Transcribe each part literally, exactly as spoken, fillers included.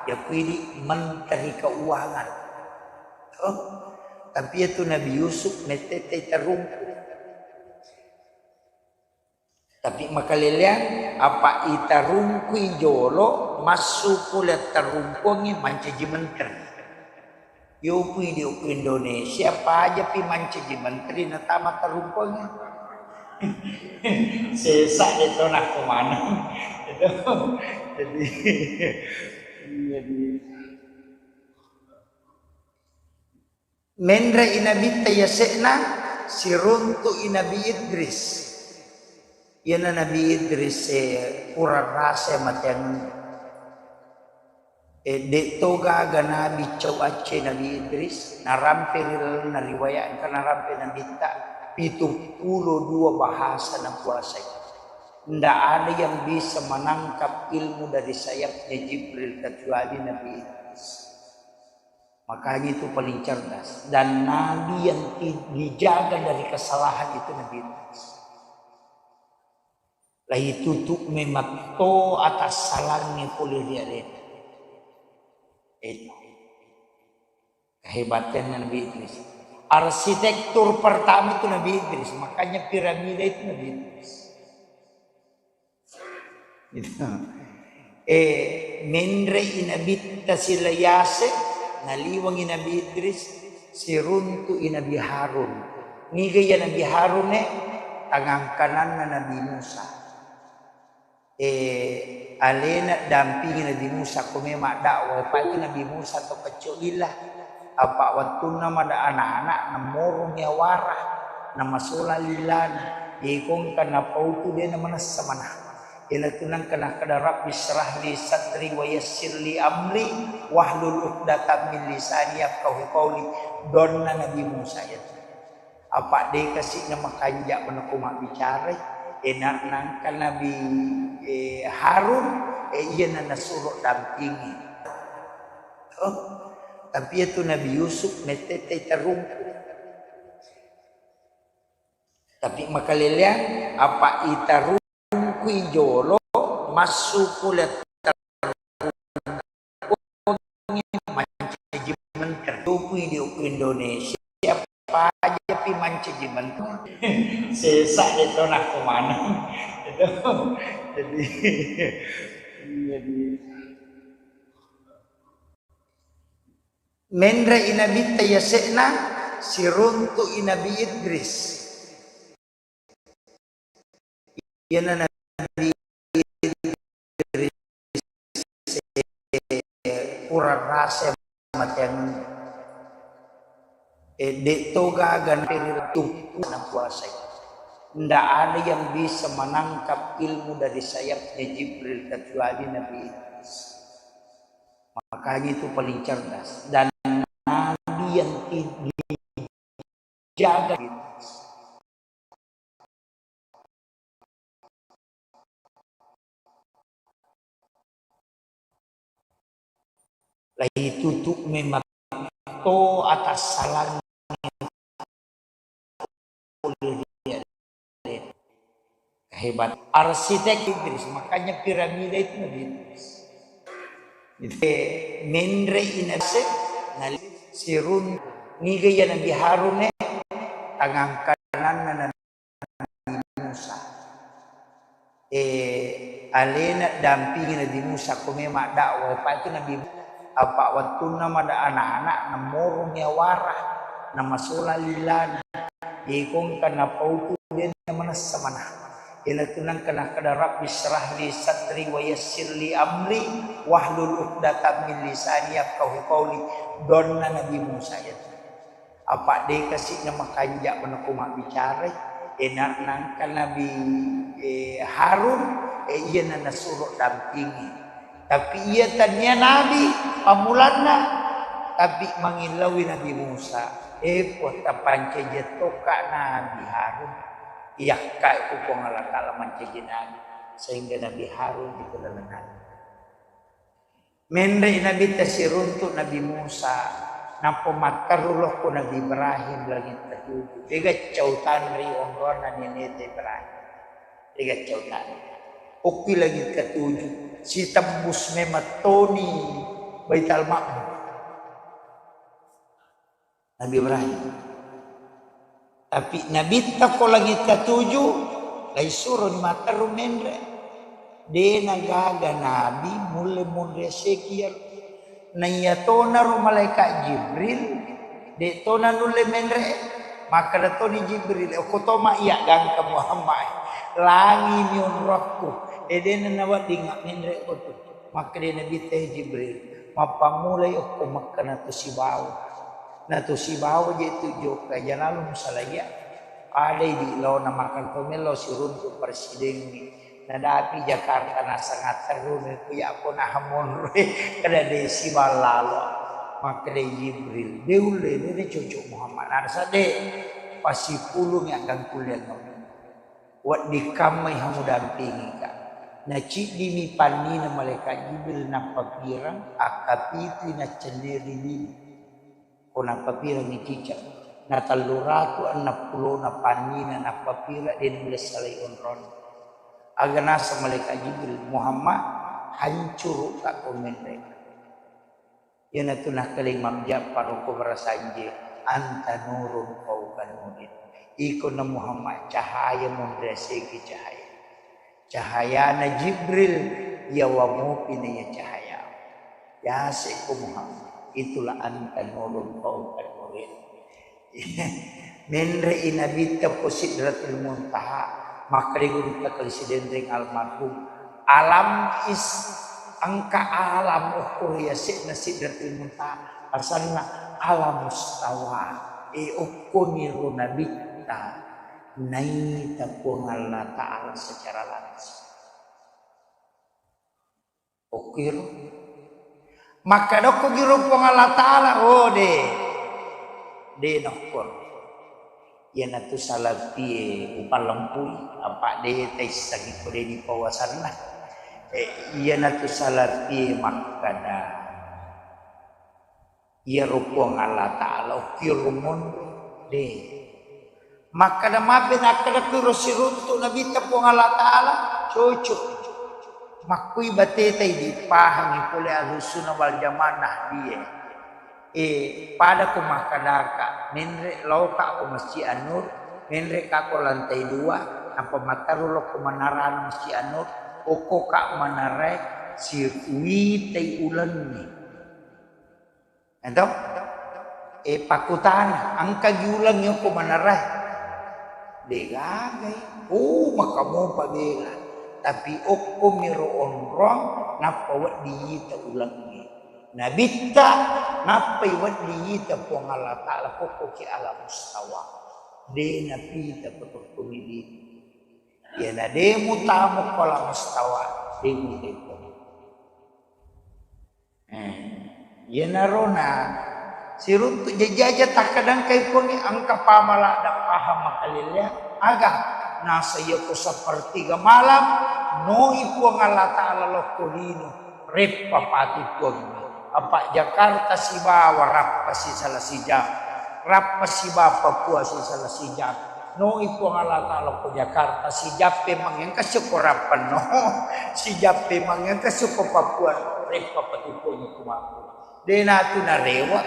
Yakuidi menteri keuangan. Oh, tapi itu Nabi Yusuf mettete terungku. Tapi makaleleang apa itarungkui jolo, massu pole tarungkuangngi mancaji menteri. Yopui di okko Indonesia, pajapi mancaji menteri natama tarungkuangngi. Sesa itu nakko maneng. Itu. Jadi, jadi Menre'i Nabitta yase'na, siruntu'i Nabi Idris. Iyana Nabi Idris e, pura rasa mateangenna. E, de' to gaga nabi cau acce Nabi Idris, narampe ri lalenna riwayat engka narampe Nabitta, pitung puluh dua bahasa nakuasai. Ndak ada yang bisa menangkap ilmu dari sayapnya Jibril kecuali Nabi Idris. Makanya itu paling cerdas. Dan nabi yang ti-, dijaga dari kesalahan itu Nabi Idris. Laitutup mematto atas salangnya pole ri alena. Itu. Kehebatannya Nabi Idris. Arsitektur pertama itu Nabi Idris. Makanya piramida itu Nabi Idris. Gitu. Eh, menre'i Nabitta silai yase, naliwengi Nabi Idris, siruntu'i Nabi Harun. Niga iya Nabi Harun e? Tangang kananna Nabi Musa. Eh, alena dampingi Nabi Musa ko memang dakwah, pati Nabi Musa to kecco lila. Apa wettunna mada anak-anak namorong yawara, namasola lilana. Iko engka napautu de namanessa mana. Iyanatu nengka nakkeda, "Rabbi syrah li sadri wa yassir li amri wahlul uqdatam min lisani yafqahu qauli." Donna Nabi Musa iyatu. Apa de kasi namakanja manako mabbicara, ena nangka Nabi, eh, Harun, eh, iyana nasuro dampingi. Oh, tapi iyatu Nabi Yusuf mettete terungku. Tapi makaleleang apa itarungkui jolo, massu pole tarungkuangngi mancaji menteri. Tupui di okko Indonesia, pajapi mancaji menteri. Sesa de to nakko maneng. Itu. Jadi, jadi Menre'i Nabitta yase'na, siruntu'i Nabi Idris. Iyana Nabi Idris pura rasa mateangenna. Eh, de to gaga nakuasai. Ndak ada yang bisa menangkap ilmu dari sayapnya Jibril kecuali Nabi Idris. Makanya itu paling cerdas. Dan nabi yang ti-, dijaga. Laitutup mematto atas salangnya. Hebat. Arsitek Idris, makanya piramida itu Nabi Idris. Itu menre'i Nabi, nali-, sirun, niga iya Nabi Harun e, tangang kananna Nabi Musa. Eh, alena dampingi Nabi Musa ko memang dakwah, pati Nabi Musa. Apa wettunna mada anak-anak namorong yawara, namasola lilana. Iko engka napautu de namanessa mana. Iyanatu nengka nakkeda, "Rabbi syrah li sadri wa yassir li amri wahlul uqdatam min lisani yafqahu qauli." Donna Nabi Musa iyatu. Apa de kasi namakanja manako mabbicara, ena nangka Nabi, eh, Harun, eh, iyana nasuro dampingi. Tapi iya tania nabi pammulanna, tapi mangilauwi Nabi Musa. Eh, Puang, tapancaji tokka Nabi Harun. Iyakkai ku Puang Allah Taala mancaji nabi, sehingga Nabi Harun itu laleng nabi. Menre'i Nabitta siruntu Nabi Musa, nappa matteru lokko Nabi Ibrahim langit ketujuh. Dega cau tanri onronna neneta Ibrahim. Dega cau tanri. Okki langit ketujuh, sitembus memettoni Baitul Ma'mur. Nabi Ibrahim. Tapi Nabitta ko langit katuju, laisuroni matteru menre. De nagaga nabi mulle monre seki iyaro. Naiyatonaro malaikat Jibril, de tona nulle menre. Makkeda toni Jibril, "Okko toma iya gangka Muhammad. Langi mi onrokku." E dena nawedding menre otu. Makkeda Nabitta, "E Jibril, mappammulai okko Mekka natu sibawa. Natu sibawa je tu jokka, jalalung salaiya." Padai di laona makkeda to mello siruntu presidengnge. Nadapi Jakarta naseng atterru ni ku yakko naha monroe, kada de sibawa lalo. Makkeda Jibril, "De ulle, de, de cocok Muhammad." Narasa de, pasipulungi aggangkulleang. Wedding kammai ha mudampingika. Naciddimi pannina malaikat Jibril nappapireng, akkapitui naccenneri lino. Ko nappapirengngi cicak. Na tellu ratu enneng pulona pannina nappapireng de nulle salai onronna. Aga naseng malaikat Jibril, "Muhammad, hancurukka ko menre." Iyanatu nakkalai Imam Ja'far okko barasanje, "Anta nurun fauqa nurin." Iko na Muhammad cahaya monre segi cahaya. Cahayana Jibril, yawa mopi na iya cahaya. Yasekko Muhammad, itulah anta nurun fauqa nurin. Menre'i Nabitta ko Sidratul Muntaha, makkeda gurutta kali sidenreng almarhum, "Alam is, engka alam okko ri yase'na Sidratul Muntaha, asanna Alam Mustawa." E, okkoniro Nabitta naita Puang Allah Ta'ala secara langsung. Okkiro. Makkeda okko giro Puang Allah Ta'ala, oh, de. De nokkoro. Iyanatu salapie upallempui, apa de taissengi ko de dipawasanna. Eh, iyanatu salapie makkeda. Iyaro Puang Allah Ta'ala okkiro monro, de. Makkeda mape nakkeda kuiro siruntu Nabitta Puang Allah Ta'ala, cocok. Makkui bateta idi pahangi pole Ahlussunnah wal Jamaah Nahdiyah. Eh, pada ko makkedaka, menre loka ko Masjid An-Nur, menre ka ko lantai dua, apa matteru lo ko menarana Masjid An-Nur, okko ka menarae siuitai ulengnge. Ento? E, pakkutana, engka gi ulengnge okko manarae? Degagai. Oh, maka mopa bela. Tapi okko miro onrong, nappa wedding ita ulengnge. Nabitta, nappai wedding ita Puang Allah Ta'ala kokkoki Alam Mustawa. De napita ko tokko midi. Iyana de mutamo ko Alam Mustawa, de muteko. Eh, iyanarona siruntu jajaja takkadangkai Puangnge engka pamala da paham makalelleang aga nasa iya ko sepertiga malam noi Puang Allah Ta'ala lokko lino reppa pati Puangnge. Apa Jakarta sibawa rappa sisala sijang, rappa sibawa Papua sisala sijang. Noi Puang Allah Ta'ala ko Jakarta, sijappe mangengka syukur appenno, sijappe mangengka syukur Papua, reppa pati Puang ku makku. De natu narewa.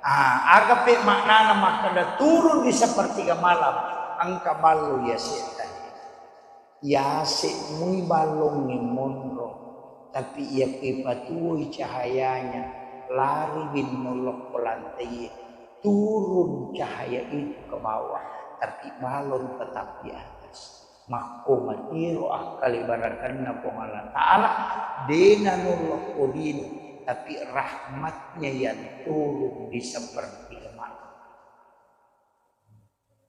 Ah, aga pe maknana makkeda turun di sepertiga malam, engka ballo iya setan. Yase mui ballongnge monro, tapi iya ipatuwoi cahayanya, lari binno lokko lantaiye, turun cahaya itu ke bawah, tapi balon tetap di atas. Makko matiro akkale barakanna Puang Allah Ta'ala, dena nulokko dino, tapi rahmatnya yang turun di sepertiga malam.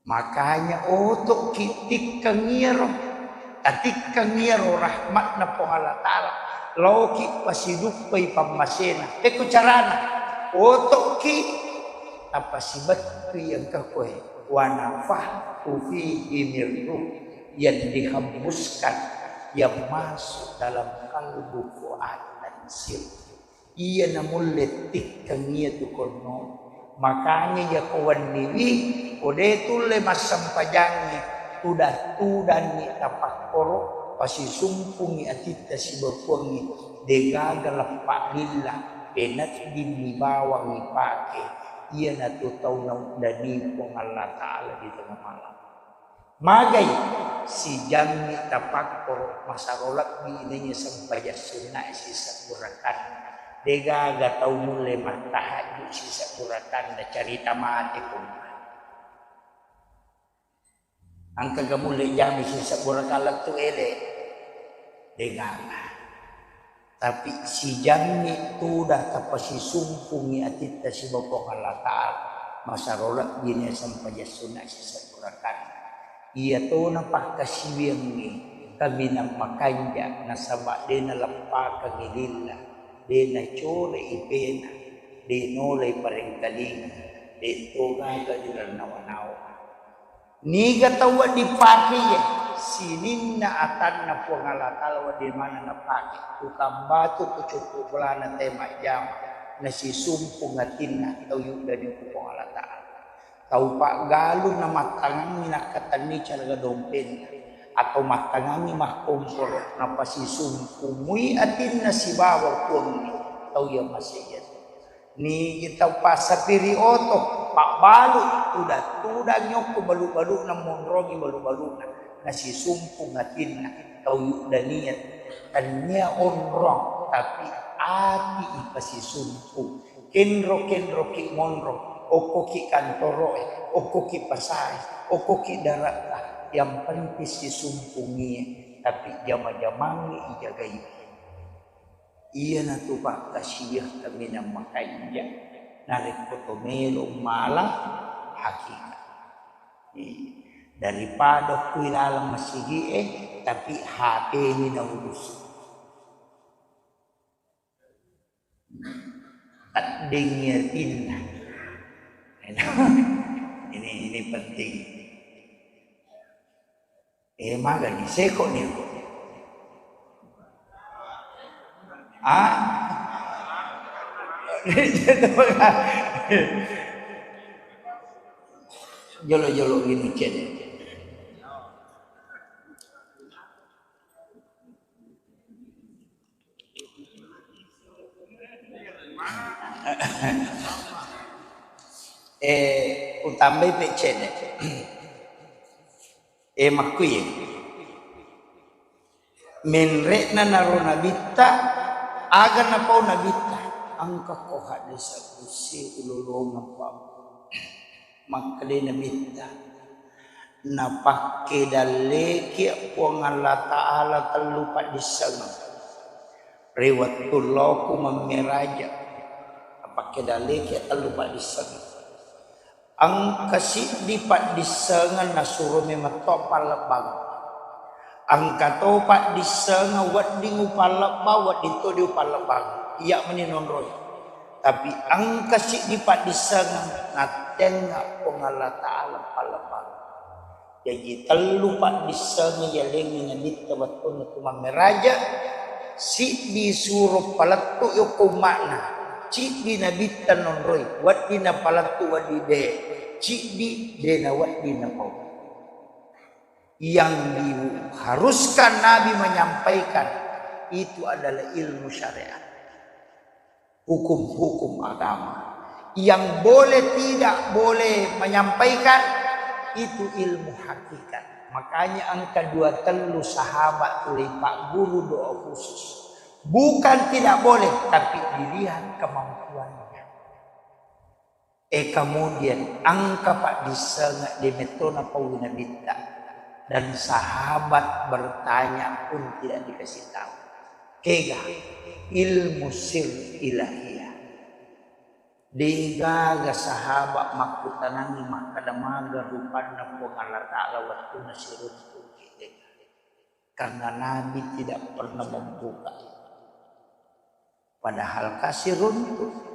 Makanya oto'ki tikkeng iyaro, tatikkeng iyaro rahmatna Puang Allah Ta'ala, laoki pasiduppai pammasena. Pekko carana, oto'ki tapasibettui engka koe, wa nafakhtu fihi min ruh, yang dihembuskan, yang masuk dalam kalbu fuad dan sir. Iya namulle tikkeng iya tu konno. Makanya iya ko wenniwi, ko de tulle massempajangngi, tudang-tudangngi tapakkoro, pasisumpungngi atitta sibawa Puangnge, Degaga leppa lilla, penedding mi bawang ipake, iyanatu tau nauddani Puang Allah Ta'ala di tengah malam. Magai sijammi tapakkoro masaro lebbi naiya sempajang sunnae sisebbu rakanna. Degaga tau mulle mattahajju sisebbu rakanna, carita mate pun. Engkaga mulle jami sisebbu rakang lettu ele? Degaga. Tapi sijammi tuda tapasisumpungi atitta sibawa Puang Allah Ta'ala, masaro lebbi naiya sempajang sunna sisebbu rakanna. Iyatona pakkasiwiangnge kaminang makanja, nasaba de naleppakengngi lilla, de nacorei pena, de nolai parengkalinga, de togaga dirannawa-nawa. Niga tau wedding pake iye? Sininna atanna Puang Allah Ta'ala wedding maneng napake. Tukang batu, kucukku bolana te majjama, nasisumpung atinna tau yuddani ku Puang Allah Ta'ala. Tau paggalung namattangangngi nakkatenni caraga dompenna, atau mattangangngi makkomporo, napasisumpung mui atinna sibawa puangnge, tau iya maseiya. Nigi tau passapiri oto, pabbalu, tudang-tudang yokko balu-baluna, monrongi balu-baluna, nasisumpung atinna tau yuddania, tennia onrong, tapi ati ipasisumpung. Kenro-kenroki monro, okkoki kantoroe, okkoki pasae, okkoki daerah, yang penting sisumpungie, tapi jama-jamangngi ijagai. Iyanatu pakkasiwiang kaminang makanja narekko to melo mala hakikat. Iya. Daripada kui laleng masigi'e, tapi H P-ni naurusi. Taddengngi atinna. Ini, ini penting. Eh, magani seko ni. Ah? Jolo-jolo gini cedde. Eh, utambai pe cedde. Eh, makkuye. Menre'na naro nabitta, aga napau nabitta? Engka ko hadde sabbusi ulolongeng pa. Makkeda nabitta, napakkedalleki Puang Allah Ta'ala tellu paddissengeng ri wettu loku mammeraja. Napakkedalleki tellu paddissengeng. Engka siddi paddissengeng nasuro memetto pallebbang. Engka to paddissengeng wedding upallebbang, wedding to di upallebbang. Iya meni nonroi. Tapi engka siddi paddissengeng nattengnga Puang Allah Ta'ala pallebbang. Jaji tellu paddissengeng yalengngi nabitta wettunna tu mammeraja, siddi suro palettu yokko umma'na, ciddi nabitta nonroi, wedding napalettu wedding de, ciddi de nawedding napau. Yang diharuskan Nabi menyampaikan itu adalah ilmu syariat, hukum-hukum agama. Yang boleh tidak boleh menyampaikan itu ilmu hakikat. Makanya engka dua tellu sahabat tuli pagguru doa khusus. Bukan tidak boleh, tapi dilihat kemampuannya. Eh, kemudian engka paddissengeng de metto napaui nabitta, dan sahabat bertanya pun tidak dikasih tahu. Kega ilmu sir ilahiyah. Degaga sahabat makkutanangi makkeda maga rupanna Puang Allah Ta'ala wettunna siruntuki, degaga. Karena Nabi tidak pernah membuka. Padahal ka siruntu.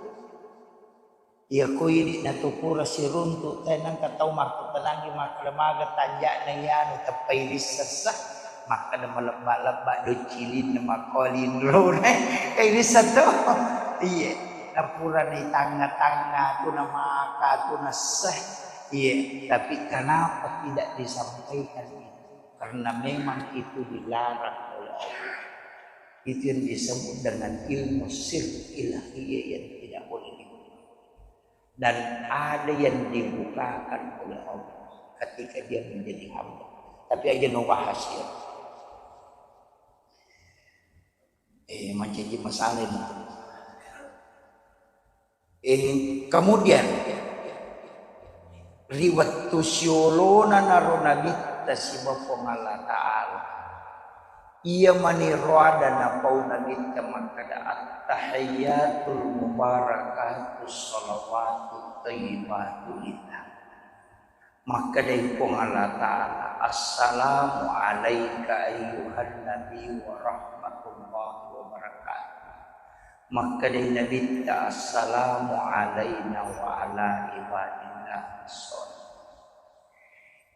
Iya ko idi natu pura siruntu, tae nengka tau makkutanangi makkeda maga tanja'na iyanu, teppai rissessa, makkeda malebba-lebba do cilinna makko linrona. Kai risseng to? Iye. Napurani tangnga-tangnga tu namaka tu nasse. Iye, tapi kenapa tidak disampaikan itu? Karena memang itu dilarang oleh Allah. Itu yang disebut dengan ilmu sir ilahiyah yang tidak boleh dibuka. Dan ada yang dibukakan oleh Allah ketika dia menjadi hamba. Tapi aja no bahas ya. Eh, mancaji masalah ini. Eh, kemudian, ri wettu siolona naro Nabitta siba Puang Allah Ta'ala, iya mani roada napau Nabitta makkada, "At-tahiyyatul mubarakatus shalawatut thayyibatu lillah." Makkedai Puang Allah Ta'ala, "Assalamu alaika ayyuhan nabi wa rahmatullahi wa barakatuh." Makkedai Nabitta, "Assalamu alaina wa ala ibadillah shalih."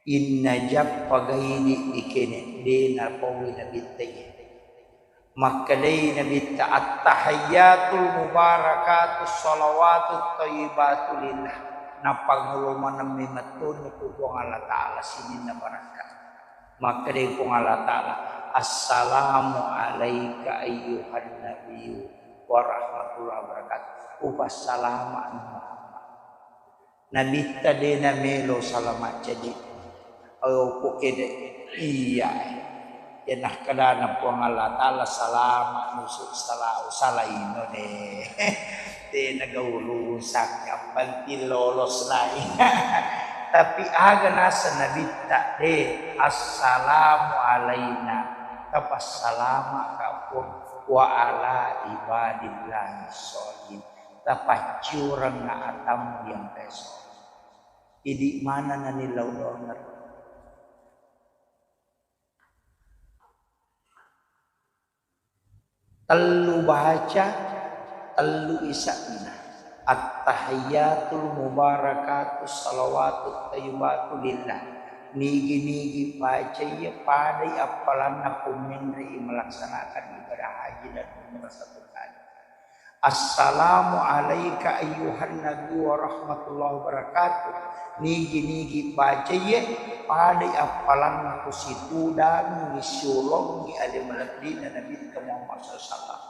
Inna jappa gaidi dikene de napaui Nabitta iye. Makkedai Nabitta, "At-tahiyyatul mubarakatus shalawatut thayyibatu lillah." Napangolo maneng memettoni ku Puang Allah Ta'ala sininna barakka. Makkedai Puang Allah Ta'ala, "Assalamu alaika ayyuhan nabiyyu wa rahmatullahi wa barakatuh." Upassalama Muhammad. Nabitta de namelo salama caji. Ayo ko kede iya. Ya nakkedana Puang Allah Ta'ala salama nusu salau salaino de. Tena gau urusan yang penting lolos lai. Tapi aga nasa Nabitta de, "Assalamu alaina." Tapassalama ka Puang, "wa ala ibadillahi sholihin." Tapaccurengnga atammu yang peso. Idi mana nani lau donger. Tellu baca, tellu isa'na. At-tahiyyatul mubarakatus shalawatut thayyibatu lillah. Nigi-nigi baca iya padai appalanna ko menre'i melaksanakan ibadah haji dan umrah satu kali. Assalamu alaika ayyuhan nabi wa rahmatullahi wa barakatuh. Nigi-nigi baca iye, padai appalanna ko situdangi siolongi ale malebbina Nabitta Muhammad sallallahu alaihi wasallam.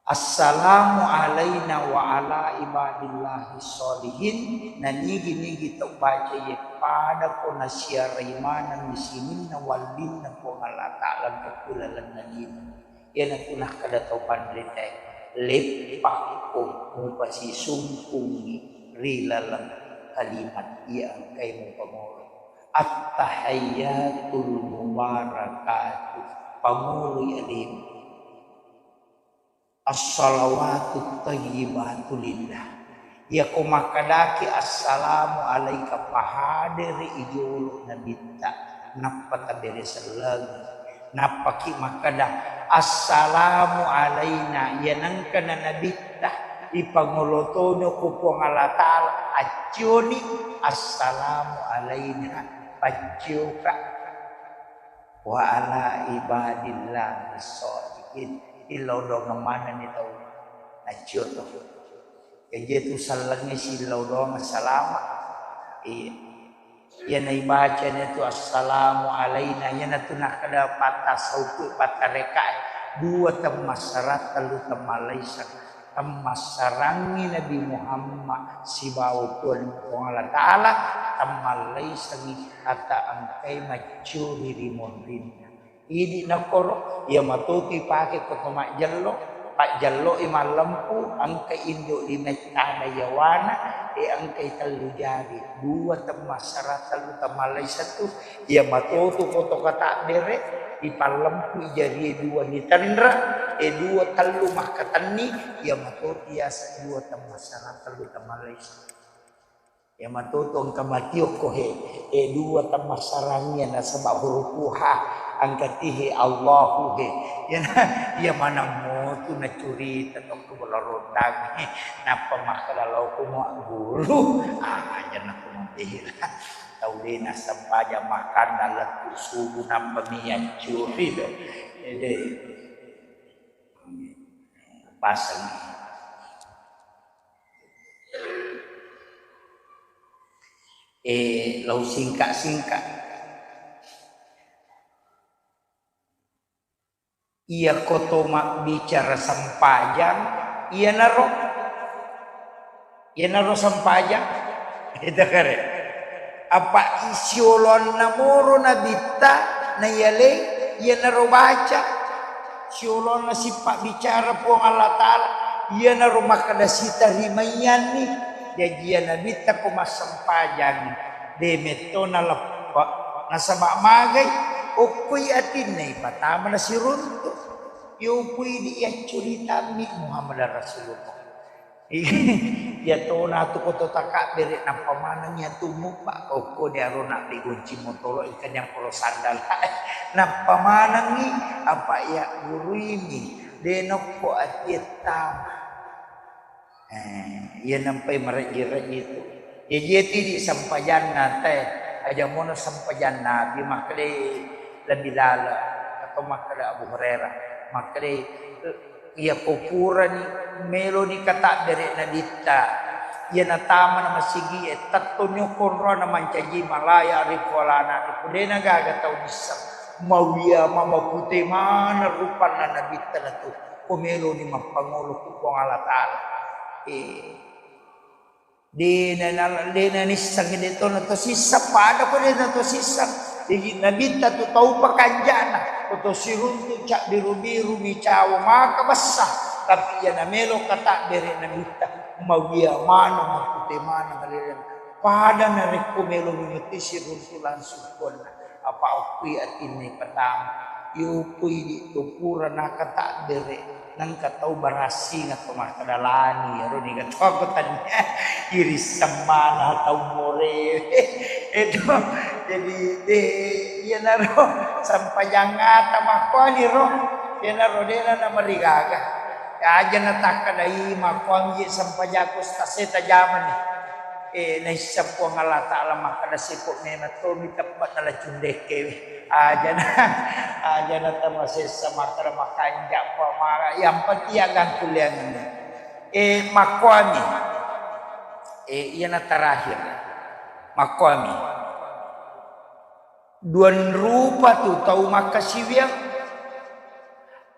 Assalamu alaina wa ala ibadillahi sholihin. Na nigi-nigi tau baca iye, pada ko nasiarai maneng sininna wallinna Puang Allah Ta'ala engka ku lalenna lino. Iyanatu nakkeda tau panritae, "Leppakko mupasisungkungngi ri laleng kalimat iya engkae mupangolo. At-tahiyyatul mubarakatuh, pangoloi alemu. As-shalawatut thayyibatu lillah." Iyako makkedaki, "Assalamu alaika," pahadere ijolo Nabitta, nappa tabere sellengi. Nappaki makkeda, "Assalamu alaina," iya nengkana Nabitta, ipangolo toni ko Puang Allah Ta'ala, accioni, "Assalamu alaina," paccioka. "Wa ala ibadillahi sholihin." Illau doangeng manenni tau naccio to. Jaji tu sellengngi sillau doangeng salama. Iya. Iya naibacani tu assalamu alaina, iyanatu nakkeda pattasauku pattarekae. Dua temmassara, tellu temmallaiseng. Temmassarangngi Nabi Muhammad sibawa Puang, Puang Allah Ta'ala, temmallaisengngi ata engkai maccuri ri monrinna. Idi nakkoro, iya matotu ipake ko to majjello, pajjelloi mallempu, engkai indo limettana yawana, e engkai tellu jari, dua temmassara, tellu temmallaiseng tu, iya matotu ko to katabbere, ipallempu jarie dua nitenre, e dua tellu makkatenni, iya matotu yaseng dua temmassara, tellu temmallaiseng. Iya matoto engka matiokko he, e dua temmassarangngi nasaba huruf ha, engka ti he Allahu he. Iya na, iya maneng motu nacurita tokko bola rondang he. Nappa makkeda lao ko mau guru, ah, aja nakko mati he. Tau de nasempajang makanna lettu subuh nappa mi accuri do. Ede. Paseng. Eh, lau singka-singka. Iyako to mabbicara sempajang, iyanaro, iyanaro sempajang. Itu kare. Apa i-, siolonna moro nabitta naiyaleng, iyanaro baca. Siolonna sipabbicara Puang Allah Ta'ala, iyanaro makkeda sitarimaiyanni. Jaji iya nabitta ko massempajangngi, de metto naleppe. Nasaba magai, okkoi atinna ipatama nasiruntu. Yopu idi yacculitammi Muhammad Rasulullah. Iya tona tu koto takabbere nappa maneng iya tumuppa. Okko de arona de gonci motoro engka nyamporo sandala. Nappa manengi apa iya guruimi de nokko atie tama. Eh, iya nampai marejji-rejji tu. Jaji iya tidi sempajanna te, aja mono sempajang Nabi makkeda lebih lala atau makkeda Abu Hurairah, makkeda, eh, iya ko purani meloni katabbere nabitta, iya natamana masigie, tettoni okko onrona mancaji malaya riku alana riku, dena gaga tau nisseng, mawia mama pute mana rupanna nabitta natu, ko meloni mappangolo ku Puang Allah Ta'ala. Eh, Dena na-, dena nisseng, de tona to sisseng, pada ko dena to sisseng. Jaji nabitta tu tau pakanjana, ko to siruntu cabbiru-biru micawa maka bessa, tapi iya namelo katabbere nabitta, mawia maneng, mapute maneng, maleleng. Pada narekko melo memetti siruntu langsung konna. Apa okkui atinna ipatama. Yopui di to pura nakatabbere, nengka tau barassing atau makkeda lani, ero niga to aku tania iri semmana tau more. Itu jadi de, iyanaro sempajang ata makkuani ro, iyanaro dena namarigaga. Aja natakkedai makkuami je sempajakku stase tajamani. Eh, naisseng Puang Allah Ta'ala makkeda siko memang tomi teppa nala cundekkewe. Aja na, aja na tamasessa makkeda makanja pamara. Yang penting ya gangkuliangenna. Eh, makkuami. Eh, iyana terakhir. Makkuami. Duang rupa tu tau makkasiwiang.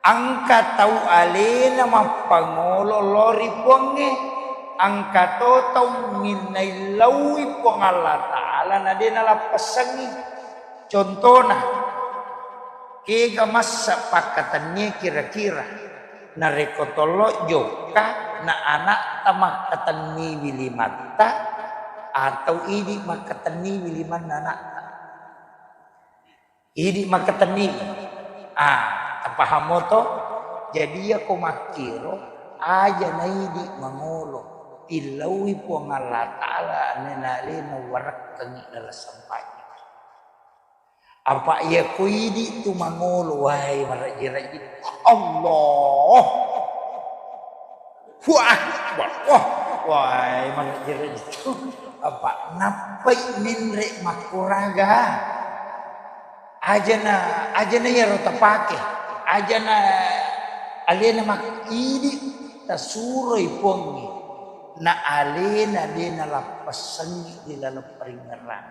Engka tau alena mappangolo lao ri Puangnge, engka to tau minnaillauwi Puang Allah Ta'ala na de nalappessengngi. Contona, kega massa pakkatennie kira-kira, narekko tollo jokka na anakta makkatenniwi limatta atau idi makkatenniwi limanna anakta? Idi makkatenni. Ah, tapahamo to? Jadi iyako makkiro, aja naidi mangolo. Tillaui Puang Allah Ta'ala, anena alena warekkengi dalam sempajang. Apa iyako idi tu mangolo, wai, marejji-rejji. Allah. Wah, wah, wah, wah, mana jere itu? Apa nappai menre makkuraga? Ajana, ajana iyaro tapake. Ajana alena mak-, idi tasuroi Puangnge. Na alena de nalappessengngi di laleng paringngerang.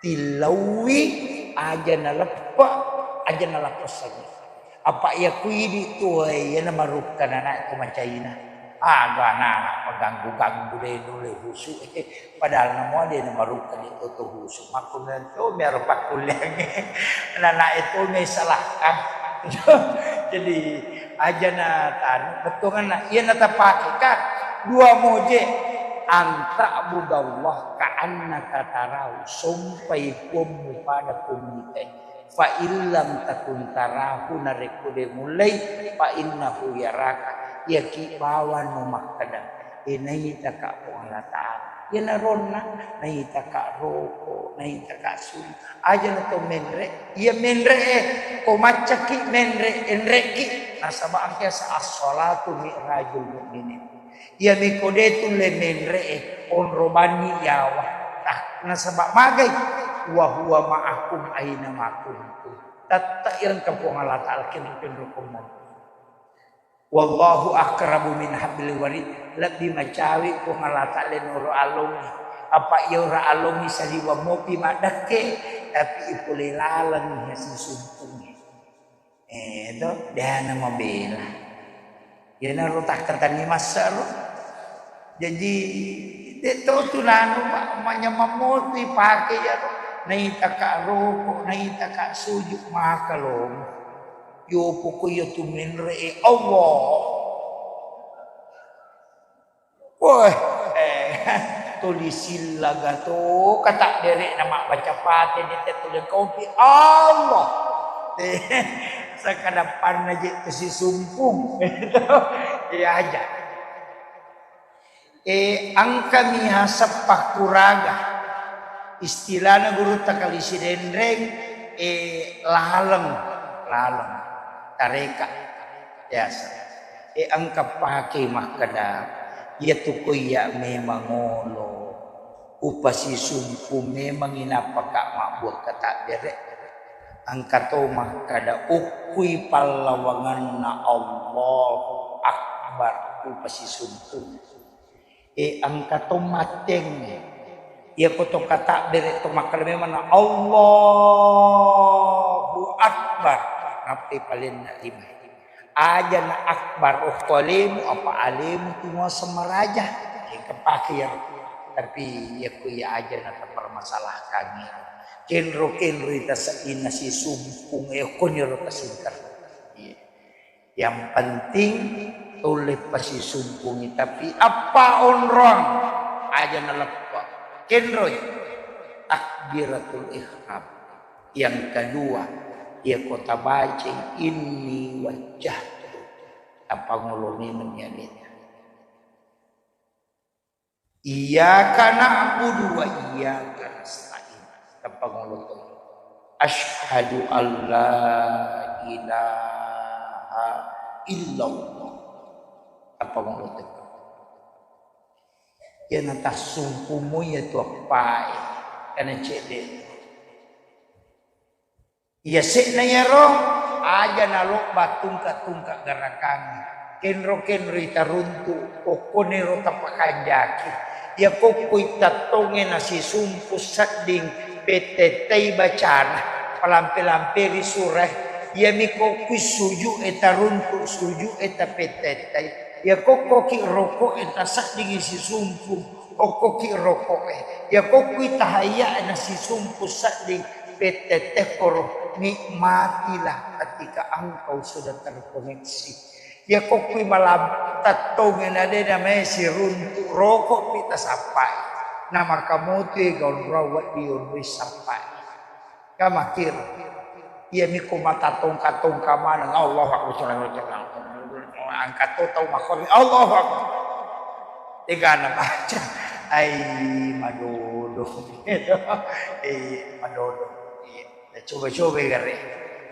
Tillaui aja naleppe, aja nalappessengngi. Apa iya ku idi tuwae, iyana marukka nanae ko macaina. Aga nana paganggu-ganggu de nulle husu. Padahal namoa de namarukka de oto husu. Makkunna to miaro pakkulleangnge. Nanae to me salahkan. Jadi, aja na tanu, bettuanna, iya na tapake ka, dua moje, an ta'budallaha ka'annaka tarahu, sompai Puammu pada ko muitai. Fa illam takun tarahu, narekko de mullei, fa innahu yaraka, iyaki bawang no makkeda, e, naitaka Puang Allah Ta'ala. Iyanaronna, naitaka roko, naitaka suli. Aja na to menre, iya menre e, ko maccaki menre, enreki, nasaba engka sa as-salatu mi'rajul mu'minin. Iya miko de tulle menre e, onro banni yawa. Nah, nasaba magai, wa huwa ma'akum aina ma kuntum. Tette irengka Puang Allah Ta'ala kenro-kenro ko moni. Wallahu aqrabu min hablil warid, lebbi macawe Puang Allah Ta'ala noro alongnge. Apa iya ora alongnge saliweng mopi maddekke, tapi ipole laleng sisumpungnge. Eh, to, dena mabela. Iyanaro takkatanni massaro. Jaji, de to tu nanu ma-, manyamang motu ipake iyaro. Naitaka roko, naitaka suju, maka lomo. Yo poko iya tu menre, eh, Allah. Woi, eh, tuli sillaga to, katabbere na mabbaca Fatihah, de te tuli kopi, Allah. Eh, sakadappanna je tu sisumpung. Iya aja. Eh, engkami haseppa kuraga. Istilahna gurutta kali Sidenreng, eh, laleng, laleng. Tareka. Biasa. Eh, engka pake makkeda, iyatu ko iya memang olo, upasisumpu memang inappaka mabbuang katabbere. Engka to makkeda, ukkui pallawanganna Allahu Akbar, upasisumpu. Eh, engka to mattengnge. Iyako to katabbere to makkeda memang na Allahu Akbar. Nappai palenna lima. Aja na akbar okko alemu, apa alemu tu muaseng maraja. Engka pake ya. Tapi iyako iya aja na tapermasalahkan ya. Kenro-kenro ita seddinna sisumpung, eh, okkoniro tasingkar. Iya. Yang penting tulle pasisumpungi, tapi appa onroang aja naleppa. Kenroi takbiratul ihram. Yang kedua, iya kota baca inni wajjahtu. Tapangolo memeng ya beta. Iyyaka na'budu wa iyyaka nasta'in. Tapangolo to. Asyhadu an la ilaha illallah. Tapangolo to. Iyana tassumpumu iya tu appae. Kana cedde. Iyase'na iyaro aja nalobba tungka-tungka garakangnge. Kenro-kenroi taruntu, okkoniro tapakanjaki. Iya kokkoi tattongnge nasisumpu sedding pettettai bacana, palampe-lamperi surae. Iyami kokkoi suju'e taruntu, suju'e tapettettai. Iya kokkoki roko'e taseddingi sisumpu. Okkoki roko'e. Iya kokkui tahayya nasisumpu sedding pettettekkoro, nikmatilah ketika engkau sudah terkoneksi. Iya kokkui malam tattonge na de namae siruntu, roko'pi tasappai. Na maka motoi gaunrau wedding onroi sappai. Ka makkiro. Iyami ko matatongka-tongka maneng, Allahu Akbar, Allahu Akbar. Engka to tau makkoro, Allahu Akbar. Tegana baca. Ai, madodo. Eh, madodo. Iya. Coba-coba gare.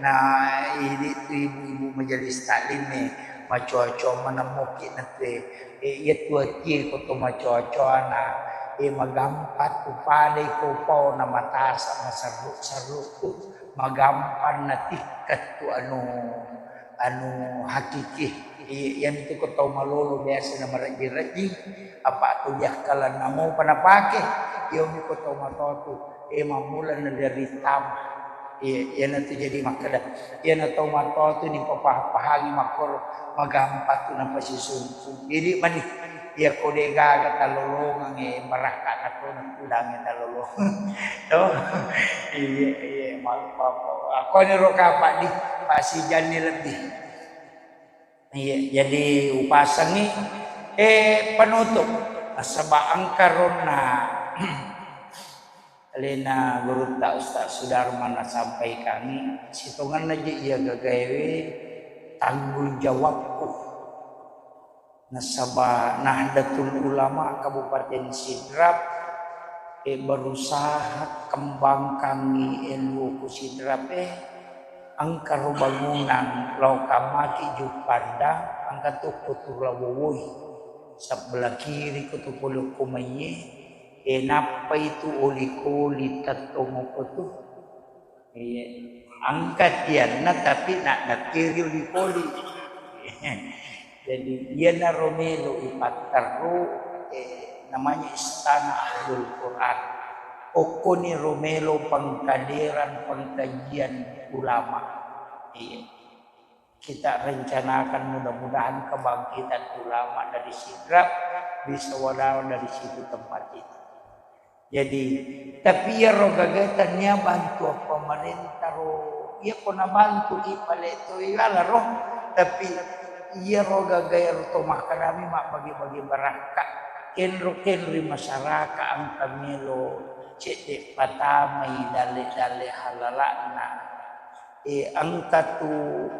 Nah, ini tu ibu-ibu majelis taklim nih, macoa-coa manemmoki na tue. Eh, iya tu atie ko to macoa-coana. Eh, magampang tu padai ko pao na matasa, maserru-serru tu. Magampang natikka tu anu, anu hakiki. Iya, iyami tu ko tau malolo biasa na marejjing-rejjing, apa tu diakkalanna mopa napake. Iyami ko tau matoa tu, eh, mammula na dari tama. Iya, iyana tu jadi makkeda. Iyana tau matoa tu nipapaha-pahangi makkoro, magampang tu napasisumpu. Jadi mani, iya ko de gaga talolongang, eh, barakka na to na tudangi talolongang. To? Iya, iya, maaf, maaf. Akkoniro kapang di pasijanni lebbi. Iya, jadi upasengi, eh, penutup. Nasaba engka ronna alena gurutta Ustaz Sudarman nasampaikangi, sitongenna je iya gagaewe tanggung jawabku. Nasaba Nahdlatul Ulama Kabupaten Sidrap, eh, berusaha kembangkangi ilmu ku Sidrap, eh, engka ro bangunang lao kammaki Juppandang, engka tokko tu lao Wowoi, sebelah kiri ko tu pole ko maiye, eh, nappai tu oli-koli tettong ko tu. Iya, engka tianna tapi na-, nakkiri oli-koli. Jadi, iyanaro melo ipatterru, eh, namanya Istana Ahlul Quran. Okkoni ro melo pengkaderan pengkajian ulama. Iya. Kita rencanakan, mudah-mudahan kebangkitan ulama dari Sidrap bisa wadawa dari situ tempat itu. Jadi, tapi iyaro gagae tania bantuan pemerintah ro, iya ko nabantu ki pale to iyala ro, tapi iyaro gagae ro to makkadami mabbagi-bagi barakka, kenro-kenroi masyarakat engka melo cedde patamai dalle-dalle halala'na. Eh, engka tu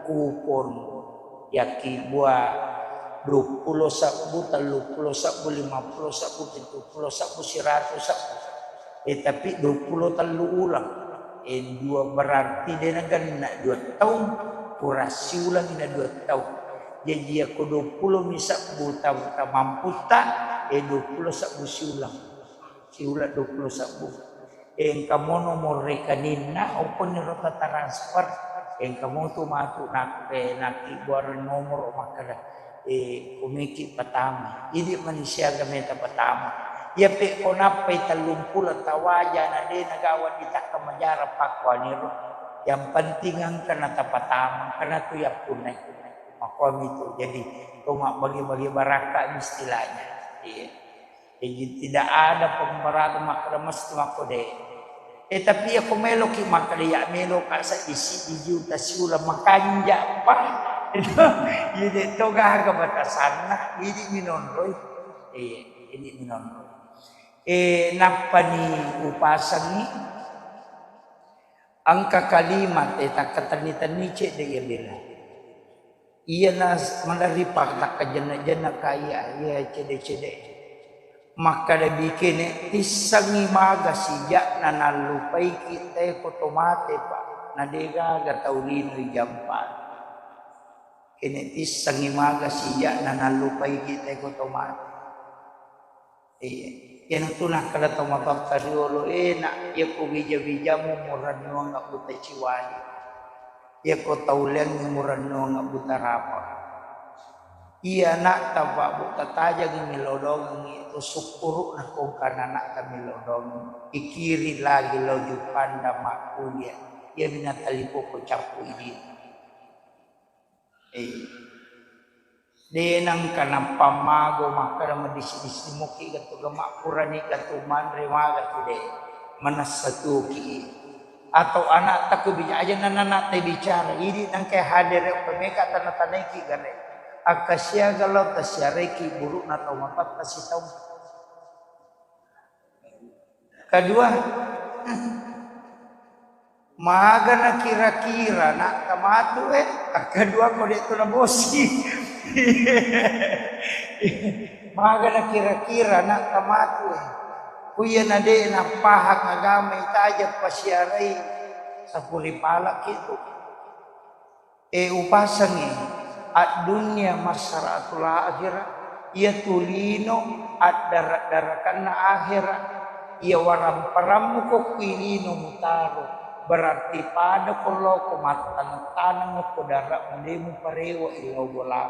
kupon, yakkibua duappulo sebbu, telluppulo sebbu, limappulo sebbu, pittuppulo sebbu, siratu sebbu. Eh, tapi duappulo tellu uleng. Eh, dua berarti de nagenna dua taung, pura siulang na dua taung. Jaji yakko duappulo mi sebbu ta-, tamamputta, eh, duappulo sebbu siulang. Siuleng duappulo sebbu. Engka mo nomor rekeninna, okkoni ro ta transfer. Engka mo tu matu nak-, eh, nakkibbuareng nomor makkeda, eh, kumiki patama. Idi mani siaga meta patama. Iya pe ko nappai tellumpulo tawaja na de nagawa ditakka majara pakkuaniro. Yang penting engka na tapatama, engka na tu yappunnai. Makkuami tu. Jadi, to mabbagi-bagi barakka istilahnya. Iya. Jadi, tidak ada pemberatan makkeda mesti makko de. Eh, tapi iya ko meloki makkeda iya meloka seddi-seddi juta siuleng makanja pa. Iya de to gaga batasanna, idi minonroi. Iya, idi minonroi. Eh, nappani upasangi engka kalimat, eh, takkatenni-tenni cedde iya bela. Iyana s-, maderri pa-, takkajenna-jenna ka iya, iya cede-cede. Makkeda bikene tissengngi maga sija'na nallupaiki tae ko to mate, Pak. Na degaga tau lino ijampa. Kene tissengngi maga sija'na nallupaiki tae ko to mate. Iya. Iyanatu nakkeda tomatoatta riolo, "Eh, Nak, iyako bija-bijamu murennuang abbuta ciwali. Iyako tauleangngi murennuang abbuta rapa. Iya, Nak, tapabbuta tajangngi millau doangengngi to sukkuru'na ko engkana ana'ta millau doangengngi. Ikiring lagi lao Juppandang makkulia. Iyami natalipoko cappu idina." Eh. De nengka nappa mago makkeda madissi-dissi muki gatu gemma purani gatu manre maga tu de. Manessa tuki. Atau ana'ta ku bija aja nana te bicara. Idi nengka hadere pemeka tana-tanaiki gare. Akka siaga lao tasiaraiki burukna tau matatta sitau. Kedua, magana kira-kira nak tamatu, eh? Kedua ko de tu nabosi. Magana kira-kira nak tamatu, eh? Kuya na de napahang agama itaja pasiarai sapuri palak itu. Eh, upasengngi, addunya masra'atul akhirah, iyatu lino addara-darakanna akhirah, iya waramparammu ko kui lino mutaro, berarti pada ko loko mattaneng-taneng ko dara'mu de muparewa illau bola.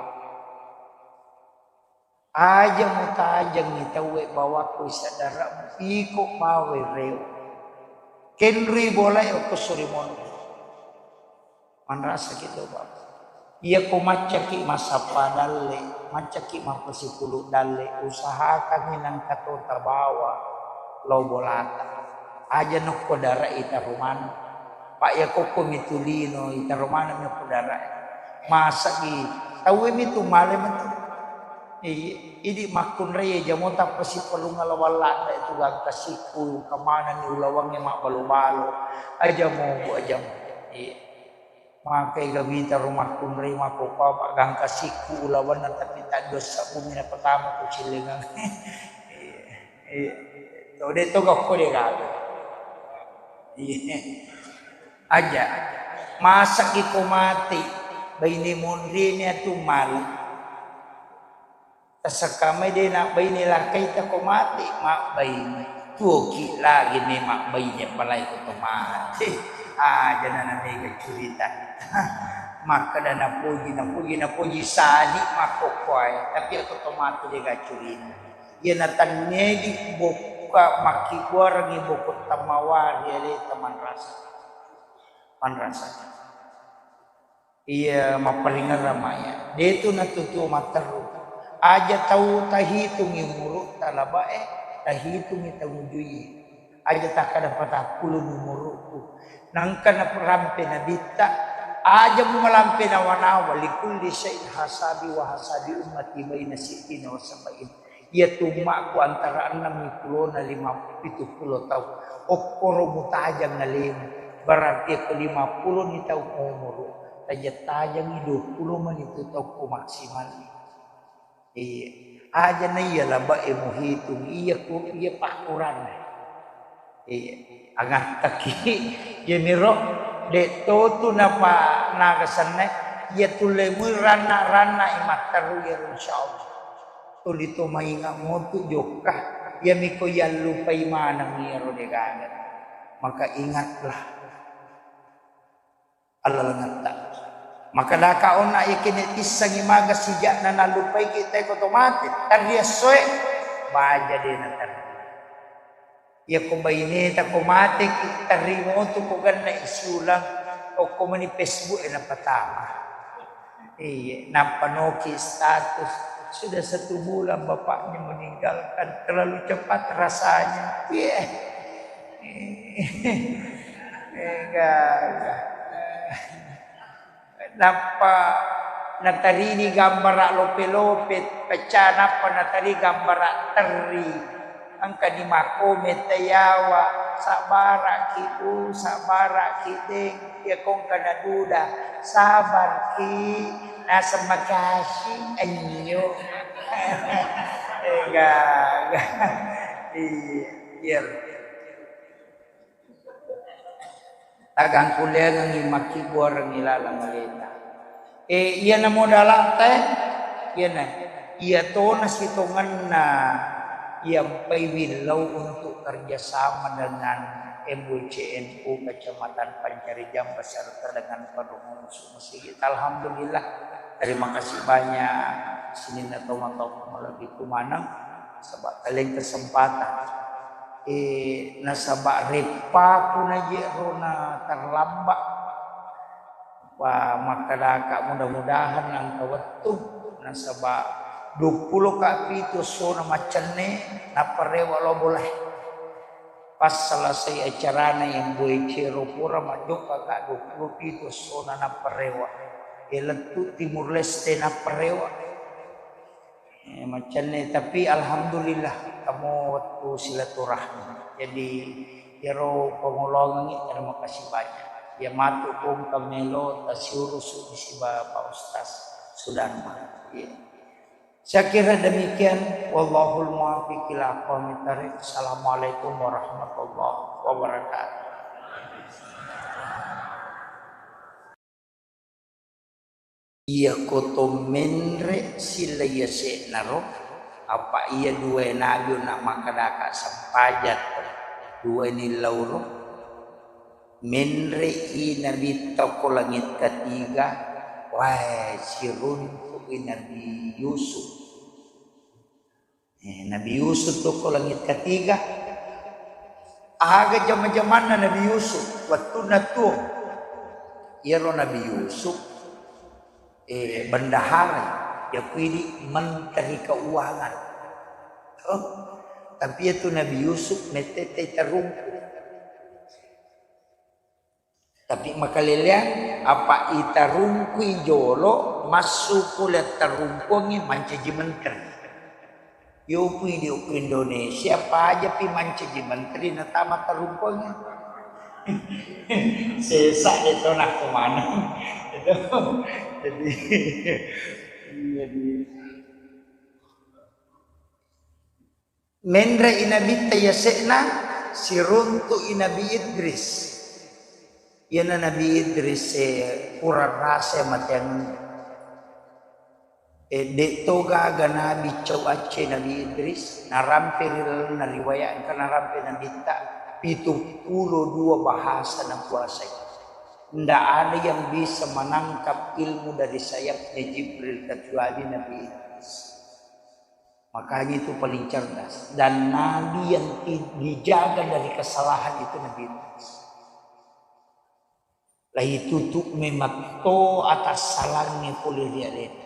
Aja mutajengngi tauwe bawakko isaddara'mu, iko bawai rewe. Kenrui bolae okko suri monri. Manrasaki to, Bapak. Iyako maccaki massappa dalle, maccaki mappasipulu dalle, usahakangngi nengka to tabawa lao bolata. Aja nokko dara'i tarumana. Pak, iyako ko mitu lino, itaro maneng mi okko dara'i. Masagi, tauwe mitu male metu. Iya, idi makkunrai jamo tappa sipalunga lawang ladde tu gangka sikku, kamanenni ulawangnge mabbalo-balo. Ajamo, Bu, ajamo. Iya. Makai gamita ro makkunrai makko papa gangka sikku ulawanna tapi taddossa bumi na pertama ku cilengang. Iya. Iya. To de to gakko de gaga. Iya. Aja. Masaki ko mati, baine monrine atu mala. Tasekkamai de nabbaine lakkaita ko mati, mabbaine. Tuoki lagi me mabbaine palai ko to mati. Aja nana mega curita. Makkeda napoji, napoji, napoji sadi makkokkoe. Tapi ko to mati de ga curita. Iyana tannedi bokka makkibbuarengngi bokko tammawari aleta manrasa. Manrasa. Iya, mapparingerrang maya. Detu natutuo matteru. Aja tau tahitungi umurutta labae, tahitungi tau ujui. Aja takkada patappulo umurukku. Nangka narampe nabitta, aja mu malampe nawa-nawa, likulli syai'in hasabi wa hasabi ummati baina sittina wa sab'in. Iyatu ummakku antara enneng pulona lima, pitu pulo tau. Okkoro mutajang alemu. Berarti ko lima pulo ni tau umuru, tajang-tajangi dua pulo mani tu tau ko maksimal. Iya. Aja na iya labae muhitung, iya ku, iya pakkuranna. Iya, angattaki. Iyaniro de' totu napa naga senna, iya tulle mui ranna-ranna i matteru iyaro, insyaallah. Tuli to mainga motu jokka, iyamiko yallupai maneng iyaro degaga. Maka ingatlah allalengetta. Maka daka onna yakene tissangi maga sija'na nallupaiki teko to mate, terri essoe, baja de' naterri. Iyako baineta ko mateki, terri motu ko ganna i siulang, okko mani Facebook e napatama. Iya, nappa noki status, "Sudah satu bulan bapaknya meninggalkan, terlalu cepat rasanya." Iya. Enggak, enggak. Nappa natarini gambara lope-lope pecah, nappa natari gambara terri. Engkani makkomen tayawa, "Sabaraki, Bu, sabaraki, Deng." Iya kongka naduda, "Sabarki, naseng makasi, anyo." Enggak, enggak. Iya, iya. Tagang kuliangengngi makkibbuarengngi laleng aleta. Eh, iyana modalatta, eh, iyana, iya tona sitongenna iyampai willau untuk kerjasama dengan M W C N U Kecamatan Pancarijang beserta dengan Padungan Sumesigi. Alhamdulillah, terima kasih banyak sininna tomatoa malebbiku maneng, sebab kalian kesempatan. Eh, nasaba reppaku naje rona terlambat. Wa, makkedaka mudah-mudahan engka wettu, nasaba duappulo ka pitu essona maccenne, nappa rewa lao bolae. Pas selesai acarana yang boe cero pura majjokka ka duappulo pitu essona nappa rewa. E, lettu Timur Leste nappa rewa. Eh, maccenne, tapi alhamdulillah, tamo wettu silaturahmi. Jadi, iyaro pangoloangengngi, terima kasih banyak. Iya matu kongka melo tasiurusu sibawa Pak Ustaz Sudarma. Iya. Saya kira demikian. Wallahul muwaffiq ila aqwamit thariq. Assalamualaikum warahmatullahi wabarakatuh. Iyako to menre silla yase'naro, apa iya duwae nabi onna makkedaka sempajang to, duwae nillauro. Menre i nabitta ko langit katiga, wae siruntu'i Nabi Yusuf. Eh, Nabi Yusuf tu ko langit katiga. Aga jama-jamanna Nabi Yusuf wettunna tuo? Iyaro Nabi Yusuf, eh, bendahara, yakuidi menteri keuangan. Oh, tapi iyatu Nabi Yusuf mettettai tarungku. Tapi makaleleang, apa itarungkui jolo, massu pole tarungkuangngi mancaji menteri. Yopu idi okko Indonesia, pajapi mancaji menteri natama tarungkuangngi. Sesa itu nakko maneng. Itu. Jadi, jadi Menre i nabitta yase'na, siruntu i Nabi Idris. Iyana Nabi Idris e, pura rasa mateangenna. E, de' to gaga nabi cau acce Nabi Idris, narampe ri lalenna riwayat engka narampe nabitta pitu pulo dua bahasa nakuasai. Ndak ada yang bisa menangkap ilmu dari sayapnya Jibril kecuali Nabi Idris. Makanya itu paling cerdas. Dan nabi yang ti-, dijaga dari kesalahan itu Nabi Idris. Laitutu memetto atassalangnge pole ri alena.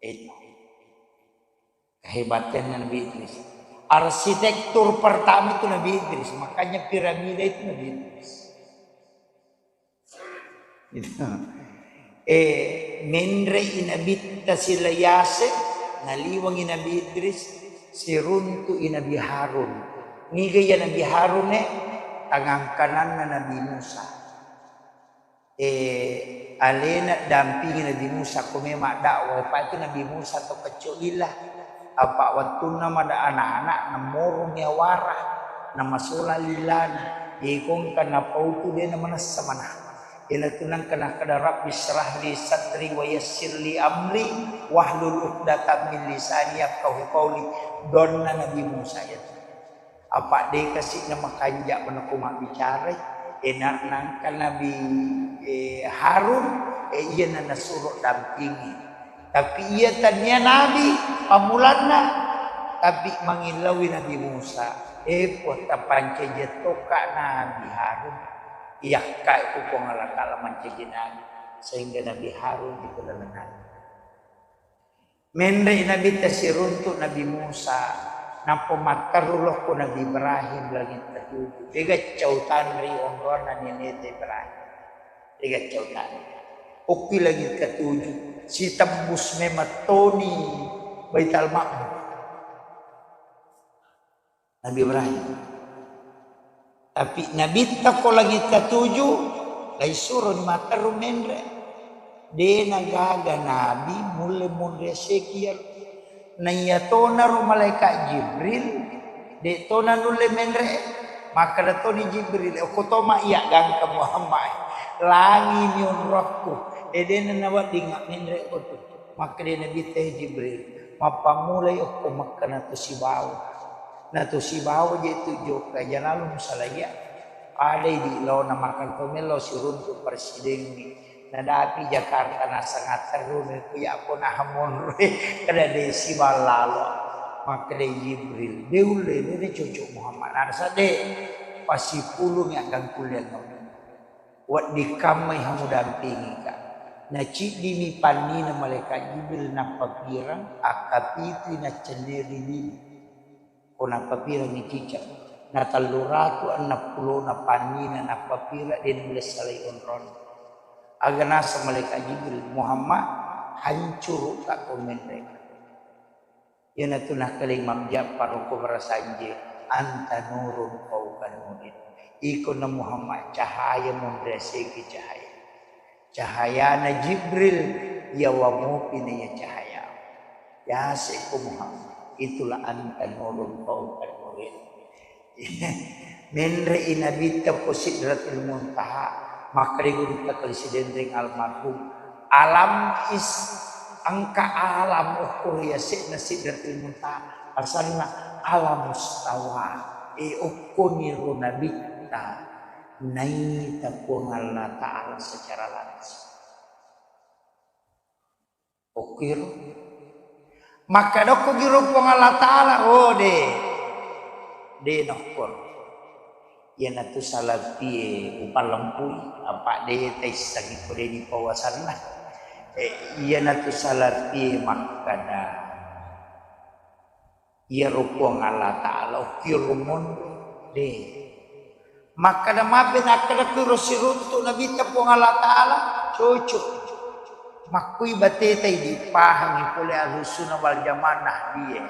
Itu. Kehebatanna Nabi Idris. Arsitektur pertama itu Nabi Idris, makanya piramida itu Nabi Idris. Gitu. Eh, menre'i Nabitta silai ase, naliwengi Nabi Idris, siruntu'i Nabi Harun. Niga iya Nabi Harun e? Tangang kananna Nabi Musa. Eh, alena dampingi Nabi Musa ko memang dakwah, apa itu Nabi Musa to kecco lila. Apa wettunna mada anak-anak namorong yawara, namasola lilana. Ikongka napautu de namanessa mana. Ina tunangka nakkeda, "Rabbi syrah li sadri wa yassir li amri wahlul uqdatam min lisani yafqahu qauli." Donna Nabi Musa itu. Apa de kasi na makanja manako mabbicarai, enak nangka Nabi, eh, Harun, eh, iya na nasuro dampingi. Tapi iya tania nabi pammulanna, tapi mangillauwi Nabi Musa. Eh, Puang, tapancaji tokka Nabi Harun. Iyakka ku Puang Allah Taala mancaji nabi, sehingga Nabi Harun dikelalengkan. Menre Nabitta siruntu Nabi Musa, nappa matteru lokko Nabi Ibrahim langit katuju. Dega cau tanri onronna neneta Ibrahim. Dega cau tanri. Okki langit katuju, sitembus memettoni Baital Ma'mur. Nabi Ibrahim. Tapi Nabitta ko langit katuju, laisuroni matteru menre. De nagaga nabi mulle monre seki iyaro. Naiyatonaro malaikat Jibril, de tona nulle menre. Makkeda toni Jibril, "Okko toma iya gangka Muhammad. Langimi onrokku." Eh, dena nawedding menre kotu. Makkeda Nabitta, "Eh, Jibril, mappammulai okko Makkah natu sibawa." Natu sibawa je tu jokka, janalo musalaiya. Padai di laona makkeda to melo siruntu presidengnge. Nadapi Jakarta nasanga terru ne ku yakko naha monroe, kada de siballalo. Makkeda Jibril, "De ulle, de, de cocok Muhammad." Nada sade, pasipulung yang gangkulle ngomong. Weddikkammai hamudampingika. Naciddimi pannina malaikat Jibril nappapireng, akkapitui naccenneri lino. Ko nappapirengngi cicak, na tellu ratu enneng pulona pannina nappapireng de nulle salai onronna. Aga naseng malaikat Jibril, "Muhammad, hancurukka ko menre." Iyanatu nakkeda Imam Ja'far ko barasanje, "Anta nurun fauqa nurin." Iko na Muhammad cahaya monre aseki cahaya. Cahayana Jibril, yawa mopi na iya cahaya. Yase ko Muhammad, itulah anta nurun fauqa nurin. Menre'i Nabitta ko Sidratul Muntaha, makkeda gurutta kali Sidenreng almarhum, "Alam is, engka alam okko ri yase'na Sidratul Muntaha, asanna alam mustawa." E, okkoniro Nabitta naita Puang Allah Ta'ala secara langsung. Okkiro. Makkeda okko giro Puang Allah Ta'ala, "Oh, de. De nokkoro." Iyanatu salafie upallempui, apa de taissengi ko de nipawasanna. Eh, iyanatu salafie makkeda, "Iyaro Puang Allah Ta'ala okkiro monro." De. Makkeda mape nakkeda kuiro siruntu Nabitta Puang Allah Ta'ala, cocok. Makkui bateta idi pahangi pole Ahlussunnah wal Jamaah Nahdiyah.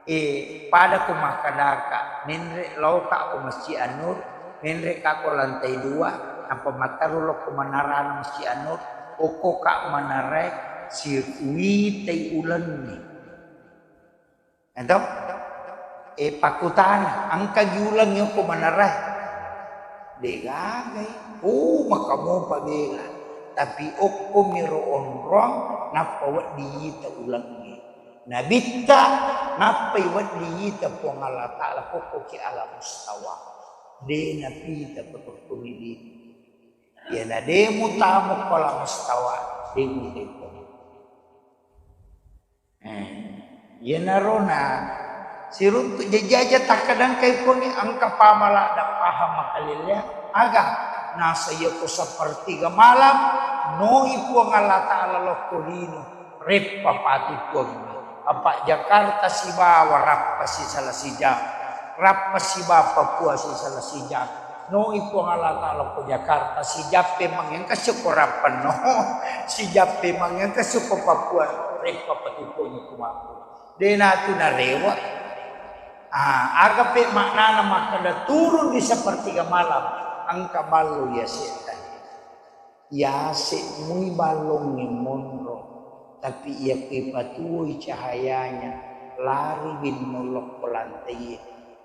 Eh, pada ko makkedaka, menre loka ko Masjid An-Nur, menre ka ko lantai dua, nappa matteru lokko menarana Masjid An-Nur, okko ka menara siwitai ulengnge. Ento? Eh, pakkutana, engka gi ulengnge okko menara? Degagai. Oh, maka mopa bela. Tapi okko miro onrong, nappa wedding ita ulengnge. Nabitta, nappai wedding ita Puang Allah Ta'ala kokkoki alam mustawa. De napita ko tokkoni di. Iyana de mutamu ko alam mustawa, de mutai ko. Eh, iyanarona siruntu jajaja takkadangkai Puangnge engka pamala da paham makalelleang. Aga? Nasa iyako sepertiga malam, noi Puang Allah Ta'ala lokko lino, reppa pati Puang. Apa Jakarta sibawa rappa sisala sijam, rappa sibawa Papua sisala sijam. Noi Puang Allah Ta'ala ko Jakarta, sijappe mangengka suko rappa no, sijappe mangengka suko Papua, reppa pati Puang ku mampu. Dena tu narewa. Ah, aga pe maknana makkeda turun di sepertiga malam, engka ballo iya setan. Yase mui ballongnge monro, tapi iya ke patuoi cahayanya, lari binno lokko lantaiye,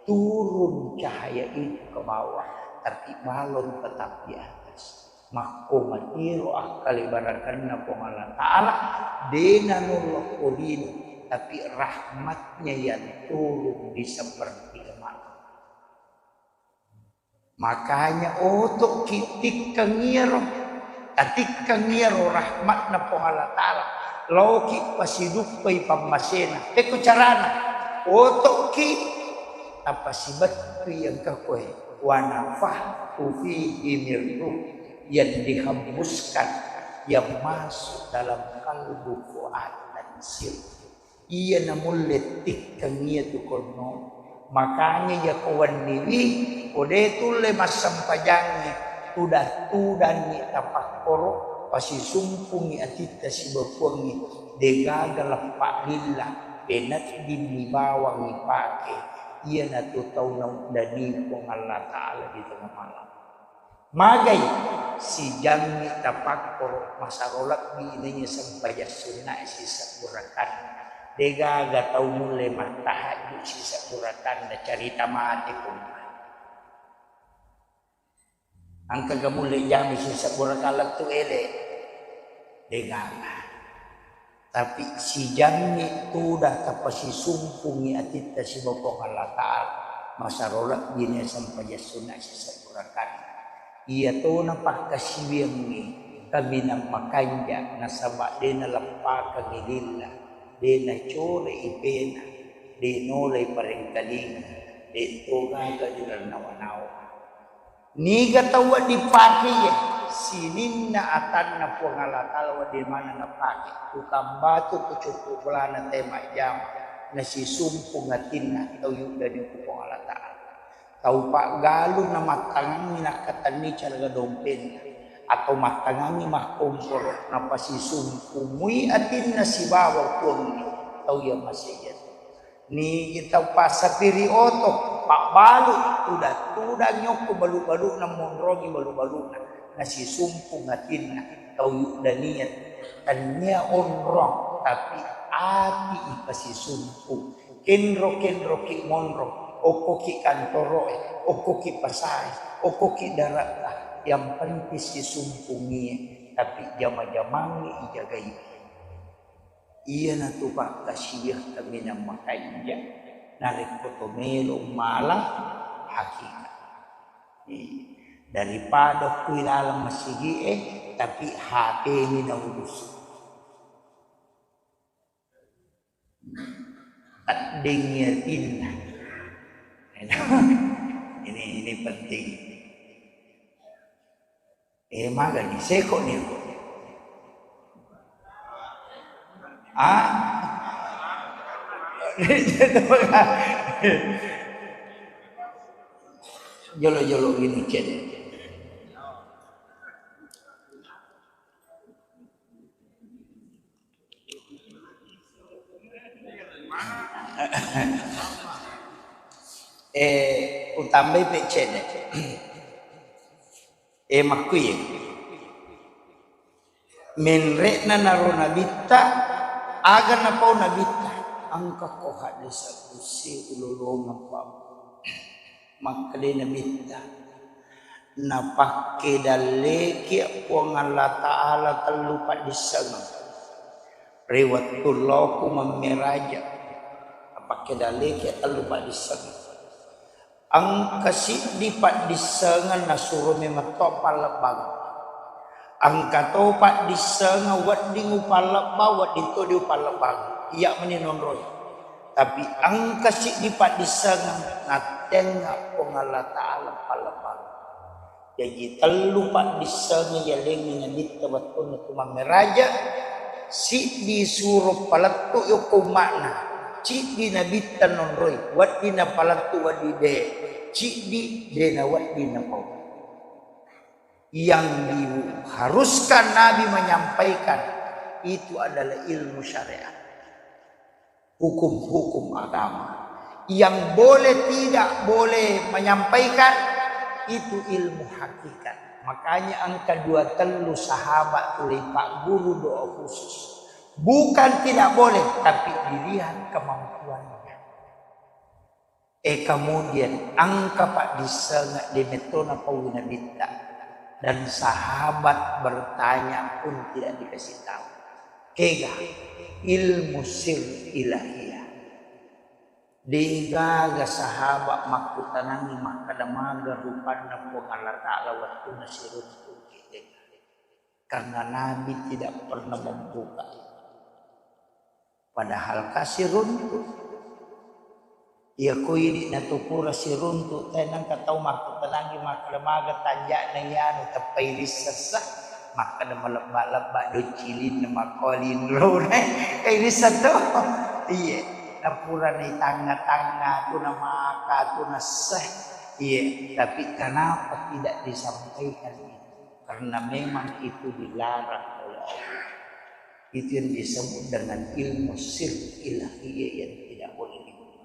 turun cahaya itu ke bawah, tapi balon tetap di atas. Makko matiro akkalibarakenna Puang Allah Ta'ala, dena nullo kodino, tapi rahmatnya yang turun di sepertiga malam. Makanya oto'ki tikkeng iyaro, tatikkeng iyaro rahmatna Puang Allah Ta'ala, laoki pasiduppai pammasena. Pekko carana, oto'ki tapasibettui engka koe, wa nafakhtu fihi min ruh, yang dihembuskan, yang masuk dalam kalbu fuad dan sir. Iya namulle tikkeng iya tu konno. Makanya iya ko wenniwi, ko de tulle massempajangnge, tudang-tudangngi tapakkoro, pasisumpungngi atitta sibawa Puangnge, degaga leppa lilla, peneddinni bawang ipake, iyanatu tau nauddani Puang Allah Ta'ala di tengah malam. Magai sijammi tapakkoro masaro lebbi naiya sempajang sunnae sisebbu rakaat. Degaga tau mulle mattahajju sisebbu rakaat carita mate pun. Engkaga mulle jami sisebbu rakaat lettu ele? Degaga. Tapi sijammi tudang tapasisumpungngi atitta sibawa Puang Allah Ta'ala, masaro lebbi naiya sempajang sunna sisebbu rakaat. Iya tona pakkasiwiangnge kaminang makanja nasaba de naleppakengngi lilla, de nacore ipena, de nolai parengkalinga, de togaga dirannawa-nawa. Niga tau wedding pake iye? Sininna atanna Puang Allah Ta'ala wedding maneng napake. Tukang batu, kucukku bolana, te majjama, nasisumpung atinna tau yuddani ku Puang Allah Ta'ala. Tau paggalung namattangangngi nakkatenni caraga dompenna, atau mattangangngi makkomporo, napasisumpung mui atinna sibawa Puangnge tau iya maseiya. Nigi tau passapiri oto, pabbalu, tudang-tudang nyokko balu-baluna, monrongi balu-baluna, nasisumpung atinna tau yuddaniya. Tennia onrong, tapi ati ipasisumpung. Kenro-kenroki monro, okkoki kantoroe, okkoki pasae, okkoki dare'ta, yang penting sisumpungie, tapi jama-jamangngi ijagai. Iyanatu pakkasiwiang kaminang makanja narekko to melo mala hakikat. Eh, daripada kui laleng masigi'e, tapi H P-ni naurusu. Taddengngi atinna. Ini, ini penting. Eh, magani seko ni. Ah? Jolo-jolo gini cede. Eh, utambai pe cede. Eh, makkuye. Menre'na naro nabitta, aga napau nabitta? Engka ko hadde sabbu se ulolongeng pa. Makkeda nabitta, napakke dalleki Puang Allah Ta'ala tellu paddissengeng. Ri wettu loku mammeraja, napakke dalleki tellu paddissengeng. Engka siddi paddissengeng nasuro memetto pallebbang. Engka to paddissengeng wedding upallebbang, wedding to di upallebbang. Iya meni nonroi. Tapi engka siddi paddissengeng nattengnga Puang Allah Ta'ala pallebbang. Jaji tellu paddissengeng yalengngi Nabitta wettunna tu mammeraja, siddi suro palettu yokko umma'na, siddi Nabitta nonroi, wedding napalettu, wedding de, siddi de nawedding napau. Yang diharuskan Nabi menyampaikan itu adalah ilmu syariat, hukum-hukum agama. Yang boleh tidak boleh menyampaikan itu ilmu hakikat. Makanya engka dua tellu sahabat tuli Pak Guru doa khusus. Bukan tidak boleh, tapi dilihat kemampuannya. Eh, kemudian engka paddissengeng de metto napau Nabitta, dan sahabat bertanya pun tidak dikasih tahu. Kega ilmu sir ilahiyah. Degaga sahabat makkutanangi makkeda maga rupanna Puang Allah Ta'ala wettunna siruntu. Karena Nabi tidak pernah membuka. Padahal kasih runtu. Iya ko idi natukura siruntu, tenangka tau makkutanangi makkeda maga tanja'na iyanu teppai rissessa, makkeda malebba-lebba doccilinna makkolinrona. Kai rissa to? Iya, napurani tangnga-tangnga tu namaka tu nasse. Iya, tapi kenapa tidak disampaikan itu? Karena memang itu dilarang oleh Allah. Itu yang disebut dengan ilmu sir ilahiyah yang tidak boleh dibuka.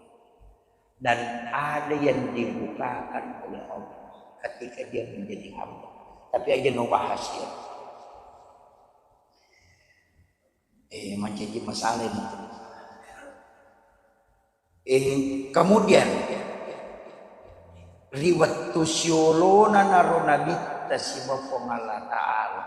Dan ada yang dibukakan oleh Allah ketika dia menjadi hamba. Tapi aja no bahas ya. Eh, mancaji masalah ini. Eh, kemudian, ri wettu siolona naro Nabitta siba Puang Allah Ta'ala,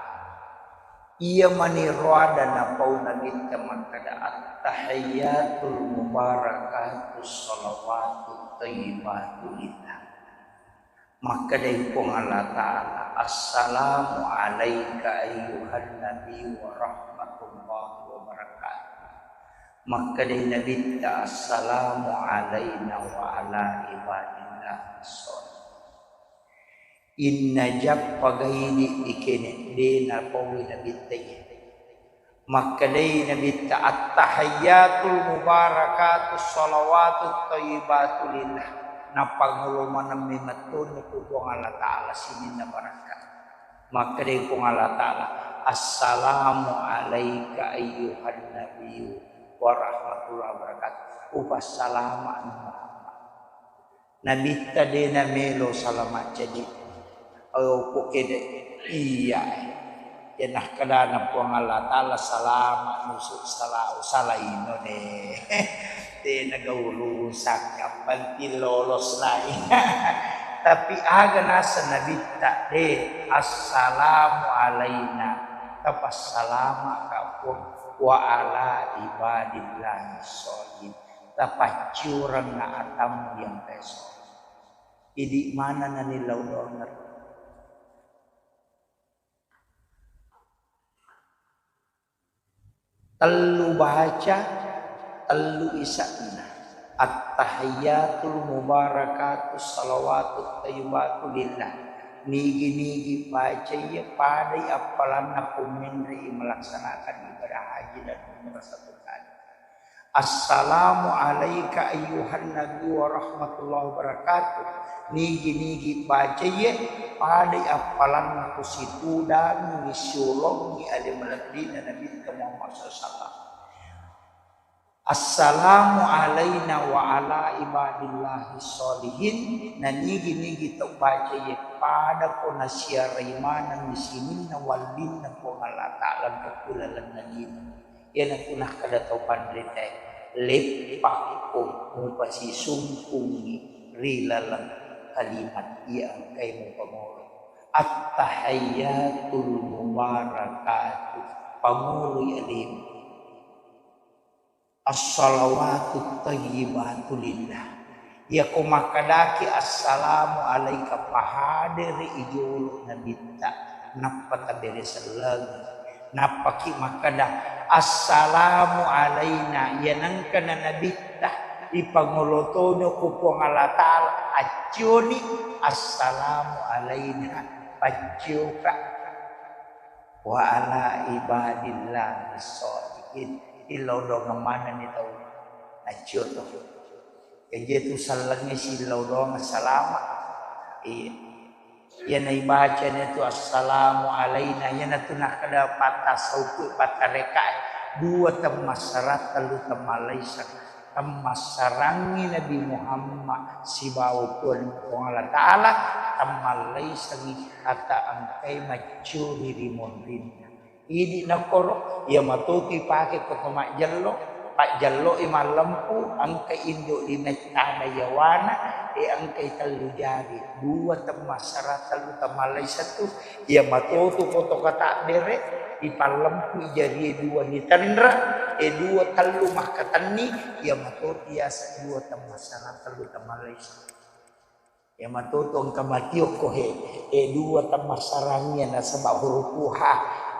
iya mani roada napau Nabitta makkeda, "At-tahiyyatul mubarakatus shalawatut thayyibatu lillah." Makkedai Puang Allah Ta'ala, "Assalamu alaika ayyuhan nabi wa rahmatullahi wa barakatuh." Makkedai Nabitta, "Assalamu alaina wa ala ibadillah sholih." Inna jappa gaidi dikene dena paui Nabitta ye. Makkedai Nabitta, "At-tahiyyatul mubarakatus shalawatut thayyibatu lillah." Napangolo maneng memettoni ku Puang Allah Ta'ala sininna barakka. Makkedai Puang Allah Ta'ala, "Assalamu alaika ayyuhan nabiyyu wa rahmatullahi wa barakatuh." Upassalama Muhammad. Nabitta de namelo salama cadi. Ayo pokede iya. Ya nakkedana Puang Allah Ta'ala salama nusu salau salaino de. De nagaurusak yang penting lolos nai. Tapi aga nasa Nabitta de, "Assalamu alaina." Tapassalama ka Puang, "wa ala ibadillahi sholihin." Tapacciurengnga atammu yang peso. Idi mana nani lau donger. Tellu baca, tellu isa'na. At-tahiyyatul mubarakatus shalawatut thayyibatu lillah. Nigi-nigi baca iya padai appalanna pummenrei melaksanakan ibadah haji dan umrah satu kali. Assalamu alaika ayyuhan nabi wa rahmatullahi wa barakatuh. Nigi-nigi bacaiye, padai appalanna kusitudangi siolongi ale malebbina Nabitta Muhammad sallallahu alaihi wasallam. Assalamu alaina wa ala ibadillahi sholihin. Nanigi-nigi tau bacaiye, pada ko nasiarai maneng sininna wallinna Puang Allah Ta'ala ri laleng lino. Iyanatu nakkeda tau panritae, "Leppakko mupasisungkungngi ri laleng kalimat iya engkae mupamolo. At-tahiyyatul mubarakatuh, pamoloi alemu. As-shalawatut thayyibatu lillah." Iyako makkedaki, "Assalamu alaika," pahadere i jolo Nabitta, nappa tabere sellengi. Nappaki makkeda, "Assalamu alaina," iyanengka na Nabitta, ipangolo tono ko Puang Allah Ta'ala, accioni, "Assalamu alaina." pacciuka. Wa ala ibadillahi sholihin. Illau doang manenni tau naccio to. Jaji tu sellengngi sillau doang salama. Iya. Iyana ibacani tu assalamu alaina, iyanatu nakkeda patta sauku, patta rekae. Dua temmassarang, tellu temmallaiseng. Temmassarangngi Nabi Muhammad sibawa Puang, Puang Allah Ta'ala, temmallaisengngi hatta engkai maccuri ri munrinna. Idi nakkoro, iya matotu ipake ko to majjello, pajjelloi mallempu, engka indo limettana yawana, e engkai tellu jari, dua temmassarang, tellu temmallaiseng tu, iya matotu ko to katabbere, ipallempu jarie dua nitenra, e dua tellu makkatenni, iya matotu yaseng dua temmassarang, tellu temmallaiseng. Iya matotu engka matiokko he, e dua temmassarangngi nasaba huruf ha,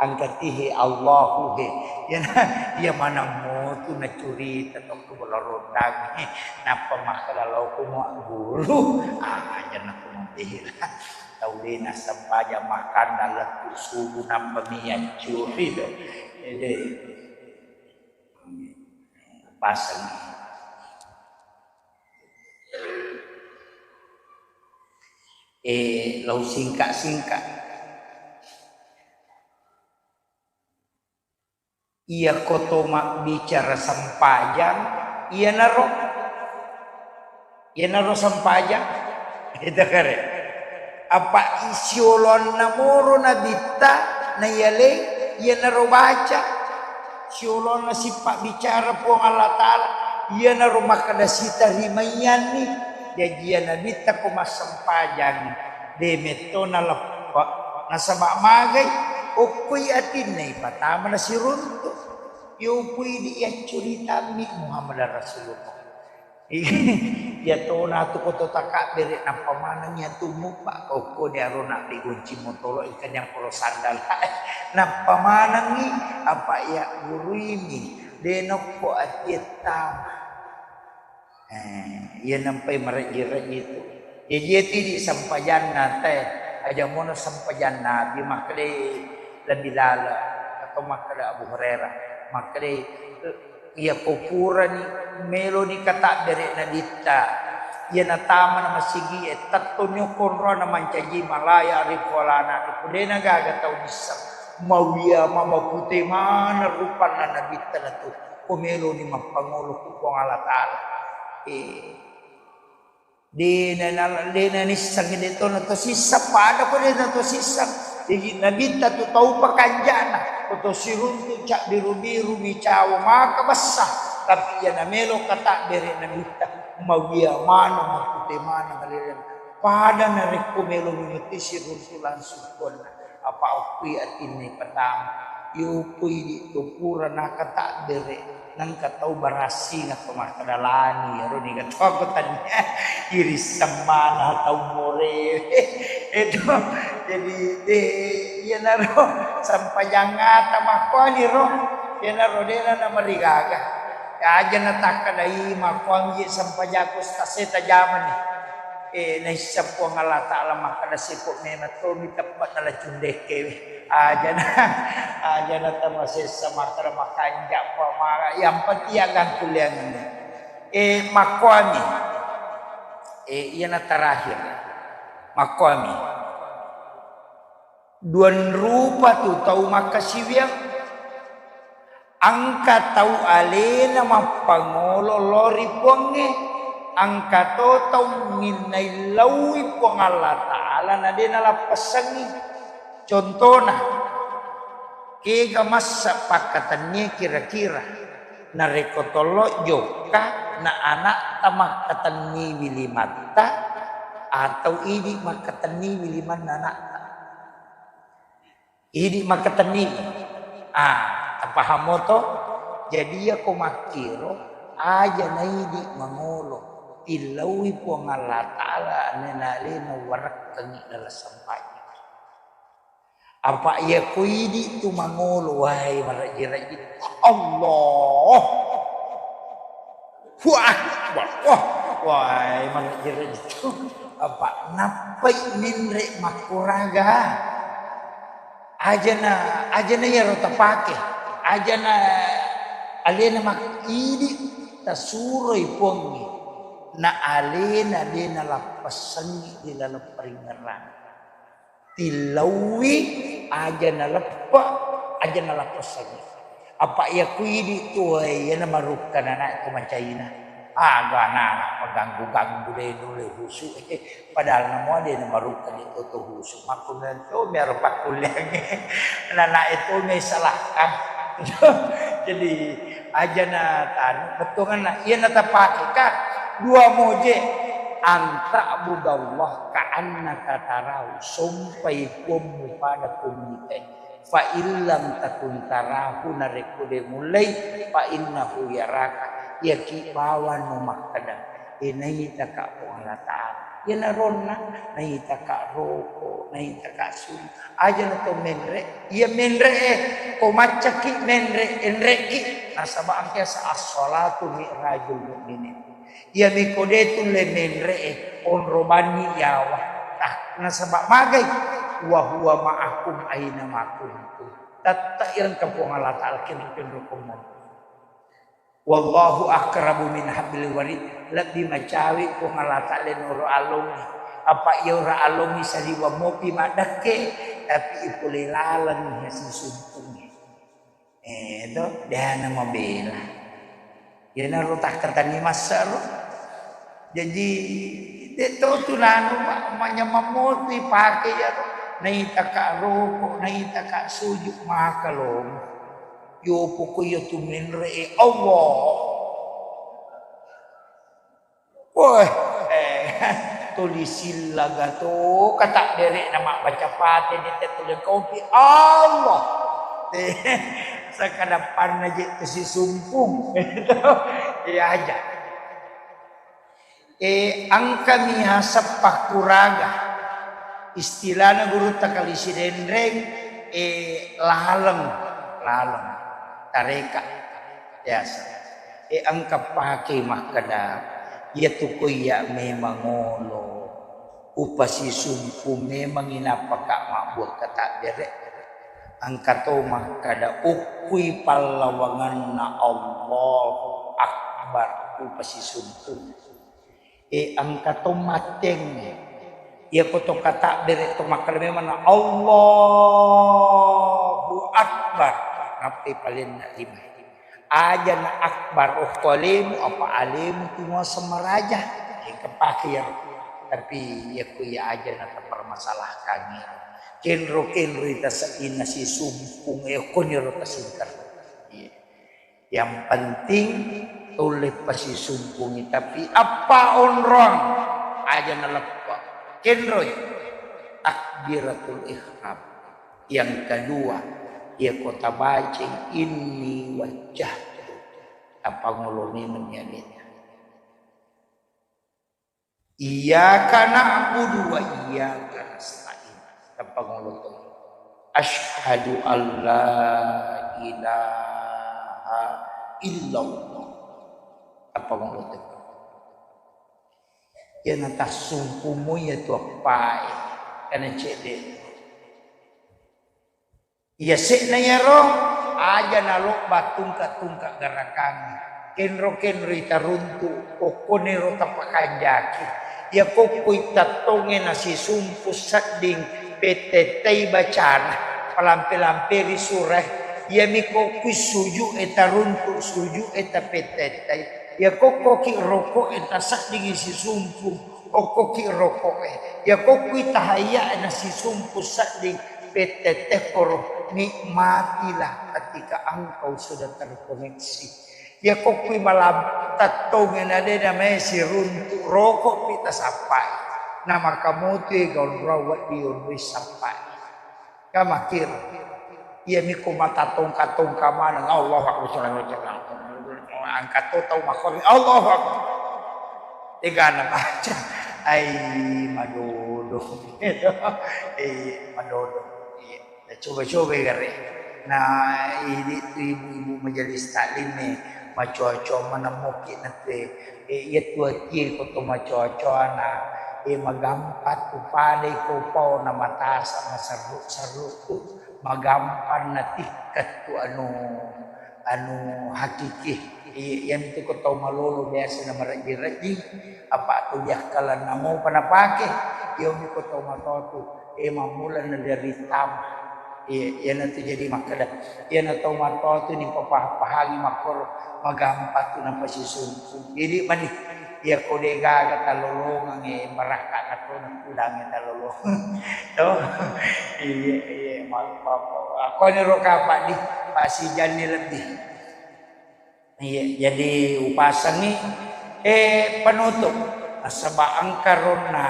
engka ti he Allahu he. Iyana, iya maneng motu nacurita tokko bola rondang he. Nappa makkeda lao ko mua guru, ah, aja nakko mabela. Tau de nassempajang makkanda lettu subuh nappa mi accuri to. Ede. Paseng. Eh, lau singka-singka. Iya ko to mabbicara sempajang, iyanaro, iyanaro sempajang. Ita kare. Apa siolonna moro nabitta naiyaleng, iyanaro baca. Siolonna sipabbicara Puang Allah Ta'ala, iyanaro makkeda sitarimaiyanni. Jaji iya nabitta ko massempajang, de metto naleppe, nasaba magai, okkoi atinna ipatama nasiruntu. Yoppui di yaccuritammi Muhammad Rasulullah. Iya tona tu ko to takabbere, nappa manengngi atummu, Pak. Okkoni arona digunci motoro, engka nyamporo sandala. Nappa manengngi, apa iya guruimi, de nokko atie tama. Eh, iya nampai marejji-rejji tu. Jaji iya tidi sempajanna te, aja mono sempajanna Nabi, makkeda lebih lala, atau makkeda Abu Hurairah, makkeda Iya ko purani meloni katabbere nabitta, iya natamana masigie, tettoni okko onrona mancaji ma la ya'rifu wa la na'rifu, de nagaga tau nisseng. Mawiya ma mapute maneng rupanna nabitta natu, ko meloni mappangolo ku Puang Allah Ta'ala. Eh. De na, na, de nanisseng, de to na to sisseng, pada ko de na to sisseng. Jaji nabitta tu tau pakanjana, ko to siruntu cabbiru-biru mi cawo maka bessa, tapi iya namelo katabbere nabitta, mawiya maneng, mapute maneng, malele. Pada narekko melo mimeti siruntu langsung konna. Apa okkui atinna ipatama. Yoppui di to pura nakatabbere, nengka tau barassing atau makkeda lani, ero niga to ko tania, irisseng maneng tau more. Eto, jadi, eh, iyanaro sempajang ata makkuani ro, iyanaro dena namarigaga. Aja natakkedai makkuani sempajakku staseta jamani. Eh, naisseng Puang Allah Ta'ala makkeda, siko memang tomi teppa'na la cundekkewe. Ajana, ajana tamasessa makkeda makanja pamara, yang penting ya gangkuliangenna. Eh, makkuami. Eh, iyana terakhir. Makkuami. Duang rupa tu tau makkasiwiang. Engka tau alena mappangolo lao ri Puangnge, engka to tau minnailauwi Puang Allah Ta'ala na de nalappessengngi. Contona, kega massa pakkatennie kira-kira, narekko tollo jokka na anakta makkatenniwi limatta atau idi makkatenniwi limanna anakta? Idi makkatenni. Ah, tapahamo to? Jadi iyako makkiro, aja naidi mangolo, tillaui Puang Allah Ta'ala, nena-, nalena warekkengi dalam sempajang. Apa iyako idi tu mangolo, wahai marajji-rajji, Allah. Wah, wah, wah. Wah, manajjere itu. Apa nappai menre makkuraga? Ajana, ajana iyaro tapake. Ajana alena mak-, idi tasuroi Puangnge. Na alena de nalappessangngi di laleng paringngerang. Tillauwi aja naleppe, aja nalappessangngi. Apa iya ku idi tuwae, iyana marukka nana ko macaina. Aga nana paganggu-ganggu de nulle husu. Padahal namo de na marukka di toto husu. Makkunna to miaro pakkulleangnge. Nana itu mi salahkan. Jadi, aja na tanu, bettuanna, iya na tapake ka, dua moje, an ta'budallaha ka'annaka tarahu, sompai Puammu pada ko mitai. Fa illam takun tarahu, narekko de mullei, fa innahu yaraka, iyaki bawang no makkeda, e, naitaka Puang Allah Ta'ala. Iyanaronna, naitaka roko, naitaka suli. Aja na to menre, iya menre e, ko maccaki menre, enreki, nasaba engka sa as-salatu mi'rajul mu'minin. Iya miko de tulle menre e, onro banni yawa. Ah, nasaba magai, wa huwa ma'akum aina ma kuntum. Tette irengka Puang Allah Ta'ala kenro-kenro ko monro. Wallahu aqrabu min hablil warid, lebbi macawe Puang Allah Ta'ala noro alongnge. Apa iya ura alongnge saliwa mopi maddekke, tapi ipole laleng sisumpungnge. Eh, to, dena mabela. Iyanaro takkatanni massaro. Jaji, de to tunanu ma-, manyamang mopi pake iyaro. Naitaka roko, naitaka suju, maka lomo. Yo, pokok iya tu menre e Allah. Woi, eh, tuli sillaga to, kata derek na mabbaca pate di tetulis kopi Allah. Eh, sakadappanna je tu sisumpung. Iya aja. E, engkami yaseng pakkuraga. Istilahna gurutta kali Sidenreng, e, laleng, laleng. Tareka biasa. E, engka pake makkeda, iyatu ko iya memang olo. Upasisumpu memang inapaka mabbuang katabbere. Engka to makkeda, ukkui pallawanganna Allahu Akbar, upasisumpu. E, engka to mattengnge. Iyako to katabbere to makkeda memang na Allahu Akbar. Nappai palenna lima. Aja na akbar, okko alemu, apa alemu tu muaseng maraja. Engka pake ya. Tapi iyako iya aja na tapermasalahkan ya. Kenro-kenro ita seddinna sisumpung, e, okkoniro tasingkar. Iya. Yang penting tulle pasisumpungi, tapi appa onrong aja naleppa. Kenroi takbiratul ihram. Yang kedua, iya ko tabacai inni wajjahtu. Tapangolo memeng ya beta. Iyyaka na'budu wa iyyaka nasta'in. Tapangolo to. Asyhadu an la ilaha illallah. Tapangolo to. Iyana tassumpumu iya tu appae. Kana cedde. Iyase'na iyaro aja nalobba tungka-tungka garakangnge. Kenro-kenroi taruntu, okkoniro tapakanjaki. Iya kokkoi tattongnge nasisumpu sedding pettettai bacana, palampe-lamperi surae. Iyami kokkoi suju'e taruntu, suju'e tapettettai. Iya kokkoki roko'e taseddingi sisumpu. Okkoki roko'e. Iya kokkui tahayya nasisumpu sedding pettettekkoro, nikmatilah ketika engkau sudah terkoneksi. Iya kokkui malam tattonge na de namae siruntu, roko'pi tasappai. Namaka motoi gaunrau wedding onroi sappai. Ka makkiro. Iyami ko matatongka-tongka maneng, Allahu Akbar, sallallahu alaihi wasallam. Angkat to tau makkoro, Allahu Akbar. Tegana baca. Ai, madodo. Eh, madodo. Iya. Coba-coba gare. Nah, ini tu ibu-ibu majelis taklim nih. Macoa-coa manemmoki natte, e, iya tuatie ko to macoa-coana, e, magampa tu padai ko pao na matasa maserru-serru tu, magampa natikka tu anu, anu hakiki. Iya, iyantu ko tau malolo biasa na marejjing-rejjing, apa tu diakkalanna mopa napake, iyomi ko tau matoa tu, e, mammula na dari tama. Iya, iyanatu jadi makkeda, iyana tau matoa tu nipapaha-pahangi makkoro magampa tu napasisuntung. Jadi mani, iya ko de gaga talolongang, e, barakka na to nakudangi talolongang. To? Iya, iya, maaf, maaf. Akkoniro kapang di, pasijanni lebbi. Iya, jadi upasengi, e, penutup. Nasaba engka ronna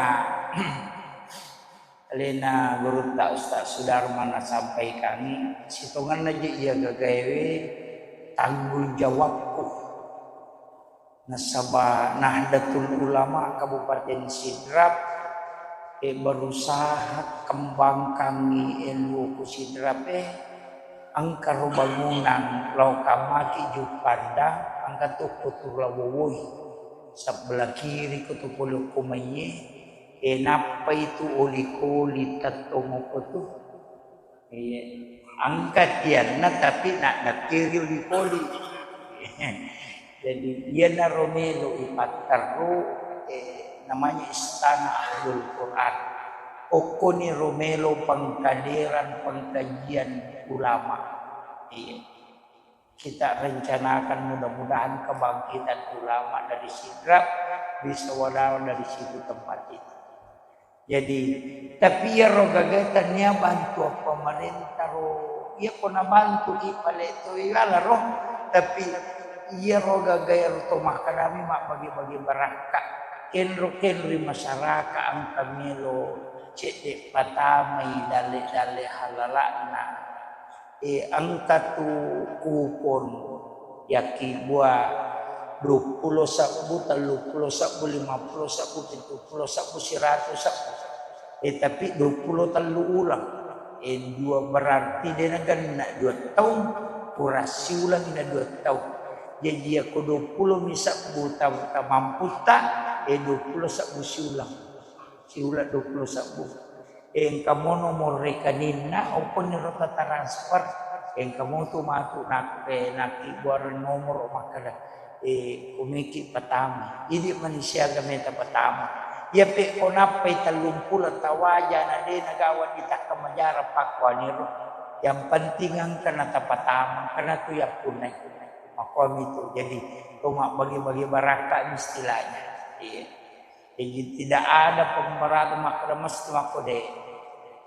Alena gurutta Ustaz Sudarma nasampaikangi, sitongenna je iya gagaewe tanggung jawabku. Nasaba Nahdlatul Ulama Kabupaten Sidrap, e, berusaha kembangkangi elo ku Sidrap, e, engka ro bangunang lao kammaki Juppandang, engka tu ko Turawowoi, sebelah kiri ko tu pole ko maiye, e, nappai tu oli-koli tettong ko tu. Iya. Engka tianna, tapi na-, nakkiri oli-koli. Jadi, iyanaro melo ipatterru, eh, namanya Istana Ahlul Quran. Okkoni ro melo pengkaderan pengkajian ulama. Iya. Kita rencanakan mudah-mudahan kebangkitan ulama dari Sidrap bisa wadawa dari situ tempat itu. Jadi, tapi iyaro gagae tania bantuan pemerintah ro, iya ko nabantu i pale to iwala ro, tapi iyaro gagae ro to makkedami mabbagi-bagi barakka, kenro-kenroi masyarakat engka melo cedde patamai dalle-dalle halala'na. E, engka tu kupon yakkibua duappulo sebbu, telluppulo sebbu, limappulo sebbu, pittuppulo sebbu, siratu sebbu. E, tapi duappulo tellu uleng. E, dua berarti de nagenna dua taung, pura siuleng na dua taung. Jaji yakko duappulo mi sebbu ta-, tamamputta, e, duappulo sebbu siuleng. Siuleng duappulo sebbu. Engka mo nomor rekeninna, okkoniro ta transfer, engka mo tu matu nak-, eh, nakkibbuareng nomor makkeda, eh, kumiki patama. Idi mani siaga meta patama. Iya pe ko nappai tellumpulo tawaja na de nagawa ditakka majara pakkuaniro. Yang penting engka na tapatama, engka na tu yappunnai. Makkuami tu. Jadi, to mabbagi-bagi barakka istilahnya. Iya. Jadi, tidak ada pemberatan makkeda mesti makko de.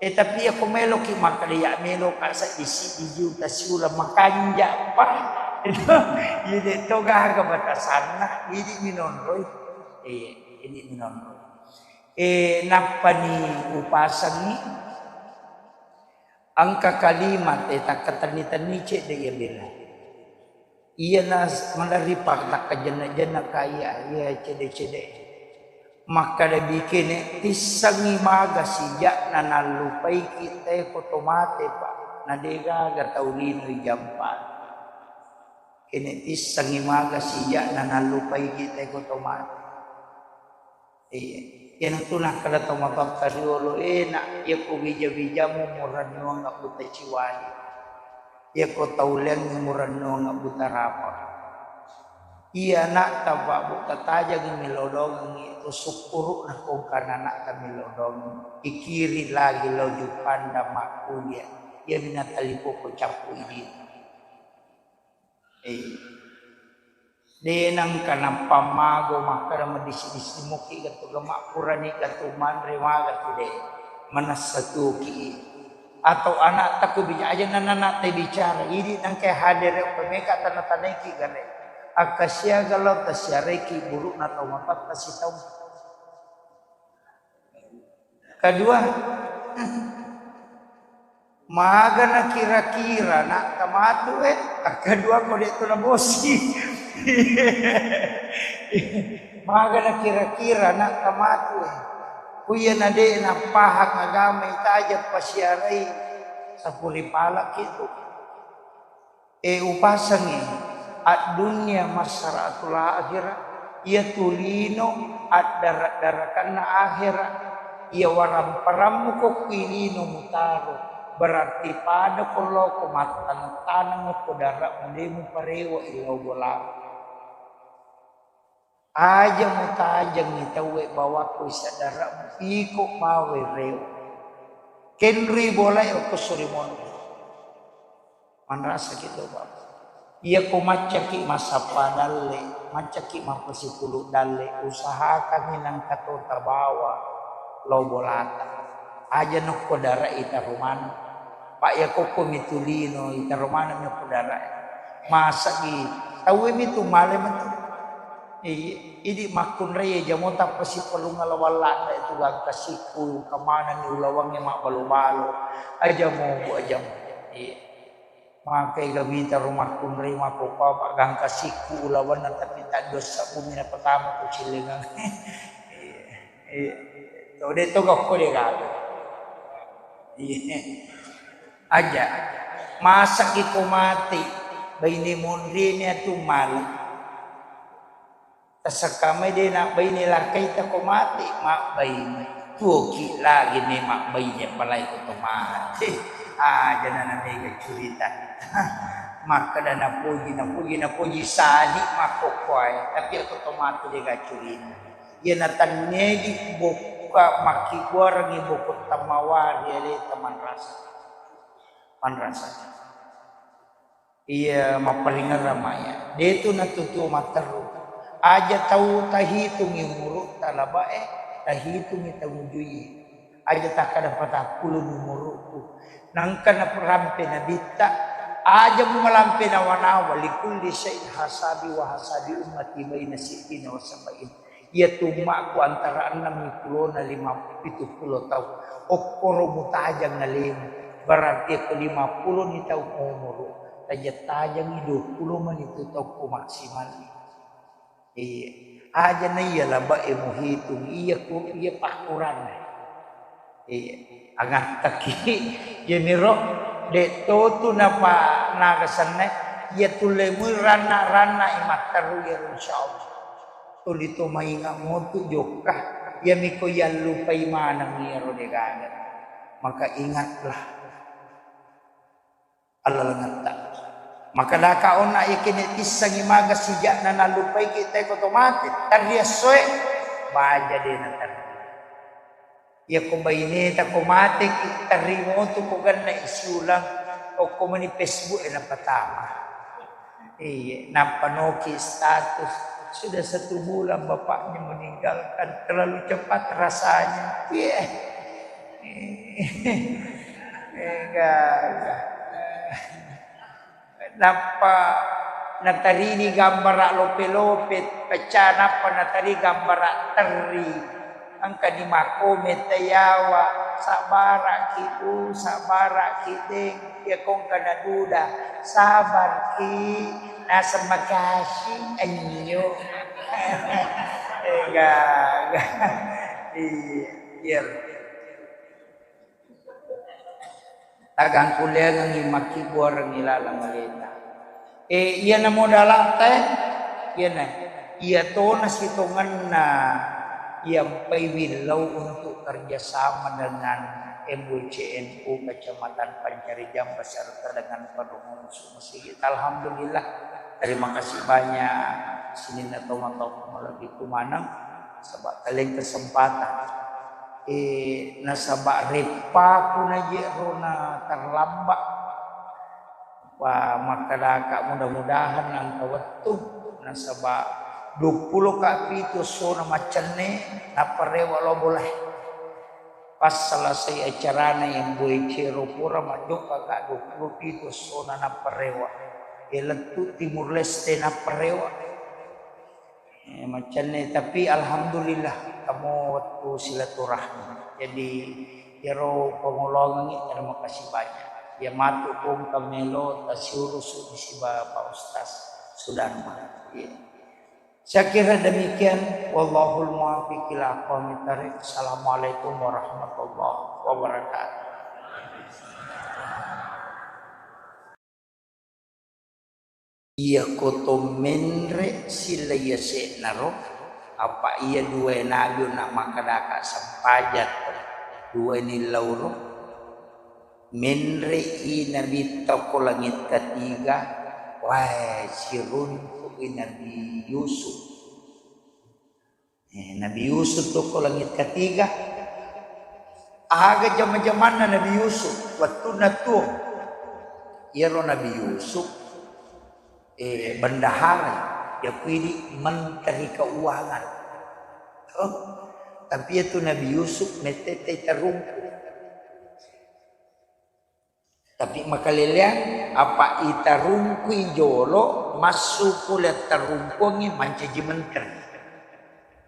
Eh, tapi iya ko meloki makkeda iya melo ka seddi-seddi juta siuleng makanja pa. Itu, iya de to gaga batasanna, idi minonroi. Iya, idi minonroi. Eh, nappani upasengi engka kalimat, eh, takkatenni-tenni cedde iya bela. Iyana s-, maderri pa-, takkajenna-jenna ka iya, iya cede-cede. Makkeda bikene tissengngi maga sija'na nallupaiki tae ko to mate, Pak. Na degaga tau lino ijampa. Kene tissengngi maga sija'na nallupaiki tae ko to mate. Iya. Iyanatu nakkeda tomatoatta riolo, eh, nak, iyako bija-bijamu murennuang buta ciwali. Iyako tauleangngi murennuang buta rapa. Iya, nak, tabba buta tajangi milodongengi, to sukkuru'na kongkana nak milodongengi. Ikiri lagi lo Juppandang makkulia. Iyami natalipoko cappu idi. Eh. De nengka nappa mago makkeda madissi-dissi muki gatu gama purani gatu manre magatu de. Manessa tuki. Atau anak taku bija aja nana anak te bicara. Idi nengka hadere pemeka tana-tanaiki gare. Akka siaga lo tasiaraiki burukna tau mapatta sitau. Kedua, magana kira-kira nak tamatu, eh? Kedua ko de tu nabosi. Magana kira-kira nak tamatu, eh? Kuya na de napahang agama itaja pasiarai sapuri palak itu. Eh, upasengi. Addunya masra'atul akhirah, iyatu lino addara-darakanna akhera. Iya waramparammu kokki lino mutaro, berarti pada ko lao ko mattaneng-taneng ko dara'mu de muparewa illau bola. Aja mutajengngi tauwe bawakko isaddara'mu, iko bawai rewe. Kenrui bolae okko suri monri. Manrasaki to, Bapak. Iya ko maccaki massappa dalle, maccaki mappasipulu dalle, usahakangngi nangka to tabawa lao bolata. Aja nokko dara itaro maneng. Pak, iya kokko mitu lino, itaro maneng mi ko dara. Masagi, tauwe mitu male metu. Iya, idi makkunrai jamo tappa sipalunga lawang ladda itu gangka sikku, kamanenni ulawangnge mabbalo-balo. Aja mo, Bu, aja mo. Iya. Makai ga mitaro makkunrai makko papa gangka sikku ulawanna tapi taddossa bumi napatama ku cillengang. Iya. Iya. To de to gakko de gaga. Iya. Aja. Masaki ko mati. Baine monrine atu male. Tasekkamai de nabbaine lakkaita ko mate, mabbaine. Tuoki lagi me mabbaine apalagi ko to mate. Aja na namega curita. Makkeda napoji, napoji, napoji sadi makkokkoe. Tapi ko to mate de ga curita. Iya natannedi bokka makkibuarangi bokko tamawari aleta manrasa. Manrasa. Iya, mapparingerrang maya. De tu natutuo matteru. Aja tau tahitungi umurutta labae, tahitungi tangujui. Aja takkada patappulo umurukku. Nangka narampe nabitta, aja mu malampe nawa-nawa, likulli syai'in hasabi wa hasabi ummati baina sittina wa sab'in. Iyatu ummakku antara enneng pulona lima, pitu pulo taung. Okkoro mutajang alemu. Berarti ko lima pulo ni taung umuru, tajang-tajangi dua pulo mani tu taung ko maksimal. Iya. Aja na iya labae muhitung, iya ku, iya pakkuranna. Iya, angattaki. Iyaniro de to tu napa naga senne, iya tulle mui ranna-ranna i matteru iyaro insyaallah. Tuli to mainga motu jokka, iyami ko yallupai maneng iyaro de gaga. Maka ingatlah allalengetta. Maka daka onna ikene tissangi maga sijakna nallupaiki teko to mate, tarri essoe, baja de natarri. Iya ko baineta ko mateki, tarri motu ko ganna i siulang, okko mani Facebook e napatama. Iya, nappa noki status, "Sudah satu bulan bapaknya meninggalkan, terlalu cepat rasanya." Iya. Enggak, enggak. Nappa natarini gambara lope-lope pecah, nappa natari gambara terri. Engkani makkomen tayawa, "Sabbaraki, Bu, sabbaraki, Deng." Iya kongka naduda, "Sabarki, naseng makasih, anyo." Enggak, enggak. Iya, iya. Tagang kuliangengngi makkibbuarengngi laleng aleta. E, iyana modalata e, iyana, iya tona sitongenna iya mpai willau untuk kerjasama dengan M W C N U Kecamatan Pancarijang beserta dengan Padungun Sumesigi. Alhamdulillah, terima kasih banyak sininna tomatoa malebbiku maneng. Saba' taleng kesempatan. Eh, nasaba' reppaku naje'ro na terlambat. Wa, makkedaka mudah-mudahan engka wettu, nasaba' duappulo ka pitu essona maccenne, nappa rewe' lao bolae. Pas selesai acarana yang boe cero pura majjokka ka duappulo pitu essona nappa rewe'. Eh, lettu Timur Leste nappa rewe'. Eh, maccenne, tapi alhamdulillah, tamo wettu silaturahmi. Jadi, iyaro pangoloangengngi, terima kasih banyak. Iya matu kongka melo tasiurusu siba Pak Ustaz Sudarma. Iya. Saya kira demikian. Wallahul muwaffiq ila aqwamit thariq. Assalamualaikum warahmatullahi wabarakatuh. Iyako to menre silla yase'naro, apa iya duwae nabi onna makkedaka sempajang to, duwae nillauro. Menre'i nabitta ko langit katiga, wae, siruntu'i Nabi Yusuf. Eh, Nabi Yusuf to ko langit katiga. Aga jama-jamanna Nabi Yusuf wettunna tuo? Iyaro Nabi Yusuf, eh, bendahara, yakuidi menteri keuangan. Oh, tapi iyatu Nabi Yusuf mettettai tarungku. Tapi makaleleang, apa itarungkui jolo, massu pole attarungkuangngi mancaji menteri.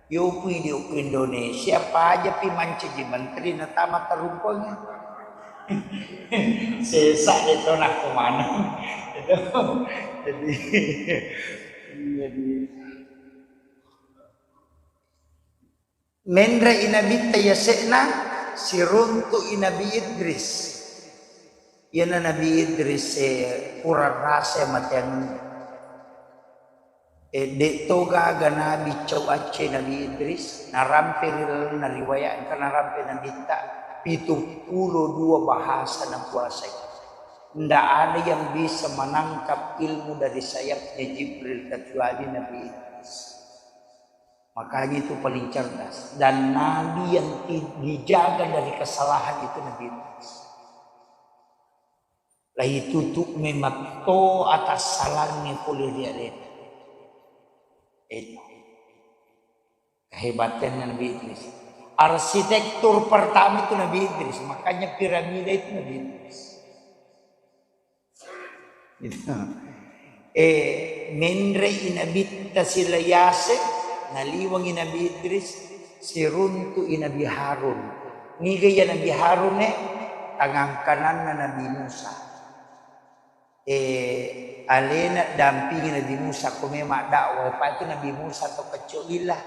Yopui di okko Indonesia, pajapi mancaji menteri natama tarungkuangngi. Sesa de to nakko maneng. Itu. Jadi, jadi Menre'i nabitta yase'na, siruntu'i Nabi Idris. Iyana Nabi Idris, eh, pura rasa mateangenna. Eh, de' to gaga nabi cau accai Nabi Idris, narampe ri lalenna riwayat engka narampe nabitta, pitung pulo dua bahasa nakuasai. Ndak ada yang bisa menangkap ilmu dari sayapnya Jibril kecuali Nabi Idris. Makanya itu paling cerdas. Dan nabi yang ti-, dijaga dari kesalahan itu Nabi Idris. Laitutup mematto atas salangnya pole ri alena. Itu. Kehebatannya Nabi Idris. Arsitektur pertama itu Nabi Idris. Makanya piramida itu Nabi Idris. Gitu. Eh, menre'i nabitta sila yase, naliwengi Nabi Idris, siruntu'i Nabi Harun. Niga iya Nabi Harun e? Tangang kananna Nabi Musa. Eh, alena dampingi Nabi Musa ko memang dakwah, apa itu Nabi Musa to kecco lillah.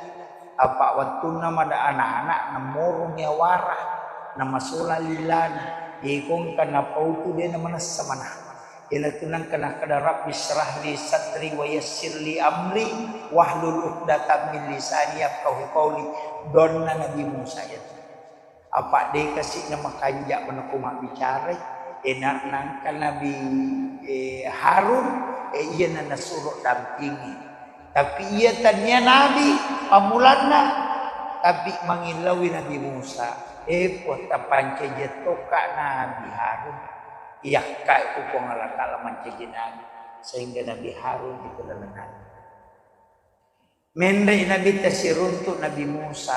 Apa wettunna mada anak-anak namorong yawara, namasola lillana. Ikongka napautu de namanessa mana. Iyanatu nengka nakkeda, "Rabbi syrah li sadri wa yassir li amri wahlul uqdatam min lisani yafqahu qauli." Donna Nabi Musa iyatu. Apa de kasi namakanja menakko mabbicarai, eh, na-, nangka Nabi, eh, Harun, eh, iyana nasuro dampingi. Tapi iya tania nabi pammulanna, tapi mangillauwi Nabi Musa. Eh, Puang, tapancaji tokka Nabi Harun. Iyakkai ku Puang Allah Taala mancaji nabi, sehingga Nabi Harun dikelalengkan. Menre Nabitta siruntu Nabi Musa,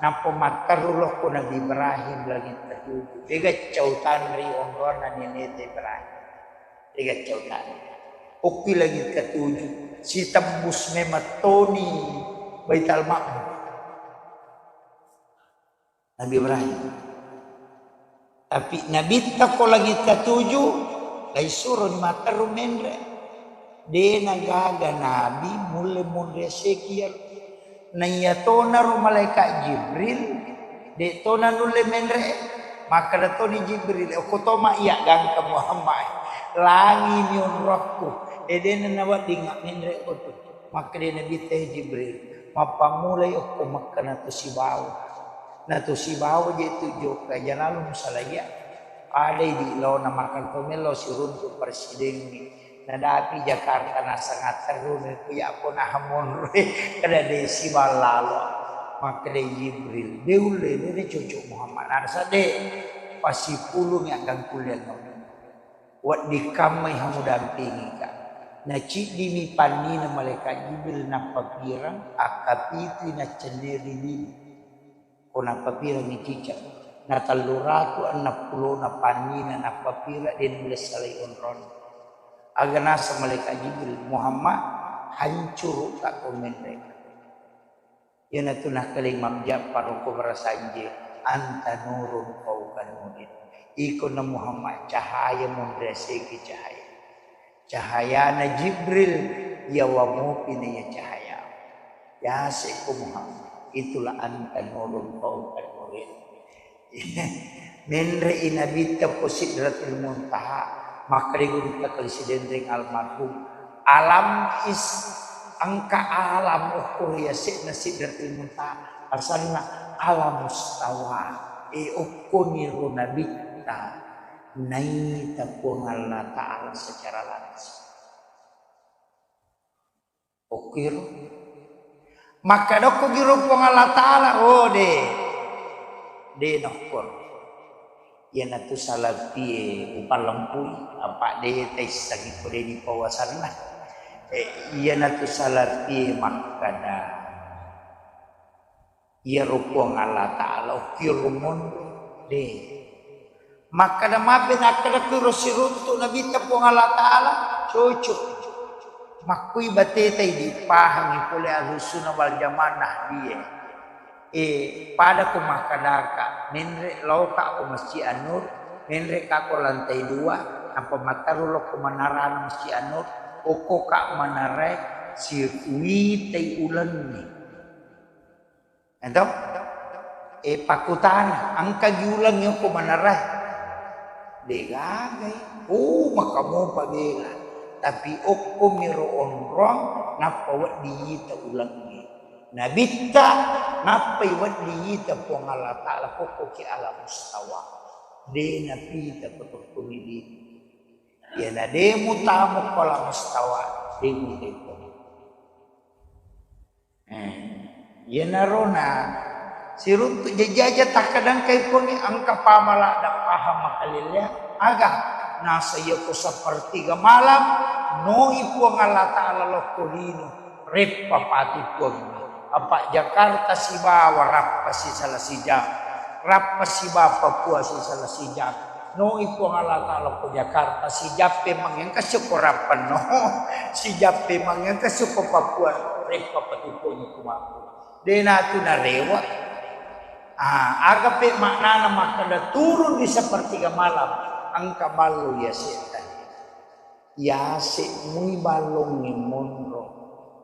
nappa matteru lokko Nabi Ibrahim langit katuju. Dega cau tanri onroanna neneta Ibrahim. Dega cau tanri. Okki langit katuju, sitembus memettoni Baital Ma'mur. Nabi Ibrahim. Tapi Nabitta ko langit katuju, laisuroni matteru menre. De nagaga nabi mulle monre seki iyaro. Naiyatonaro malaikat Jibril, de tona nulle menre. Makkeda toni Jibril, "Okko toma iya gangka Muhammad. Langimi onrokku." Eh, dena nawedding menre kotu. Makkeda Nabitta, "Eh, Jibril, mappammulai okko Mekka natu sibawa." Natu sibawa je tu jokka, janalo musalaiya. Adai di laona makkeda to melo siruntu presidengnge. Nadapi Jakarta nasanga terru ne ku yakko naha monroe, kada de sibawa lalo. Makkeda Jibril, "De ulle, de, de cocok Muhammad." Nada sade, pasipulung ya gangkulle. Wedding kammai ha mudampingika. Naciddimi pannina malaikat Jibril nappapireng, akkapitui naccenneri lino. Ko nappapirengngi ciceng. Na tellu ratu enneng pulona pannina nappapireng de nulle salai onronna. Aga naseng malaikat Jibril, "Muhammad, hancurukka ko menre." Iyanatu nakkeda Imam Ja'far okko Barasanje, "Anta nurun fauqa nurin." Iko na Muhammad cahaya monriasengki cahaya. Cahayana Jibril, yawa mopi na iya cahaya. Yasekko Muhammad. Itulah anta nurun fauqa nurin. Menre'i Nabitta ko Sidratul Muntaha, makkeda gurutta kali Sidenreng almarhum, Alam is, engka alam okko ri yase'na Sidratul Muntaha, asanna alam mustawa. E, okkoniro nabitta naita Puang Allah Ta'ala secara langsung. Okkiro. Makkeda okko giro Puang Allah Ta'ala, oh, de. De nokkoro. Iyanatu salattie upallempui, apa de taissengi pole dipawasanna. Eh, iyanatu salattie makkeda, iyaro Puang Allah Ta'ala okkiro monro, de. Makkeda mape nakkeda kuro siruntu nabitta Puang Allah Ta'ala, cocok. Makkui bateta idi pahangi pole Ahlussunnah wal Jamaah Nahdiyah. Eh, pada ko makkedaka, menre loka ko Masjid An-Nur, menre ka ko lantai dua, apa mataru lo ko manarana Masjid An-Nur, okko ka manarai siwitai ulengnge. Ento? Eh, pakkutana, engka gi ulengnge okko manarae? Degagai. Oh, maka mopa bela. Tapi okkomiro onrong, nappa wedding ita ulengnge. Nabitta, nappai wedding ita Puang Allah Ta'ala kokkoki alam mustawa. De napita ko tokkoni di. Iyana de mutamu ko alam mustawa, de mutai ko. Eh, iyanarona siruntu jajaja takkadangkai Puangnge engka pamala da paham makalelleang. Aga? Nasa iya ko sepertiga malam, noi Puang Allah Ta'ala lokko lino, reppa pati Puangnge. Apa Jakarta sibawa rappa sisala sijang, rappa sibawa Papua sisala sijang. Noi Puang Allah Ta'ala ko Jakarta, sijappe mangengka syukur rappenno, sijappe mangengka syukur Papua, reppa pati Puangnge kumakku. De natu narewa. Ah, aga pe maknana makkeda turun di sepertiga malam, engka ballo iya setan. Yase mui ballongnge monro,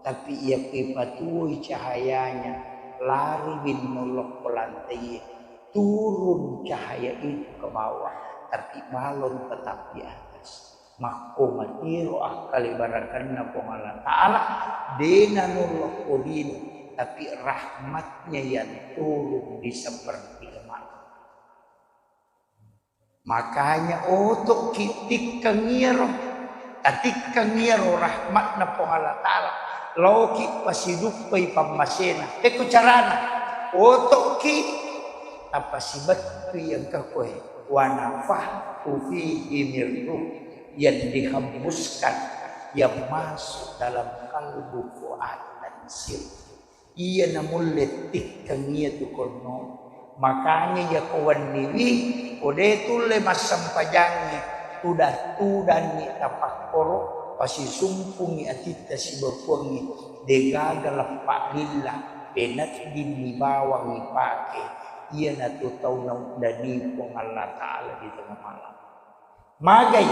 tapi iya kui patuoi cahayanya lari binno lokko lantaiye, turun cahaya itu ke bawah, tapi balon tetap di atas. Makko matiro akkalibarakenna Puang Allah Ta'ala, de nanullo kodino, tapi rahmatnya yang turun di sepertiga malam. Makanya oto'ki tikkeng iyaro, tatikkeng iyaro rahmatna Puang Allah Ta'ala, laoki pasiduppai pammasena. Pekko carana? Oto'ki tapasibettui engka koe, wa nafakhtu fihi min ruh, yang dihembuskan, yang masuk dalam kalbu fuad dan sir. Iya namulle tikkeng iya tu konno. Makanya iya ko wenniwi, ko de tulle massempajangngi, tudang-tudangngi tapakkoro, pasisumpungngi atitta sibawa Puangnge, degaga leppa lilla, peneddinni bawang ipake, iyanatu tau nauddani Puang Allah Ta'ala di tengah malam. Magai,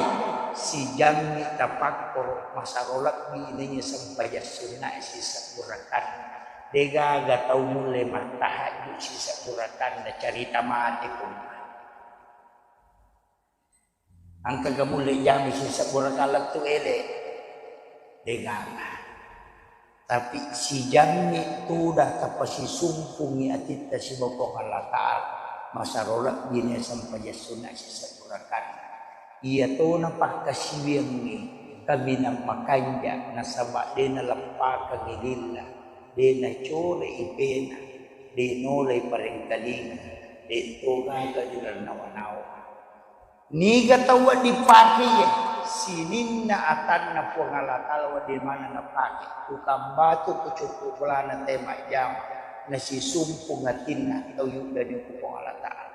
sijammi tapakkoro masaro lebbi naiya sempajang sunnae sisebbu rakanna. Degaga tau mulle mattahajju sisebbu rakanna, carita mate ko. Engkaga mulle jami sisebbu rakang lettu ele? Degaga. Tapi sijammi tudang tapasisumpungngi atitta sibawa Puang Allah Ta'ala, masaro lebbi naiya sempajang sunna sisebbu rakanna. Iya tona pakkasiwiangnge, kaminang makanja, nasaba de naleppakengngi lilla, de nacore ipena, de nolai parengkalinga, de togaga dirannawa-nawa. Niga tau wedding pake iye? Sininna atanna Puang Allah Ta'ala wedding maneng napake. Tukang batu, kucukku bolana te majjama, nasisumpung atinna tau yuddani ku Puang Allah Ta'ala.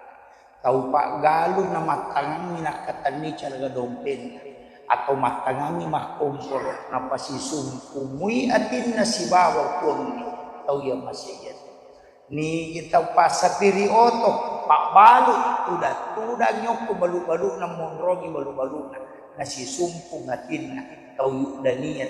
Tau paggalung namattangangngi nakkatenni caraga dompengna, atau mattangangngi makkomporo, napasisumpung mui atinna sibawa Puangnge tau iya maseiya. Nigi tau passapiri oto, pabbalu, tudang-tudang yokko balu-baluna, monrongi balu-baluna, nasisumpung atinna tau yuddaniya,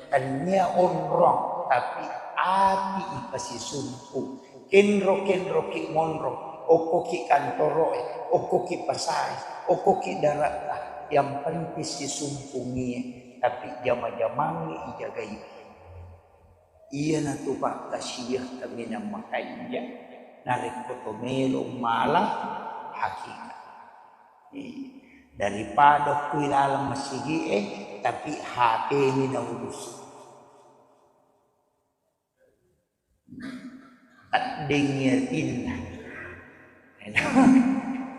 tennia onrong, tapi ati ipasisumpung. Kenro-kenroki monro, okkoki kantoroe, okkoki pasae, okkoki daratta, yang penting sisumpungie. tapi jama-jamangngi ijagai. Iyanatu pakkasiwiang kaminang makanja narekko to melo mala hakikat. Iya. Daripada kui laleng masigi'e, tapi H P-ni naurusi. Teddingngi atinna.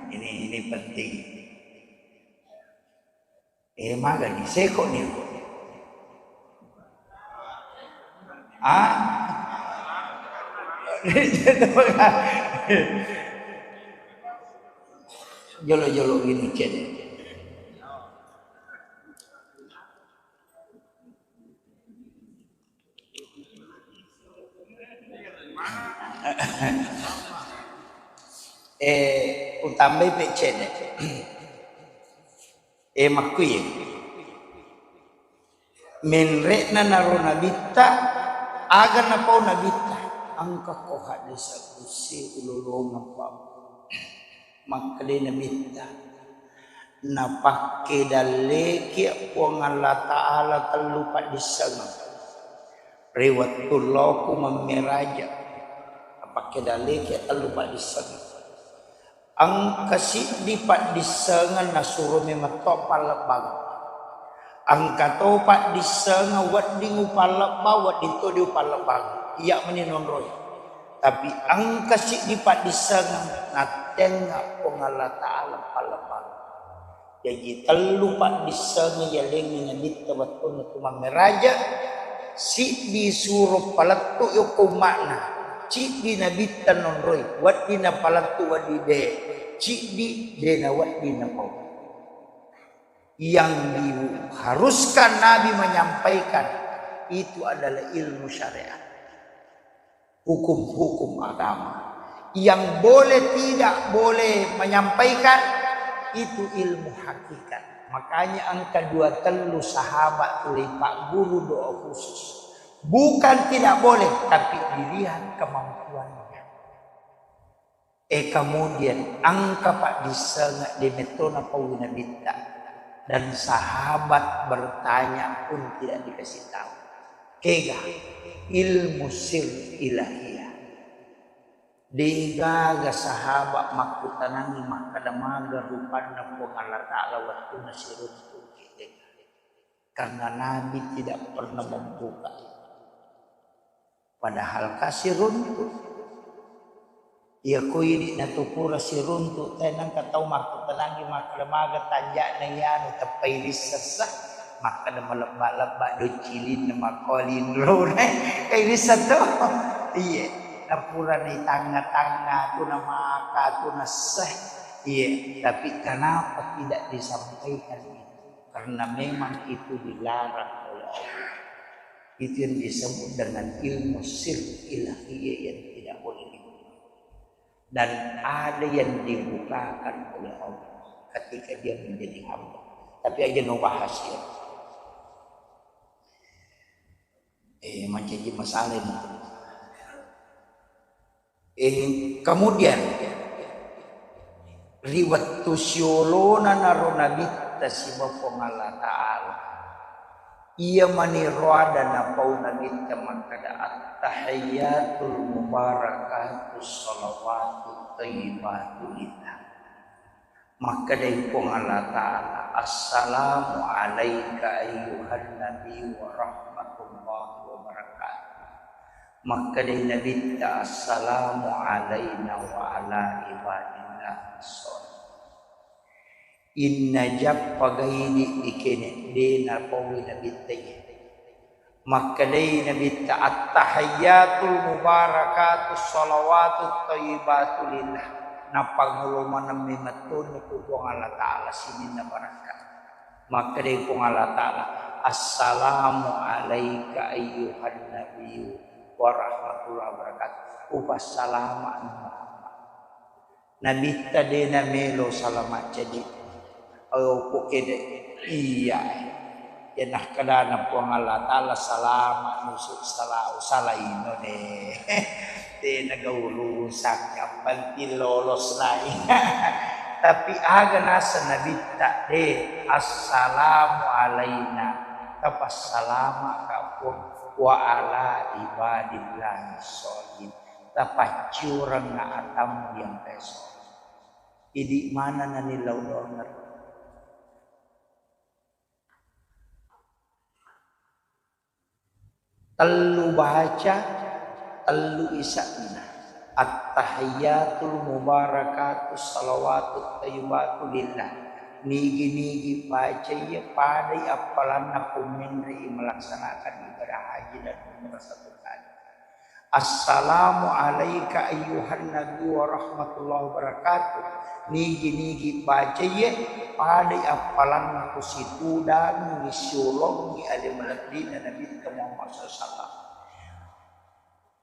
Ini, ini penting. Eh, magani seko ni. Ah? Jolo-jolo gini cedde. Eh, utambai pe cedde. Eh, makkuye. Menre'na naro nabitta, aga napau nabitta. Engka ko hadde sabbusse ulolongeng pa. Makkeda nabitta, napakkedalleki Puang Allah Ta'ala tellu paddissengeng. Ri wettu loku mammeraja, napakkedalleki tellu paddissengeng. Engka siddi paddissengeng nasuro memetto pallebbang. Engka to paddissengeng wedding upallebbang, wedding to di upallebbang. Iya meni nonroi. Tapi engka siddi paddissengeng nattengnga Puang Allah Ta'ala pallebbang. Jaji tellu paddissengeng yalengngi nabitta wettunna tu mammeraja, siddi suro palettu yokko umma'na, ciddi nabitta nonroi, wedding napalettu wedding de, ciddi de nawedding napau. Yang diharuskan Nabi menyampaikan itu adalah ilmu syariat, hukum-hukum agama. Yang boleh tidak boleh menyampaikan itu ilmu hakikat. Makanya engka dua tellu sahabat tuli Pak Guru doa khusus. Bukan tidak boleh, tapi dilihat kemampuannya. Eh, kemudian engka paddissengeng de metto napaui nabitta, dan sahabat bertanya pun tidak dikasih tahu. Kega ilmu sir ilahiyah. Degaga sahabat makkutanangi makkeda maga rupanna Puang Allah Ta'ala wettunna siruntu'ki, degaga. Karena Nabi tidak pernah membuka. Padahal ka siruntu. Iya ko idi natu pura siruntu, tenangka tau makkutanangi makkeda maga tanja'na iyanu teppai rissessa, makkeda malebba-lebba do cilinna makko linrona. Kai risseng to? Iye. Napurani tangnga-tangnga tu namaka tu nasse. Iye, tapi kenapa tidak disampaikan itu? Karena memang itu dilarang oleh Allah. Itu yang disebut dengan ilmu sir ilahiyah yang tidak boleh dibuka. Dan ada yang dibukakan oleh Allah ketika dia menjadi hamba. Tapi aja no bahas ya. Eh, mancaji masalah ini. Eh, kemudian, ri wettu siolona naro nabitta siba Puang Allah Ta'ala, iya mani roada napau nabitta makkeda, "At-tahiyyatul mubarakatus shalawatut thayyibatu lillah." Makkedai Puang Allah Ta'ala, "Assalamu alaika ayyuhan nabi wa rahmatullahi wa barakatuh." Makkedai Nabitta, "Assalamu alaina wa ala ibadillah shalih." Inna jappa gaidi dikene dena paui Nabitta ye. Makkedai Nabitta, "At-tahiyyatul mubarakatus shalawatut thayyibatu lillah." Napangolo maneng memettoni ku Puang Allah Ta'ala sininna barakka. Makkedai Puang Allah Ta'ala, "Assalamu alaika ayyuhan nabiyyu wa rahmatullahi wa barakatuh." Upassalama Muhammad. Nabitta de namelo salama cadi. Ayo pokede iya. Ya nakkedana Puang Allah Ta'ala salama nusu salau salaino de. De nagaurusak yang penting lolos nai. Tapi aga nasa Nabitta de, "Assalamu alaina." Tapassalama'ka Puang, wa ala ibadillahi sholihin, tapacciurengnga atammu yang peso. Idi maneng nani lao doangeng. Tellu baca, tellu isa'na. At-tahiyyatul mubarakatus salawatut thayyibatu lillah. Nigi-nigi baca iya padai appalanna ko menre'i melaksanakan ibadah haji dan umrah satu kali. Assalamu alaika ayyuhan nabi wa rahmatullahi wabarakatuh. Nigi-nigi baca iya padai appalanna ko situdangi siolongi ale malebbina Nabitta Muhammad sallallahu alaihi wasallam.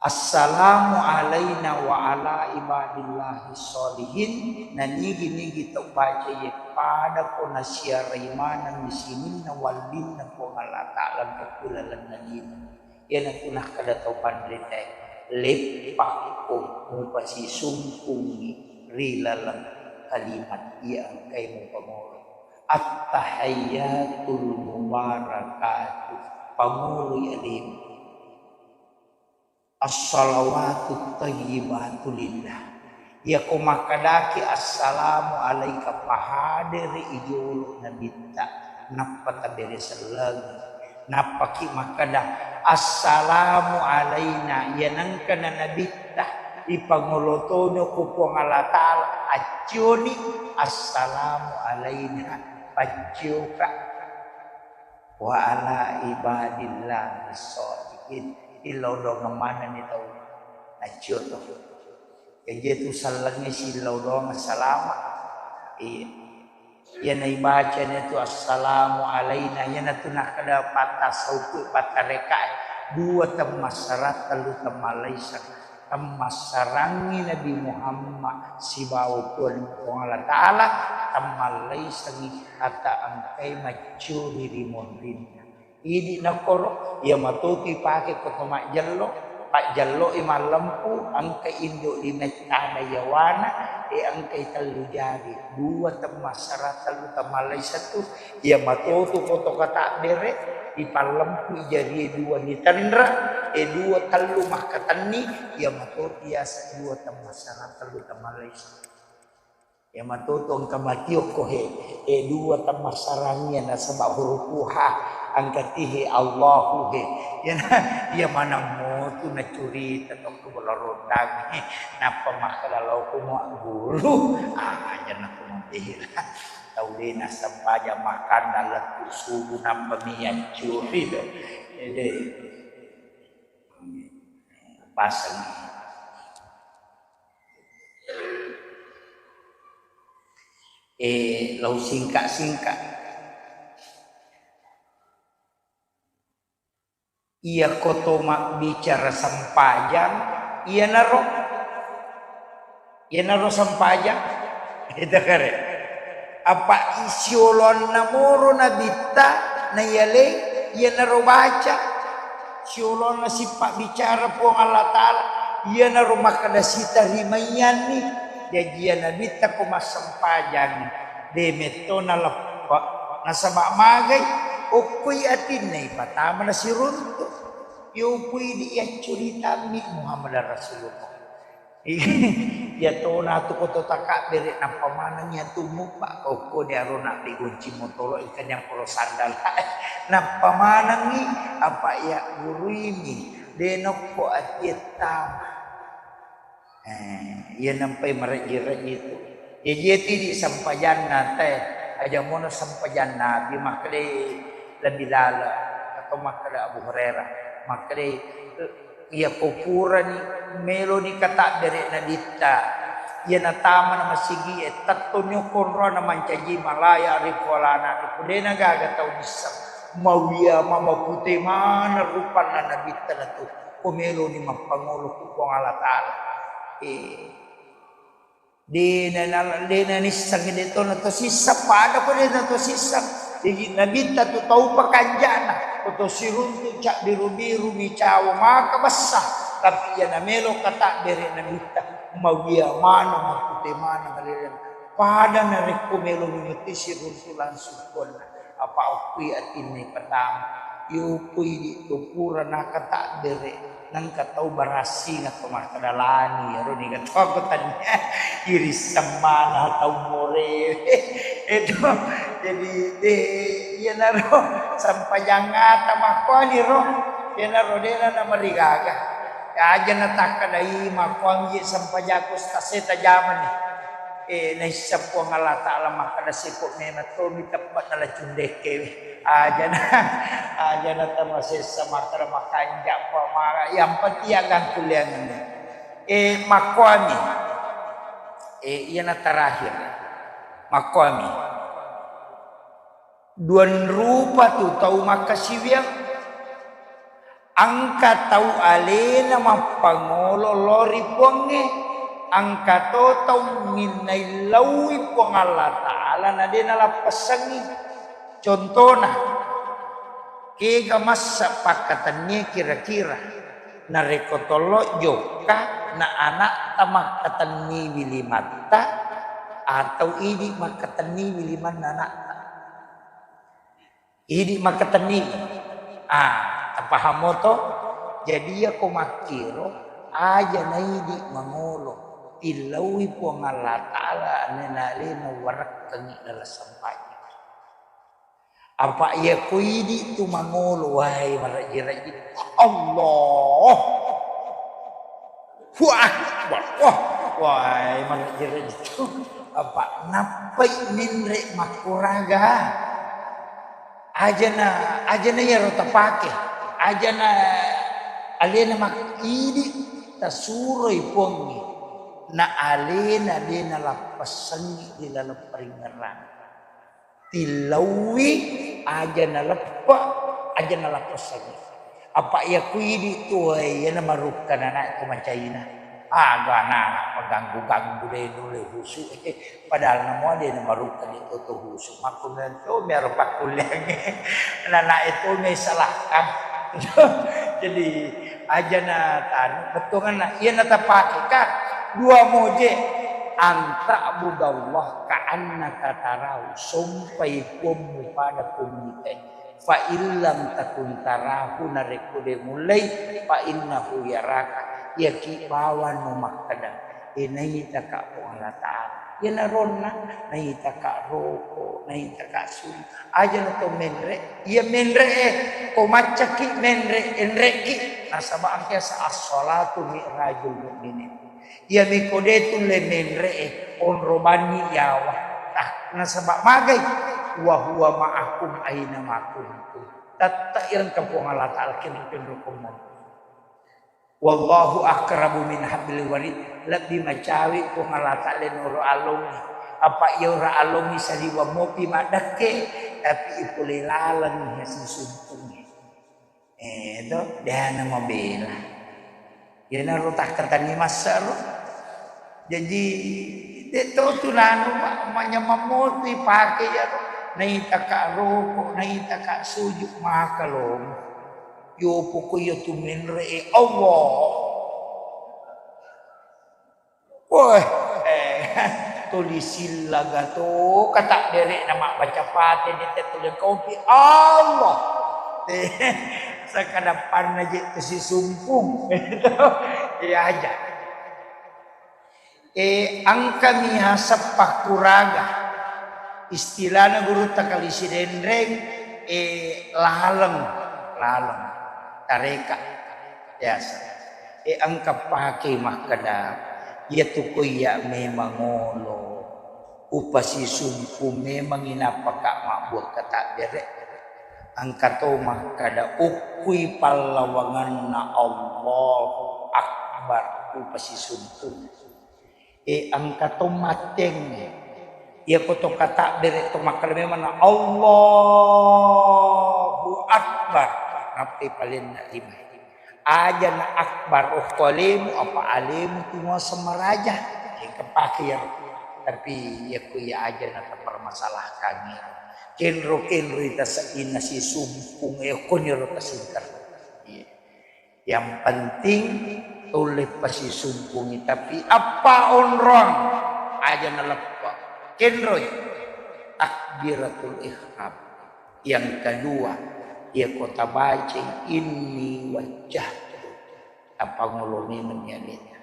Assalamu alaina wa ala ibadillahi sholihin. Na nigi-nigi tau baca iya pada ko nasiarai maneng sininna wallinna Puang Allah Ta'ala engka ku lalenna lino. Iyanatu nakkeda tau panritae, leppakko mupasisungkungngi ri laleng kalimat iya engkae mupamolo. At-tahiyyatul mubarakatuh, pamoloi alemu. As-salawatut thayyibatu lillah. Iyako makkedaki assalamu alaika, pahadere i jolo Nabitta, nappa tabere sellengi. Nappaki makkeda, assalamu alaina, iya nengka na Nabitta, ipangolo toni ko Puang Allah Ta'ala, accioni, assalamu alaina, paccioka. Wa ala ibadillahi sholihin. Illau doangeng manenni tau naccio to. Jaji tu sellengngi sillau doangeng salama. Iya. Iyana ibacani tu assalamu alaina, iyanatu nakkeda pattasauku, pattarekae. Dua temmassarang, tellu temmallaiseng. Temmassarangngi Nabi Muhammad sibawa Puang, Puang Allah Ta'ala, temmallaisengngi ata engkai maccuri ri monrinna. Idi nakkoro, iya matotu ipake ko to majjello, pajjelloi mallempu, engka indo limettana yawana, e engkai tellu jari, dua temmassarang, tellu temmallaiseng tu, iya matotu ko to katabbere, ipallempu jarie dua nitenra, e dua tellu makkatenni, iya matotu yaseng dua temmassarang, tellu temmallaiseng. Iya matotu engka matiokko he, e dua temmassarangngi nasaba huruf ha, engka ti he Allahu he. Iyana, iya maneng motu nacurita tokko bola rondang he, nappa makkeda lao ko mua guru, ah, aja na ko mabela. Tau de nassempajang makkanda lettu subuh nappa mi yaccuri to. Ede. Paseng. Eh, lau singka-singka. Iyako to mabbicara sempajang, iyanaro, iyanaro sempajang. Ita kare. Apa isiolonna moro Nabitta, nayaleng, iyanaro baca. Siolonna sipabbicara Puang Allah Ta'ala, iyanaro makkeda sitarimaiyanni. Jaji iya Nabitta ko massempajangngi, de metto naleppe. Nasaba magai, okkoi atinna ipatama nasiruntu. Yopui di yaccuritammi Muhammad Rasulullah. Iya tona tu ko to takabbere, nappa maneng iya tu muppa, okko ni arona di gonci motoro, engka ni polo sandala. Nappa manengi, apa iya guruimi, de nokko atie tama. Eh, iya nampai marejji-rejji tu. Iya, iya tidi sempajanna te, aja mono sempajang Nabi, makkeda lebih lala, atau makkeda Abu Hurairah, makkeda Iyako purani meloni katabbere Nabitta, iya natamana masigie, tettoni okko onrona mancaji ma la ya'rifu wa la na'rifu, de nagaga tau nisseng. Mawia ma mapute maneng rupanna Nabitta natu, ko meloni mappangolo ku Puang Allah Ta'ala. Eh. De na, na, de nanisseng, de to na to sisseng, pada ko de na to sisseng. Jaji Nabitta tu tau pakanjana, ko to siruntu cabbiru-biru mi cawa maka bessa, tapi iya namelo katabbere Nabitta, mawia maneng, mapute maneng, maleleng. Pada narekko melo mimeti siruntu langsung konna, apa okkui atinna pertama. Yukui di tu pura naka takbere, nengka tau barassing atau makkeda lani, ero ni kata aku tadi, iri semmana tau more. Itu, jadi, eh, iyanaro sampajang ata makkuani ro, iyanaro dena namarigaga. Aja natakka dai makkuangi sampajaku staseta jamani. Eh, naisseng Puang Allah Ta'ala makkeda, "Siko memang tomi teppa nala cundekke." Ajana, ajana tamasessa makkeda makanja pamara. Yang penting ya gangkuliangenna. Eh, makkuami. Eh, iyana terakhir. Makkuami. Duanrupa tu tau makkasiwiang. Engka tau alena mappangolo lao ri Puangnge, engka to tau minnaillauwi Puang Allah Ta'ala na de nalappessengngi. Contona, kega massa pakkatennie kira-kira narekko tollo jokka na anakta makkatenniwi limatta atau idi makkatenniwi limanna anakta? Idi makkatenni. Ah, tapahamo to? Jadi iyako makkiro, aja naidi mangolo, tillaui Puang Allah Ta'ala, anena alena warekkengi dalam sempajang. Apa iyako idi tu mangolo, wai, marajji-rajji. Allah. Wah, wah, wah, wah, marajji-rajji tu. Apa nappai menre makkuraga? Ajana, ajana iyaro tapake. Ajana alena mak-, idi tasuroi Puangnge. Na alena de nalappessengngi di laleng paringngerang. Tillauwi aja naleppe, aja nalappessengngi. Apa iya ku idi tuwae, iyana marukka nanae ko macaina. Aga nana maganggu-ganggu de nulle husu. Padahal namua de namarukka de toto husu. Makkunna to miaro pakkulleangnge. Nanae to mei salahkan. Jadi aja na tanu, bettuanna iyana tapake ka dua moje. Anta'budallaha ka'annaka tarahu, sompai Puammu pada ko muitai. Fa illam takun tarahu, narekko de mullei, fa innahu yaraka, iyaki bawang no makkeda, e, naitaka Puang Allah Ta'ala. Iyanaronna, naitaka roko, naitaka suli. Aja na to menre, iya menre e, ko maccaki menre, enreki, nasaba engka sa as-salatu mi'rajul mu'minin. Iyami ko de tulle menre e, onro banni yawa. Nah, nasaba magai, wa huwa ma'akum aina ma kuntum. Tette irengka Puang Allah Ta'ala kenro-kenro ko monro. Wallahu aqrabu min hablil warid, lebbi macawe Puang Allah Ta'ala noro alongnge. Apa iya ora alongnge saliwa mopi maddekke, tapi ipole laleng sisumpungnge. Eh, to, dena mabela. Iyanaro takkatanni massaro. Jaji, de to tu nanu ma-, manyamang mopi pake iyaro. Naitaka roko, naitaka sujud, maka lomo. Yo poko iya tu menre e Allah. Woi, eh, tuli sillaga to, kata derek na mabbaca Fatihah, de te tuli kopi Allah. Eh, sakadappanna je tu sisumpung. Iya aja. Eh, engkami haseng pakkuraga. Istilahna gurutta kali Sidenreng, eh, laleng, laleng. Tareka biasa. Eh, engka pake makkeda, iyatu ko iya memang olo upasisumpu memang inapaka mabbuakka takbere. Engka to makkeda, ukkui pallawanganna Allahu Akbar, upasisumpu. Eh, engka to mattengnge. Iyako to katabbere to makkeda memang na Allahu Akbar. Nappai palenna lima. Aja na akbar, okko alemu, apa alemu tu muaseng maraja. Engka pake iyaro. Tapi iyako iya aja na tapermasalahkan iyaro. Kenro-kenro ita seddinna sisumpung, eh, okkoniro tasingkar. Iya. Yang penting tulle pasisumpungi, tapi appa onrong aja naleppa. Kenroi takbiratul ihram. Yang kedua, Iya ko tabacai inni wajjahtu, tapangolo memeng ni aleta.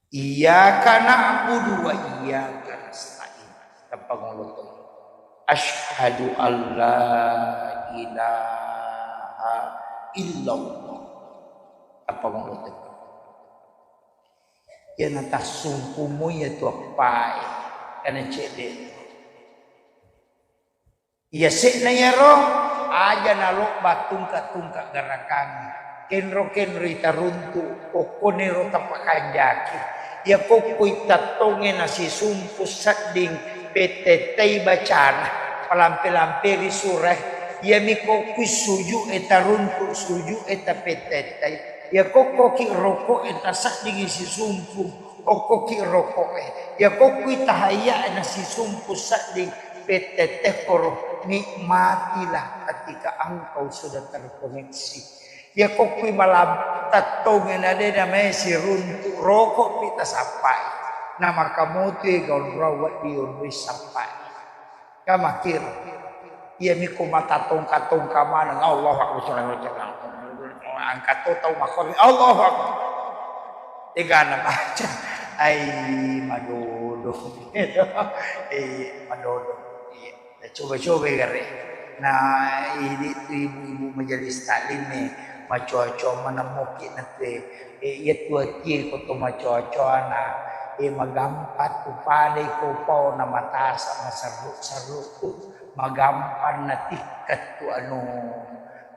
Iyyaka na'budu wa iyyaka nasta'in. Tapangolo to. Asyhadu an la ilaha illallah. Tapangolo to. Iyana tassumpumu iya tu appae, kana cedde. Iya se'na iyaro aja nalobba tungka-tungka garakangnge. Kenro-kenroi taruntu, kokkoniro tapakanjaki. Iya kokkoi tattongnge nasisumpu sedding pettettai bacana, palampe-lamperi surae. Iyami kokkoi suju'e taruntu, suju'e tapettettai. Iya kokkoki roko'e taseddingi sisumpu, kokkoki roko'e. Iya kokkoi tahayya nasisumpu sedding pettettekkoro, nikmatilah ketika engkau sudah terkoneksi. Iya kokkoi malam tattongnge na de namae siruntu, roko'pi tasappai. Na makamotoi gaunrau wedding onroi sappai. Kamakir. Iyami ko matatongka-tongka maneng, Allahu Akbar, Allahu Akbar. Engka to tau makkomi, Allahu Akbar. Tegana baca. Ai, madodo. Eh, madodo. Iya. Coba-coba gare. Nah, ini tu ibu-ibu majelis taklim nih, macoa-coa manemmoki nate. Eh, iya tu atie ko to macoa-coana. Eh, magampang tu padai ko pao na matasa maserru-serru tu. Magampang natikka tu anu,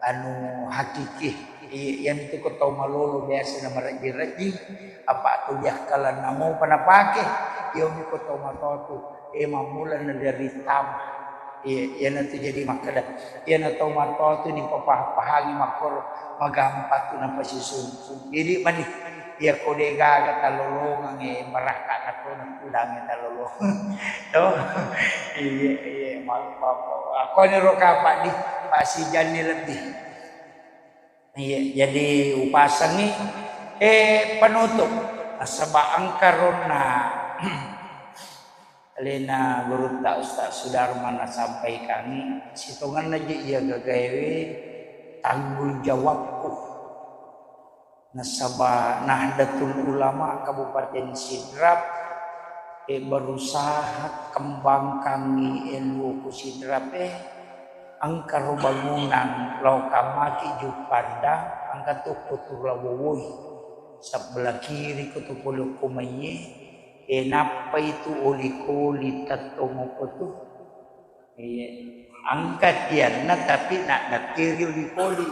anu hakiki. Iya, iyami tu ko tau malolo biasa na marejji-rejji, apa tu diakkalanna mopa napake. Iyami ko tau matoa tu, eh, mammula na dari tama. Iya, iyanatu jadi makkeda, iyana tau matoa tu nipapaha-pahangi makkoro, magampang tu napasisumpu. Jadi mani, iya ko de gaga talolongang, eh, barakka na to nakudangi talolongang. To? Iya, iya, malu papa. Ako ni ro kapa di, pasijanni lebih. Iya, jadi upasengi, eh, penutup. Nasaba engka ronna alena gurutta Ustaz Sudarman nasampaikangi, sitongenna je iya gagaewe tanggung jawabku. Nasaba Nahdlatul Ulama Kabupaten Sidrap, eh, berusaha kembangkangi N U O ku Sidrap, eh, engka ro bangunang lao kammaki Juppandang, engka to Kotu Lawowoi. Sebelah kiri ko to pole ko maiye, eh, nappai tu oli-koli tettong ko tu. Iya, engka tianna tapi na-, nakkiri oli-koli.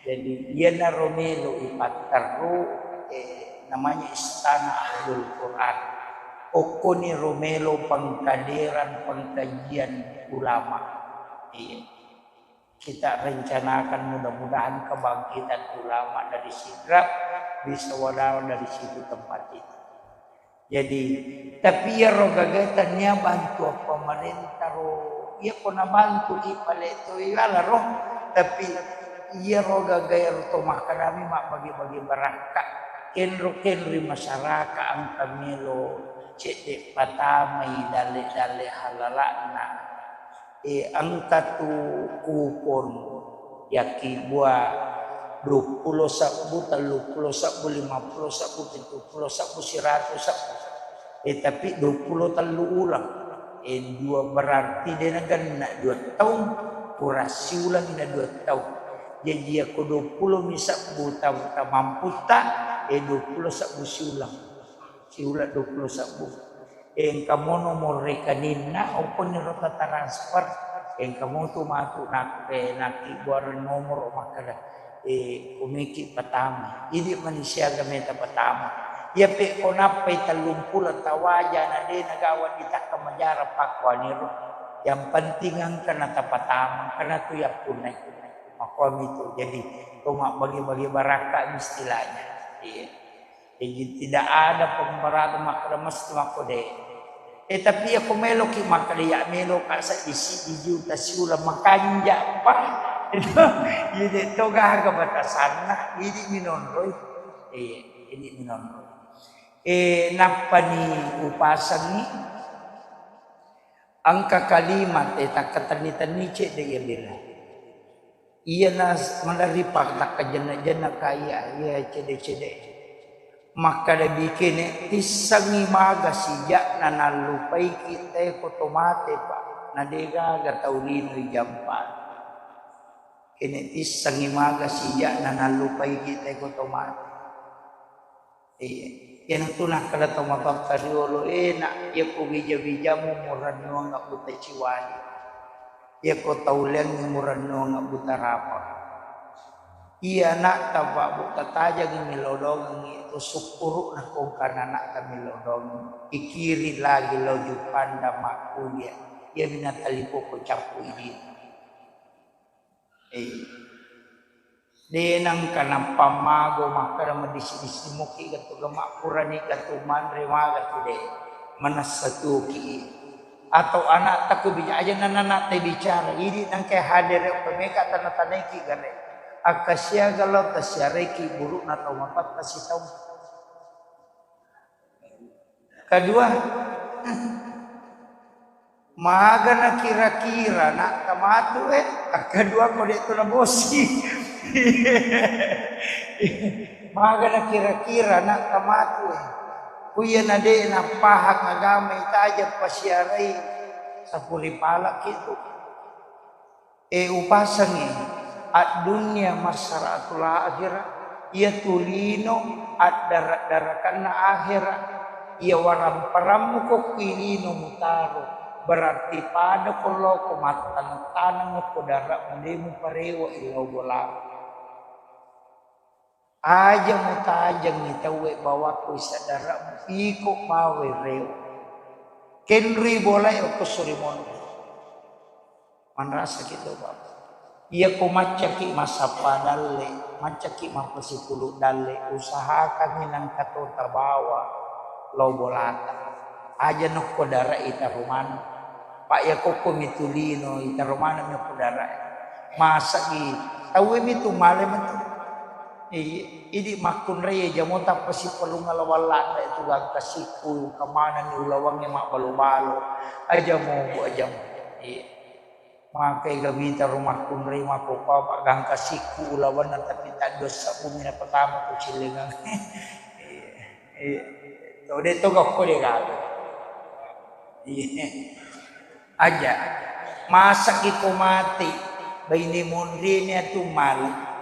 Jadi, iyanaro melo ipatterru, eh, namanya Istana Ahlul Quran. Okkoni ro melo pengkaderan pengkajian ulama. Iya. Kita rencanakan mudah-mudahan kebangkitan ulama dari Sidrap bisa wadawa dari situ tempat itu. Jadi, tapi iyaro gagae tania bantuan pemerintah ro, iya ko nabantu i pale to iwala ro, tapi iyaro gagae ro to makkedami mabbagi-bagi barakka, kenro-kenroi masyarakat engka melo cedde patamai dalle-dalle halala'na. Eh, engka tu kupon, yakkibua duappulo sebbu, telluppulo sebbu, limappulo sebbu, pittuppulo sebbu, siratu sebbu. Eh, tapi duappulo tellu uleng. Eh, dua berarti de nagenna dua taung, pura siuleng na dua taung. Jaji, yakko duappulo mi sebbu tau tamamputta, eh, duappulo sebbu siuleng. Siuleng duappulo sebbu. Engka mo nomor rekeninna, okkoni ro ta transfer. Engka mo tu matu nak-, eh, nakkibbuareng nomor makkeda, eh, kumiki patama. Idi mani siaga meta patama. Iya pe ko nappai tellumpulo tawaja na de nagawa ditakka majara pakkuaniro. Yang penting engka na tapatama, engka na tu yappunnai. Makkuami tu. Jadi, to mabbagi-bagi barakka istilahnya. Iya. Jadi, tidak ada pemberatan makkeda mesti makko de. Eh, tapi yakko meloki makkeda ya meloka seddi-seddi juta siuleng makanja pa. Itu, iya de to gaga batasanna, idi minonroi. Iya, idi minonroi. Eh, nappani upasengi Engka kalimat e takkatenni-tenni cedde iya bela. Iyana s-, maderri pa-, takkajenna-jenna kaya iya cedde-cedde. Makkada bikene tissengngi maga sija'na nallupaiki tae ko to mate, Pak. Na degaga tau lino ijampa. Kene tissengngi maga sija'na nallupaiki tae ko to mate. Iya. Iyanatu nakkeda to matoatta riolo, "Eh, Nak, iyako bija-bijamu murennuang buta ciwani. Iyako tauleangngi murennuang buta rapa." Iya, Nak, tabba buta tajangngi millau dongengngi, to sukkuru'na kongkana anakta millau dongengngi. Ikiri lagi lao Juppandang makkulia. Iyami natalipoko cappu idi. Eh. De nengka nappa mago makkeda madisi-disi muki gatu gama purani gatu manre magatu de. Manessa tuoki. Atau anak takku bija aja nana te bicara. Idi nengka hadere pemeka tana-tanaiki gare. Akka siaga lao tasiaraiki burukna tau mapatta sitau. Kedua, magana kira-kira nak tamatu, eh, kedua ko de tu nabosi. Magana kira-kira nak tamatu, eh. Kuya na de napahang agama itaja pasiarai sapuri palak itu. E, upasengngi, addunia masara'atul akhirah, iyatu lino addara-darakanna akhirah, iya waramparammu ko kui lino mutaro, berarti pada ko loko mattaneng-taneng ko dara'mu de muparewa illau bola. Aja mutajengngi tauwe bawakku isaddara'mu, iko bawe reo. Kenrui bolae okko suri monri. Manrasaki to, Bapak. Iyako maccaki massappa dalle, maccaki mappasipulu dalle, usahakangngi nangka to tabawa lao bolata. Aja nokko dara itaro maneng. Pak, iya kokko mitu lino, itaro maneng mi okko darae. Masagi, tauwe mitu male metu. Iya, idi makkunrai jamo tappa sipalunga lawang ladda itu gangka sikku, kamanenni ulawangnge mabbalo-balo. Aja mo, Bu, aja mo. Iya. Makai gamita ro makkunrai makko papa gangka sikku ulawanna tapi taddossa bumi na pertama ku cilengang. Iya. Tode to gakko de gaga. Iya. Aja. Masaki ko mati, baine monrine atu male.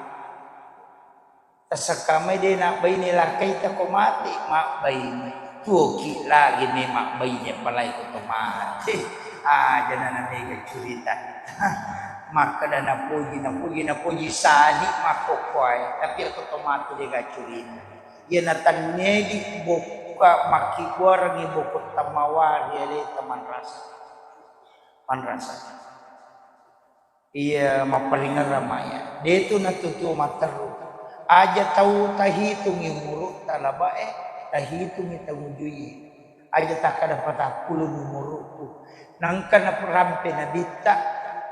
Tasekkamai de na baine lakkaita ko mati, mabbaine. Tuoki lagi me mabbaine apalagi ko to mati. Aja na mega curita. Makkeda napoji, napoji, napoji sadi makkokkoe. Tapi ko to mati de ga curita. Iya natannedi bokka makkibbuarengngi bokko tammawari aleta manrasa. Manrasa. Iya mapparingerrang maya. Detu natutuo matteru. Aja tau tahitungi umurutta labae, tahitungi tangujui. Aja takkada patappulo umurukku. Nangka narampe nabitta,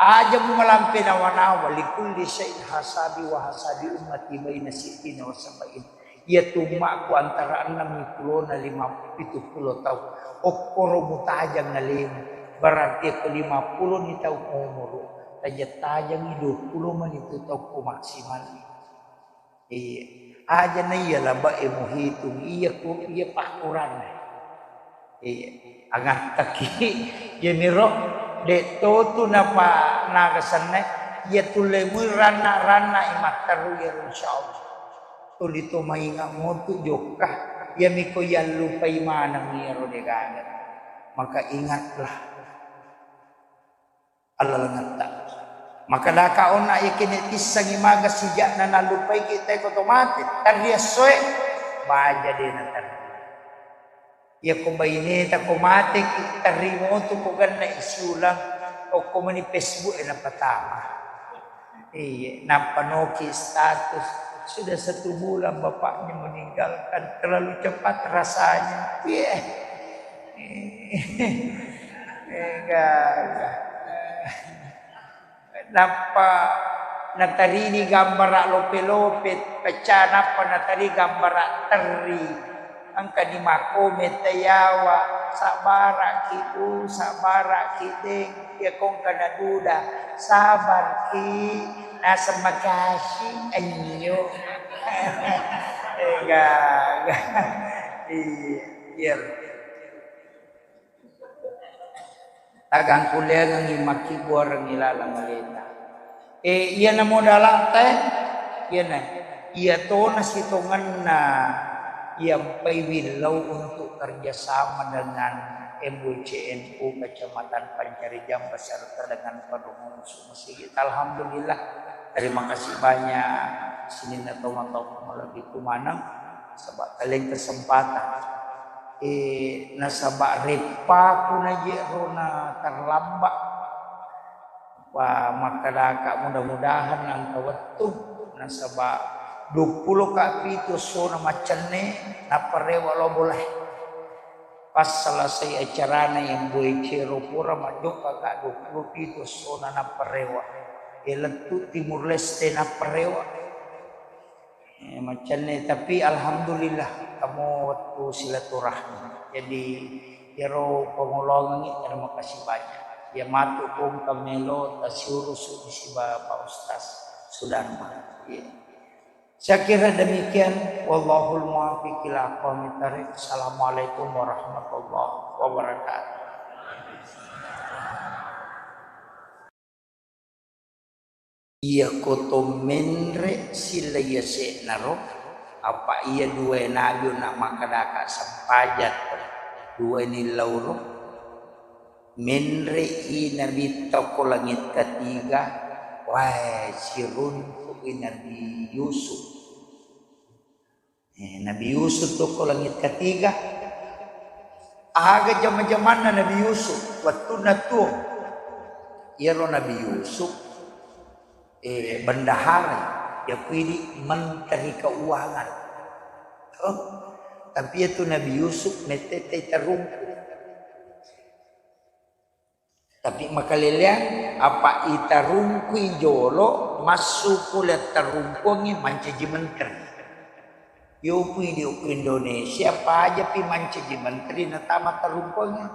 aja mu malampe nawa-nawa, likulli syai'in hasabi wa hasabi ummati baina sittina wa sab'in. Iyatu ummakku antara enneng pulona lima, pitu pulo taung. Okkoro mutajang alemu. Berarti ko lima pulo ni taung umuru, tajang-tajangi dua pulo mani tu taung ko maksimal. Iya. Aja na iya labae muhitung. Iya ku, iya pakkuranna. Iya, angattaki. Iyaniro de totu napa naga senna, iya tulle mui ranna-ranna i matteru iyaro insyaallah. Tuli to mainga motu jokka, iyami ko yallupai maneng iyaro degaga. Maka ingatlah. Allalengetta. Makkedaka onna yakene tissengngi maga sija'na nallupaiki tae ko to mate, terri essoe, baja de naterri. Yako baineta ko mateki, terri motu ko genna isiulang, okko meni Facebook e napatama. Iya, nappa noki status, "Sudah satu bulan bapaknya meninggalkan, terlalu cepat rasanya." Iya. Enggak, enggak. Nappa natarini gambara lope-lope pecah, nappa natari gambara terri. Engkani makkomen tayawa, Sabaraki, Bu, sabaraki, Deng. Iya kongka naduda, sabarki, naseng makasih, anyo. Enggak, enggak. Iya, iya. Tagang kuliangengngi makkibbuarengngi laleng aleta. Eh, iyana modala'ta, eh, iyana, iya tona sitongenna iya mpai willau untuk kerjasama dengan M W C N U Kecamatan Pancarijang beserta dengan Padungun Sumesigi. Alhamdulillah, terima kasih banyak sininna tomatoa malebbiku maneng, saba' kaleng kesempatan. Eh, nasaba' reppaku naje' rona terlambat. Wa, makkedaka mudah-mudahan engka wettu, nasaba' duappulo ka pitu essona maccenne, nappa rewe' lao bolae. Pas selesai acarana yang boe cero pura majjokka ka duappulo pitu essona nappa rewe'. E, lettu Timur Leste nappa rewe'. Eh, maccenne, tapi alhamdulillah, tamo wettu silaturahmi. Jadi, iyaro pangoloangengngi, terima kasih banyak. Iya matu kongka melo tasiurusu siba Pak Ustaz Sudarma. Iya. Saya kira demikian. Wallahul muwaffiq ila aqwamit thariq. Assalamualaikum warahmatullahi wabarakatuh. Iyako to menre silla yase'naro, apa iya duwae nabi onna makkedaka sempajang to, duwae nillauro, menre i nabitta ko langit ketiga, wae siruntu'i Nabi Yusuf. Eh, Nabi Yusuf tu ko langit ketiga. Aga jama-jamanna Nabi Yusuf, wettunna tuo. Iyaro Nabi Yusuf, eh, bendahara, yakuidi menteri keuangan. Oh, tapi iyatu Nabi Yusuf mettettai tarungku. Tapi makaleleang, apa itarungkui jolo, massu pole tarungkuangngi mancaji menteri. Yopu idi ku Indonesia, pajapi mancaji menteri natama tarungkuangngi.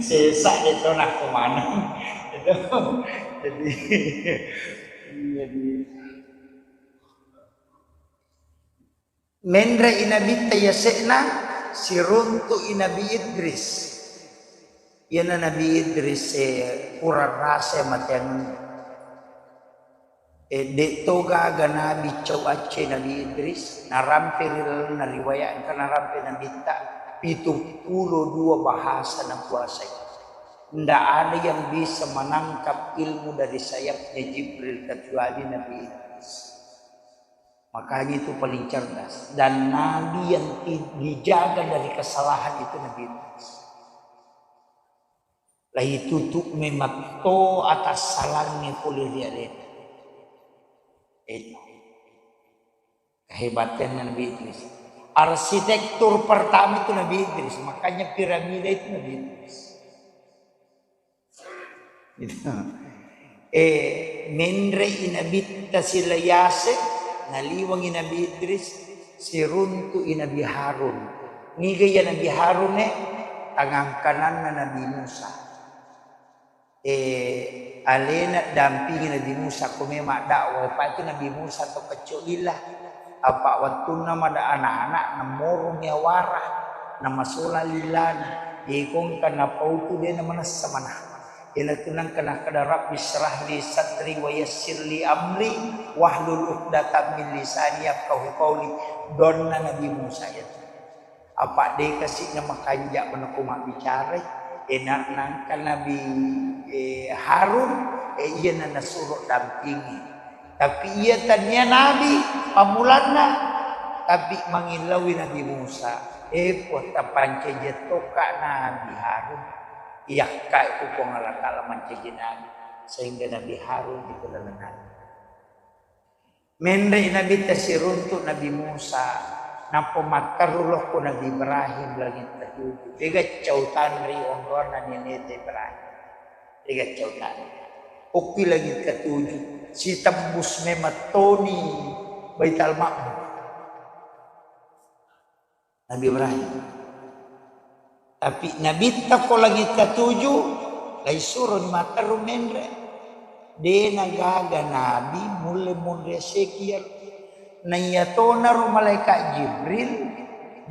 Sesa itu nakko maneng. Itu. Jadi, jadi Menre i nabitta yase'na, siruntu i Nabi Idris. Iyana Nabi Idris, eh, pura rasa mateangenna. Eh, de' to gaga nabi cau acce Nabi Idris, narampe ri lalenna riwayat engka narampe nabitta pitu pulo dua bahasa nakuasai. Ndak ada yang bisa menangkap ilmu dari sayapnya Jibril kecuali Nabi Idris. Makanya itu paling cerdas. Dan nabi yang ti-, dijaga dari kesalahan itu Nabi Idris. Laitutup mematto atas salangnya pole ri alena. Itu. Kehebatan Nabi Idris. Arsitektur pertama itu Nabi Idris. Makanya piramida itu Nabi Idris. Gitu. Eh, menre i nabitta sila yase, naliweng i Nabi Idris, siruntu i Nabi Harun. Niga iya Nabi Harun e? Tangang kananna Nabi Musa. Eh, alena dampingi Nabi Musa, ko memang dakwah, pa itu Nabi Musa to kecco lillah. Apa wettunna mada anak-anak, namorong yawara, namasola lillana. Ikongka napautu de namanessa mana. Ina tunang kena kada Rabbi syrah li sadri wa yassir li amri wahlul uqdatam min lisani yafqahu qauli. Donna Nabi Musa itu. Apa de kasi na makanja menako mabbicara, enak nangka Nabi, eh, Harun, eh, iya na nasuro dampingi. Tapi iya tania nabi pammulanna, tapi mangillaui Nabi Musa. Eh, puang tapancaji tokka Nabi Harun. Iyakka ku Puang Allah Taala mancaji nabi, sehingga Nabi Harun itu lalengan. Menre Nabitta siruntu Nabi Musa, nappa matteru lokko Nabi Ibrahim langit ketujuh. Dega cau tanri onroanna neneta Ibrahim. Dega cau tanri. Okki langit ketujuh, sitembus memettoni Baital Ma'mur. Nabi Ibrahim. Tapi Nabitta ko langit katuju, laisuroni matteru menre. De nagaga nabi mulle monri aseki iyaro. Naiyatonaro malaikat Jibril,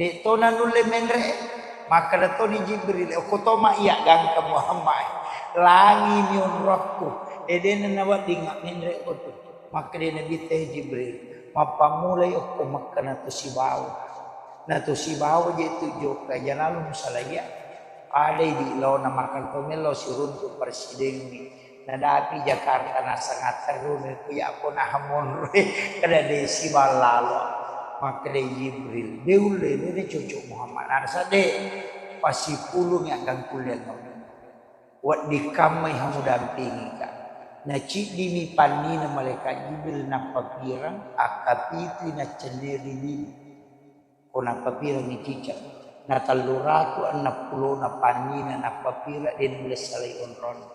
de to nanulle menre. Makkeda toni Jibril, "Okko toma iya gangka Muhammad, langimi onrokku." E, de nanaweddinga menre kotu. Makkeda Nabitta, "E Jibril, mappammulai okko Makkah natu sibawa. Natu sibawa je tu jokka, jalalu musalaiya." Padai di laona makkeda to mello siruntu presidengnge. Nadapi Jakarta nasang atterruni ku yakko naha monroe, kada de sibawa lalo. Makkeda Jibril, "De ulle, de, de cocok Muhammad." Nasa de, pasipulungi aggangkulle. Wedding kammai ha mudampingika. Naciddimi pannina malaikat Jibril nappapireng, akkapitui naccenneri lino. Ko nappapirengngi ciceng, na tellu ratu enneng pulona pannina nappapireng, de nulle salai onronna.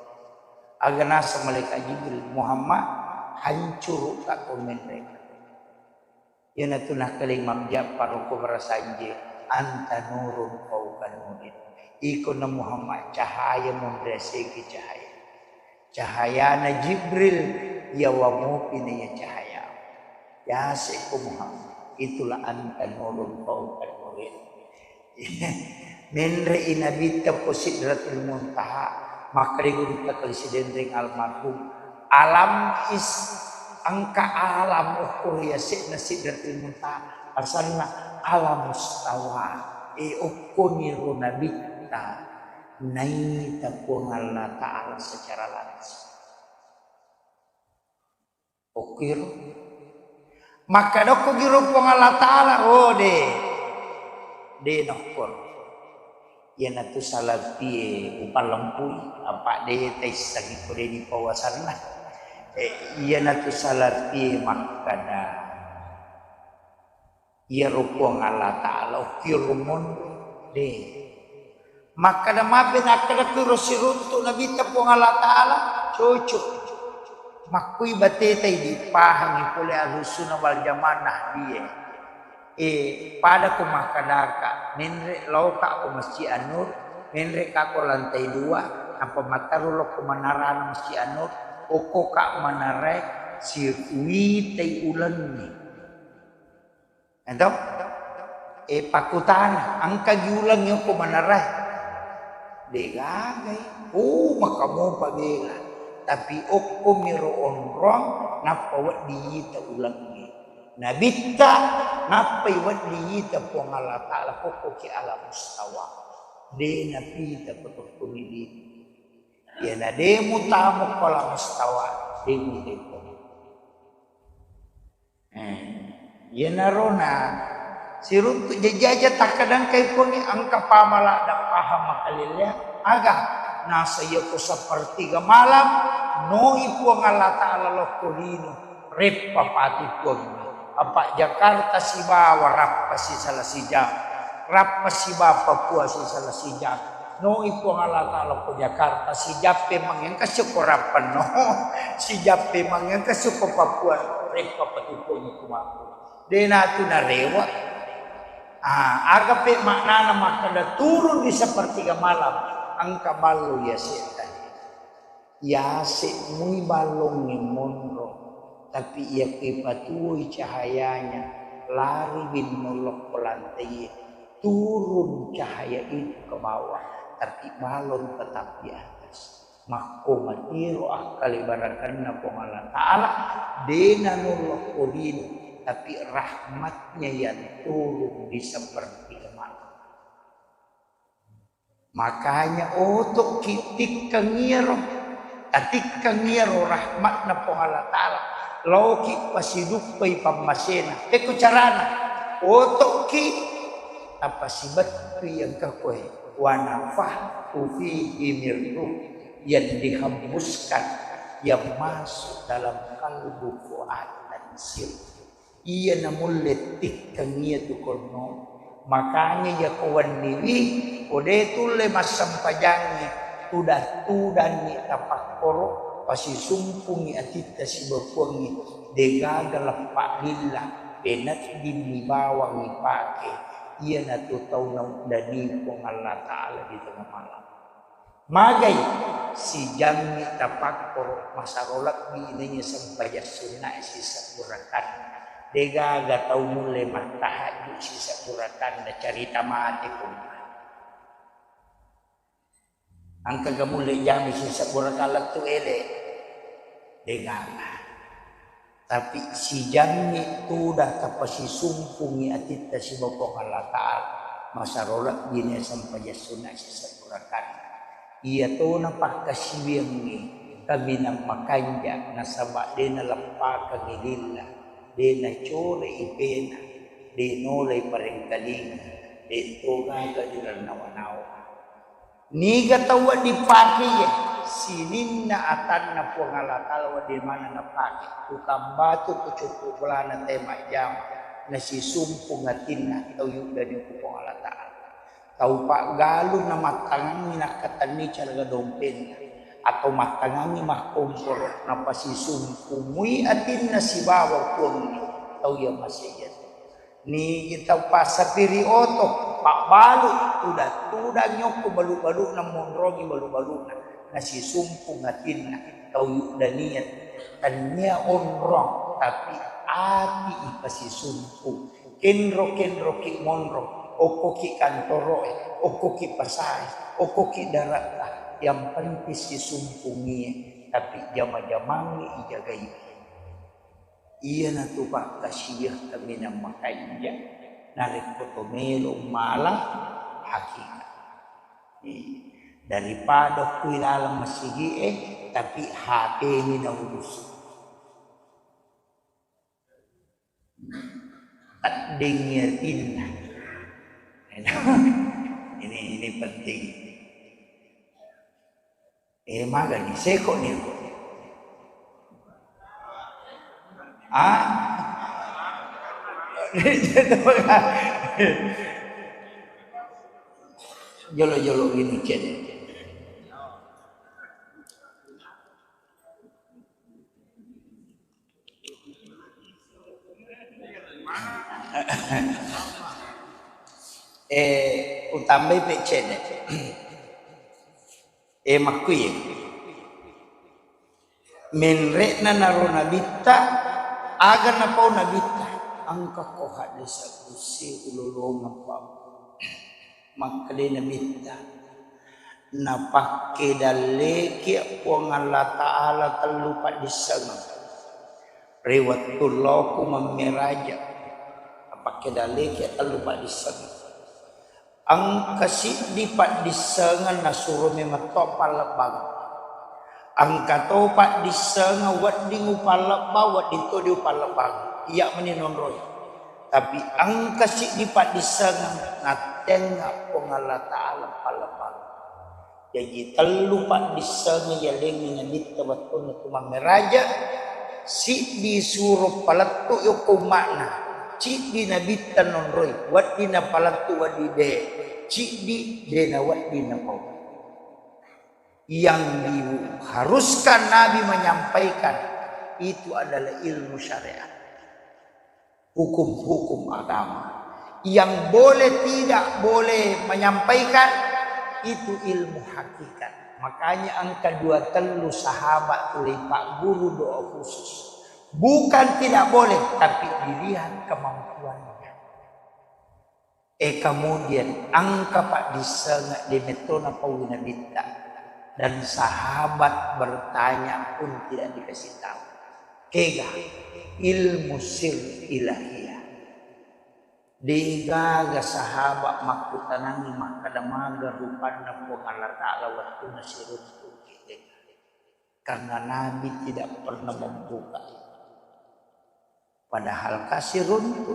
Aga naseng malaikat Jibril, "Muhammad, hancurukka ko menreka." Iyanatu nakkalemang Ja'far ko barasanje, "Anta nurun fauqa nurin." Iko na Muhammad cahaya monri aseki cahaya. Cahayana Jibril, yawa mopi na iya cahaya. Yase ko Muhammad, itulah anta nurun fauqa nurin. Menre'i Nabitta ko Sidratul Muntaha, makkeda gurutta kali Sidenreng almarhum, "Alam is, engka alam okko ri yase'na Sidratul Muntaha, asanna Alamustawa." E, okkoniro Nabitta naita Puang Allah Ta'ala secara langsung. Okkiro. Makkadokko giro Puang Allah Ta'ala, oh, de. De nokkoro. Iyanatu salapie upallempui, apa de taissengi ko de dipawasanna. Eh, iyanatu salapie makkada. Iyaro Puang Allah Ta'ala, okkiro monro, de. Makkada mape nakkada kuro siruntu Nabitta Puang Allah Ta'ala, cocok. Makkui bateta idi pahangi pole Ahlussunnah wal Jamaah Nahdiyah. Eh, pada ko makkadaka, menre lauka ko Masjid An-Nur, menre ka ko lantai dua, apa mataru lo ko manarana Masjid An-Nur, okko ka manarai siwitai ulengi. Ento? E, pakkutana, engka gi ulengnge okko manarae? Degagai. Oh, maka mopa bela. Tapi okko miro onrong, nappa wedding ita ulengnge. Nabitta, nappai wedding ita Puang Allah Ta'ala kokkoki Alamustawa. De napita ko tokkoni di. Iyana de mutamu ko Alamustawa, de muteko. Eh, iyanarona siruntu jajaja takkadangkai Puangnge engka pamala da paham makalelleang. Aga? Nasa iya ko sepertiga malam, noi Puang Allah Ta'ala lokko lino, reppa pati Puangnge. Apa Jakarta sibawa rappa sisala sijam, rappa sibawa Papua sisala sijam. Noi Puang Allah Ta'ala ko Jakarta, sijappe mangengka syukur rappenno, sijappe mangengka syukur Papua, reppa patukongi kumakku. Denatu narewa. Ah, agape maknana makkeda turun di sepertiga malam, engka ballo ya setan. Yase mui ballongnge monro, tapi iya kepatuoi cahayanya, lari binno lokko lantaiye, turun cahaya itu ke bawah, tapi balon tetap di atas. Makko matiro akkale barakanna Puang Allah Ta'ala, dena nulokko lino, tapi rahmatnya yang turun di sepertiga malam. Makanya oto'ki tikkeng iyaro, tatikkeng iyaro rahmatna Puang Allah Ta'ala, laoki pasiduppai pammasena. Pekko carana, oto'ki tapasibettui engka koe, wa nafakhtu fihi min ruh, yang dihembuskan, yang masuk dalam kalbu fuad dan sir. Iya namulle tikkeng iya tu konno. Makanya iya ko wenniwi, ko de tulle massempajangngi, tudang-tudangngi tapakkoro, pasisumpungngi atitta sibawa Puangnge, degaga leppa lilla, peneddinni bawang ipake. Iyanatu tau nauddani Puang Allah Ta'ala di tengah malam. Magai sijammi tapakkoro masaro lebbi naiya sempajang sunnae sisebbu rakaat. Degaga tau mulle mattahajju sisebbu rakaat carita mate pun. Engkaga mulle jami sisebbu rakaat lettu ele? Degaga. Tapi sijammi tuda tapasisumpungi atitta sibawa Puang Allah Ta'ala, masaro lebbi naiya sempajang sunna sisebbu rakaat. Iyatona pakkasiwiangnge kaminang makanja nasaba de naleppakengngi lilla, de nacorei pena, de nolai parengkalinga, de togaga dirannawa-nawa. Niga tau wedding pake iye? Sininna atanna Puang Allah Ta'ala wedding maneng napake. Tukang batu, kucukku bolana, te majjama, nasisumpung atinna tau yuddani ku Puang Allah Ta'ala. Tau paggalung namattangangngi nakkatenni caraga dompenna, atau mattangangngi makkomporo, napasisumpung mui atinna sibawa Puangnge tau iya maseiya. Nigi tau passapiri oto, pabbalu, tuda-tudang yokko balu-baluna, monrongi balu-baluna, nasisumpung atinna tau yuddania, tennia onrong, tapi ati ipasisumpung. Kenro-kenroki monro, okkoki kantoroe, okkoki pasae, okkoki daratta, yang penting sisumpungie, tapi jama-jamangngi ijagai. Iyanatu pakkasiwiang kaminang makanja narekko to melo mala hakikat. Eh, daripada kui laleng masigi'e, tapi H P-ni naurusu. Teddengngi atinna. Ini, ini penting. Eh, magani seko ni. Ah? Jolo-jolo gini cede. Eh, utambai pe cede. Eh, makkuye. Menre'na naro nabitta, aga napau nabitta? Engka ko haddesa kusse ulolongeng pa. Makkeda nabitta, napakke dalleki Puang Allah Ta'ala tellu paddissengeng. Ri wettu loku mammeraja, napakke dalleki tellu paddissengeng. Engka siddi paddissengeng nasuro memetto pallebbang. Engka to paddissengeng wedding upallebbang, wedding to di upallebbang. Iya meni nonroi. Tapi engka siddi paddissengeng nattengnga Puang Allah Ta'ala pallebbang. Jaji tellu paddissengeng yalengngi nabitta wettunna tu mammeraja, siddi suro palettu yokko umma'na, siddi nabitta nonroi, wedding napalettu wedding de, siddi de nawedding napau. Yang diharuskan Nabi menyampaikan itu adalah ilmu syariat, hukum-hukum agama. Yang boleh tidak boleh menyampaikan itu ilmu hakikat. Makanya engka dua tellu sahabat tuli Pak Guru doa khusus. Bukan tidak boleh, tapi dilihat kemampuannya. Eh, kemudian engka paddissengeng de metto napaui nabitta, dan sahabat bertanya pun tidak dikasih tahu. Kega? Ilmu sir ilahiyah. Degaga sahabat makkutanangi makkeda maga rupanna Puang Allah Ta'ala wettunna siruntuki. Karena Nabi tidak pernah membuka. Padahal kasih runtu.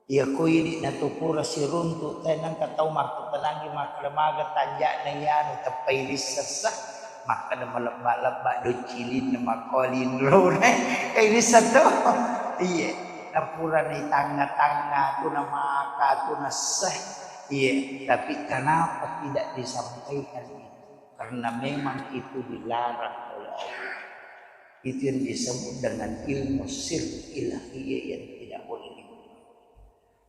Iya ko idi natu pura siruntu, tenang ka tau makkutanangi makkeda maga tanja'na iyanu teppai rissessa, makkeda malebba-lebba do cilinna makkolinrona. Eh, rissa to. Iya, napura ni tangnga-tangnga tu namaka tu nasse. Iya, tapi kenapa tidak disampaikan itu? Karena memang itu dilarang oleh Allah. Itu yang disebut dengan ilmu sir ilahiyah yang tidak boleh dibuka.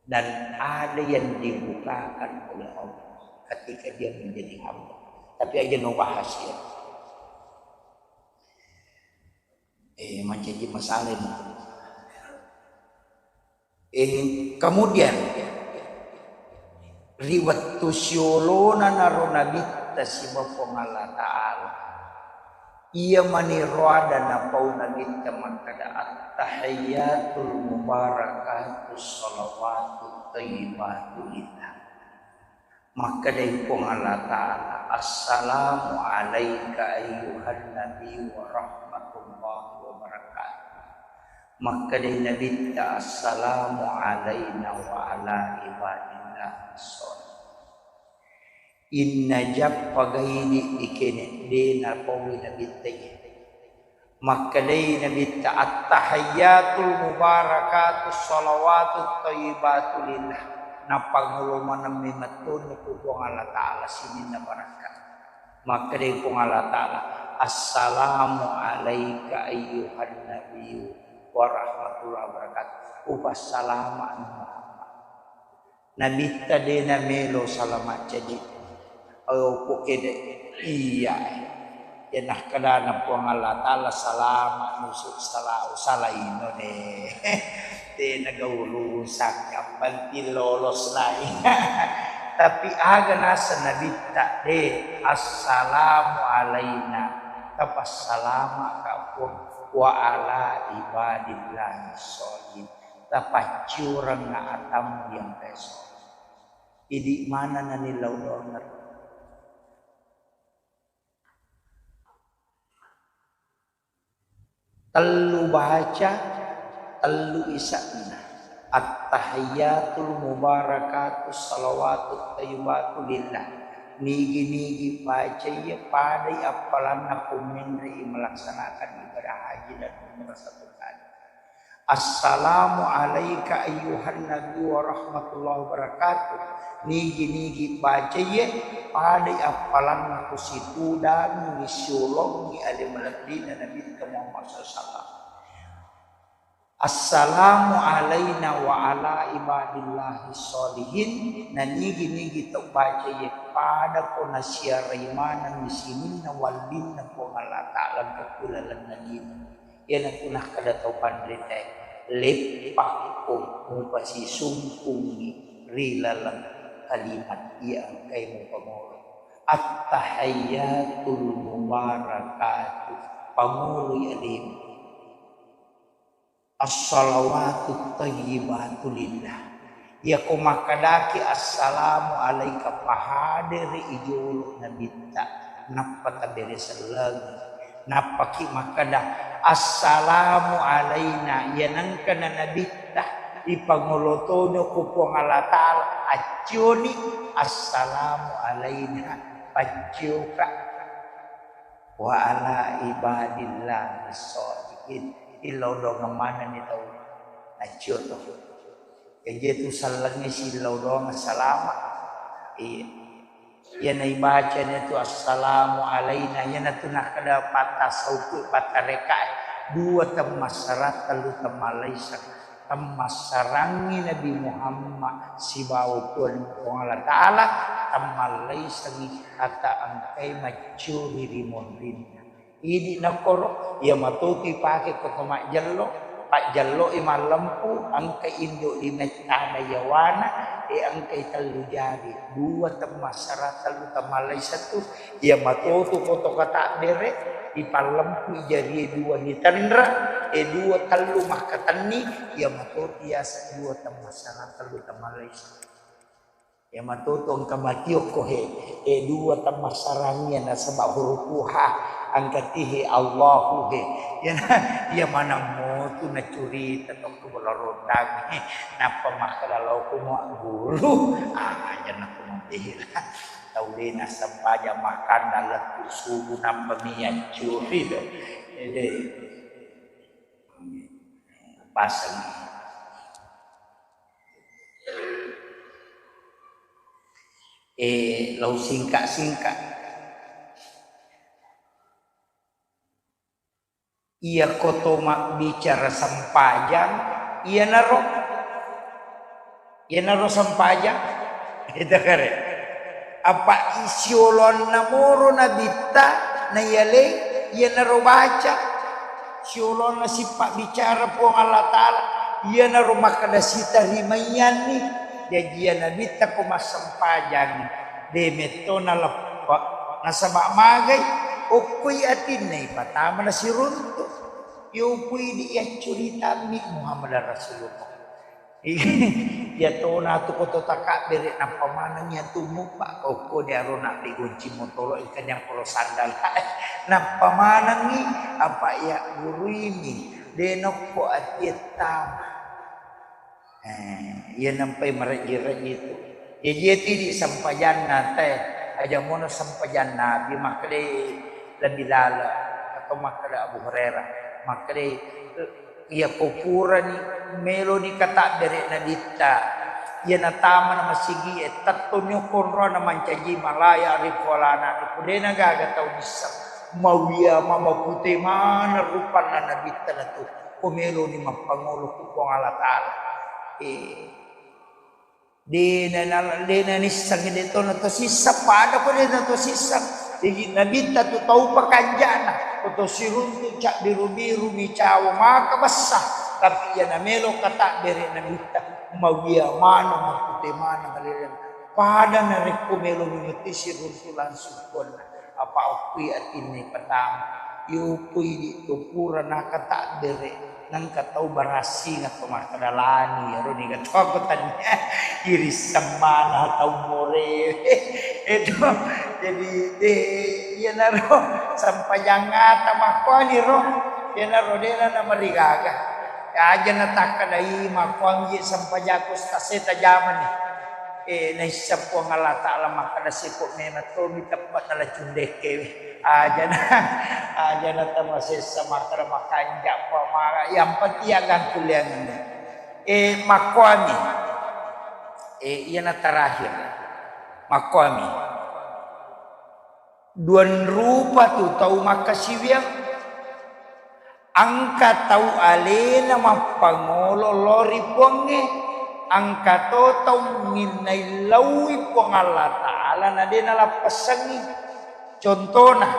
Dan ada yang dibukakan oleh Allah ketika dia menjadi hamba. Tapi aja no bahas ya. Eh, mancaji masalah ini. Eh, kemudian, ri wettu siolona naro Nabitta siba Puang Allah Ta'ala, iya mani roada napau Nabitta makkada, "Attahiyatul mubarakatus salawatut thayyibatu lillah." Makkedai Puang Allah Ta'ala, "Assalamu alaika ayyuhan nabi wa rahmatullahi wa barakatuh." Makkedai Nabitta, "Assalamu alaina wa ala ibadillah sholih." Inna jappa gaidi ikene de napaui Nabitta iye. Makkedai Nabitta, "Attahiyatul mubarakatus salawatut thayyibatu lillah." Napangolo maneng memettoni ku Puang Allah Ta'ala sininna barakka. Makkedai Puang Allah Ta'ala, "Assalamu alaika ayyuhan nabiyyu wa rahmatullahi wa barakatuh." Upassalama Muhammad. Nabitta de namelo salama caji. Ayo pokede iya. Ya nakkedana Puang Allah Ta'ala, "Salama nusu salau salaino de." Tena gau rusak, yang penting lolos nai. Tapi aga nasa Nabitta de, "Assalamu alaina." Tapassalama ka Puang, "Wa ala ibadillahi sholihin." Tapacciurengnga atammu yang peso. Idi mana nani lao doang. Tellu baca, tellu isa'na. Attahiyatul mubarakatus salawatut thayyibatu lillah. Nigi-nigi baca iya padai appalanna ko menrei melaksanakan ibadah haji dan umrah satu kali. Assalamu alaika ayyuhan nabi wa rahmatullahi wa barakatuh. Nigi-nigi baca iye, padai appalanna ko situdangi siolongi ale malebbina Nabitta Muhammad sallallahu alaihi wasallam. Assalamu alaina wa ala ibadillahi sholihin. Na nigi-nigi tau baca iye, pada ko nasiarai maneng sininna wallinna Puang Allah Ta'ala engka ku lalenna lino. Iyanatu nakkeda tau panritae, "Leppakko mupasisungkungngi ri laleng kalimat iya engkae mupamolo. Attahiyatul mubarakatuh, pamoloi alemu. Assalawatut thayyibatu lillah." Iyako makkedaki, "Assalamu alaika," pahadere i jolo Nabitta, nappa tabere sellengi. Nappaki makkeda, "Assalamu alaina," iya nengkana Nabitta, ipangolo tono ko Puang Allah Ta'ala, accioni, "Assalamu alaina," paccioka. "Wa ala ibadillahi sholihin." Illau doang manenni tau naccio to. Keje tu sallengngi sillau doang salama. Iya. Iya naibacani tu assalamu alaina, iyanatu nakkeda pattasauku pattarekae. Dua temmassara, tellu temmallaiseng. Temmassarangngi Nabi Muhammad sibawa Puang, Puang Allah Ta'ala, temmallaisengngi hatta engkai maccuri ri monrinna. Idi nakkoro, iya matotu ipake ko to majjello, pajjelloi mallempu, engka indo limettana yawana, e engkai tellu jari, dua temmassara, tellu temmallaiseng tu, iya matotu ko to katabbere, ipallempu jarie dua nitenra, e dua tellu makkatenni, iya matotu yaseng dua temmassara, tellu temmallaiseng. Iya matotu engka matiokko he, e dua temmassarangngi nasaba huruf H, engka ti he Allahu he. Iya na, iya maneng motu nacurita tokko bola rondang he, nappa makkeda lao ko mua guru, ah, aja nakko mati he. Tau de nassempajang makanna lettu subuh nappa mi accuri do. Ede. Paseng. Eh, lau singka-singka. Iyako to mabbicara sempajang, iyanaro Iyanaro sempajang, itu kare. Apa siolonna moro nabitta naialeng, iyanaro baca. Siolonna sipabbicara Puang Allah Ta'ala, iyanaro makkeda sitarimaiyanni. Jaji iya nabitta ko massempajang, de metto naleppe. Nasaba magai, okkoi atinna ipatama nasiruntu. Yopui di yaccuritammi Muhammad Rasulullah. Iya tona tu koto takabbere, nappa manengngi atu muppa, okko diaro nabbi gonci motoro, engka nyangkoro sandala. Nappa manengngi, apa iya guruimi, de nokko atie tama. Eh, iya nampai marejji-rejji tu. Jaji iya tidi sempajanna te, aja mono sempajanna Nabi, makkeda lebih lala, atau makkeda Abu Hurairah, makkeda Iya ko purani meloni katabbere nabitta, iya natamana masigie, tettoni okko onrona mancaji ma la ya'rifu wa la na'rifu, de nagaga tau nisseng. Mawiya ma mapute maneng rupanna nabitta natu, ko meloni mappangolo ku Puang Allah Ta'ala. Eh. De na, na, de nanisseng, de to na to sisseng, pada ko de na to sisseng. Jaji nabitta tu tau pakanjana, ko to siruntu cabbiru-biru mi cawo maka bessa, tapi iya namelo katabbere nabitta, mawiya maneng, mapute maneng, malele. Pada narekko melo mi metti siruntu langsung konna. Apa okkui atinna ipatama. Yopui di to pura nakatabbere, nengka tau barassing atau makkeda lani, ero niga to ko tania, irisseng maneng tau more. Itu, jadi, de, iyanaro sempajang ata makkuani ro, iyanaro dena namarigaga. Aja natakkedai makkuanggi sempajakku staseta jamani. Eh, naisseng Puang Allah Ta'ala makkeda siko memang tomi teppa nala cundekke. Ajana, ajana tamasessa makkeda makanja pa mara, yang penting ya gangkuliangenna. Eh, makkuami. Eh, iyana terakhir. Makkuami. Duang rupa tu tau makkasiwiang. Engka tau alena mappangolo lao ri Puangnge, engka to tau minnai laui Puang Allah Ta'ala na de nalappessengngi. Contona,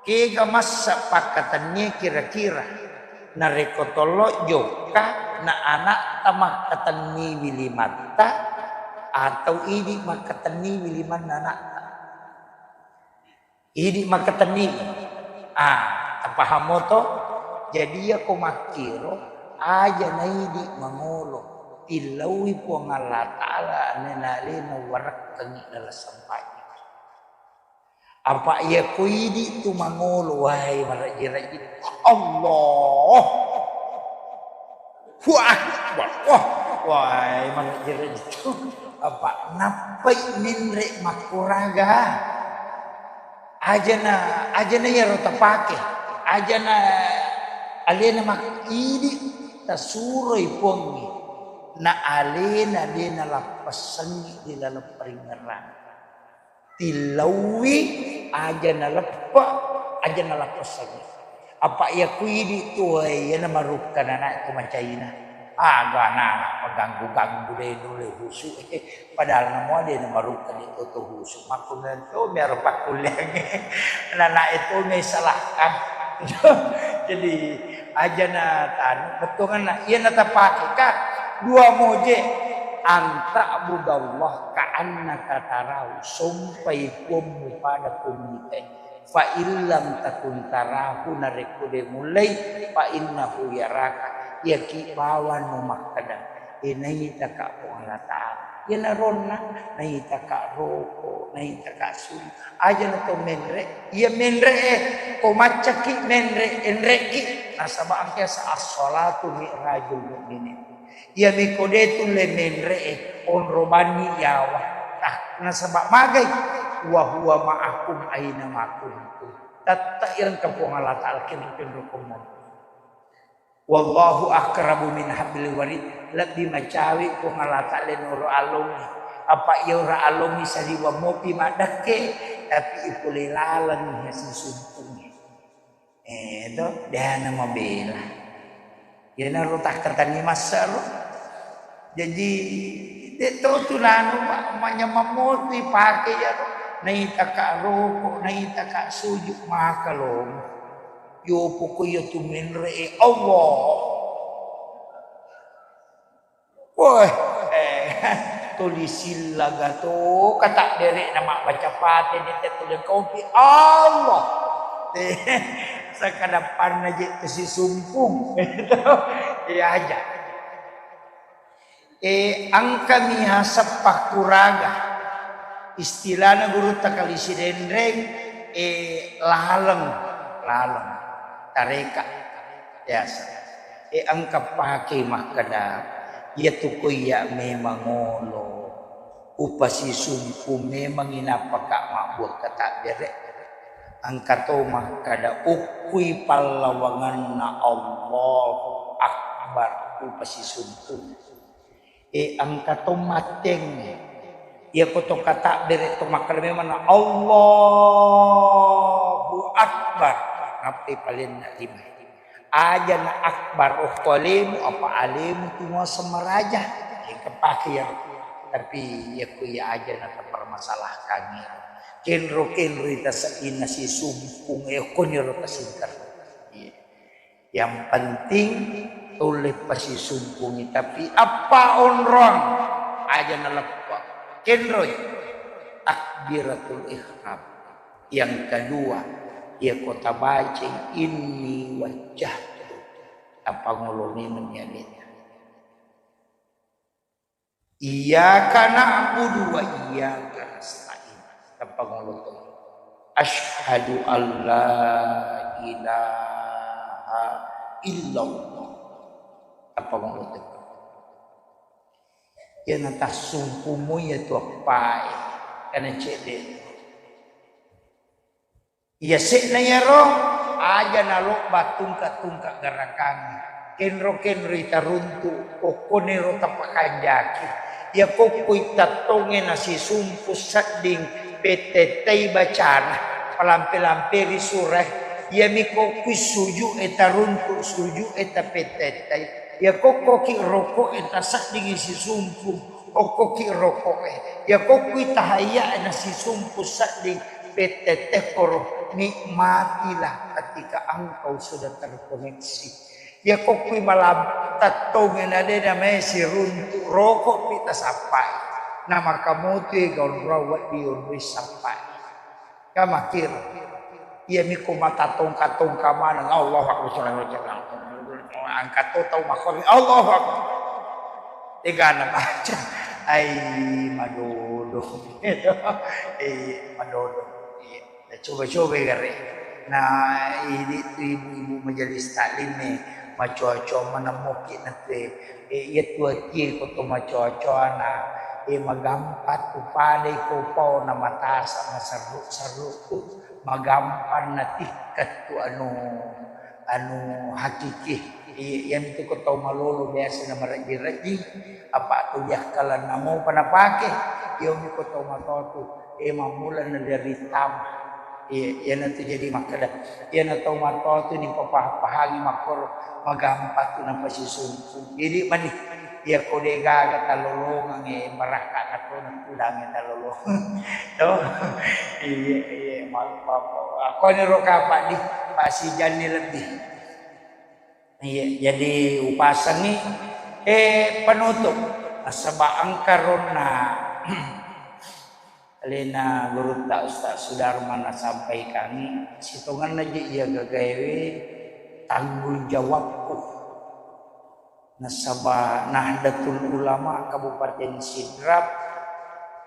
kega massa pakkatennie kira-kira, narekko tollo jokka na anakta makkatenniwi limatta atau idi makkatenniwi limanna anakta? Idi makkatenni. Ah, tapahamo to? Jadi iyako makkiro, aja naidi mangolo, tillaui Puang Allah Ta'ala, anena alena warekkengi dalam sempajang. Apa iyako idi tu mangolo, wahai marajji-rajji, Allah. Wah, wah, wah, wah, manajjere itu. Apa nappai menre makkuraga? Ajana, ajana iyaro tapake. Ajana alena mak-, idi tasuroi Puangnge. Na alena de nalappessengngi di laleng paringngerang. Tillauwi aja naleppe, aja nalappessengngi. Apa iya ku idi tuwae, iyana marukka nanae ko macaina. Aga nana maganggu-ganggu de nulle husu. Padahal namua de namarukka de toto husu. Makkunanto miaro pakkulleangnge. Nanae to mei salahkan. Jadi, Aja na tanu, bettuanna, iya na tapake ka, dua moje, an ta'budallaha ka'annaka tarahu, sompai Puammu pada ko muitai. Fa illam takun tarahu, narekko de mullei, fa innahu yaraka, iyaki bawang no makkeda, e, naitaka Puang Allah Ta'ala. Iyanaronna, naitaka roko, naitaka suli. Aja na to menre, iya menre e, ko maccaki menre, enreki, nasaba engka sa as-salatu mi'rajul mu'minin. Iya miko de tulle menre e, onro banni yawa. Nah, nasaba magai, wa huwa ma'akum aina ma kuntum. Tette ireng ka Puang Allah Ta'ala kenro-kenro komon. Wallahu aqrabu min hablil warid, lebbi macawe Puang Allah Ta'ala noro alongnge. Apa iya ura alongnge saliwa mopi maddekke, tapi ipole laleng sisumpungnge. Eh, to, dena mabela. Iyanaro takkatanni massaro. Jaji, de' to tu nanu, ma-, manyameng motoi pake iyaro. Naitaka roko, naitaka suju, maka lomo. Yo poko iya tu menre e Allah. Woi, eh, tuli sillaga to, kata dere'na mabbaca pate, de' te tuli kopi, Allah. Eh, sakadappanna je tu sisumpung. Iya aja. E, engkami haseng pakkuraga. Istilahna gurutta kali Sidenreng, e, laleng, laleng. Tareka biasa. E, engka pake makkeda, iyatu ko iya memang olo. Upasisumpu memang inapaka mabbuang katabbere. Engka to makkeda, ukkui pallawanganna Allahu Akbar, upasisumpu. E, engka to mattengnge. Iyako to katabbere to makkeda memang na Allahu Akbar. Nappai palenna lima. Aja na akbar okko alemu, apa alemu tu muaseng maraja. Engka pake ya. Tapi iyako iya aja na tapermasalahkan ya. Kenro-kenro ita seddinna sisumpung, e, okkoniro tasingkar. Iya. Yang penting tulle pasisumpungi, tapi appa onrong aja naleppa. Kenroi takbiratul ihram. Yang kedua, iya ko tabacai inni wajjahtu. Tapangolo memeng aleta. Iyyaka na'budu wa iyyaka nasta'in. Tappa ngoloto. Asyhadu an la ilaha illallah. Tappa ngoloto. Iyana tassumpumu iyatu appae, kana cedde. Iyase'na iyaro aja nalobba tungka-tungka garakangnge. Kenro-kenroi taruntu, okkoniro tapakanjaki. Iya kokkoi tattongnge nasisumpu sedding pettettai bacana, palampe-lamperi surae. Iyami kokkoi suju'e taruntu, suju'e tapettettai. Iya kokkoki roko'e taseddingi sisumpu. Okkoki roko'e. Iya kokkui tahayya nasisumpu sedding pettettekkoro, nikmatilah ketika engkau sudah terkoneksi. Iya kokkui malam tattonge na de namae siruntu, roko'pi tasappai. Namaka motoi gaunrau wedding onroi sappai. Ka makkiro. Iyami ko mata tongka-tongka maneng, Allahu Akbar, sallallahu alaihi wasallam. Angkat to tau makkomi, Allahu Akbar. Tegana baca. Ai, madodo. Eh, madodo. Iya. Coba-coba gare. Nah, ini tu ibu-ibu majelis taklim nih, macoa-coa manemmoki nate. E, iyatu atie ko to macoa-coana, e, magampa tu padai ko pao na matasa, maserru-serru tu, magampa natikka tu anu, anu hakiki. I-, iyamitu ko tau malolo biasa na marejji-rejji, apa tu diakkalanna mopa napake, iyomi ko tau matoa tu, e, mammula na dari tama. Iya, iyanatu jadi makkeda, iyana tau matoa tu nipapahang-pahangi makkoro, magampa tu napasisumpu. Jadi mani, iya ko de gaga talolongang, e, barakka na to nakudangi talolongang. To? Iya, iya, malu papa. Akkoniro kapang di, pasijanni lebbi. Iya, jadi upasengi, e, penutup. Nasaba engka ronna Alena gurutta Ustaz Sudarman nasampaikangngi, sitongenna je iya gagaewe tanggung jawabku. Nasaba Nahdlatul Ulama Kabupaten Sidrap,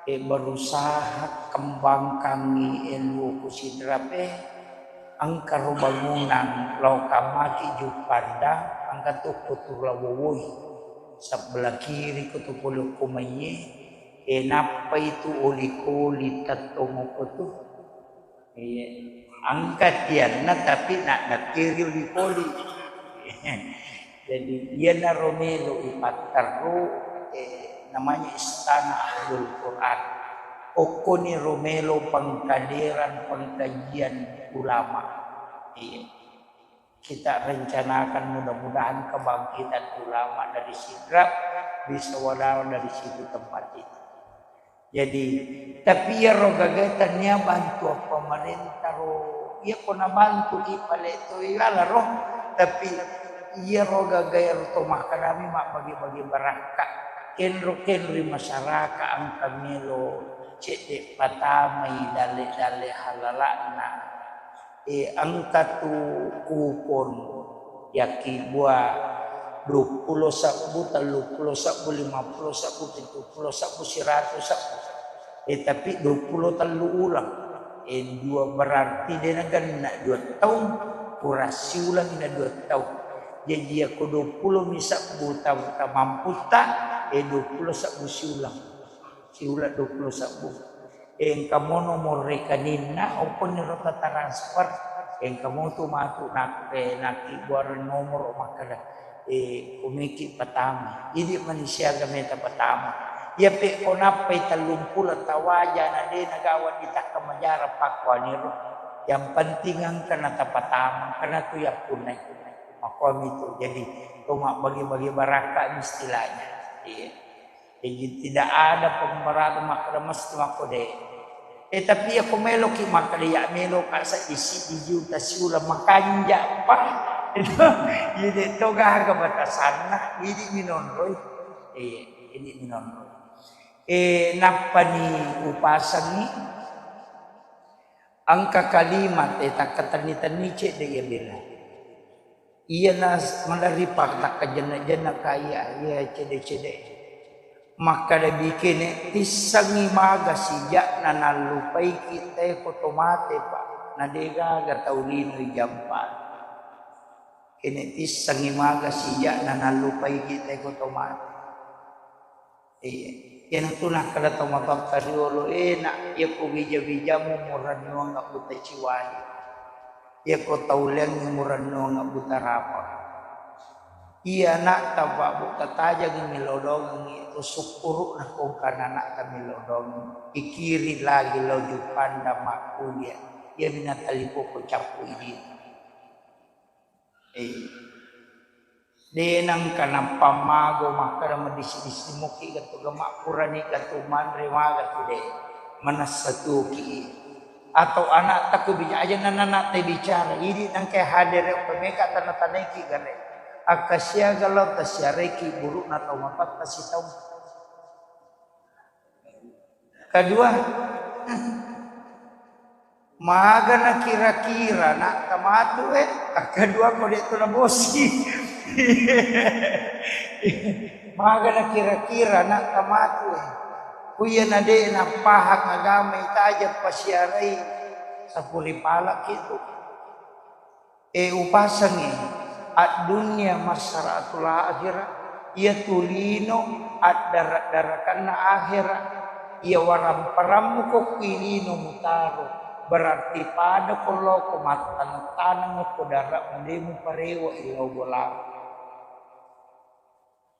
e, berusaha kembangkangngi ilmuku Sidrap, e, engka ro bangunang lao kamaki Juppandang, engka to Kotula Wowoi, sebelah kiri ko to pole ko maiye, E, nappai tu oli-koli tettongoko tu. Iya. Engka tianna, tapi na-, nakkiri oli-koli. Jadi, iyanaro melo ipatterru, e, namanya Istana Ahlul Quran. Okkoni ro melo pengkaderan pengkajian ulama. Iya. Kita rencanakan, mudah-mudahan kebangkitan ulama dari Sidrap bisa wadawa dari situ tempat itu. Jadi, tapi iyaro gagae tania bantuan pemerintah ro, iya ko nabantu i pale to iyala ro, tapi iyaro gagae ro to makkadami mabbagi-bagi barakka, kenro-kenroi masyarakat engka melo cedde patamai dalle-dalle halala'na. Eh, engka tu kupon yakkibua duappulo sebbu, telluppulo sebbu, limappulo sebbu, pittuppulo sebbu, siratu sebbu. Eh, tapi duappulo tellu ulang. Eh, dua berarti de nagenna dua taung, pura siulang na dua taung. Jaji yakko duappulo mi sebbu ta-, tamamputta, eh, duappulo sebbu siulang. Siulang duappulo sebbu. Engka mo nomor rekeninna, okkoniro ta transfer. Engka mo tu matu nak-, eh, nakkibbuareng nomor makkeda, eh, kumiki patama. Idi mani siaga meta patama. Iya pe ko nappai tellumpulo tawaja na de nagawa ditakka majara pakkuaniro. Yang penting engka na tapatama, engka na tu yappunnai. Makkuami tu. Jadi, to mabbagi-bagi barakka istilahnya. Iya. Jadi tidak ada pemberatan makkeda mesti makko de. Eh, tapi iya ko meloki makkeda iya meloka seddi-seddi juta siulang makanja pa. Iya de to gaga batasanna, idi minonroi. Iya, idi minonroi. Eh, nappani upasangi engka kalimat, eh, takkatenni-tenni cedde iya bela. Iyana s-, maderri pa takkajenna-jenna ka iya, iya cedde-cedde. Makkeda bikene tissengngi maga sija'na nallupaiki tae ko to mate, Pak. Na degaga tau lino ijampa. Kene tissengngi maga sija'na nallupaiki tae ko to mate. Iya. Iyanatu nakkeda tomatoatta riolo, "Eh, Nak, iyako bija-bijamu murennuang abbuta ciwai. Iyako tauleangngi murennuang abbuta rapa." Iya, Nak, tapabbuta tajangngi millau doangengngi, to sukkuru'na ko engkana ana'ta millau doangengngi. Ikiring lagi lao Juppandang makkulia. Iyami natalipoko cappu idi. Eh. De nengka nappa mago makkeda madissi-dissi muki gatu gama purani gatu manre magatu de. Manessa tuoki. Atau ana'ta ku bija-, aja nana'ta bicara. Idi nengka hadere pemeka tana-tanaiki gare. Akka siaga lao tasiaraiki burukna tau mapatta sitau. Kedua, magana kira-kira nak tamatu, eh? Kedua ko de tu nabosi. Magana kira-kira nak tamatu, eh? Kuya na de napahang agama itaja pasiarai sapuri pala kitu. E, upasangngi, addunya masraatul akhirah, iyatu lino addara-darakanna akhirah, iya warampa-rammuko kui lino mutaro, berarti pada ko loko mattaneng-taneng ko dara'mu de muparewa illau bola.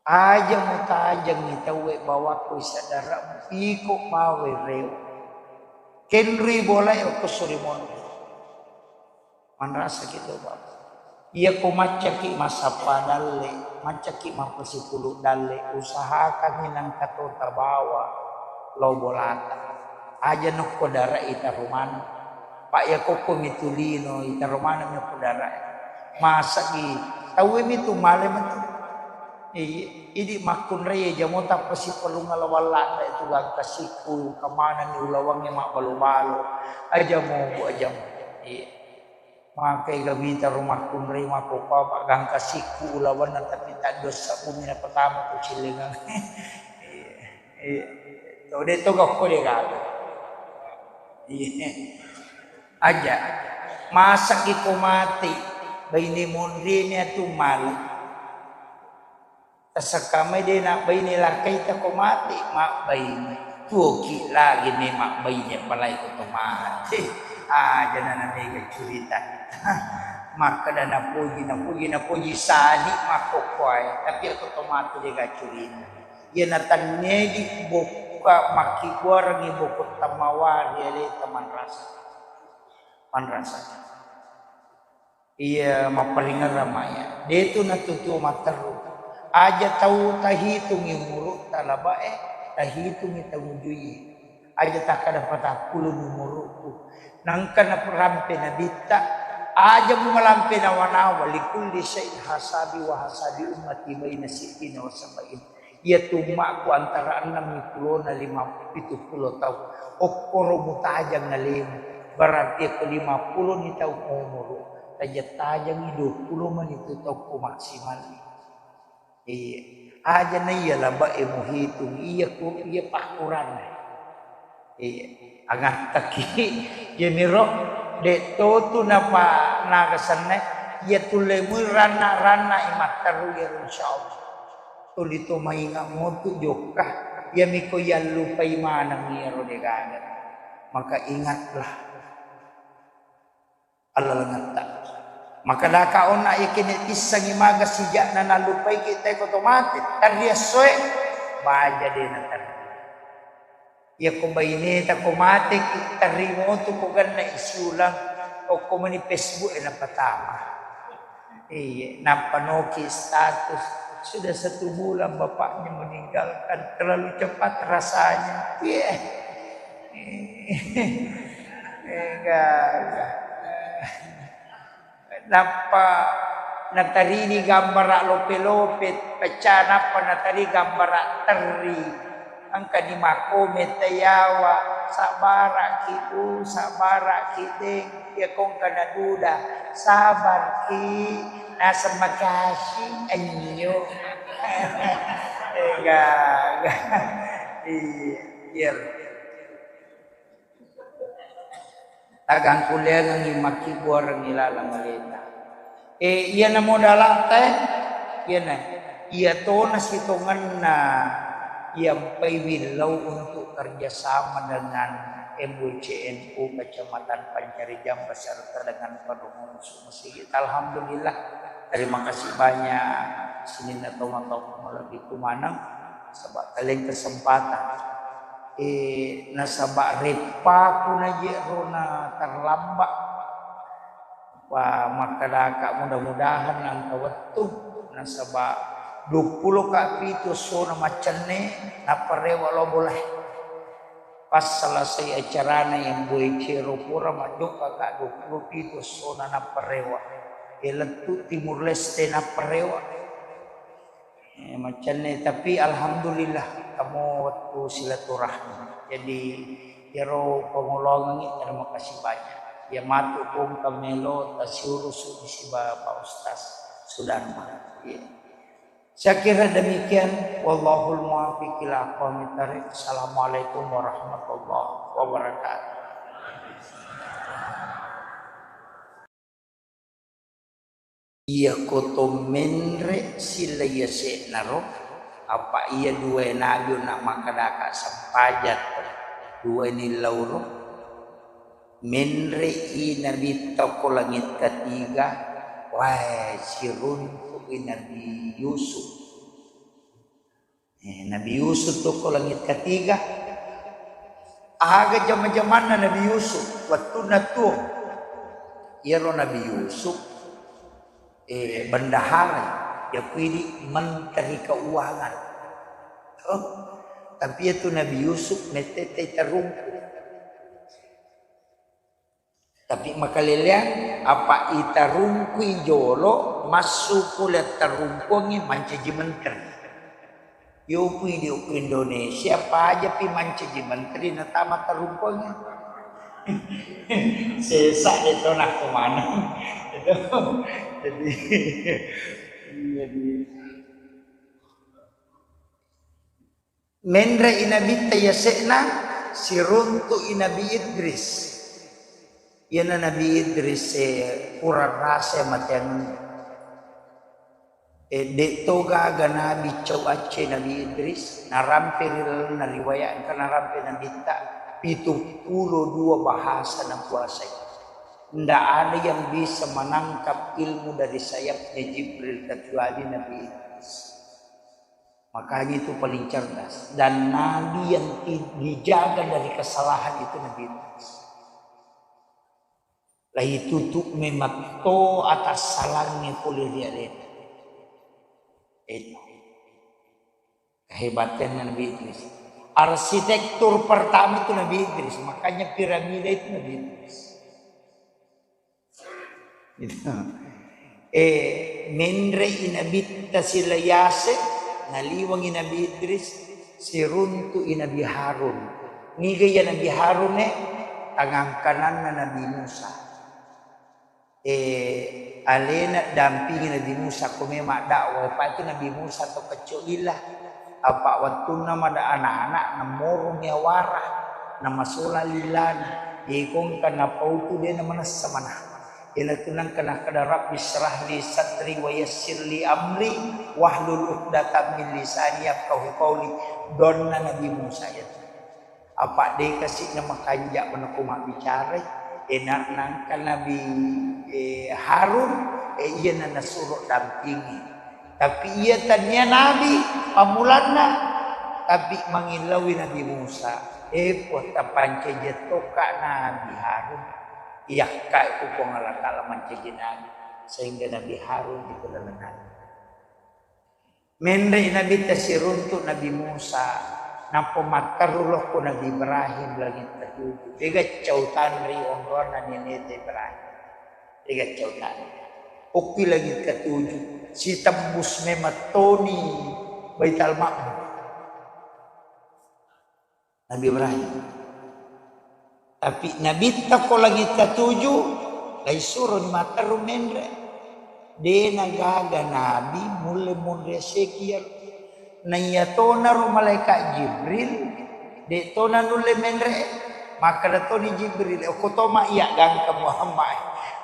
Aja mutajengngi tauwe bawakko isaddara'mu, iko bawai rewe. Kenrui bolae okko suri monri. Manrasaki to, Bapak. Iyako maccaki massappa dalle, maccaki mappasipulu dalle, usahakangngi nengka to tabawa lao bolata. Aja nokko dara'i taro maneng. Pa' iya kokko mitu lino, itaro maneng mi okko dara'i. Masagi, tauwe mitu male metu. Iya, idi makkunrai jamo tappa sipalunga lawang ladde tu gangka sikku, kamanenni ulawangnge mabbalo-balo. Aja mo, Bu, aja mo. Iya. Makai ga mitaro makkunrai makko pa gangka sikku ulawanna, tapi taddossa bumi napatama ku cillengang. Iya. Iya. To de to gakko de gaga. Iya. Aja. Masaki ko mati, baine monrine atu male. Tasakkamai de nabbaine lakkaita ko mati, mabbaine. Tuoki lagi me mabbaine apalagi ko to mati. Aja na namega curita. Makkeda napoji, napoji, napoji sadi makkokkoe. Tapi ko to mati de ga curita. Iya natannedi bokka makkibbuarengngi bokko tamawari aleta manrasa. Manrasa. Iya, mapparingerrang maya. Detu natutuo matteru. Aja tau tahitungi umurutta labae, tahitungi tau ujui. Aja takkada patappulo umurukku. Nangka narampe nabitta, aja mu malampe nawa-nawa, likulli syai'in hasabi wa hasabi ummati baina sittina wa sab'in. Iyatu ummakku antara enneng pulona lima, pitu pulo taung. Okkoro mutajang alemu. Berarti ko lima pulo ni taung umuru, tajang-tajangi dua pulo mani tu taung ko maksimal. Iya. Aja na iya labae muhitung, iya ku, iya pakkuranna. Iya, angattaki. Jeniro, de' totu napa naga senne, iya tulle mui ranna-ranna i matteru iyaro, insyaallah. Tuli to mainga motu jokka, iyami ko yallupai maneng iyaro degaga. Maka ingatlah allalengetta. Maka daka onna ikene tissangi maga sijakna nallupaiki teko to mate, terri essoe, baja de naterri. Iyako baineta ko mateki, terri motu ko ganna i siulang, okko mani Facebook e napatama. Iya, nappa noki status, "Sudah satu bulan bapaknya meninggalkan, terlalu cepat rasanya." Iya. Enggak, enggak. Nappa natarini gambara lope-lope pecah, nappa natari gambara terri. Engkani makkomen tayawa, "Sabaraki, Bu, sabaraki, Deng." Iya kongka naduda, "Sabarki, naseng makasi, anyo." Enggak, enggak. Iya, iya. Tagang kulleangengngi makkibbuarengngi laleng aleta. E, iyana modalata e, iyana, iya tona sitongenna iyampai willau untuk kerjasama dengan M W C N U Kecamatan Pancarijang beserta dengan Padungan Sumesigi. Alhamdulillah, terima kasih banyak sininna tomatoa malebbiku maneng. Saba' taleng kesempatan. Eh, nasaba' reppaku naje' rona terlambat. Pa makkadaka mudah-mudahan nangka wettu. Nasaba' duappulo ka pitu essona maccenne, nappa rewe' lao bolae. Pas selesai acarana yang boe cero pura majjokka ka duappulo pitu essona nappa rewe'. Eh, lettu Timur Leste nappa rewe'. Eh, macenne, tapi alhamdulillah, kamu waktu silaturahmi. Jadi, iyaro pangoloangengngi, terima kasih banyak. Iya matu kongka melo tasiurusu sibawa Pak Ustaz Sudarma. Iya. Saya kira demikian. Wallahul muwaffiq ila aqwamit thariq. Assalamualaikum warahmatullahi wabarakatuh. Iyako to menre' silla yase'naro, apa' iya duwae nabi onna' makkadaka' sempajang to, duwae nillauro. Menre'i nabitta ko langit katiga, wae, siruntu'i Nabi Yusuf. Eh, Nabi Yusuf tu ko langit katiga. Aga jama-jamanna Nabi Yusuf wettunna tuo? Iyaro Nabi Yusuf, eh, bendahara, yakuidi menteri keuangan. Oh, tapi iyatu Nabi Yusuf mettettai tarungku. Tapi makaleleang, apa' itarungkui jolo, massu pole tarungkuangngi mancaji menteri. Yopu idi' okko Indonesia, pajapi mancaji menteri natama tarungkuangngi. Sesa itu nakko maneng. Itu. Jadi, jadi Menre'i nabitta yase'na, siruntu'i Nabi Idris. Iyana Nabi Idris e, pura rasa mateangenna. E, de'to gaga nabi cau acce Nabi Idris, narampe ri lalenna riwayat engka narampe nabitta pitu pulo dua bahasa nakuasai. Ndak ada yang bisa menangkap ilmu dari sayapnya Jibril kecuali Nabi Idris. Makanya itu paling cerdas. Dan nabi yang ti-, dijaga dari kesalahan itu Nabi Idris. Laitutu memetto atassalangnge pole ri alena. Itu. Kehebatanna Nabi Idris. Arsitektur pertama itu Nabi Idris, makanya piramida itu Nabi Idris. Gitu. Eh, menre'i Nabitta silai ase, naliwengi Nabi Idris, siruntu'i Nabi Harun. Niga iya Nabi Harun e? Tangang kananna Nabi Musa. Eh, alena dampingi Nabi Musa ko memang dakwah, apa itu Nabi Musa to kecco lila. Apa wettunna mada anak-anak namorong yawara, namasola lilana. Ikongka napautu de namanessa mana. Ina tunangka nakkeda, "Rabbi syrah li sadri wa yassir li amri wahlul uqdatam min lisani yafqahu qauli." Donna Nabi Musa itu. Apa de kasi na makanja manako mabbicarai, enak nangka Nabi, eh, Harun, eh, iya na nasuro dampingi. Tapi iya tania nabi pammulanna, tapi mangillauwi Nabi Musa. Eh, Puang, tapancaji tokka Nabi Harun. Iyakka ku Puang Allah Taala mancaji nabi, sehingga Nabi Harun dikira nabi. Menre Nabitta siruntu Nabi Musa, nappa matteru lokko Nabi Ibrahim langit katuju. Dega cau tanri onronna neneta Ibrahim. Dega cau tanri. Okki langit katuju, sitembus memettoni Baital Ma'mur. Nabi Ibrahim. Tapi Nabitta ko langit katuju, laisuroni matteru menre. De nagaga nabi mulle monre seki iyaro. Naiyatonaro malaikat Jibril, de tona nulle menre. Makkeda toni Jibril, "Okko toma iya gangka Muhammad.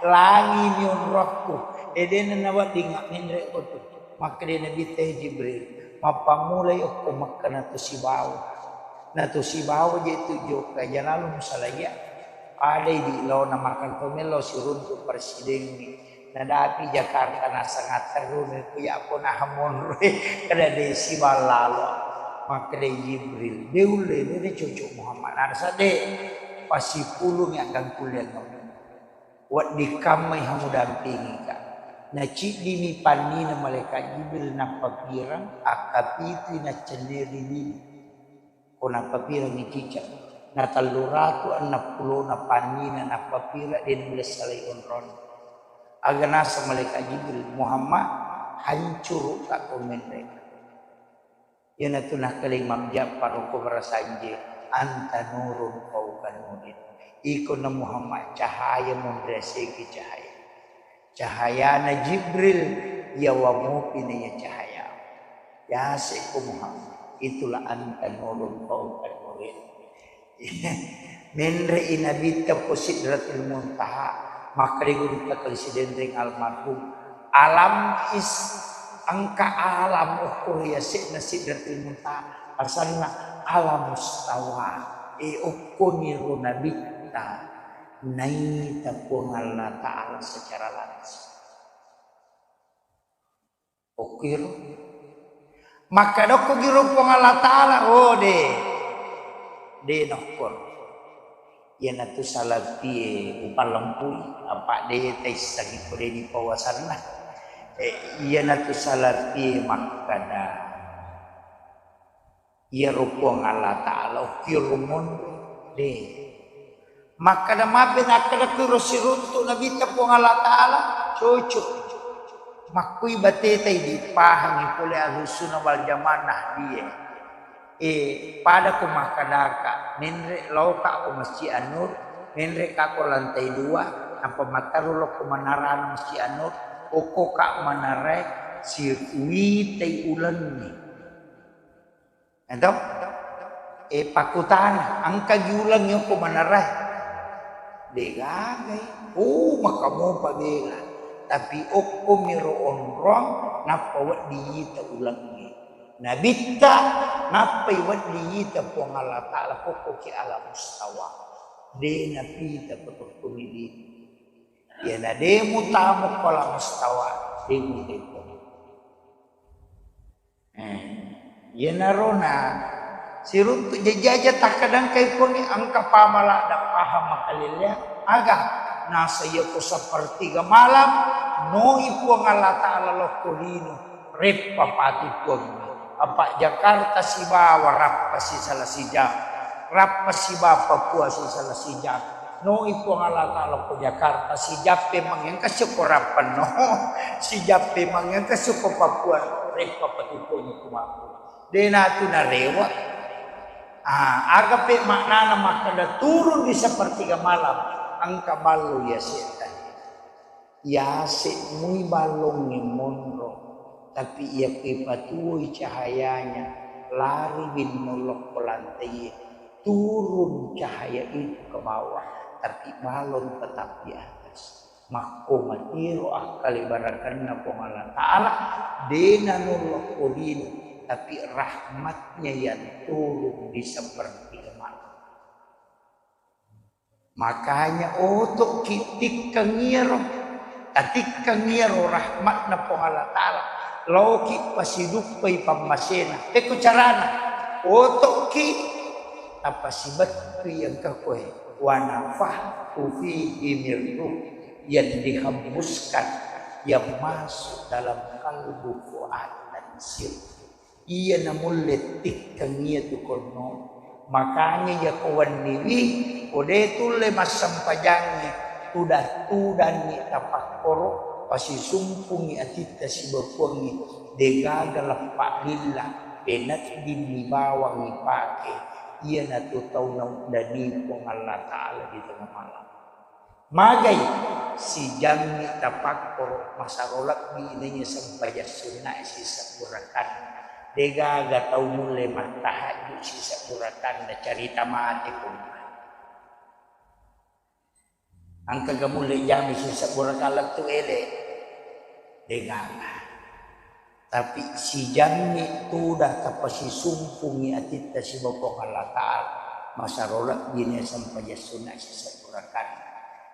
Langimi onrokku." Eh, dena nawedding menre kotu. Makkeda Nabitta, "Eh, Jibril, mappammulai okko Makkah natu sibawa." Natu sibawa je tu jokka, janalo musalaiya. Padai di laona makan to melo siruntu presidengnge. Nadapi Jakarta nasanga terru ne kuya pona monro kada de siballalo. Makkeda Jibril, "De ulle, de, de cocok Muhammad." Narasa de pasipulung yang gangkulian. Wedding kammai hamudampingika. Naciddimi pannina malaikat Jibril nappapireng, akkapitui naccenneri lino. Ko nappapirengngi ciceng, na tellu ratu enneng pulona pannina nappapireng de nulle salai onronna. Aga naseng malaikat Jibril, "Muhammad, hancurukka ko menre." Iyanatu nakkeda Imam Ja'far ko barasanje, "Anta nurun fauqa nurin." Iko na Muhammad cahaya monre aseki cahaya. Cahayana Jibril, yawa mopi na iya cahaya. Yase ko Muhammad, itulah anta nurun fauqa nurin. Menre'i Nabitta ko Sidratul Muntaha, makkeda gurutta kali Sidenreng almarhum, "Alam is, engka alam okko ri yase'na Sidratul Muntaha, asanna alam mustawa." E, okkoniro Nabitta naita Puang Allah Ta'ala secara langsung. Okkiro. Makkadokko giro Puang Allah Ta'ala, "Oh, de. De nokkoro. Iyanatu salapie upallempui, apa de taissengi ko de dipawasanna." Eh, iyanatu salapie makkada, "Iyaro Puang Allah Ta'ala, okkiro monro." De. Makkada mape nakkeda kuiro siruntu Nabitta Puang Allah Ta'ala, cocok. Makkui bateta idi pahangi pole Ahlussunnah wal Jamaah Nahdiyah. Eh, pada ko makkadaka, menre loka ko Masjid An-Nur, menre ka ko lantai dua, nappa matteru lokko menarana Masjid An-Nur, okko ka menara siwitai ulengnge. Ento? Eh, pakkutana, engka gi ulengnge okko menarae? Degaga. Oh, maka mopa bela. Tapi okko miro onrong, nappa wedding ita ulengnge. Nabitta, nappai wedding ita Puang Allah Ta'ala kokkoki alam mustawa. De napita ko tokkoni di. Iyana de mutamu ko alam mustawa, de mutai. Eh, iyanarona siruntu jajaja takkadangkai poni engka pamala da paham makalelleang. Aga? Nasa iyako sepertiga malam, noi Puang Allah Ta'ala lokko lino, reppa pati Puang. Apa Jakarta sibawa rappa sisala sijam, rappa sibawa Papua sisala sijam. Noi Puang Allah Ta'ala ko Jakarta, sijappe mangengka syukur rappa no, sijappe mangengka syukur Papua, reppa pati Puang ku mampu. De natu narewa. Ah, aga pe maknana makkeda turun di sepertiga malam, engka ballo iya setan. Yase mui ballongnge monro, tapi iya kui patuoi cahayanya, lari binno lokko lantaiye, turun cahaya itu ke bawah, tapi balon tetap di atas. Makko matiro akkalibarakenna Puang Allah Ta'ala, de nanullo kodino, tapi rahmatnya yang turun di sepertiga malam. Makanya oto'ki tikkeng iyaro, tatikkeng iyaro rahmatna Puang Allah Ta'ala, laoki pasiduppai pammasena. Pekko carana, oto'ki tapasibettui engka koe, wa nafakhtu fihi min ruh, yang dihembuskan, yang masuk dalam kalbu fuad dan sir. Iya namulle tikkeng iya tu konno. Makanya iya ko wenniwi, ko de tulle massempajangnge, tuda-, tudanni tapakkoro, pasisumpungi atitta sibawa Puangnge, degaga leppa lilla, peneddinni bawang ipake, iyanatu tau nauddani Puang Allah Ta'ala di tengah malam. Magai sijammi tapakkoro masaro lebbi naiya sempajang sunnae sisebbu rakaat. Degaga tau mulle mattahajju sisebbu rakaat carita mate kumma. Engkaga mulle jami sisebbu rakaat lettu ele? Degaga. Tapi sijammi tuda tapasisumpungi atitta sibawa Puang Allah Ta'ala, masaro lebbi naiya sempajang sunna sisebbu rakaat.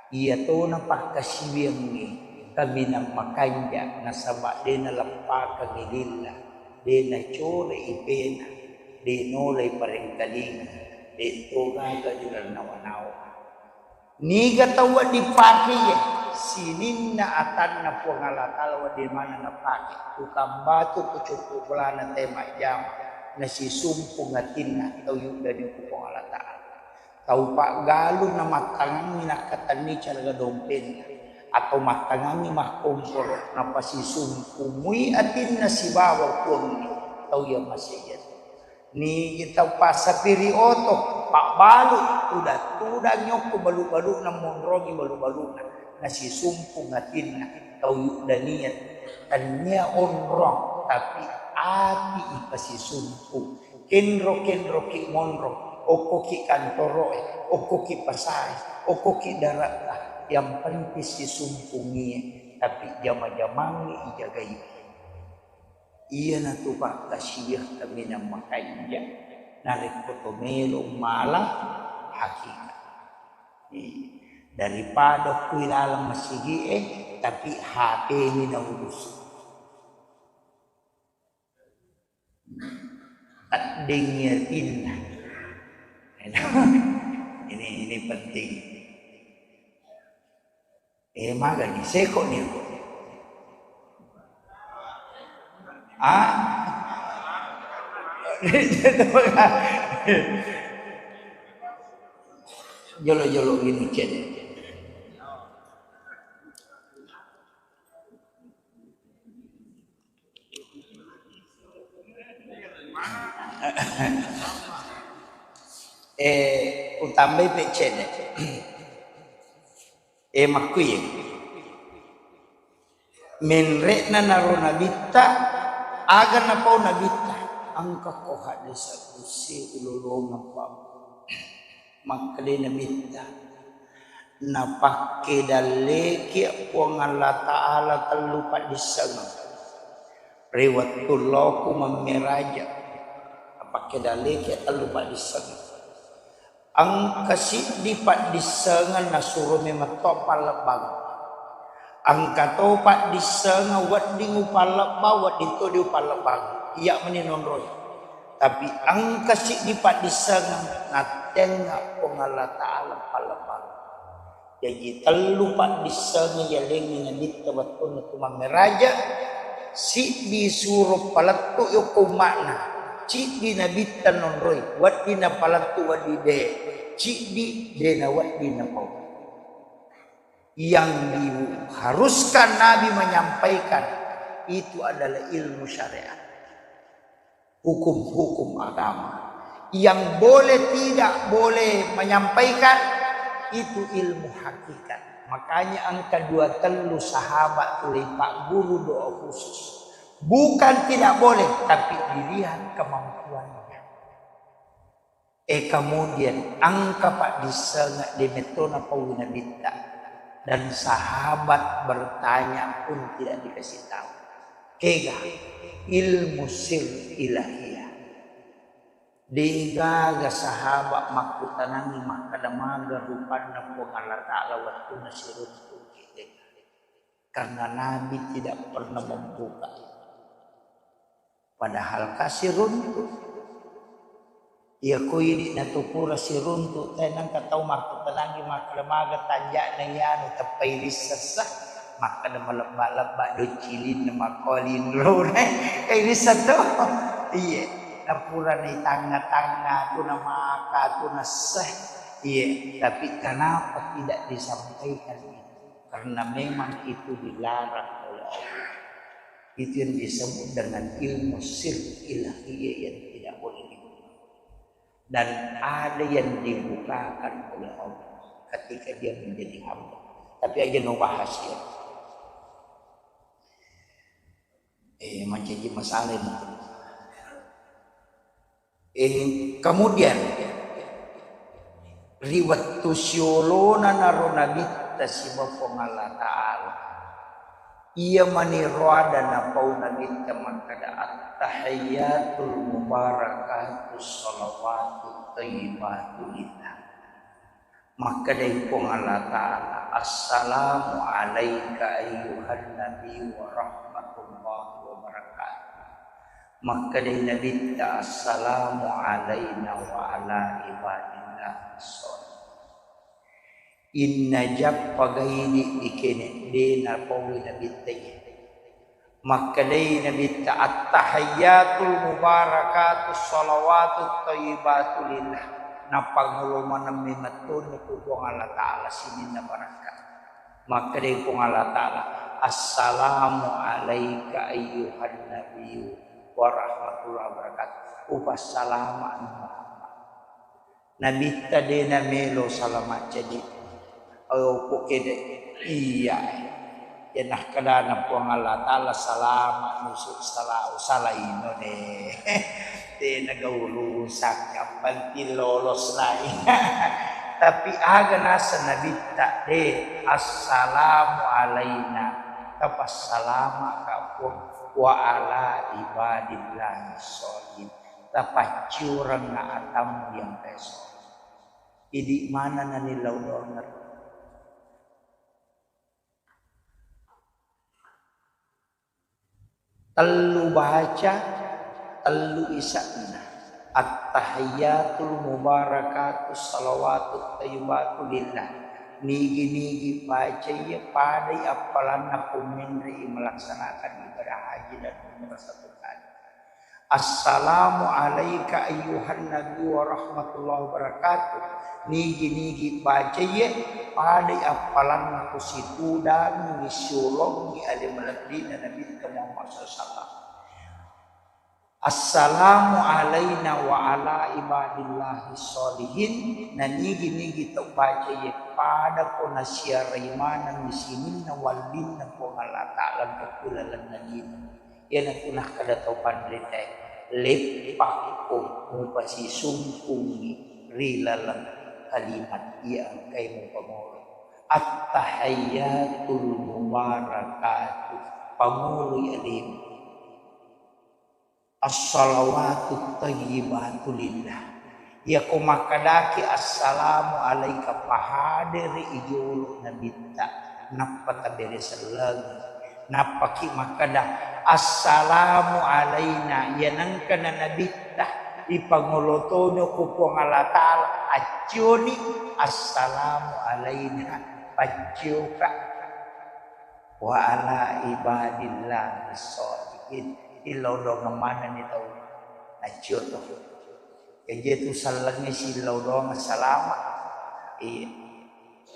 Iya tona pakkasiwiangnge kaminang makanja nasaba de naleppakengngi lilla, de nacore ipena, de nolai parengkalinga, de togaga dirannawa-nawa. Niga tau wedding pake iye? Sininna atanna Puang Allah Ta'ala wedding maneng napake. Tukang batu, kucukku bolana, te majjama, nasisumpung atinna tau yuddani ku Puang Allah Ta'ala. Tau paggalung namattangangngi nakkatenni caraga dompenna, atau mattangangngi makkomporo, napasisumpung mui atinna sibawa Puangnge tau iya maseiya. Nigi tau passapiri oto, pabbalu, tudang-tudang nyokko balu-baluna, monrongi balu-baluna, nasisumpung atinna tau yuddaniya. Tennia onrong, tapi ati ipasisumpung. Kenro-kenroki monro, okkoki kantoroe, okkoki pasae, okkoki dare'ta, yang penting sisumpungie, tapi jama-jamangngi ijagai. Iyanatu pakkasiwiang kaminang makanja narekko to melo mala hakikat. Eh, daripada kui laleng masigi'e, tapi H P-ni naurusu. Taddengngi atinna. Ini, ini penting. Eh, magani seko ni. Ah? Jolo-jolo gini cene. Eh, utambai pe cedde. Eh, makkuye. Menre'na naro nabitta, aga napau nabitta? Engka ko hadis Qudsi ulolongeng pa. Makkeda nabitta, napakke dalleki Puang Allah Ta'ala tellu paddissengeng. Ri wettu loku mammeraja, napakke dalleki tellu paddissengeng. Engka siddi paddissengeng nasuro memetto pallebbang. Engka to paddissengeng wedding upallebbang, wedding to di upallebbang. Iya meni nonroi. Tapi engka siddi paddissengeng nattengnga Puang Allah Ta'ala pallebbang. Jaji tellu paddissengeng yalengngi Nabitta wettunna tu mammeraja, siddi suro palettu yokko umma'na, siddi Nabitta nonroi, wedding napalettu, wedding de, siddi de nawedding napau. Yang diharuskan Nabi menyampaikan itu adalah ilmu syariat, hukum-hukum agama. Yang boleh tidak boleh menyampaikan itu ilmu hakikat. Makanya engka dua tellu sahabat tuli Pak Guru doa khusus. Bukan tidak boleh, tapi dilihat kemampuannya. Eh, kemudian engka paddissengeng de metto napaui Nabitta, dan sahabat bertanya pun tidak dikasih tahu. Kega? Ilmu sir ilahiyah. Degaga sahabat makkutanangi makkeda maga rupanna Puang Allah Ta'ala wettunna siruntu'ki. Karena Nabi tidak pernah membuka. Padahal kasih runtu. Iya ko idi natu pura siruntu, tenangka tau makkutanangi makkeda maga tanja'na iyanu teppai rissessa, makkeda malebba-lebba doccilinna makkolinrona. Kai rissa to? Iya, napura ni tangnga-tangnga tu namaka tu nasse. Iya, tapi kenapa tidak disampaikan itu? Karena memang itu dilarang oleh Allah. Itu yang disebut dengan ilmu sir ilahiyah yang tidak boleh dibuka. Dan ada yang dibukakan oleh Allah ketika dia menjadi hamba. Tapi aja no bahas ya. Eh, mancaji masalah ini. Eh, kemudian, ri wettu siolona naro Nabitta siba Puang Allah Ta'ala, iya mani roada napau Nabitta makkeda, "At-tahiyyatul mubarakatus shalawatut thayyibatu lillah." Makkedai Puang Allah Ta'ala, "Assalamu alaika ayyuhan nabi wa rahmatullahi wa barakatuh." Makkedai Nabitta, "Assalamu alaina wa ala ibadillah shalih." Inna jappa gaidi dikene dena paui Nabitta. Makkedai Nabitta, "At-tahiyyatul mubarakatus shalawatut thayyibatu lillah." Napangolo maneng memettoni ku Puang Allah Ta'ala sininna barakka. Makkedai Puang Allah Ta'ala, "Assalamu alaika ayyuhan nabiyyu wa rahmatullahi wa barakatuh." Upassalama Muhammad. Nabitta de namelo salama cadi. Oh, ko kede. Iya. Ya nakkedana Puang Allah Ta'ala salama nusu sala usalaino de. De naga urusak, yang penting lolos lai. Tapi aga nasa Nabitta de, "Assalamu alaina." Tapassalama ka Puang, "wa ala ibadillahi sholihin." Tapacciurengnga atammu yang peso. Idi mana nani lau doang. Tellu baca, tellu isa'na. At-tahiyyatul mubarakatus shalawatut thayyibatu lillah. Nigi-nigi baca iya padai appalanna pummenre i melaksanakan ibadah haji dan umrah satu kali. Assalamu alaika ayyuhan nabi wa rahmatullahi wa barakatuh. Nigi-nigi bacaiye, padai appalanna kusitudangi siolongi ale malebbina Nabitta Muhammad sallallahu alaihi wasallam. Assalamu alaina wa ala ibadillahi sholihin. Nanigi-nigi tau bacaiye, pada ko nasiarai maneng sininna wallinna Puang Allah Ta'ala ri laleng lino. Iyanatu nakkeda tau panritae, "Leppakko mupasisungkungngi ri laleng kalimat iya engkae mupamolo. At-tahiyyatul mubarakatuh, pamoloi alemu. As-shalawatut thayyibatu lillah." Iyako makkedaki, "Assalamu alaika," pahadere i jolo Nabitta, nappa tabere sellengi. Nappaki makkeda, "Assalamu alaina," iyanengka na Nabitta, ipangolo tono ko Puang Allah Ta'ala, accioni, "Assalamu alaina." pacciuka. Wa ala ibadillahi sholihin. Illau doangeng manenni tau naccio to. Jaji tu sellengngi sillau doangeng salama. Iya.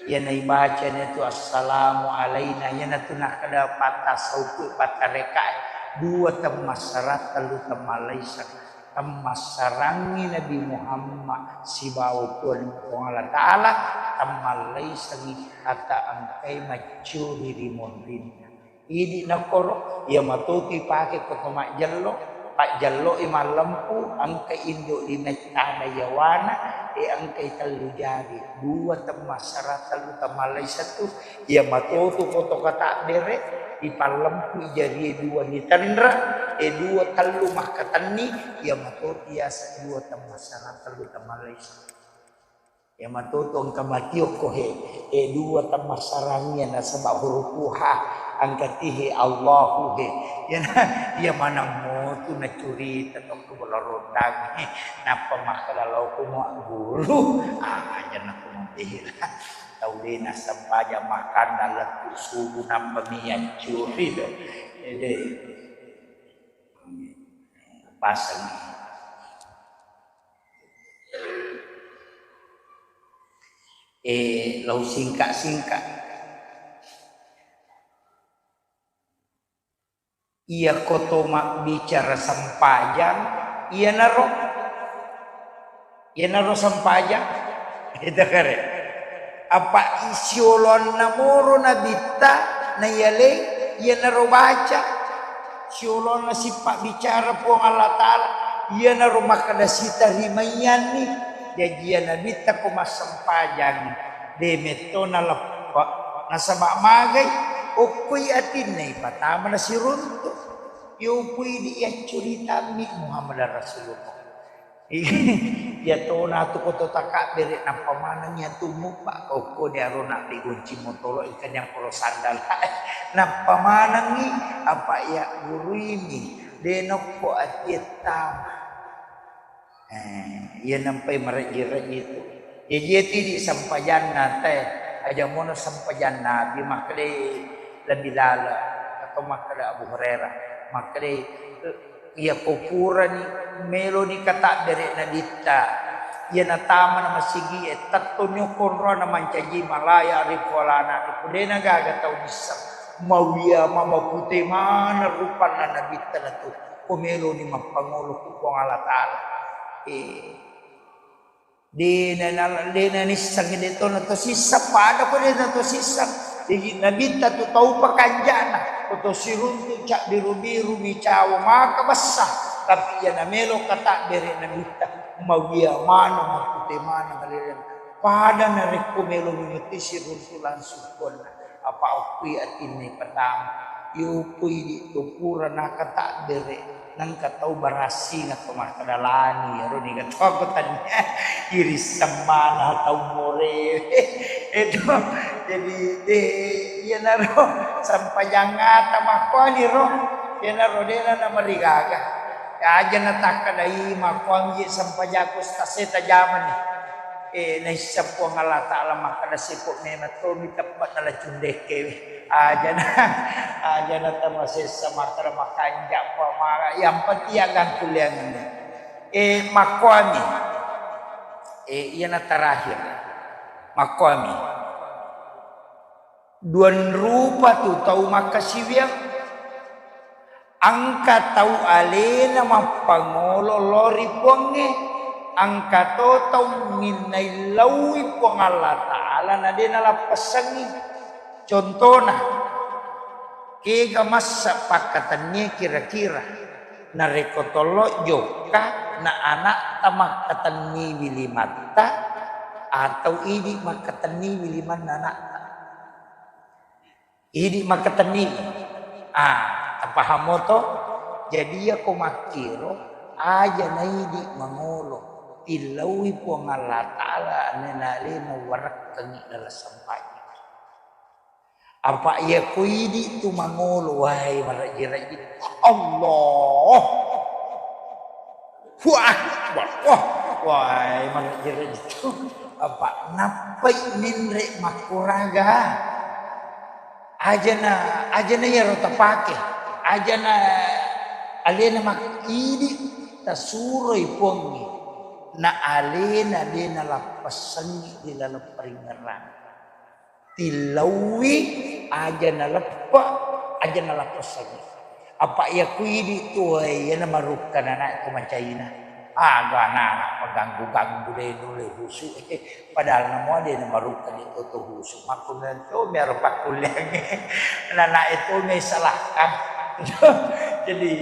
Iyana ibacani tu assalamu alaina, iyanatu nakkeda patta sauku, patta rekae. Dua temmassarang, tellu temmallaiseng. Temmassarangngi Nabi Muhammad sibawa Puang, Puang Allah Ta'ala, temmallaisengngi hatta engkai maccuri ri munrinna. Idi nakkoro, iya matotu ipake ko to majjello, pajjelloi mallempu, engka indo limettana yawana, e engkai tellu jari, dua temmassarang, tellu temmallaiseng tu, iya matotu ko to katabbere, ipallempu jarie dua nitenra, e dua tellu makkatenni, iya matotu yaseng dua temmassarang, tellu temmallaiseng. Iya matotu engka matiokko he, e dua temmassarangngi nasaba huruf H, engka ti he Allahu he. Iyana, iya maneng motu nacurita tokko bola rondang he. Nappa makkeda lao ko mua guru, ah, aja nakko mabela. Tau de nassempajang makkanda lettu subuh nappa mi yaccuri to. Ede. Paseng. Eh, lau singka-singka. Iya ko to mabbicara sempajang, iyanaro, iyanaro sempajang. Ita kare. Apa siolonna moro nabitta naiyaleng, iyanaro baca. Siolona sipabbicara Puang Allah Ta'ala, iyanaro makkeda sitarimaiyanni. Jaji iya nabitta ko massempajangngi, de metto naleppe, nasaba magai, okkoi atinna ipatama nasiruntu. Yopui di yaccuritammi Muhammad Rasulullah. Iya tona tu ko to takabbere nappa manengngi atummu, Pak. Okkoni arona digunci motoro engka nyamporo sandala. Nappa manengngi apa iya guruimi, de nokko atie tama. Eh, iya nampai marejji-rejji tu. Jaji iya tidi sempajanna te, aja mono sempajanna Nabi makkeda lebih lala atau makkeda Abu Hurairah makkeda Iya ko purani meloni katabbere nabitta, iya natamana masigie, tettoni okko onrona mancaji ma la ya'rifu wa la na'rifu, de nagaga tau nisseng. Mawia ma mapute maneng rupanna nabitta natu, ko meloni mappangolo ku Puang Allah Ta'ala. Eh. De na, na, de nanisseng, de to na to sisseng, pada ko de na to sisseng. Jaji nabitta tu tau pakanjana, ko to siruntu cabbiru-biru mi cawa maka bessa, tapi iya namelo katabbere nabitta, mawia maneng, mapute maneng, malele. Pada narekko melo mi metti siruntu langsung konna. Apa okkui atinna ipatama. Yopui di to pura nakatabbere, nengka tau barassing atau makkeda lani, ero niga to ko tania iri semmana tau more. Edo, jadi, eh, iyanaro sempajang ata makkuani ro, iyanaro dena namarigaga. Aja natakkedai makkuani sempajaku stase tajamani. Eh, naisseng Puang Allah Ta'ala makkeda, "Siko memang tomi teppa nala cundekkewe." Ajana, ajana tamasessa makkeda makanja pamara, yang penting agangkuliangenna. Eh, makkuami. Eh, iyana terakhir. Makkuami. Duang rupa tu tau makkasiwiang. Engka tau alena mappangolo lao ri Puangnge, engka to tau minnai laui Puang Allah Ta'ala na de nalappessengngi. Contona, kega massa pakkatennie kira-kira, narekko tollo jokka na anakta makkatenniwi limatta atau idi makkatenniwi limanna anakta. Idi makkatenni. Ah, tapahamo to? Jadi iyako makkiro, aja naidi mangolo, tillaui Puang Allah Ta'ala, nena-, nalena warekkengi dalam sempajang. Apa iyako idi tu mangolo, wahai marajji-rajji, Allah. Wah, wah, wah. Wah, malajjere itu. Apa nappai menre makkuraga? Ajana, ajana iyaro tapake. Ajana alena makkidi tasuroi puangnge. Na alena de nalappessangngi di laleng paringngerang. Tillauwi aja naleppe, aja nalappessangngi. Apa iya kuidi tuwae, iyana marukka nanae ko macaina. Aga nana paganggu-ganggu de nulle husu. Padahal namoa de namarukka de toto husu. Makkunna to miaro pakkulleangnge. Nanae to mei salahkan. Jadi,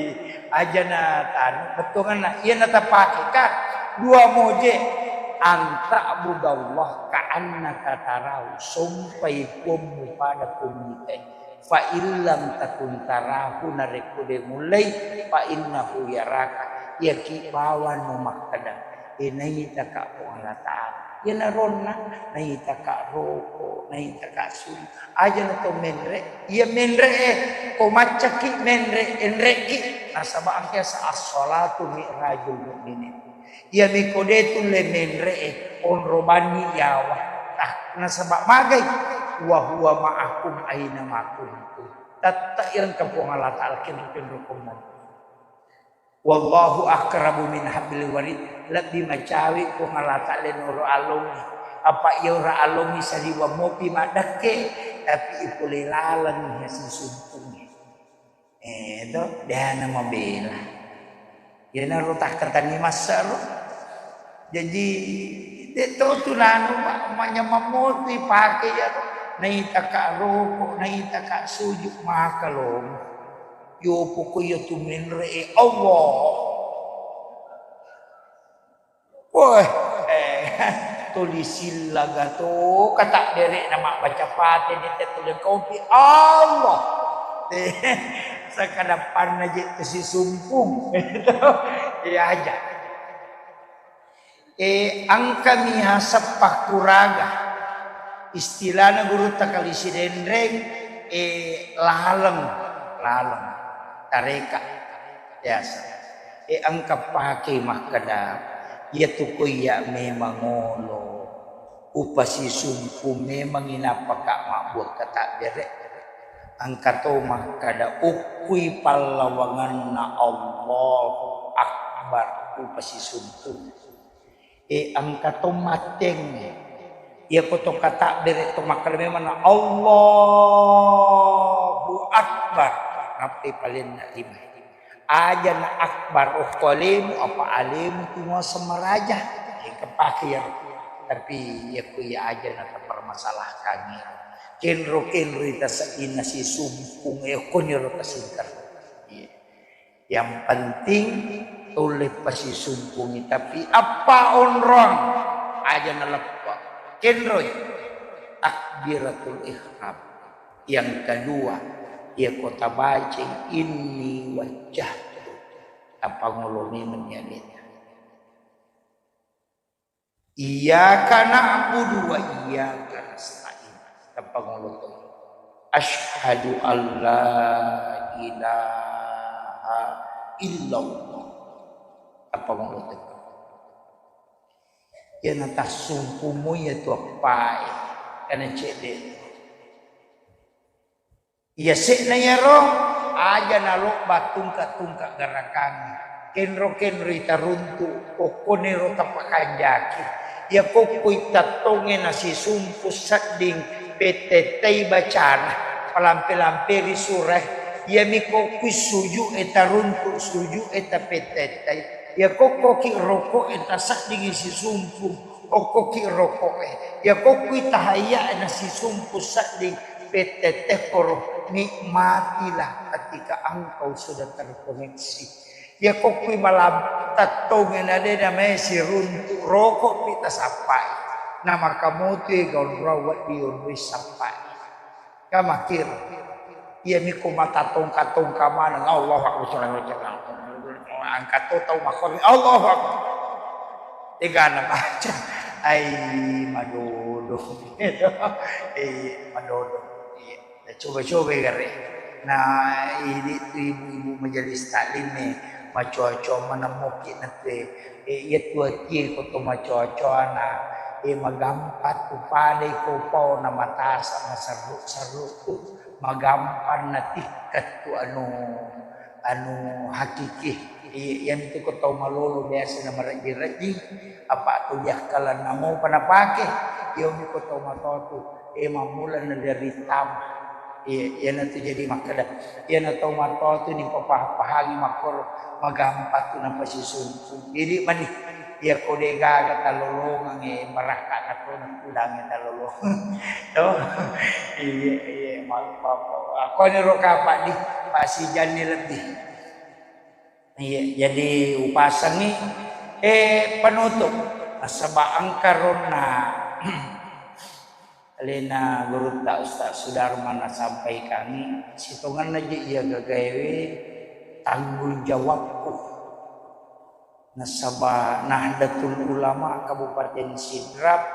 aja na tanu, bettuanna, iya natapake ka, dua moje, an ta'budallah ka'annaka tarahu, sompai puammu pada ko muitai. Fa illam takun tarahu, narekko de mullei, fa innahu yaraka, iyaki bawang no makkeda, e, naitaka Puang Allah Ta'ala. Iyanaronna, naitaka roko, naitaka suli. Aja na to menre, iya menre e, ko maccaki menre, enreki, nasaba engka sa as-salatu mi'rajul mu'minin. Iya miko de tulle menre e, onro banni yawa. Nah, nasaba magai, wa huwa ma'akum aina ma kuntum. Tette irengka Puang Allah Ta'ala kenro-kenro ko monro. Wallahu aqrabu min hablil warid, lebbi macawe Puang Allah Ta'ala noro alongnge. Apa iya ura alongnge saliweng mopi maddekke, tapi ipole laleng sisumpungnge. Eh, to, dena mabela. Iyanaro takkatanni massaro. Jaji, de to tu nanu ma-, manyamang mopi pake iyaro. Naitaka roko, naitaka suju, maka lomo. Yo poko iya tu menre e Allah. Woi, eh, tuli sillaga to, kata derek na mabbaca pate di te tuli kopi Allah. Eh, sakadappanna je tu sisumpung. Iya aja. E, engkami haseng pakkuraga. Istilahna gurutta kali Sidenreng, e, laleng, laleng. Tareka biasa. E, engka pake makkeda, iyatu ko iya memang olo. Upasisumpu memang inapaka mabbuang katabbere. Engka to makkeda, ukkui pallawanganna Allahu Akbar, upasisumpu. E, engka to mattengnge. Iyako to katabbere to makkeda memang na Allahu Akbar, nappai palenna lima. Aja na akbar okko alemu, apa alemu tu muaseng maraja. Engka pake ya. Tapi iyako iya aja na tapermasalahkan ya. Kenro-kenro ita seddinna sisumpung, e, okkoniro tasingkar. Iya. Yang penting tulle pasisumpungi, tapi appa onrong aja naleppe. Kenroi takbiratul ihram. Yang kedua, iya ko tabacai inni wajjahtu, tapangolo memeng ni aleta. Iyyaka na'budu wa iyyaka nasta'in. Tapangolo to. Asyhadu an la ilaha illallah. Tapangolo to. Iyana tassumpumu iya tu appae, kana cedde. Iyase'na iyaro aja nalobba tungka-tungka garakangnge. Kenro-kenroi taruntu, okkoniro tapakanjaki. Iya kokkoi tattongnge nasisumpu sedding pettettai bacana, palampe-lamperi surae. Iyami kokkoi suju'e taruntu, suju'e tapettettai. Iya kokkoki roko'e taseddingi sisumpu, okkoki roko'e. Iya kokkoi tahayyae nasisumpu sedding, pettettekkoro, nikmatilah ketika engkau sudah terkoneksi. Iya kokkoi malam tattongenna de namae siruntu, roko'pi tasappai. Namaka motoi gaunrau wedding onroi sappai. Kamakir. Iyami ko matatongka-tongka maneng, Allahu Akbar, Allahu Akbar. Angkat to tau makkomi, Allahu Akbar. Tegana baca. Ai, madodo. Eh, madodo. Iya. Coba-coba gare. Nah, ini tu ibu-ibu majelis taklim nih. Macoa-coa manemmoki natte, e, iya tuatie ko to macoa-coana, e, magampa tu padai ko pao na matasa maserru-serru tu, magampa natikka tu anu, anu hakiki. Iya, iyantu ko tau malolo biasa na marejjing-rejjing, apa tu diakkalanna mopa napake, iyomi ko tau matoa tu, e, mammula na dari tama. Iya, iyanatu jadi makkeda, iyana tau matoa tu nipapahang-pahangi makkoro, magampa tu napasisuntung. Jadi mani, iya ko de gaga talolongang, e, barakka na to nakudangi talolongang. To? Iya, iya, maaf, maaf. Ako ni ro kapa di, pasijanni lebih. Iya, jadi upasengi, e, penutup. Nasaba engka ronna Alena gurutta Ustaz Sudarman nasampaikangngi, sitongenna je iya gagaewe tanggung jawabku. Nasaba Nahdlatul Ulama Kabupaten Sidrap,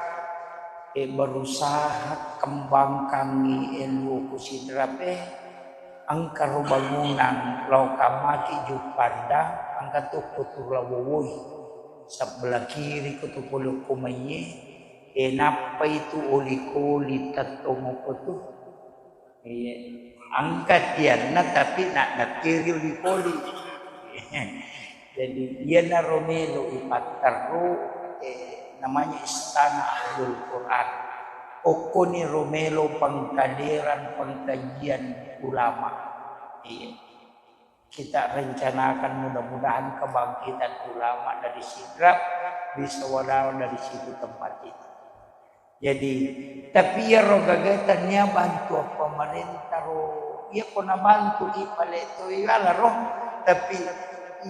e, berusaha kembangkangngi elo ku Sidrap e, engka ro bangunang lao kammaki Juppandang, engka tokko tu lao wowoi. Sebelah kiri ko tu pole ko maiye, e, nappai tu oli-koli tettong ko tu. Iya, engka tianna tapi na-, nakkiri oli-koli. Jadi, iyanaro melo ipatterru, e, namanya Istana Ahlul Quran. Okkoni ro melo pengkaderan pengkajian ulama. Iya. Kita rencanakan mudah-mudahan kebangkitan ulama dari Sidrap bisa wadawa dari situ tempat itu. Jadi, tapi iyaro gagae tania bantuan pemerintah ro, iya ko nabantu i pale to iwala ro, tapi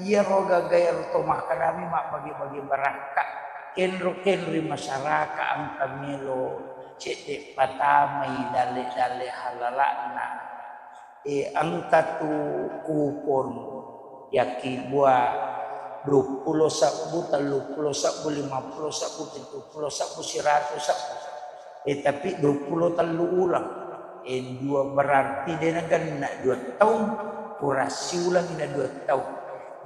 iyaro gagae ro to makkedami mabbagi-bagi barakka, kenro-kenroi masyarakat engka melo cedde patamai dalle-dalle halala'na. E, engka tu kupon yakkibua duappulo sebbu, telluppulo sebbu, limappulo sebbu, pittuppulo sebbu, siratu sebbu. E, tapi duappulo tellu uleng. E, dua berarti de nagenna dua taung, pura siuleng na dua taung.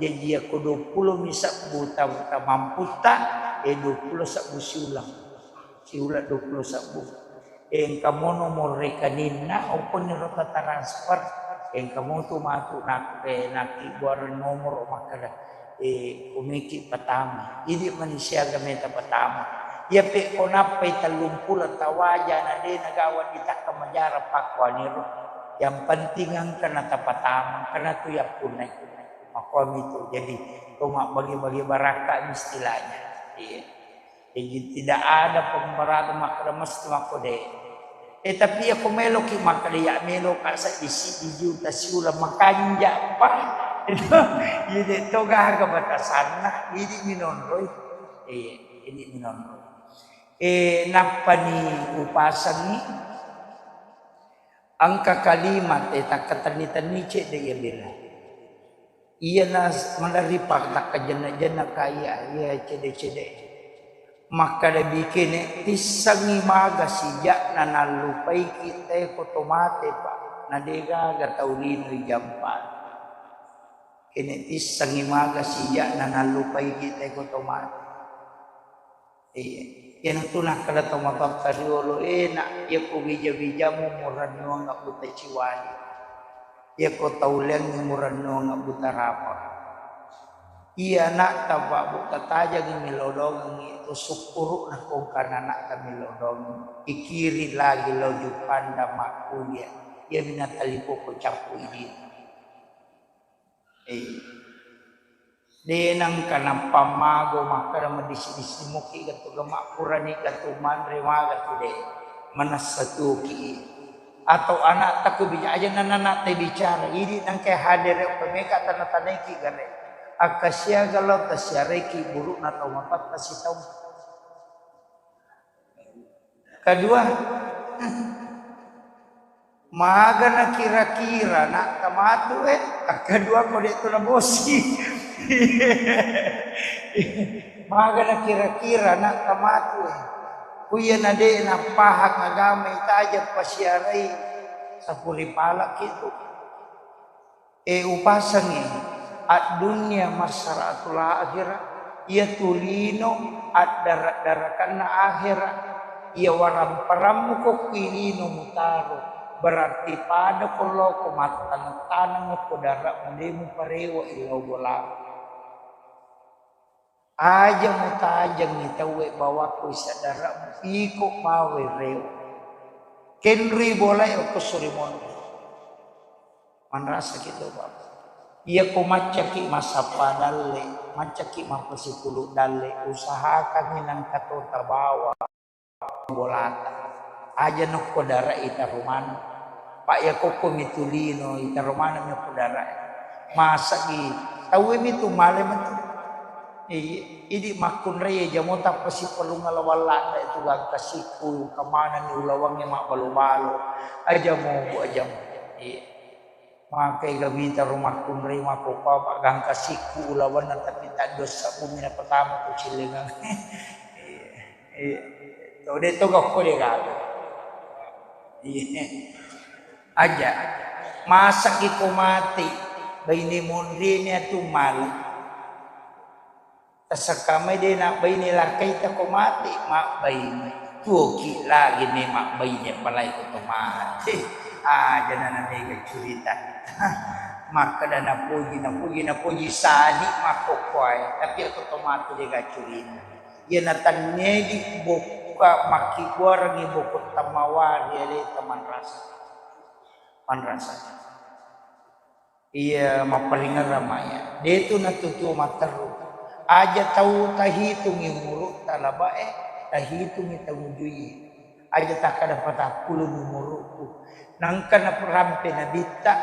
Jaji yakko duappulo mi sebbu ta-, tamamputta, e, duappulo sebbu siuleng. Siuleng duappulo sebbu. Engka mo nomor rekeninna, okkoni ro ta transfer. Engka mo tu matu nak-, e, nakkibbuareng nomor makkeda, e, kumiki patama. Idi mani siaga meta patama. Iya pe ko nappai tellumpulo tawaja na de nagawa ditakka majara pakkuaniro. Yang penting engka na tapatama, engka na tu yappunnai. Makkuami tu. Jadi, to mabbagi-bagi barakka istilahnya. Iya. Jadi, tidak ada pemberatan makkeda mesti makko de. E, tapi yakko meloki makkeda ya meloka seddi-seddi juta siuleng makanja pa. Itu, jadi to gaga batasanna, idi minonroi. Iya, idi minonroi. E, nappani upasengi engka kalimat, e, takkatenni-tenni cedde iya bela. Iyana maderri paktakkajenna-jenna kaiya, iya cede-cede. Makkeda bikene tissengngi maga sija'na nallupaiki tae ko to mate, Pak. Na degaga tau lino ijampa. Kene tissengngi maga sija'na nallupaiki tae ko to mate. Iya. Iyanatu nakkeda tomatoatta riolo, e, nak, iyako bija-bijamu murennuang buta ciwali. Iyako tauleangngi murennuang buta rapa. Iya anakta, Pak, Bu, tatajangi millau dongengngi, to sukkuru'na kongkana anakta millau dongengngi. Ikiri lagi lao Juppandang makkulia. Iyami natalipoko cappu idi. Eh. De nengka nappa mago makkeda madissi-dissi muki gatu gama purani gatu manre magatu de. Manessa tuki. Atau anakta ku bija aja nana anakta bicara. Idi nengka hadere pemeka tana-tanaiki gare. Akka siaga lao tasiaraiki burukna tau mapatta sitau. Kedua, magana kira-kira nak tamatu, eh? Kedua, ko de tu nabosi. Magana kira-kira nak tamatu, eh? Kuya na de napahang agama itaja pasiarai sapuri palak itu. Eh, upasengi. Addunya masra'atul akhirah, iyatu lino addara-darakanna akhera. Iya waramparammu kokki lino mutaro, berarti pada ko lao ko mattaneng-taneng ko dara'mu de muparewa illau bola. Aja mutajengngi tauwe bawakko isa dara'mu, iko bawai rewa. Kenrui bolae okko suri monri. Manrasaki to, Bapak. Iya ko maccaki massappa dalle, maccaki mappasipulu dalle, usahakangngi nangka to tabawa bolata. Aja nokko dara itaro maneng. Pak, iya kokko mitu lino itaro maneng mi okko dara. Masagi tauwe mitu male metu. Iya, idi makkunrai jamo tappasipalunga lawallada itu gangka sikku, kamanenni ulawangnge mabbalo-balo. Aja mo, Bu, aja mo. Iya. Makai ga mita rumakkunrai mako papa gangka sikku ulawanna, tapi taddossa bumi na pertama ku cillengang. Iya, iya. Tau de to gakko de gaga. Iya. Aja. Masaki ko mati, baine monrine atu male. Tasakkamai de nabbaine lakkaita ko mate, mabbaine. Tuoki lagi me mabbaine apalagi ko to mate. Aja na namega curita. Makkeda napoji, napoji, napoji sadi makkokkoe. Tapi ko to mate de ga curita. Iya natannedi bokka makkibbuarengngi bokko tamawari aleta manrasa. Manrasa. Iya, mapparingerrang maya. De tu natutuo matteru. Aja tau tahitungi umurutta labae, tahitungi tangujui. Aja takkada patappulo umurukku. Nangka narampe nabitta,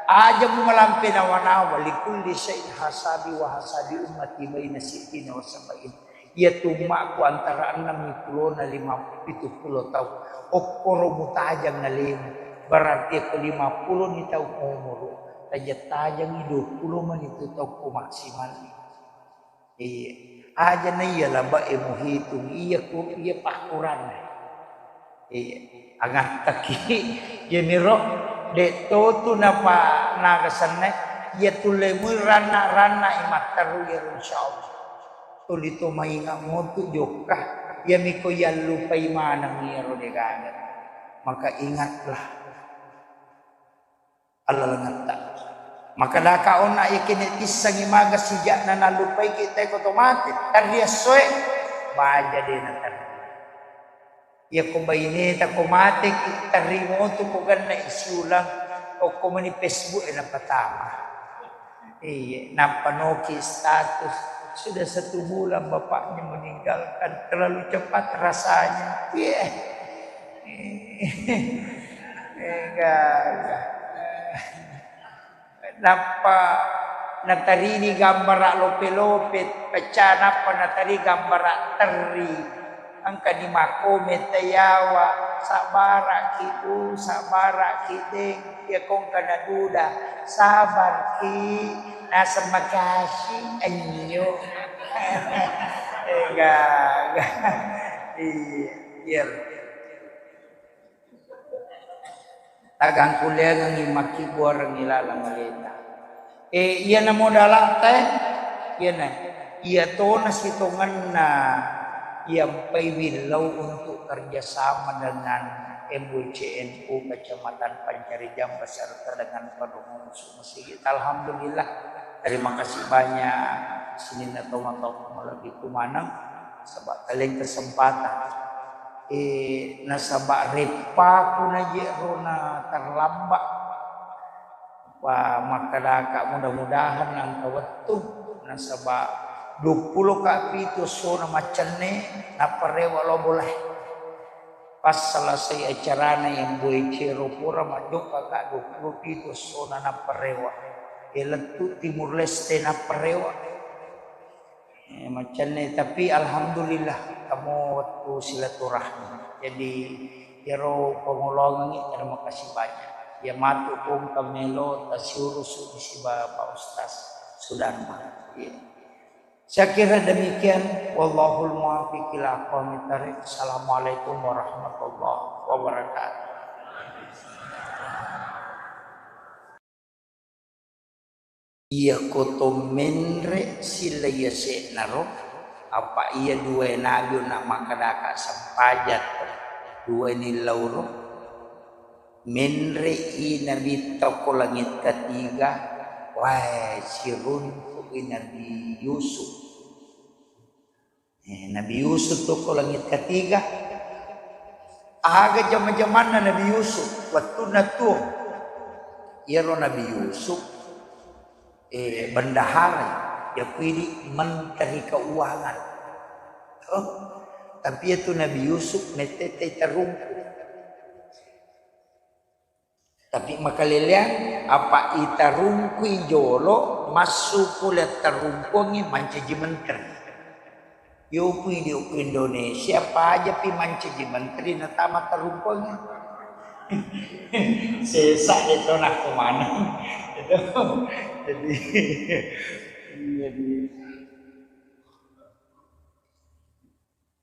aja mu malampe nawa-nawa, likulli syai'in hasabi wa hasabi ummati baina sittina wa sab'in. Iyatu ummakku antara enneng pulona lima, pitu pulo taung. Okkoro mutajang alemu, berarti ko lima pulo ni taung umuru, tajang-tajangi dua pulo mani tu taung ko maksimal. Iya. Aja na iya labae muhitung, iya ku, iya pakkuranna. Iya, angattaki. Iyaniro de to tu napa naga senna, iya tullemui ranna-ranna i matteru iyaro insyaallah. Tuli to mainga motu jokka, iyami ko yallupai maneng iyaro de gaga. Maka ingatlah allalengetta. Makadaka onna yakene tissengi maga sijakna nallupaiki tae ko to mate, terri essoe, baja de na terri. Iya ko baineta ko mateki, terri motu ko ganna i siulang, okko mani Facebook e napatama. Iya, nappa noki status, "Sudah satu bulan bapaknya meninggalkan, terlalu cepat rasanya." Iya. Enggak, enggak. Nappa natarini gambara lope-lope, pecah, nappa natari gambara terri. Engkani makkomen tayawa, "Sabbaraki, Bu, sabbaraki, Deng." Iya kongka naduda, "Sabarki, naseng makasih, anyo." Enggak, enggak. Iya, iya. Tagang kuliangengngi makkibbuarengngi laleng aleta. E, iyana modalata e, iyana, iya tona sitongenna iya mpai willau untuk kerjasama dengan M W C N U Kecamatan Pancarijang beserta dengan Padungan Sumesigi. Alhamdulillah, terima kasih banyak sininna tomatoa malebbi kumaneng. Saba' taleng kesempatan. Eh, nasaba' reppaku naje'ro na terlambat. Wa, makkedaka mudah-mudahan nangka wettu. Nasaba' duappulo ka pitu essona maccenne, nappa rewe' lao bolae. Pas selesai acarana yang boe cero pura majjokka ka duappulo pitu essona nappa rewe'. Eh, lettu Timur Leste nappa rewe'. Eh, maccenne, tapi alhamdulillah, kamo wettu silaturahmi. Jadi, iyaro pangoloangengngi, terima kasih banyak. Iya matu pung kamelo tasiurusu siba Pak Ustaz Sudarma. Iya. Saya kira demikian. Wallahul muwaffiq ila aqwamit thariq. Assalamualaikum warahmatullahi wabarakatuh. Iyako to menre silla yase'naro, apa iya duwae nabi onna makkedaka sempajang to, duwae nillauro. Menre'i nabitta ko langit ketiga, wae, siruntu'i Nabi Yusuf. Eh, Nabi Yusuf tu ko langit ketiga. Aga jama-jamanna Nabi Yusuf wettunna tuo? Iyaro Nabi Yusuf, eh, bendahara, yakuidi menteri keuangan. Oh, tapi iyatu Nabi Yusuf mettete terungku. Tapi makaleleang, apa itarungkui jolo, massu pole tarungkuangngi mancaji menteri. Yo pui di ku Indonesia, pajapi mancaji menteri natama tarungkuangngi. Sesa de to nakko maneng. Itu. Jadi, jadi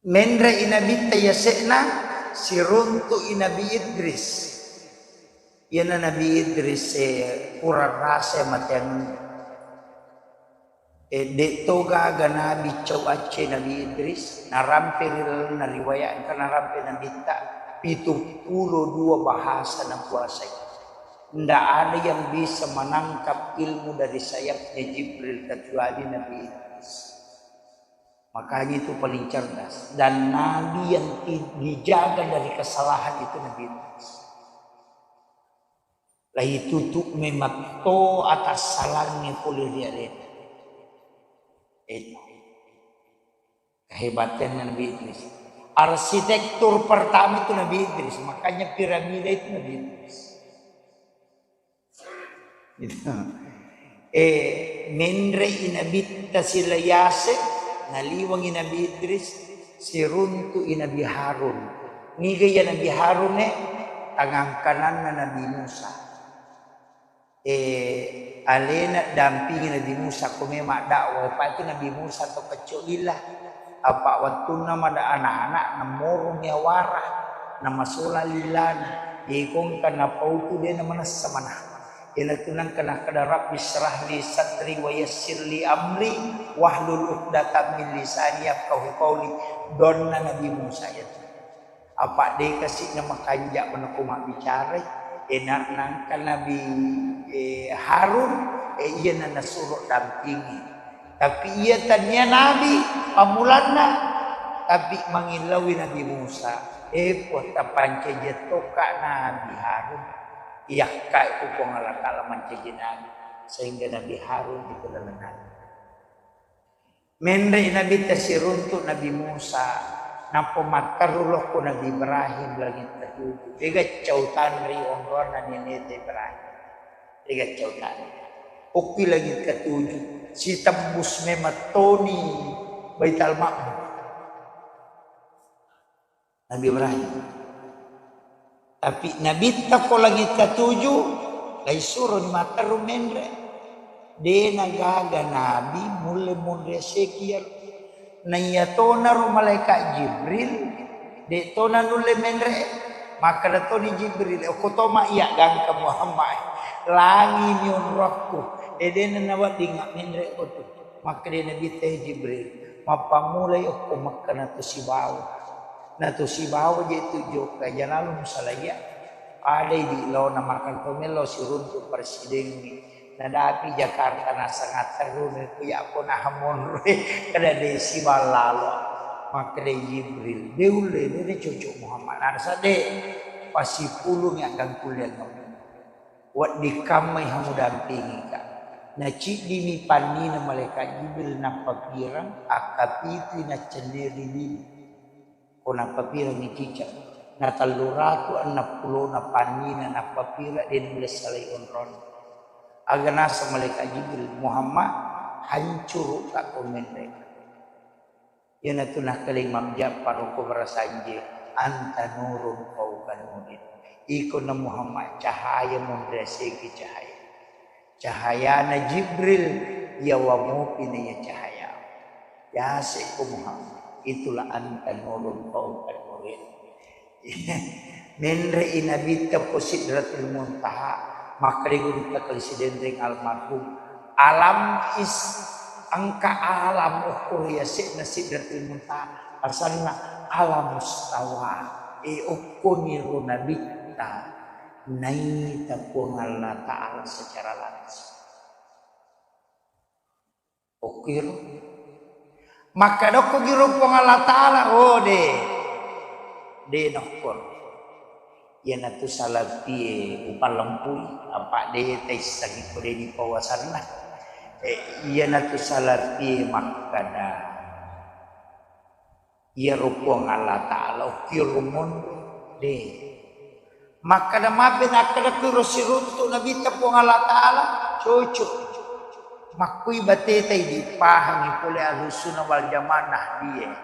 Menre'i nabitta yase'na, siruntu'i Nabi Idris. Iyana Nabi Idris, eh, pura rasa mateangenna. Eh, de' to gaga nabi cau acce Nabi Idris, narampe ri lalenna riwayat engka narampe nabitta, pitung puluh dua bahasa nakuasai. Ndak ada yang bisa menangkap ilmu dari sayapnya Jibril kecuali Nabi Idris. Makanya itu paling cerdas. Dan nabi yang ti-, dijaga dari kesalahan itu Nabi Idris. Laitutup mematto atas salangnya pole ri alena. Itu. Kehebatannya Nabi Idris. Arsitektur pertama itu Nabi Idris. Makanya piramida itu Nabi Idris. Gitu. Eh, menre'i nabitta sila yase, naliwengi Nabi Idris, siruntu'i Nabi Harun. Niga iya Nabi Harun e? Tangang kananna Nabi Musa. Eh, alena dampingi Nabi Musa ko memang dakwah, pati Nabi Musa to kecco lila. Apa wettunna mada anak-anak, namorong yawara, namasola lilana. Ikongka napautu de namanessa mana. Iyanatu nengka nakkeda, "Rabbi syrah li sadri wa yassir li amri wahlul uqdatam min lisani yafqahu qauli." Donna Nabi Musa iyatu. Apa de kasi namakanja menako mabbicara, eh, na-, nangka Nabi, eh, Harun, eh, iyana nasuro dampingi. Tapi iya tania nabi pammulanna, tapi mangillauwi Nabi Musa. Eh, Puang, tapancaji tokka Nabi Harun. Iyakkai ku Puang Allah Taala mancaji nabi, sehingga Nabi Harun itu adalah nabi. Menre Nabitta siruntu Nabi Musa, nappa matteru lokko Nabi Ibrahim langit ketujuh. Dega cau tanri onronna neneta Ibrahim. Dega cau tanri. Okki langit ketujuh, sitembus memettoni Baital Ma'mur. Nabi Ibrahim. Tapi Nabitta ko langit ketujuh, laisuroni matteru menre. De nagaga nabi mulle monre sekian. Naiyatonaro malaikat Jibril, de tona nulle menre. Makkeda toni Jibril, "Okko toma iya gangka Muhammad. Langi mi onrokku. Edena nawedding menre kotu." Makkeda Nabitta, "Eh Jibril, mappammulai okko Mekka natu sibawa. Natu sibawa je tu jokka, jalalu musalaiya." Adai di laona makkeda to melo siruntu presidengngi. Nadapi Jakarta nasanga terru ne ku yakko naha monro kada de siballalo. Makkeda Jibril, "De ulle, de, de cocok Muhammad." Nasa de pasipulumi aggangkulle aggammu. Wedding kammai hamudampingika. Naciddimi pannina malaikat Jibril nappapireng, akkapitui naccenneri lino. Ko nappapirengngi ciceng, na tellu ratu enneng pulona pannina nappapireng de nulle salai onronna. Aga naseng malaikat Jibril, "Muhammad, hancurukka ko menre." Iyanatu nakkeda Imam Ja'far ko barasanje, "Anta nurun fauqa nurin." Iko na Muhammad cahaya monre segi cahaya. Cahayana Jibril, yawa mopi na iya cahaya. Yasekko Muhammad, itulah anta nurun fauqa nurin. Menre'i Nabitta ko Sidratul Muntaha, makkeda gurutta kali Sidenreng almarhum, Alam is, engka alam okko ri yase'na Sidratul Muntaha, asanna alam mustawa. E, okkoniro nabitta naita Puang Allah Ta'ala secara langsung. Okkiro. Makkeda okko giro Puang Allah Ta'ala, oh, de. De nokkoro. Iyanatu salapie upallempui, apa de taissengi ko de nipawasanna. Eh, iyanatu salapie makkeda, iyaro Puang Allah Ta'ala okkiro monro, de. Makkeda mape nakkeda kuiro siruntu nabitta Puang Allah Ta'ala, cocok. Makkui bateta idi pahangi pole Ahlussunnah wal Jamaah Nahdiyah.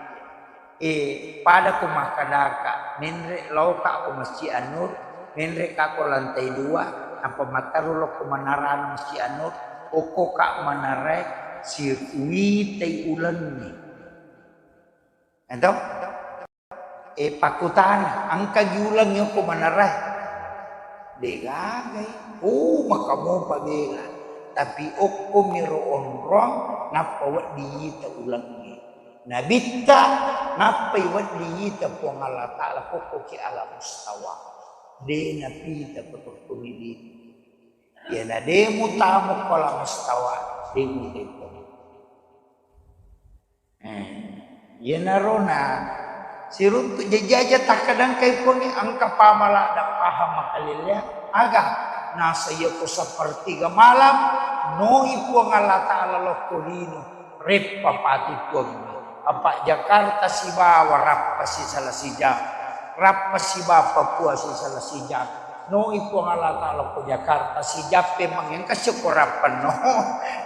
Eh, pada ko makkedaka, menre' laoka ko Masjid An-Nur, menre'ka ko lantai dua, nappa mattaru lokko manarana Masjid An-Nur, okkoka manarae siuitai ulengnge. Ento? Eh, pakkutana, engkagi ulengnge okko manarae? Degagai. Oh, maka mopa bela. Tapi okkomiro onrong, nappa wedding ita ulengnge. Nabitta, nappai wedding ita Puang Allah Ta'ala, kokkoki alam mustawa. De napita ko tokkoni di. Iyana de mutamu ko alam mustawa, de muteko. Eh, iyanarona siruntu jajaja takkadangkai Puangnge engka pamala dan paham makalelleang. Aga? Nasa iya ko sepertiga malam, noi Puang Allah Ta'ala lokko lino, reppa pati Puangnge. Apa Jakarta sibawa rappa sisala sijam, rappa sibawa Papua sisala sijam. Noi Puang Allah Ta'ala ko Jakarta, sijappe mangengka syukur rappa no.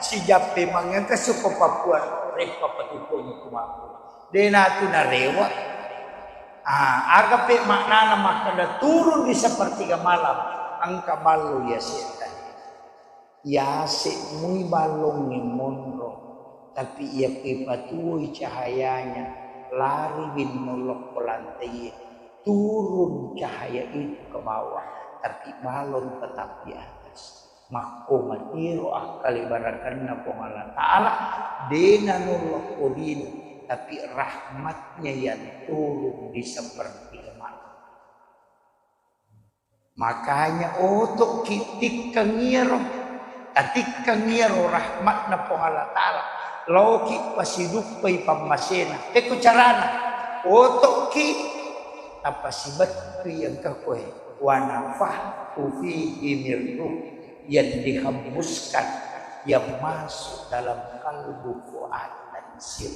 Sijappe mangengka syukur Papua, reppa pati Puang ku Makku. De natu narewa. Ah, aga pe maknana makkeda turun di sepertiga malam, engka ballo iya setan. Yase mui ballongnge monro, tapi iya kui patuoi cahayanya lari binno lokko lantaiye, turun cahaya itu ke bawah, tapi balon tetap di atas. Makko matiro akkali barakanna Puang Allah Ta'ala, de nano lokko lino, tapi rahmatnya yang turun di sepertiga malam. Makanya oto'ki tikkeng iyaro, tatikkeng iyaro rahmatna Puang Allah Ta'ala, laoki pasiduppai pammasena. Pekko carana, oto'ki tapasibettui engka koe, wa nafakhtu fihi min ruh, yang dihembuskan, yang masuk dalam kalbu fuad dan sir.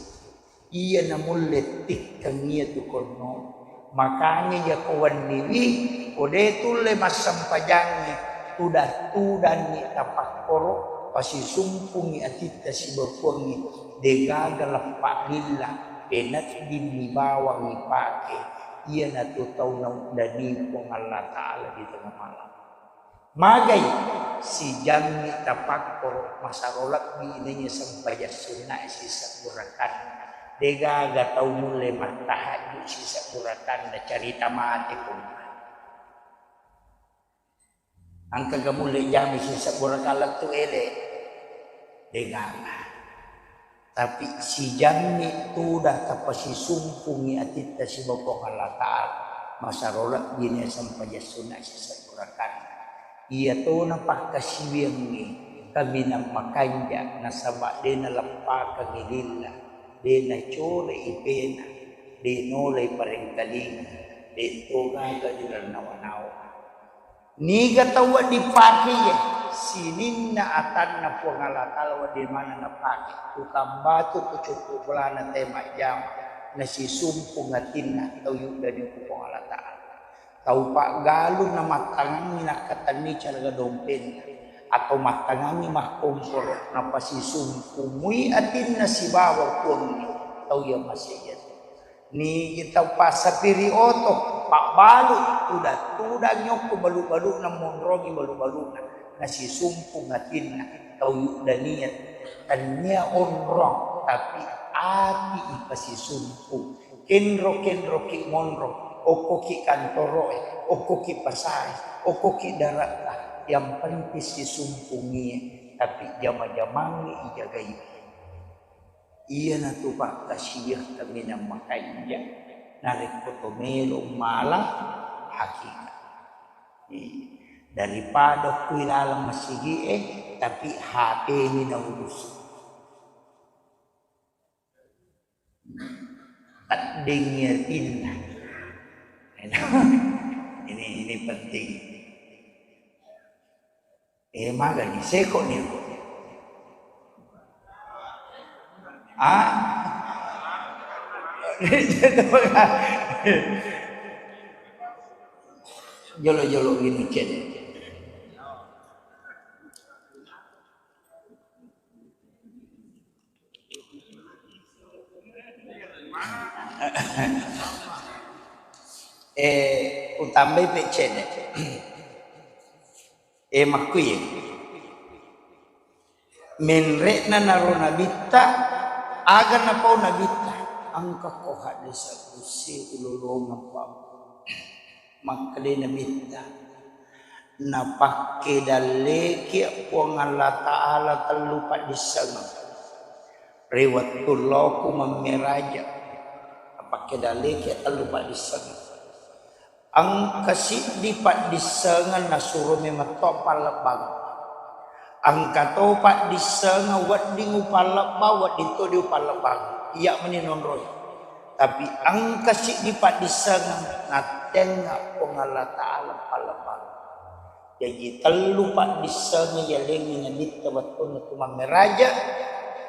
Iya namulle tikkeng iya tu konno. Makanya iya ko wenniwi, ko de tulle massempajangngi, tudang-tudangngi tapakkoro, pasisumpungngi atitta sibawa Puangnge, degaga leppa lilla, peneddinni bawang ipake, iyanatu tau nauddani Puang Allah Ta'ala di tengah malam. Magai sijammi tapakkoro masaro lebbi naiya sempajang sunnae sisebbu rakanna. Degaga tau mulle mattahajju sisebbu rakanna carita mate ko. Engkaga mulle jami sisebbu rakang lettu ele? Degaga. Tapi sijammi tudang tapasisumpungngi atitta sibawa Puang Allah Ta'ala, masaro lebbi naiya sempajang sunna sisebbu rakanna. Iya tona pakkasiwiangnge kaminang makanja nasaba de naleppakengngi lilla, de nacore ipena, de nolai parengkalinga, de togaga dirannawa-nawa. Niga tau wedding pake iye? Sininna atanna Puang Allah Ta'ala wedding maneng napake. Tukang batu ko cukku bolana te majjama, nasisumpung atinna tau yuddani ku Puang Allah Ta'ala. Tau paggalung namattangangngi nakkatenni calaga dompetna, atau mattangangngi makkomporo, napasisumpung mui atinna sibawa Puangnge, tau iya maseiya. Nigi tau passapiri oto, pabbalu, tudang-tudang yokko balu-baluna, monrongi balu-baluna, nasisumpung atinna tau yuddaniya, tennia onrong, tapi ati ipasisumpung. Kenro-kenroki monro, okkoki kantoroe, okkoki pasae, okkoki daratta, yang penting sisumpungie. tapi jama-jamangnge ijagai. Iyanatu pakkasiwiang kaminang makanja narekko to melo mala hakikat. Iya. Daripada kui laleng masigi'e, tapi H P-ni naurusi. Teddingngi atinna. Ini, ini penting. Eh, magani seko ni. Ah? Jolo-jolo gini cedde. Eh, utambai pe cedde. Eh, makkuye. Menre'na naro nabitta, aga napau nabitta. Engka ko hadis kusi ulolongeng pa. Makkeda nabitta. Napakke dalleki Puang Allah Ta'ala tellu paddissengeng. Ri wettu loku mammeraja, napakke dalleki tellu paddissengeng. Engka siddi paddissengeng nasuro memetto pallebbang. Engka to paddissengeng wedding upallebbang, wedding to di upallebbang. Iya meni nonroi. Tapi engka siddi paddissengeng nattengnga Puang Allah Ta'ala pallebbang. Jaji tellu paddissengeng yalengngi nabitta wettunna tu mammeraja,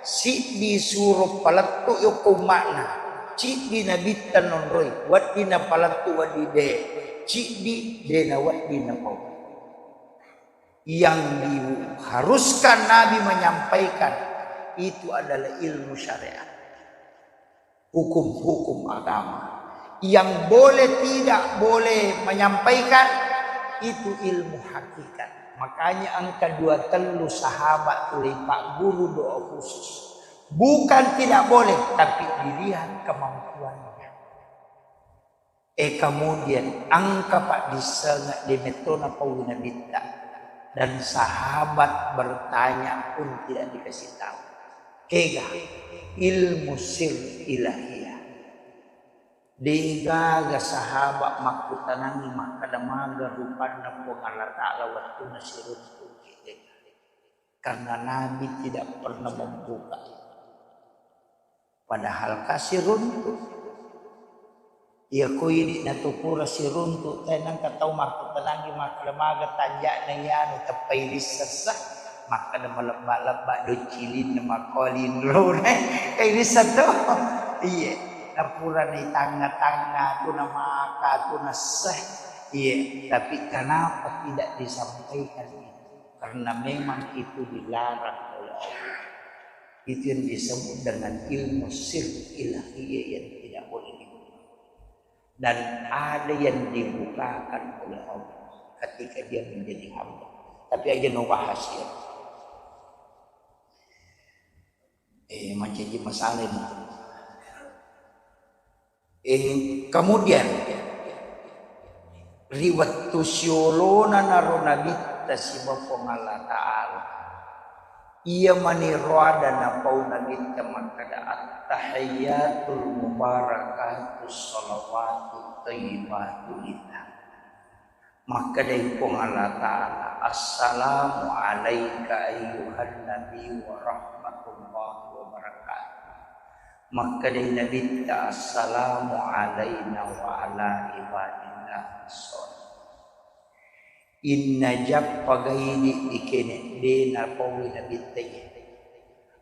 siddi suro palettu yokko umma'na, ciddi nabitta nonroi, wedding napalettu wedding de, ciddi de nawedding napau. Yang diharuskan Nabi menyampaikan itu adalah ilmu syariat. Hukum-hukum agama. Yang boleh tidak boleh menyampaikan itu ilmu hakikat. Makanya engka dua tellu sahabat tuli pagguru doa khusus. Bukan tidak boleh, tapi dilihat kemampuannya. Eh, kemudian engka paddissengeng de metto napaui nabitta. Dan sahabat bertanya pun tidak dikasih tahu. Kega ilmu sir ilahiyah. Degaga sahabat makkutanangi makkeda maga rupanna Puang Allah Ta'ala wettunna siruntu'ki, degaga. Karena Nabi tidak pernah membuka. Padahal ka siruntu. Iya ko idi natu pura siruntu, tae nengka tau makkutanangi makkeda maga tanja'na iyanu teppai rissessa, makkeda malebba-lebba do cilinna makko linrona. Kai risseng to? Iye. Napurani tangnga-tangnga tu namaka tu nasse. Iye, tapi kenapa tidak disampaikan itu? Karena memang itu dilarang oleh Allah. Itu yang disebut dengan ilmu sir ilahiyah yang tidak boleh dibuka. Dan ada yang dibukakan oleh Allah ketika dia menjadi hamba. Tapi aja no bahas ya. Eh, mancaji masalah ini. Eh, kemudian, ri wettu siolona naro nabitta siba Puang Allah Ta'ala, iya mani roada napau nabitta makkeda, "At-tahiyyatul mubarakatus shalawatut thayyibatu lillah." Makkedai Puang Allah Ta'ala, "Assalamu alaika ayyuhan nabi wa rahmatullahi wa barakatuh." Makkedai Nabitta, "Assalamu alaina wa ala ibadillah shalih." Inna jappa gaidi dikene de napaui Nabitta ye.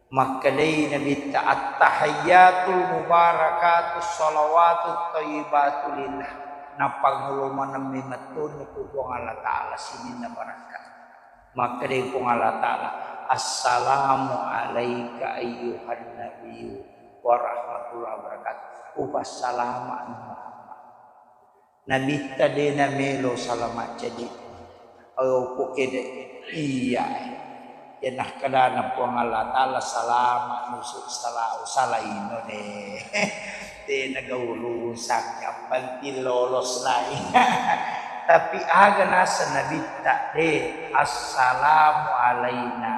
Makkedai Nabitta, "At-tahiyyatul mubarakatus shalawatut thayyibatu lillah." Napangolo maneng memettoni ku Puang Allah Ta'ala sininna barakka. Makkedai Puang Allah Ta'ala, "Assalamu alaika ayyuhan nabiyyu wa rahmatullahi wa barakatuh." Upassalama Muhammad. Nabitta de namelo salama caji. Ayo ko kede iya. Iya nakkedana Puang Allah Ta'ala salama nusu salau salaino de. De nagaurusak yang penting lolos lai. Tapi aga nasa Nabitta de, "Assalamu alaina."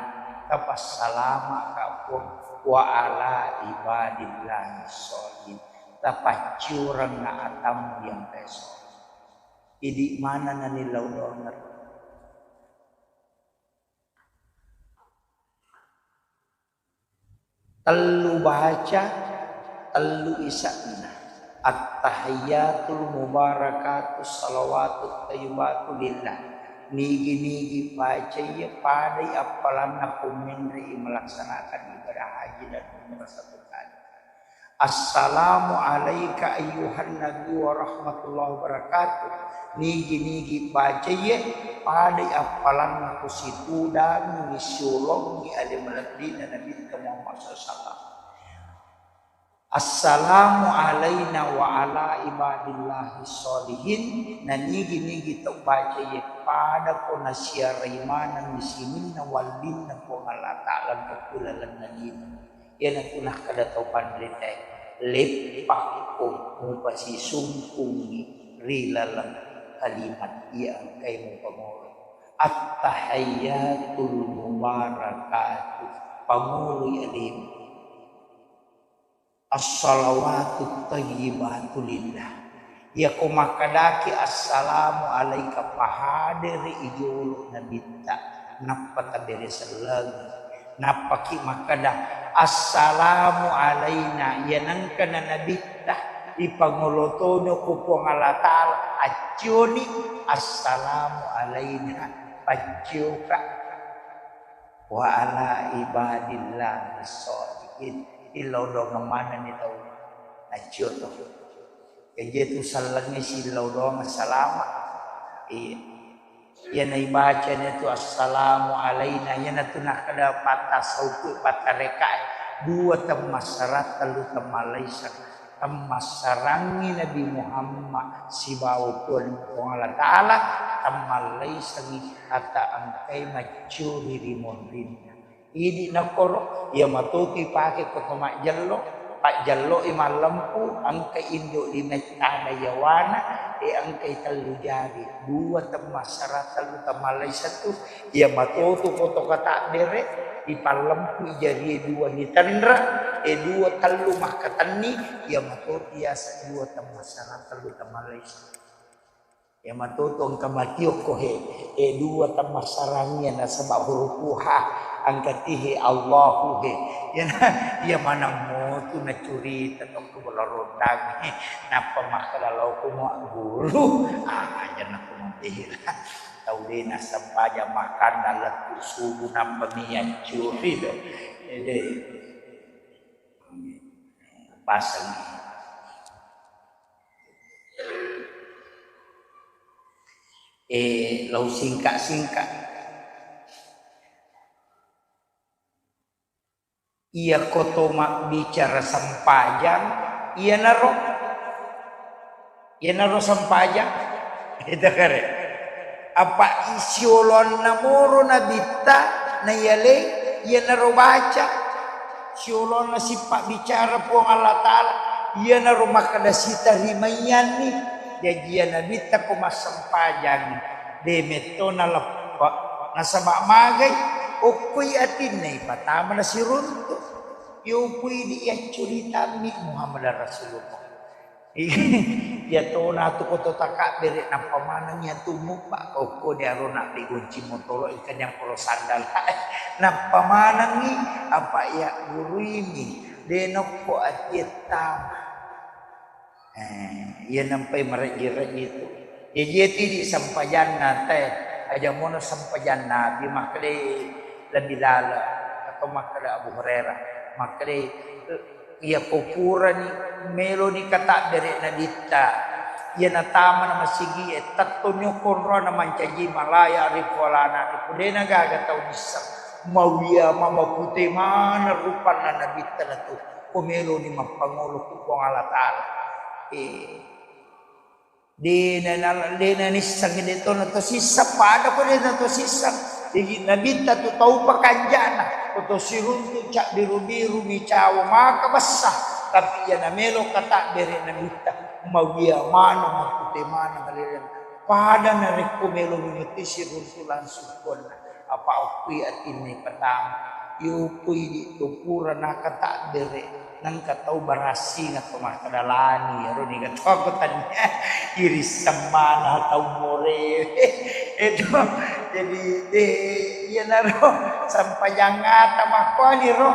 Tapassalama'ka Puang, wa ala ibadillahi sholihin. Tapacciurengnga atammu yang peso. Idi maneng nani lao doangeng. Tellu baca, tellu isa'na. At-tahiyyatul mubarakatus shalawatut thayyibatu lillah. Nigi-nigi baca iya padai appalanna ko menre'i melaksanakan ibadah haji dan umrah satu kali. Assalamu alaika ayyuhan nabi wa rahmatullahi wabarakatuh. Nigi-nigi baca iye, padai appalanna ko situdangi siolongi ale malebbina Nabitta Muhammad sallallahu alaihi wasallam. Assalamu alaina wa ala ibadillahi sholihin. Na nigi-nigi tau baca iye, pada ko nasiarai maneng sininna wallinna Puang Allah Ta'ala engka ku lalenna lino. Iyanatu nakkeda tau panritae, leppakko mupasisungkungngi ri laleng kalimat iya engkae mupangolo. At-tahiyyatul mubarakatuh, pangoloi alemu. As-shalawatut thayyibatu lillah. Iyako makkedaki assalamu alaika, pahadere i jolo Nabitta, nappa tabere sellengi. Nappaki makkeda, assalamu alaina, iya nengka na Nabitta, ipangolo toni ko Puang Allah Ta'ala, accioni, assalamu alaina, paccioka. Wa ala ibadillahi sholihin. Illau doangeng manenni tau naccio to. Jaji tu sellengngi sillau doangeng salama. Iya. Iyana ibacani tu assalamu alaina, iyanatu nakkeda pattasauku pattarekae. Dua temmassarang, tellu temmallaiseng. Temmassarangngi Nabi Muhammad sibawa Puang, Puang Allah Ta'ala, temmallaisengngi ata engkai maccuri ri monrinna. Idi nakkoro, iya matotu ipake ko to majjello, pajjelloi mallempu, engkai indo lima tana yawana, e engkai tellu jari, dua temmassarang, tellu temmallaiseng tu, iya matotu ko to katabbere, ipallempu jarie dua nitenre, e dua tellu makkatenni, iya matotu yaseng dua temmassarang, tellu temmallaiseng. Iya matotu engka matiokko he, e dua temmassarangngi nasaba huruf ha, engka ti he Allahu he. Iya na, iya maneng motu nacurita tokko bola rondang he. Nappa makkeda lao ko mua guru, ah, aja nakko mati he. Tau de nassempajang makanna lettu subuh nappa mi accuri do. Ede. Paseng. Eh, lau singka-singka. Iya ko to mabbicara sempajang, iyanaro, iyanaro sempajang. Itu kare. Apa isiolonna moro nabitta na iyaleng, iyanaro baca. Siolonna sipabbicara Puang Allah Ta'ala, iyanaro makkeda sitarimaiyanni. Jaji iya nabitta ko massempajangngi, de metto naleppe, nasaba magai, okkoi atinna ipatama nasiruntu. Yopui di yaccuritammi Muhammad Rasulullah. Iya tona tu ko to takabbere, nappa maneng iya tu muppa, okko de arona de gonci motoro, engka nyamporo sandala. Nappa manengi, apa iya guruimi, de nokko atie tama. Eh, iya nampai marejji-rejji tu. Iya, iya tidi sempajanna te, aja mono sempajang Nabi, makkeda lebih lala, atau makkeda Abu Hurairah, makkeda Iya ko purani meloni katabbere nabitta, iya natamana masigie, tettoni okko onrona mancaji ma la ya'rifu wa la na'rifu, de nagaga tau nisseng. Mawiya ma mapute maneng rupanna nabitta natu, ko meloni mappangolo ku Puang Allah Ta'ala. Eh. De na, na, de nanisseng, de to na to sisseng, pada ko de na to sisseng. Jaji nabitta tu tau pakanjana, ko to siruntu cabbiru-biru mi cawo maka bessa, tapi iya namelo katabbere nabitta, mawiya maneng, mapute maneng, maleleng. Pada narekko melo mi metti siruntu langsung konna. Apa okkui atinna ipatama. Yokui di tu pura naka takbere, nengka tau barassing atau makkeda lani, ero niga tau aku tania iri semmana tau more. Itu jadi, eh, iyanaro sampajang ata makkuani ro,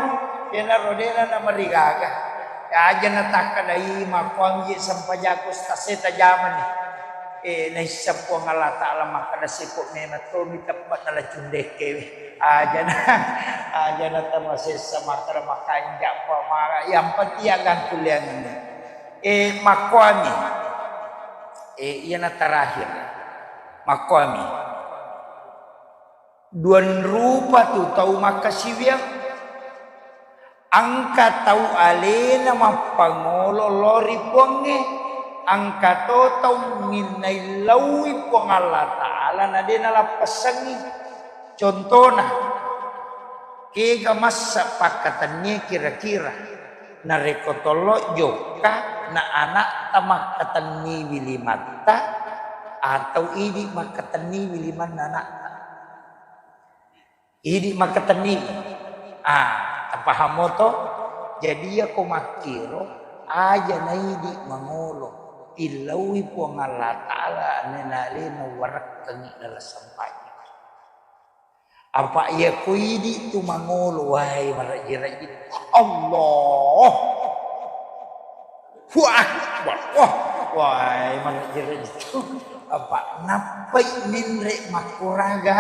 iyanaro dena namarigaga. Aja natakkedai makkuangi sampajakku stase tajamani. Eh, naisseng Puang Allah Ta'ala makkeda, "Siko memang tomi teppa nala cundekkewe." Ajana, ajana tamasessa makkeda makanja pamara. Yang penting ya gangkuliangenna. Eh, makkuami. Eh, iyana terakhir. Makkuami. Duan rupa tu tau makkasiwiang. Engka tau alena mappangolo lao ri Puangnge, engka to tau minnaillauwi Puang Allah Ta'ala na de nalappessengngi. Contona, kega massa pakkatennie kira-kira, narekko tollo jokka na anakta makkatenniwi limatta atau idi makkatenniwi limanna anakta? Idi makkatenni. Ah, tapahamo to? Jadi iyako makkiro, aja naidi mangolo, illauwi Puang Allah Ta'ala, nena alena warekkengi dalam sempajang. Apa iyako idi tu mangolo, wai, marajji-rajji. Allah. Wah, wah, wah, wah, mana jero itu? Apa nappai menre makkuraga?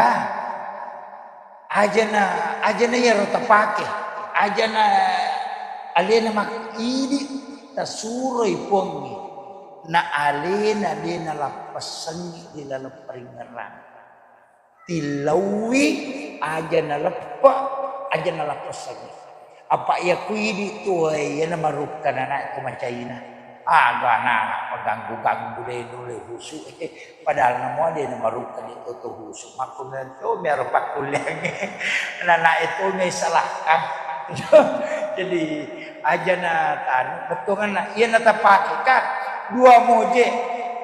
Ajana, ajana iyaro tapake. Ajana alena mak-, idi tasuroi Puangnge. Na alena de nalappessengngi di laleng paringngerang. Tillauwi, aja naleppe, aja nalappessengngi. Apa iya ku idi tuwae, iyana marukka nanae ko macaina. Aga nana maganggu-ganggu de nulle husu. Padahal namoa de namarukka de toto husu. Makkunna to miaro pakkulleangnge. Nanae to mei salahkan. Jadi aja na tanu, bettuanna iyana tapake ka dua moje.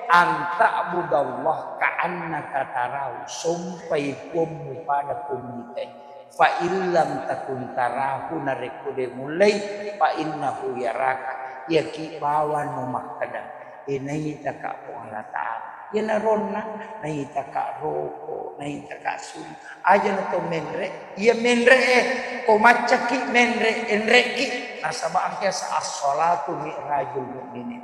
An ta'budallaha ka'annaka tarahu, sompai Puammu pada ko muitai. Fa in lam takun tarahu, narekko de mullei, fa innahu yaraka, iyaki bawang no makkeda, e, naitaka Puang Allah Ta'ala. Iyanaronna, naitaka roko, naitaka suli. Aja na to menre, iya menre e, ko maccaki menre, enreki, nasaba angkasa as-salatu mi'rajul mu'minin.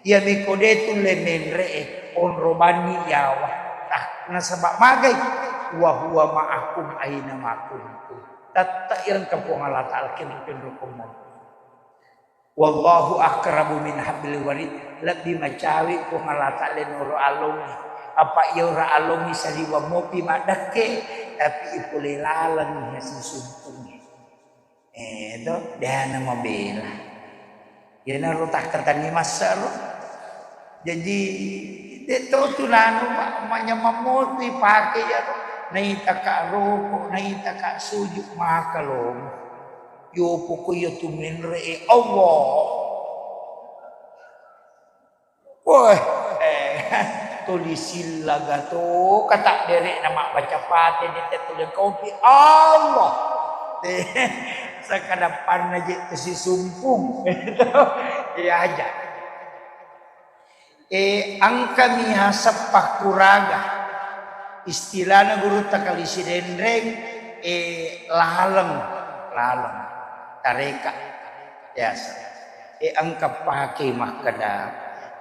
Iyami ko de tulle menre'e, onro banni yawa. Nah, nasaba magai? Wa huwa ma'akum aina ma kuntum. Tette' irengka Puang Allah Ta'ala kenro-kenro ko mulle. Wallahu aqrabu min hablil warid. Lebbi macawe Puang Allah Ta'ala noro alongi. Apa iya ora alongi saliwa mopi maddekke, tapi ipole laleng sisumpungnge. Eh, to, de na mabela. Iyanaro takkatanni massaro. Jaji, de to tu nanu ma-, manyamang motu ipake iyaro. Naitaka roko, naitaka suju, maka lomo. Yo poko iya tu menre e Allah. Woi, eh, tuli sillaga to, kata dere'na mabbaca Fatihah, de te tuli kopi, Allah. Eh, sakadappanna je sisumpung. Iya aja. Eh, engkami haseppa kuraga. Istilahna gurutta Kali Sidenreng, eh, laleng, laleng. Tareka. Biasa. E, engka pake makkeda,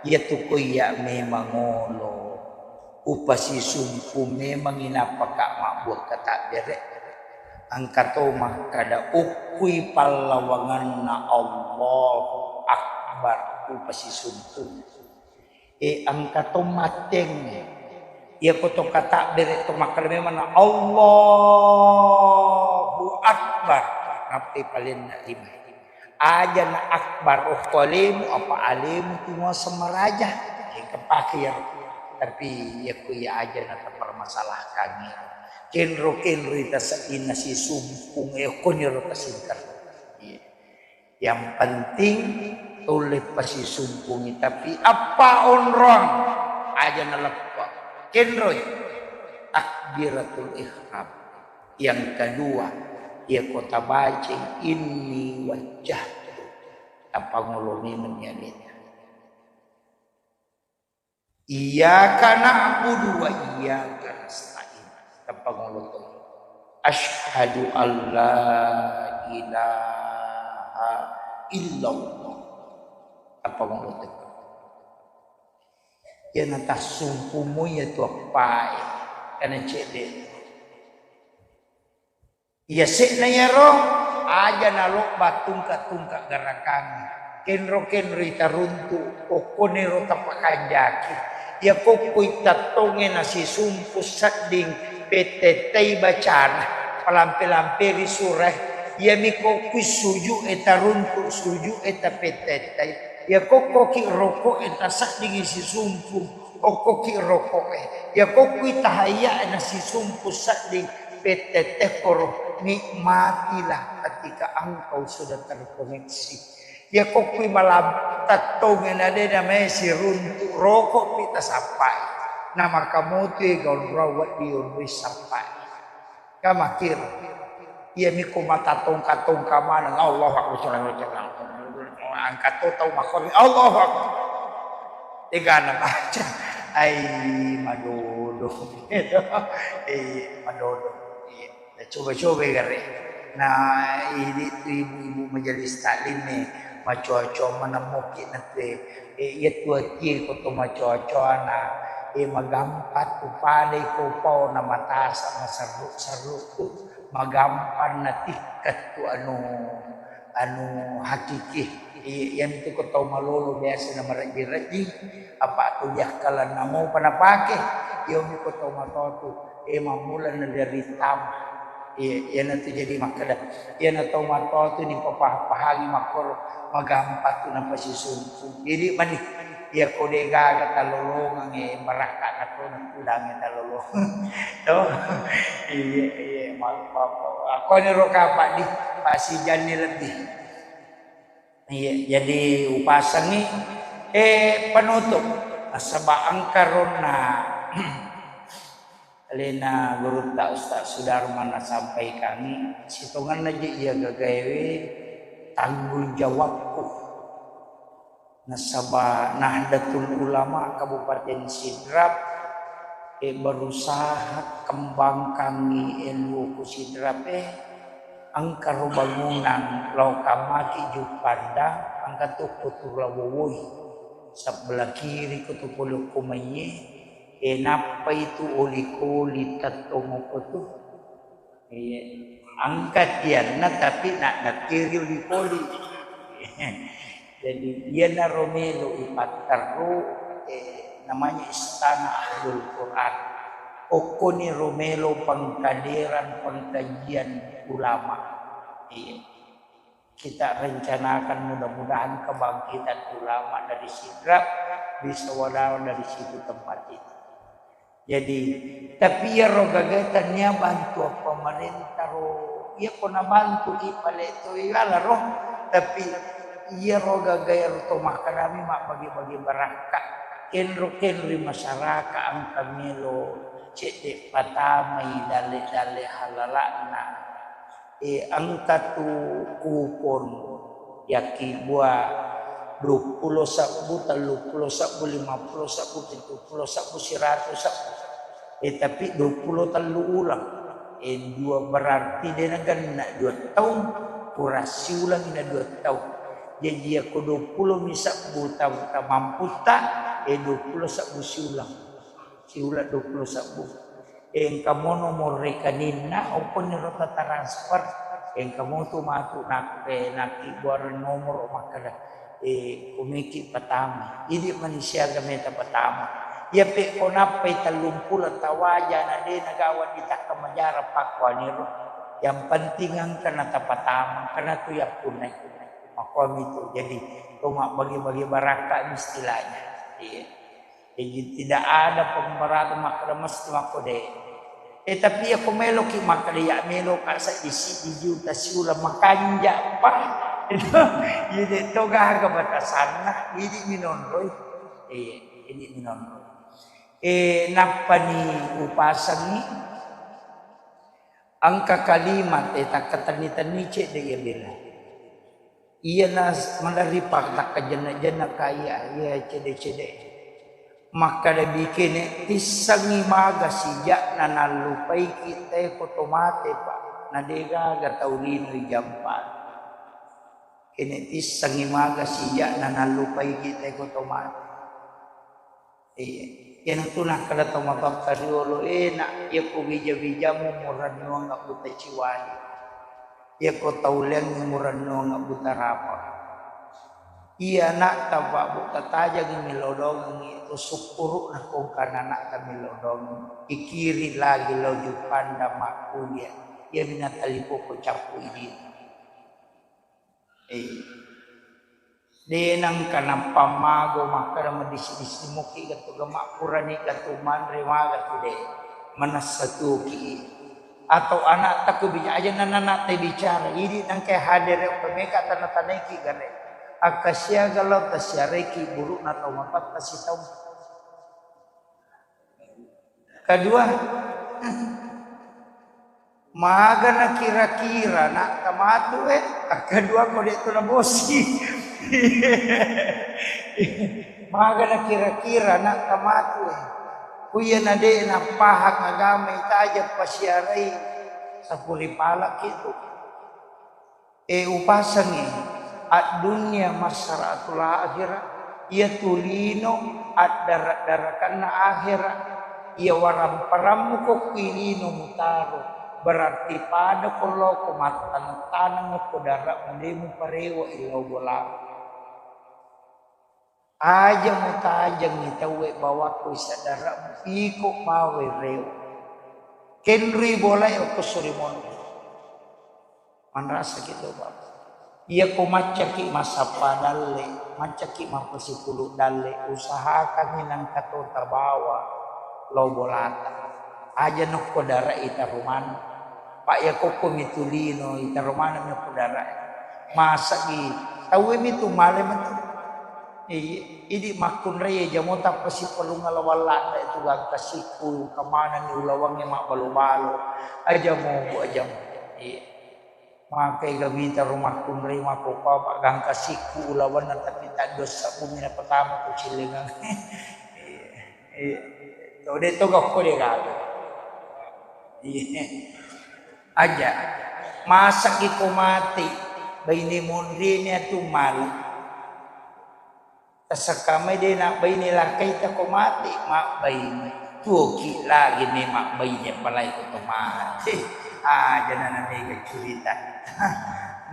iyatu ko iya memang olo, upasisumpu memangngi nappaka mabbuakka tabbere. Engka to makkeda, ukkui pallawanganna Allahu Akbar, upasisumpu. E, engka to mattengnge. Iyako to katabbere to makkeda memanna Allahu Akbar. Nappai palenna lima. Ajana akbar okko alemu, apa alemu tu muaseng maraja. Engka pake ya. Tapi iyako iya ajana tapermasalahkan ya. Kenro-kenro ita seddinna sisumpung, e, okkoniro tasingkar. Iya. Yang penting tulle pasisumpungi, tapi appa onrong aja naleppa. Kenroi takbiratul ihram. Yang kedua, iya ko tabacai inni wajjahtu, tapangolo memeng aleta. Iyyaka na'budu wa iyyaka nasta'in. Tapangolo to. Asyhadu an la ilaha illallah. Tapangolo to. Iyana tassumpumu iya tu appae, kana cedde. Iyase'na iyaro aja nalobba tungka-tungka garakangnge. Kenro-kenroi taruntu, okkoniro tapakanjaki. Iya kokkoi tattongnge nasisumpu sedding pettettai bacana, palampe-lamperi surae. Iyami kokkoi suju'e taruntu, suju'e tapettettai. Iya kokkoki roko'e taseddingi sisumpu, okkoki roko'e. Iya kokkoi tahayyae nasisumpu sedding pettettekkoro, nikmatilah ketika engkau sudah terkoneksi. Iya kokkoi malam tattongnge na de namae siruntu, roko'pi tasappai. Namakkamotoi gaunrau wedding onroi sappai. Ka makkiro. Iyami ko matatongka-tongka maneng, Allahu Akbar, angka to tau makkoro, Allahu Akbar. Tegana baca. Ai, madodo. Eh, madodo. Iya, coba-coba gare. Nah, ini tu ibu-ibu majelis taklim nih, macoa-coa manemmoki nate. Eh, iya tu atie ko to macoa-coana. Eh, magampa tu padai ko pao na matasa maserru-serru tu. Magampang natikka tu anu, anu hakiki. I-, iyantu ko tau malolo biasa na marejjing-rejjing, apa tu diakkalanna mopa napake, iyomi ko tau matoa tu, eh, mammula na dari tama. Iya, iyanatu jadi makkeda, iyana tau matoa tu nipapaha-pahangi makkoro, magampang tu napasisumpu. Jadi mani, iya ko de gaga talolongang, eh, barakka na to nakudangi talolongang. To? Iya, iya, maaf, maaf. Akkoniro kapang di, pasijanni lebbi. Iya, jadi upasengi, eh, penutup. Nasaba engka ronna alena gurutta Ustaz Sudarman nasampaikangi, sitongenna je iya gagaewe tanggung jawabku. Nasaba Nahdlatul Ulama Kabupaten Sidrap, eh, berusaha kembangkangi N U ku Sidrap, eh, engka ro bangunang lao kammaki Juppandang, engka to ko tu lao wowoi. Sebelah kiri ko tu pole ko maiye, eh, nappai tu oli-koli tettong ko tu. Iya. Engka tianna, tapi na-, nakkiri oli-koli. Jadi, iyanaro melo ipatterru, eh, namanya Istana Ahlul Quran. Okkoni ro melo pengkaderan pengkajian ulama. Iya. Kita rencanakan mudah-mudahan kebangkitan ulama dari Sidrap bisa wadawa dari situ tempat itu. Jadi, tapi iyaro gagae tania bantuan pemerintah ro, iya ko nabantu ki pale to iwala ro, tapi iyaro gagae ro to makkedami mabbagi-bagi barakka, kenro-kenroi masyarakat engka melo cedde patamai dalle-dalle halala'na. Eh, engka tu kupon yakkibua duappulo sebbu, telluppulo sebbu, limappulo sebbu, pittuppulo sebbu, siratu sebbu. Eh, tapi duappulo tellu uleng. Eh, dua berarti de nagenna dua taung, kurang siuleng na dua taung. Jaji yakko duappulo mi sebbu ta-, tamamputta, eh, duappulo sebbu siuleng. Siuleng duappulo sebbu. Engka mo nomor rekeninna, okkoniro ta transfer. Engka mo tu matu nak-, eh, nakkibbuareng nomoro makkeda, eh, kumiki patama. Idi mani siaga meta patama. Iya pe ko nappai tellumpulo tawaja na de nagawa ditakka majara pakkuaniro. Yang penting engka na tapatama, engka na tu yappunnai. Makkuami tu. Jadi, to mabbagi-bagi barakka istilahnya. Iya. Jadi, tidak ada pemberatan makkeda mesti makko de. Eh, tapi yakko meloki makkeda ya meloka seddi-seddi juta siuleng makanja pa. Itu, iya de to gaga batasanna, idi minonroi. Iya, idi minonroi. Eh, nappani upasengi Engka kalimat, eh, takkatenni-tenni cedde iya bela. Iyana s-, maderri pa-, takkajenna-jenna kaya, iya cedde-cedde. Makkada bikene tissengngi maga sija'na nallupaiki tae ko to mate, Pak. Na degaga tau lino ijampa. Kene tissengngi maga sija'na nallupaiki tae ko to mate. Iya. Iyanatu nakkeda tau matoatta riolo, eh, nak, iyako bija-bijamu murennuang buta ciwali. Iyako tau leangngi murennuang buta rapa. Iya, nak, tapa buta tajangngi millau dongengngi, to sukkurukna kongkana nak millau dongengngi. Ikiri lagi lao Juppandang makkulia. Iyami natalipoko cappu idina. Eh. De nengka nappa mago makkeda madisi-disi muki gatu gemma purani gatu manre maga tu de. Manessa tuki. Atau anak taku bija aja nana te bicara. Idi nengka hadere pemeka tana-tanaiki gare. Akka siaga lao tasiareki burukna tau mapatta sitau. Kedua, magana kira-kira nak tamatu, eh? Kedua ko de tu nabosi. Magana kira-kira nak tamatu, eh? Kuya na de napahang agama itaja pasiarai sapuri palak itu. Eh, upasengngi, addunya masraatul akhirah, iyatu lino addara-darakanna akhirah, iya waramparammu ko kui lino mutaro, berarti pada ko loko mattaneng-taneng ko dara mudemu parewa illau bola. Aja mutajengngi tauwe bawakko isaddara'mu, iko bawai rewe. Kenrui bolae okko suri monri. Manrasaki to, Bapak. Iyako maccaki massappa dalle, maccaki mappasipulu dalle, usahakangngi nangka to tabawa lao bolata. Aja nokko dara ita rumana. Pak, iya kokko mitu lino, itaro maneng mi okko darae. Masagi, tauwe mitu male metu. Iya, idi makkunrai jamo tappa sipalunga lawang ladda itu gangka sikku, kamanenni ulawangnge mabbalo-balo. Aja mo, Bu, aja mo. Iya. Makai gamita ro makkunrai makko papa gangka sikku ulawanna tapi taddossa bumi na pertama ku cilengang. Iya. Iya. To de to gakko de gaga. Iya. Aja. Masaki ko mati, baine monrine atu malu. Tasekkamai de na baine lakkaita ko mati, mabbaine. Tuoki lagi ni mabbaine palai ko to mati. Aja na mega curita.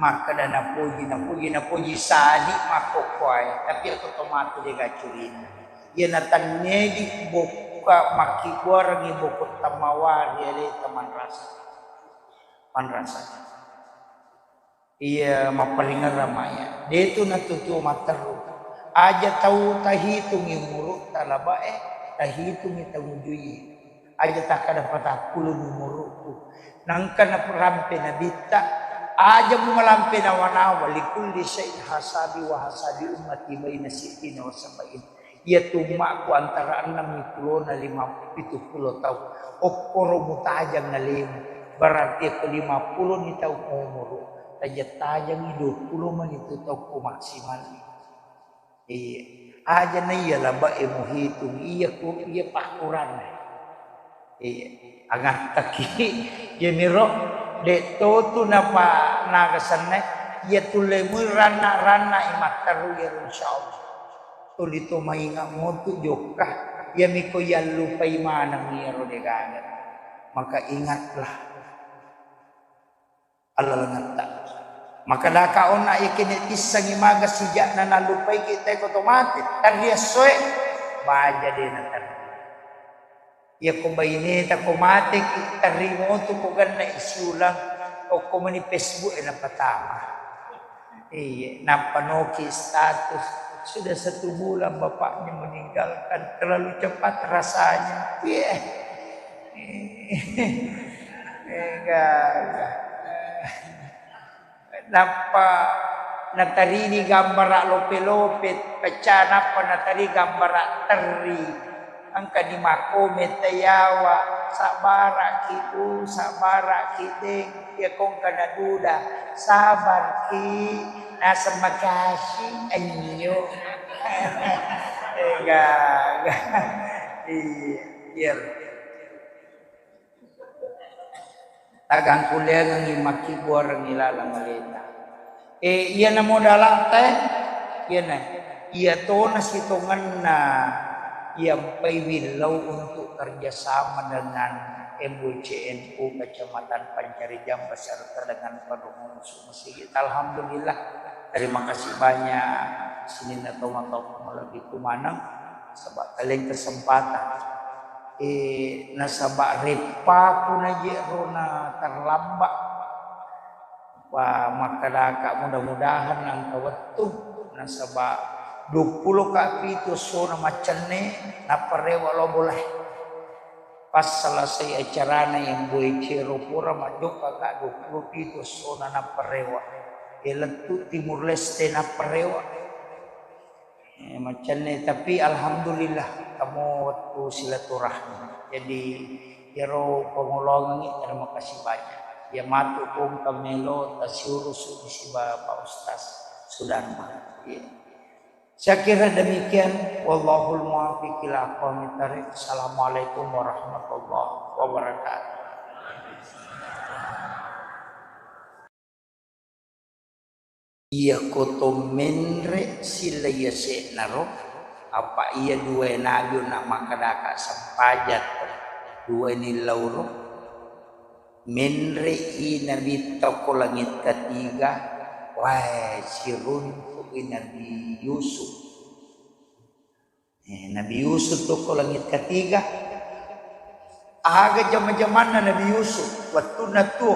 Makkeda napoji, napoji, napoji sadi makkokkoe. Tapi ko to mati de ga curita. Iya natannedi bokka makkibbuarengngi bokko tammawari aleta manrasa. Manrasa. Iya mapparingerrang maya. Detu natutuo matteru. Aja tau tahitungi umurutta labae, tahitungi tau ujui. Aja takkada patappulo umurukku. Nangka narampe nabitta, aja mu malampe nawa-nawa, likulli syai'in hasabi wa hasabi ummati baina sittina wa sab'in. Iyatu ummakku antara enneng pulona lima, pitu pulo taung. Okkoro mutajang alemu. Berarti ko lima pulo ni taung umuru, tajang-tajangi dua pulo mani tu taung ko maksimal. Iya. Aja na iya labae muhitung, iya ku, iya pakkuranna. Iya, angattaki. Iyamiro de totu napa naga senna, iya tulle mui ranna-ranna i matteru iyaro insyaallah. Tuli to mainga motu jokka, iyamiko yallupai maneng iyaro degaga. Maka ingatlah. Allalengetta. Makkedaka onna, yakene tissengngi maga sija'na nallupaiki tae ko to mate, terri essoe, baja de naterri. Yako baineta ko mateki, terri motu ko genna isiulang, okko meni Facebook e napatama. Iya, nappa noki status, sudah satu bulan bapaknya meninggalkan, terlalu cepat rasanya. Iya. Enggak, enggak. Nappa natarini gambara lope-lope pecah, nappa natari gambara terri. Engka ni makko metta yawa, sabbaraki bu, sabbaraki deng, iya kongka naduda, sabarki, naseng makasih, anyo. Enggak, enggak. Iya, iya. Tagang kuliangengngi makkibbuarengngi laleng aleta. Eh, iyana modalata, eh, iyana, iya tona sitongenna iyampai willau untuk kerjasama dengan M W C N U Kecamatan Pancarijang beserta dengan Padungan Sumesigi. Alhamdulillah, terima kasih banyak sininna tomatoa malebbiku maneng sebab kalian kesempatan. Eh, nasaba reppaku naje rona terlambat. Wa makkadaka mudah-mudahan engka wettu, nasaba duappulo ka pitu essona maccenne, nappa rewa lao bolae. Pas selesai acarana yang boe cero pura majokka ka duappulo pitu essona nappa rewa. Eh, lettu Timur Leste nappa rewa. Eh, maccenne, tapi alhamdulillah, kamu waktu silaturahmi. Jadi, iyaro pangoloangengngi, terima kasih banyak. Iya matu kongka melo tasiurusu siba Pak Ustaz Sudarma. Iya. Saya kira demikian. Wallahul muwaffiq ila aqwamit thariq. Assalamualaikum warahmatullahi wabarakatuh. Iyako to menre silla yase'naro, apa iya duwae nabi onna makkadaka sempajang to, duwae nillauro, menre i nabitta ko langit katiga, wae siruntu i Nabi Yusuf. Eh, Nabi Yusuf tokko langit ketiga. Aga jama-jamanna Nabi Yusuf wettunna tuo?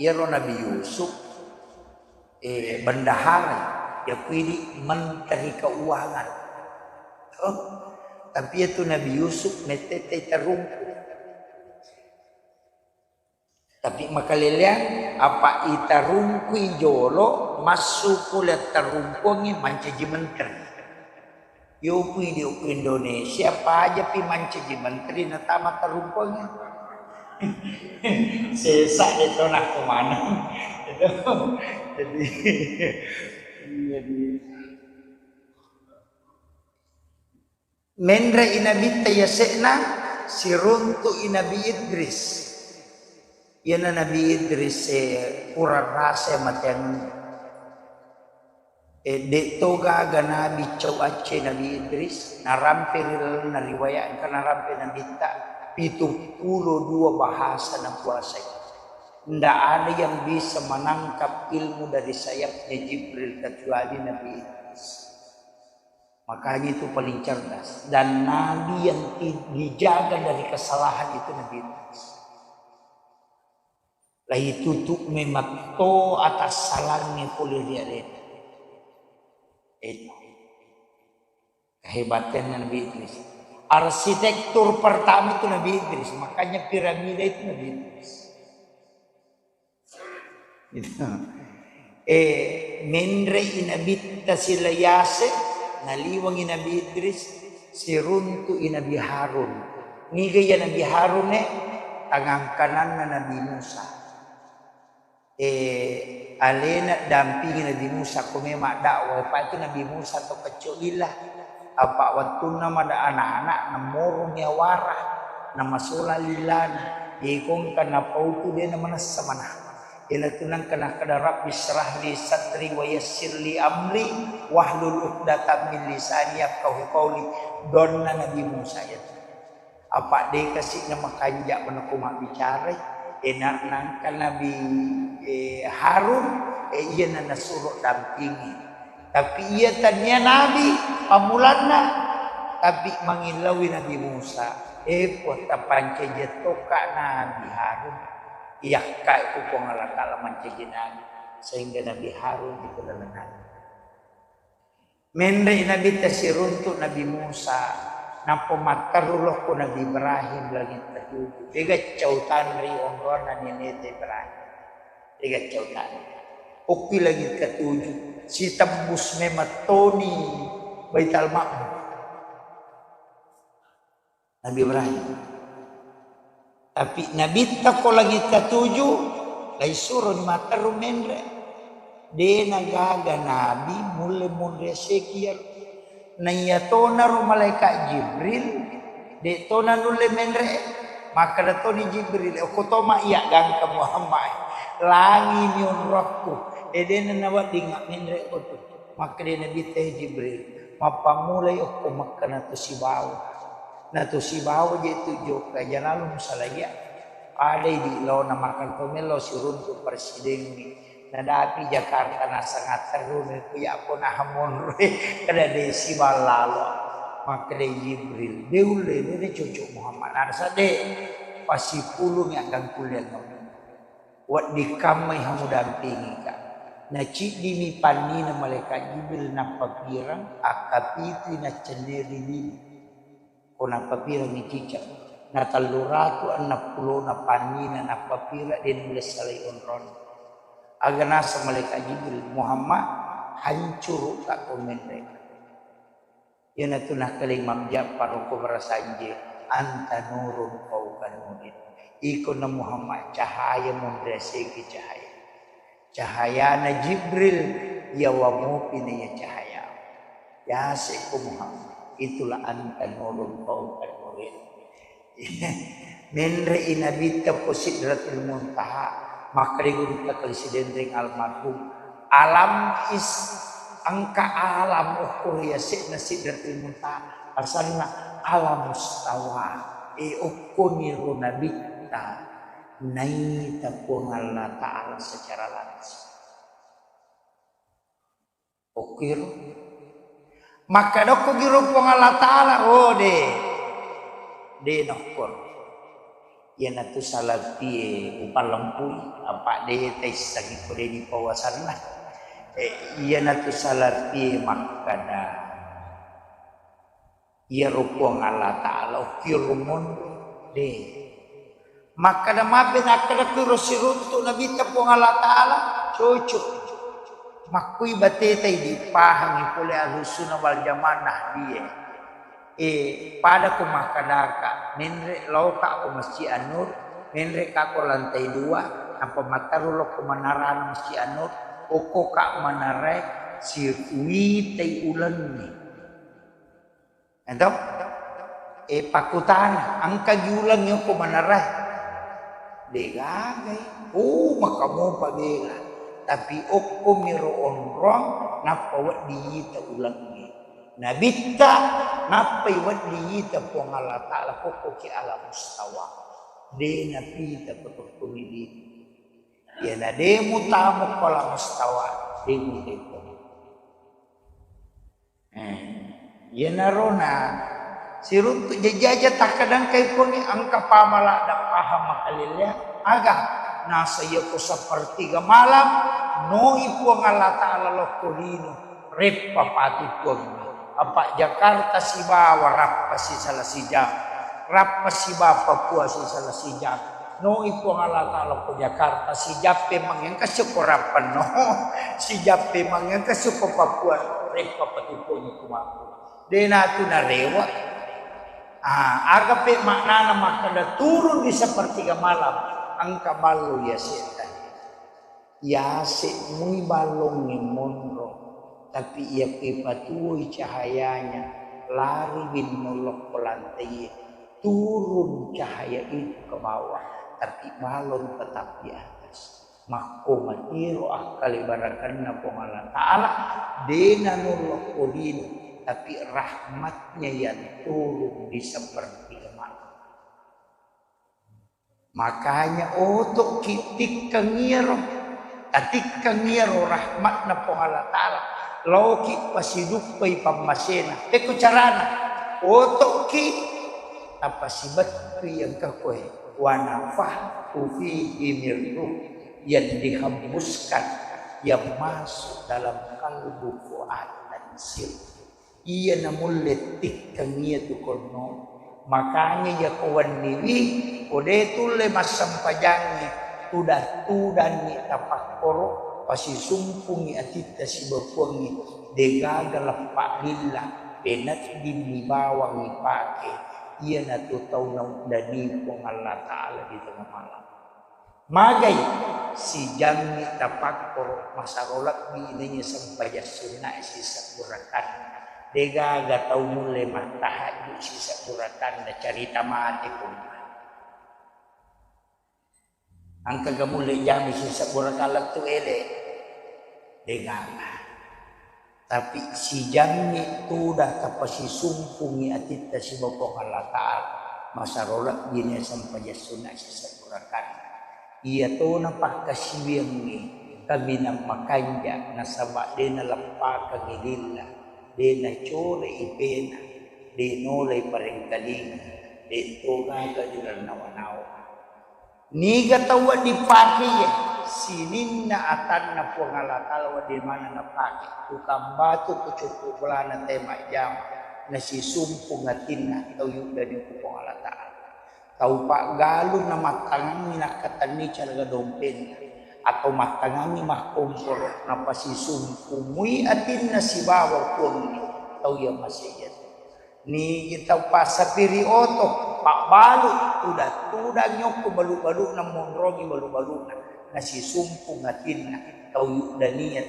Iyaro Nabi Yusuf, eh, bendahara, yakuidi menteri keuangan. Oh, tapi itu Nabi Yusuf mettete terungku. Tapi makaleleang, apa itarungkui jolo, massu pole tarungkuangngi mancaji menteri. Yopu idi okko Indonesia, pajapi mancaji menteri natama tarungkuangngi. Sesa itu nakko maneng. Itu. Jadi, jadi Menre i nabitta yase'na, siruntu i Nabi Idris. Iyana Nabi Idris e pura rasa mateangenna. E, de' to gaga nabi cau acce Nabi Idris, narampe ri lalenna riwayat engka narampe nabitta pitu pulo dua bahasa nakuasai. Ndak ada yang bisa menangkap ilmu dari sayapnya Jibril kecuali Nabi Idris. Makanya itu paling cerdas. Dan nabi yang ti-, dijaga dari kesalahan itu Nabi Idris. Laitutup mematto atas salangnya pole ri alena. Itu. Kehebatannya Nabi Idris. Arsitektur pertama itu Nabi Idris. Makanya piramida itu Nabi Idris. Gitu. Eh, menre i nabitta sila yase, naliweng i Nabi Idris, siruntu i Nabi Harun. Niga iya Nabi Harun e? Tangang kananna Nabi Musa. Eh, alena dampingi Nabi Musa ko memang dakwah, apa itu Nabi Musa to kecco lillah. Apa wettunna mada anak-anak namorong yawara, namasola lillana. Ikongka napautu de namanessa mana. Iyanatu nengka nakkeda, "Rabbi syrah li sadri wa yassir li amri wahlul uqdatam min lisani yafqahu qauli." Donna Nabi Musa iyatu. Apa de kasi namakanja menekko mabbicarai, ena nangka Nabi, eh, Harun, eh, iyana nasuro dampingi. Tapi iya tania nabi pammulanna, tapi mangillaui Nabi Musa. Eh, Puang, tapancaji tokka Nabi Harun. Iyakka ku Puang Allah Taala mancaji nabi, sehingga Nabi Harun dipilih. Menre Nabitta siruntu Nabi Musa, nappa matteru lokko Nabi Ibrahim langit ketujuh. Dega cau tanri onronna neneta Ibrahim. Dega cau tanri. Okki langit ketujuh, sitembus memettoni Baital Ma'mur. Nabi Ibrahim. Tapi Nabitta ko langit katuju, laisuroni matteru menre. De nagaga nabi mulle monre seki iyaro. Naiyatonaro malaikat Jibril, de tona nulle menre. Makkeda toni Jibril, "Okko toma iya gangka Muhammad, langimi onrokku, edena nawedding menre kotu." Makkeda Nabitta, "Eh Jibril, mappammulai okko Makkah natu sibawa." Natu sibawa je tu jokka, jalalu musalaiya. Padai di laona makan to melo siruntu presidengnge. Nadapi Jakarta nasang atterruni ku yakko naha monroe, kada de siballalo. Makkeda Jibril, "De ulle, de, de cocok Muhammad." Nasa de, pasipulungi agang kulle. Wedding kammai hamudampingika. Naciddimi pannina malaikat Jibril nappapireng, akkapitui naccenneri lino. Ko nappapirengngi ciceng, na tellu ratu enneng pulona pannina nappapireng de nulle salai onronna. Aga naseng malaikat Jibril, "Muhammad, hancurukka ko menre." Iyanatu nakkeda Imam Ja'far ko barasanje, "Anta nurun fauqa nurin." Iko na Muhammad cahaya monre asegi cahaya. Cahayana Jibril, yawa mopi na iya cahaya. Yasekko Muhammad, itulah anta nurun fauqa nurin. Menre'i Nabitta ko Sidratul Muntaha, makkeda gurutta kali Sidenreng almarhum, alam is, engka alam okko ri yase'na Sidratul Muntaha, asanna alam mustawa. E, okkoniro Nabitta naita Puang Allah Ta'ala secara langsung. Okkiro. Makkadokko giro Puang Allah Ta'ala, oh, de. De nokkoro. Iyanatu salafie upallempui, apa de taissengi ko de dipawasanna. Eh, iyanatu salafie makkada, iyaro Puang Allah Ta'ala okkiro monro, de. Makkada mape nakkada kuiro siruntu Nabitta Puang Allah Ta'ala, cocok. Makkui bateta idi pahangi pole Ahlussunnah wal Jamaah Nahdiyah. Eh, pada ko makkadaka, menre loka ko Masjid An-Nur, menre ka ko lantai dua, nappa matteru lokko menarana Masjid An-Nur, okko ka menarae siuitai ulengnge. Ento? Eh, pakkutana, engka giulang yoko manarah? Degagai. Oh, maka mopa bela. Tapi okko miro onrong, nappa wedding yita ulangnge. Nabitta, nappai wedding yita Puang Allah Ta'ala kokko ki ala mustawa. De napita ko tokko ni di. Ya na de mutamu ko ala mustawa, de muteko. Eh, iyanarona siruntu jajaja takkadangkai poni engka pamala da paham makalelleang. Aga nasa iya ko sepertiga malam, noi Puang Allah Ta'ala lokko lino, reppa patu Puang. Apa Jakarta sibawa rappa sisala sijam, rappa sibawa Papua sisala sijam. Noi Puang Allah Ta'ala ko Jakarta, sijappe mangengka suko rappenno, sijappe mangengka suko Papua, reppa patukongi kumaku. Denatu narewa. Ah, aga pe maknana makkada turun di sepertiga malam, engka ballo ya setan. Yase mui ballongnge monro, tapi iya pepatuoi cahayanya, lari binno lokko lantaiye, turun cahaya itu ke bawah, tapi balon tetap di atas. Makko matiro akkale barakanna Puang Allah Ta'ala, dena nulokko lino, tapi rahmatnya yang turun di sepertiga malam. Makanya oto'ki tikkeng iyaro, tatikkeng iyaro rahmatna Puang Allah Ta'ala, laoki pasiduppai pammasena. Pekko carana, oto'ki tapasibettui engka koe, wa nafakhtu fihi min ruh, yang dihembuskan, yang masuk dalam kalbu fuad dan sir. Iya namulle tikkeng iya tu konno. Makanya iya ko wenniwi, ko de tulle massempajangngi, tudang-tudangngi tapakkoro, pasisumpungngi atitta sibawa Puangnge, degaga leppa lilla, peneddinni bawang ipake, Iyanatu tau nauddani Puang Allah Ta'ala di tengah malam. Magai sijammi tapakkoro masaro lebbi naiya sempajang sunnae sisebbu rakaat. Degaga tau mulle mattahajju sisebbu rakaat carita mate pun. Engkaga mulle jami sisebbu rakaat lettu ele? Degaga. Tapi sijammi tuda tapasisumpungi atitta sibawa Puang Allah Ta'ala, masaro lebbi naiya sempajang sunna sisebbu rakaat. Iyatona pakkasiwiangngi kaminang makanja nasaba de naleppakengngi lilla, de nacorei pena, de nolai parengkalinga, de togaga ri nawa-nawa. Niga tau wedding pake iye? Sininna atanna Puang Allah Ta'ala wedding maneng napake. Tukang batu, kucukku bolana, te majjama, nasisumpung atinna tau yuddani ku Puang Allah Ta'ala. Tau paggalung namattangangngi nakkatenni caraga dompenna, atau mattangangngi makkomporo, napasisumpung mui atinna sibawa Puangnge tau iya maseiya. Nigi tau passapiri oto, pabbalu, tudang-tudang yokko balu-baluna, monrongi balu-baluna, nasisumpung atinna tau yuddania,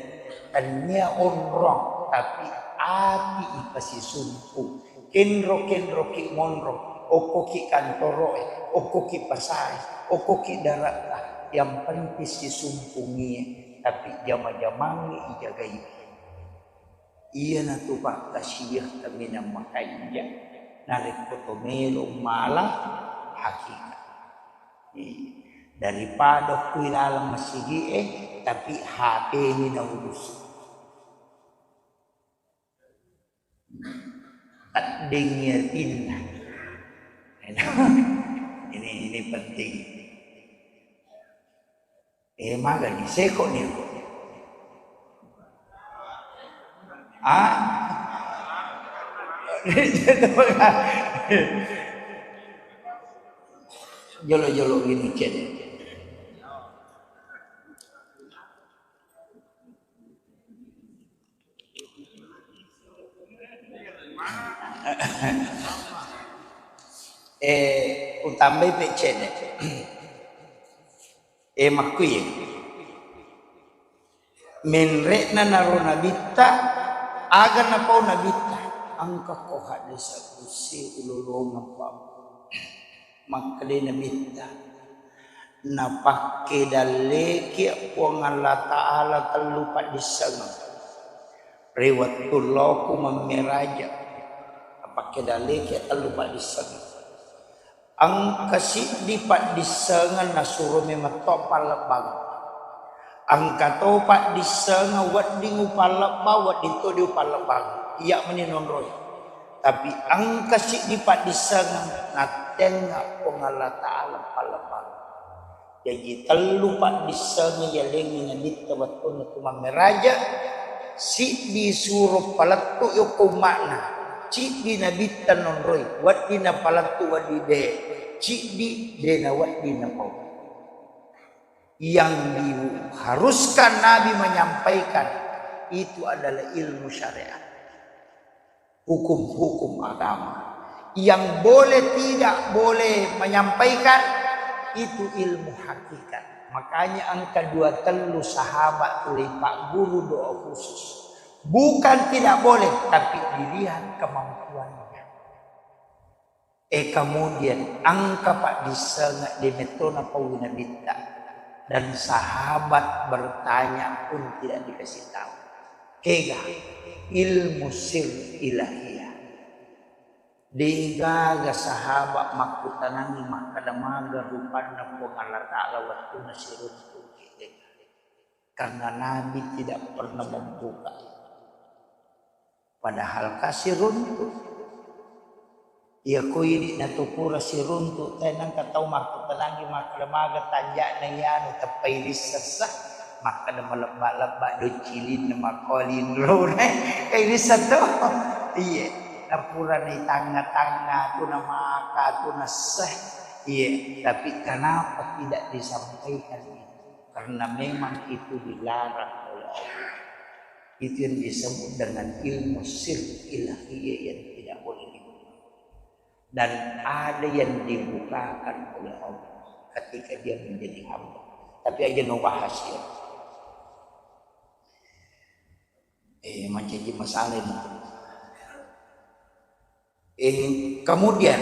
tennia onrong, tapi ati ipasisumpung. Kenro-kenroki monro, okkoki kantoroe, okkoki pasae, okkoki dare'ta, yang penting sisumpungie, tapi jama-jamangngi ijagai. Iyanatu pakkasiwiang kaminang makanja narekko to melo mala hakikat. Eh, daripada kui laleng masigi'e, tapi H P-ni naurusi. Taddengngi atinna. Ini, ini penting. Eh, magani seko ni. Ah? Jolo-jolo gini cek. Eh, utambai pe cedde. Eh, makkuye. Menre'na naro nabitta, aga napau nabitta? Engka ko haddesa kusse ulolongeng pa. Makkeda nabitta, napakke dalleki Puang Allah Ta'ala tellu paddissengeng. Ri wettu loku mammeraja, napakke dalleki tellu paddissengeng. Engka siddi paddissengeng nasuro memetto pallebbang. Engka to paddissengeng wedding upallebbang, wedding to di upallebbang. Iya meni nonroi. Tapi engka siddi paddissengeng nattengnga Puang Allah Ta'ala pallebbang. Jaji tellu paddissengeng yalengngi nabitta wettunna tu mammeraja, siddi suro palettu yokko umma'na, siddi nabitta nonroi, wedding napalettu wedding de, siddi de nawedding napau. Yang diharuskan Nabi menyampaikan itu adalah ilmu syariat, hukum-hukum agama. Yang boleh tidak boleh menyampaikan itu ilmu hakikat. Makanya engka dua tellu sahabat tuli Pak Guru doa khusus. Bukan tidak boleh, tapi dilihat kemampuannya. Eh, kemudian engka paddissengeng de metto napau nabitta, dan sahabat bertanya pun tidak dikasih tahu. Kega? Ilmu sir ilahiyah. Degaga sahabat makkutanangi makkeda maga rupanna Puang Allah Ta'ala wettunna siruntuki. Karena Nabi tidak pernah membuka. Padahal kasih runtu. Iya ko idi natupura siruntu, tenang ka tau makkutanangi makkeda maga tanja'na iyanu teppai rissessa, makkeda malebba-lebba do cilinna makkolinrona. Kai rissa to? Iye, napurani tangnga-tangnga tu namaka tu nasse. Iye, tapi kenapa tidak disampaikan itu? Karena memang itu dilarang oleh Allah. Itu yang disebut dengan ilmu sir ilahiyah yang tidak boleh dibuka. Dan ada yang dibukakan oleh Allah ketika dia menjadi hamba. Tapi aja no bahas ya. Eh, mancaji masalah ini. Eh, kemudian,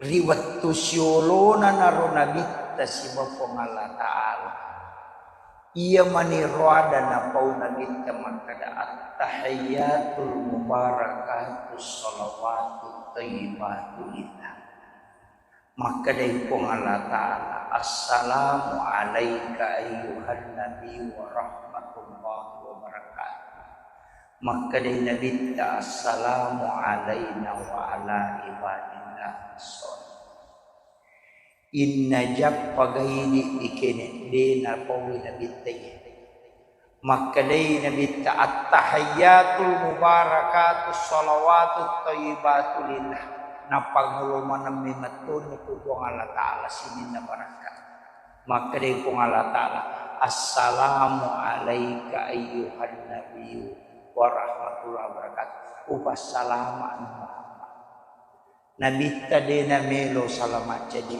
ri wettu siolona naro Nabitta siba Puang Allah Ta'ala, iya mani roada napau Nabitta makkada, "At-tahiyyatul mubarakatus shalawatut thayyibatu lillah." Makkedai Puang Allah Ta'ala, "Assalamu alaika ayyuhan nabi wa rahmatullahi wa barakatuh." Makkedai Nabitta, "Assalamu alaina wa ala ibadillah shalih." Inna jappa gaidi ikene de napaui Nabitta iye. Makkedai Nabitta, "At-tahiyyatul mubarakatus shalawatut thayyibatu lillah." Napangolo maneng memettoni ku Puang Allah Ta'ala sininna barakka. Makkedai Puang Allah Ta'ala, "Assalamu alaika ayyuhan nabiyyu wa rahmatullahi wa barakatuh." Upassalama Muhammad. Nabitta de namelo salama caji.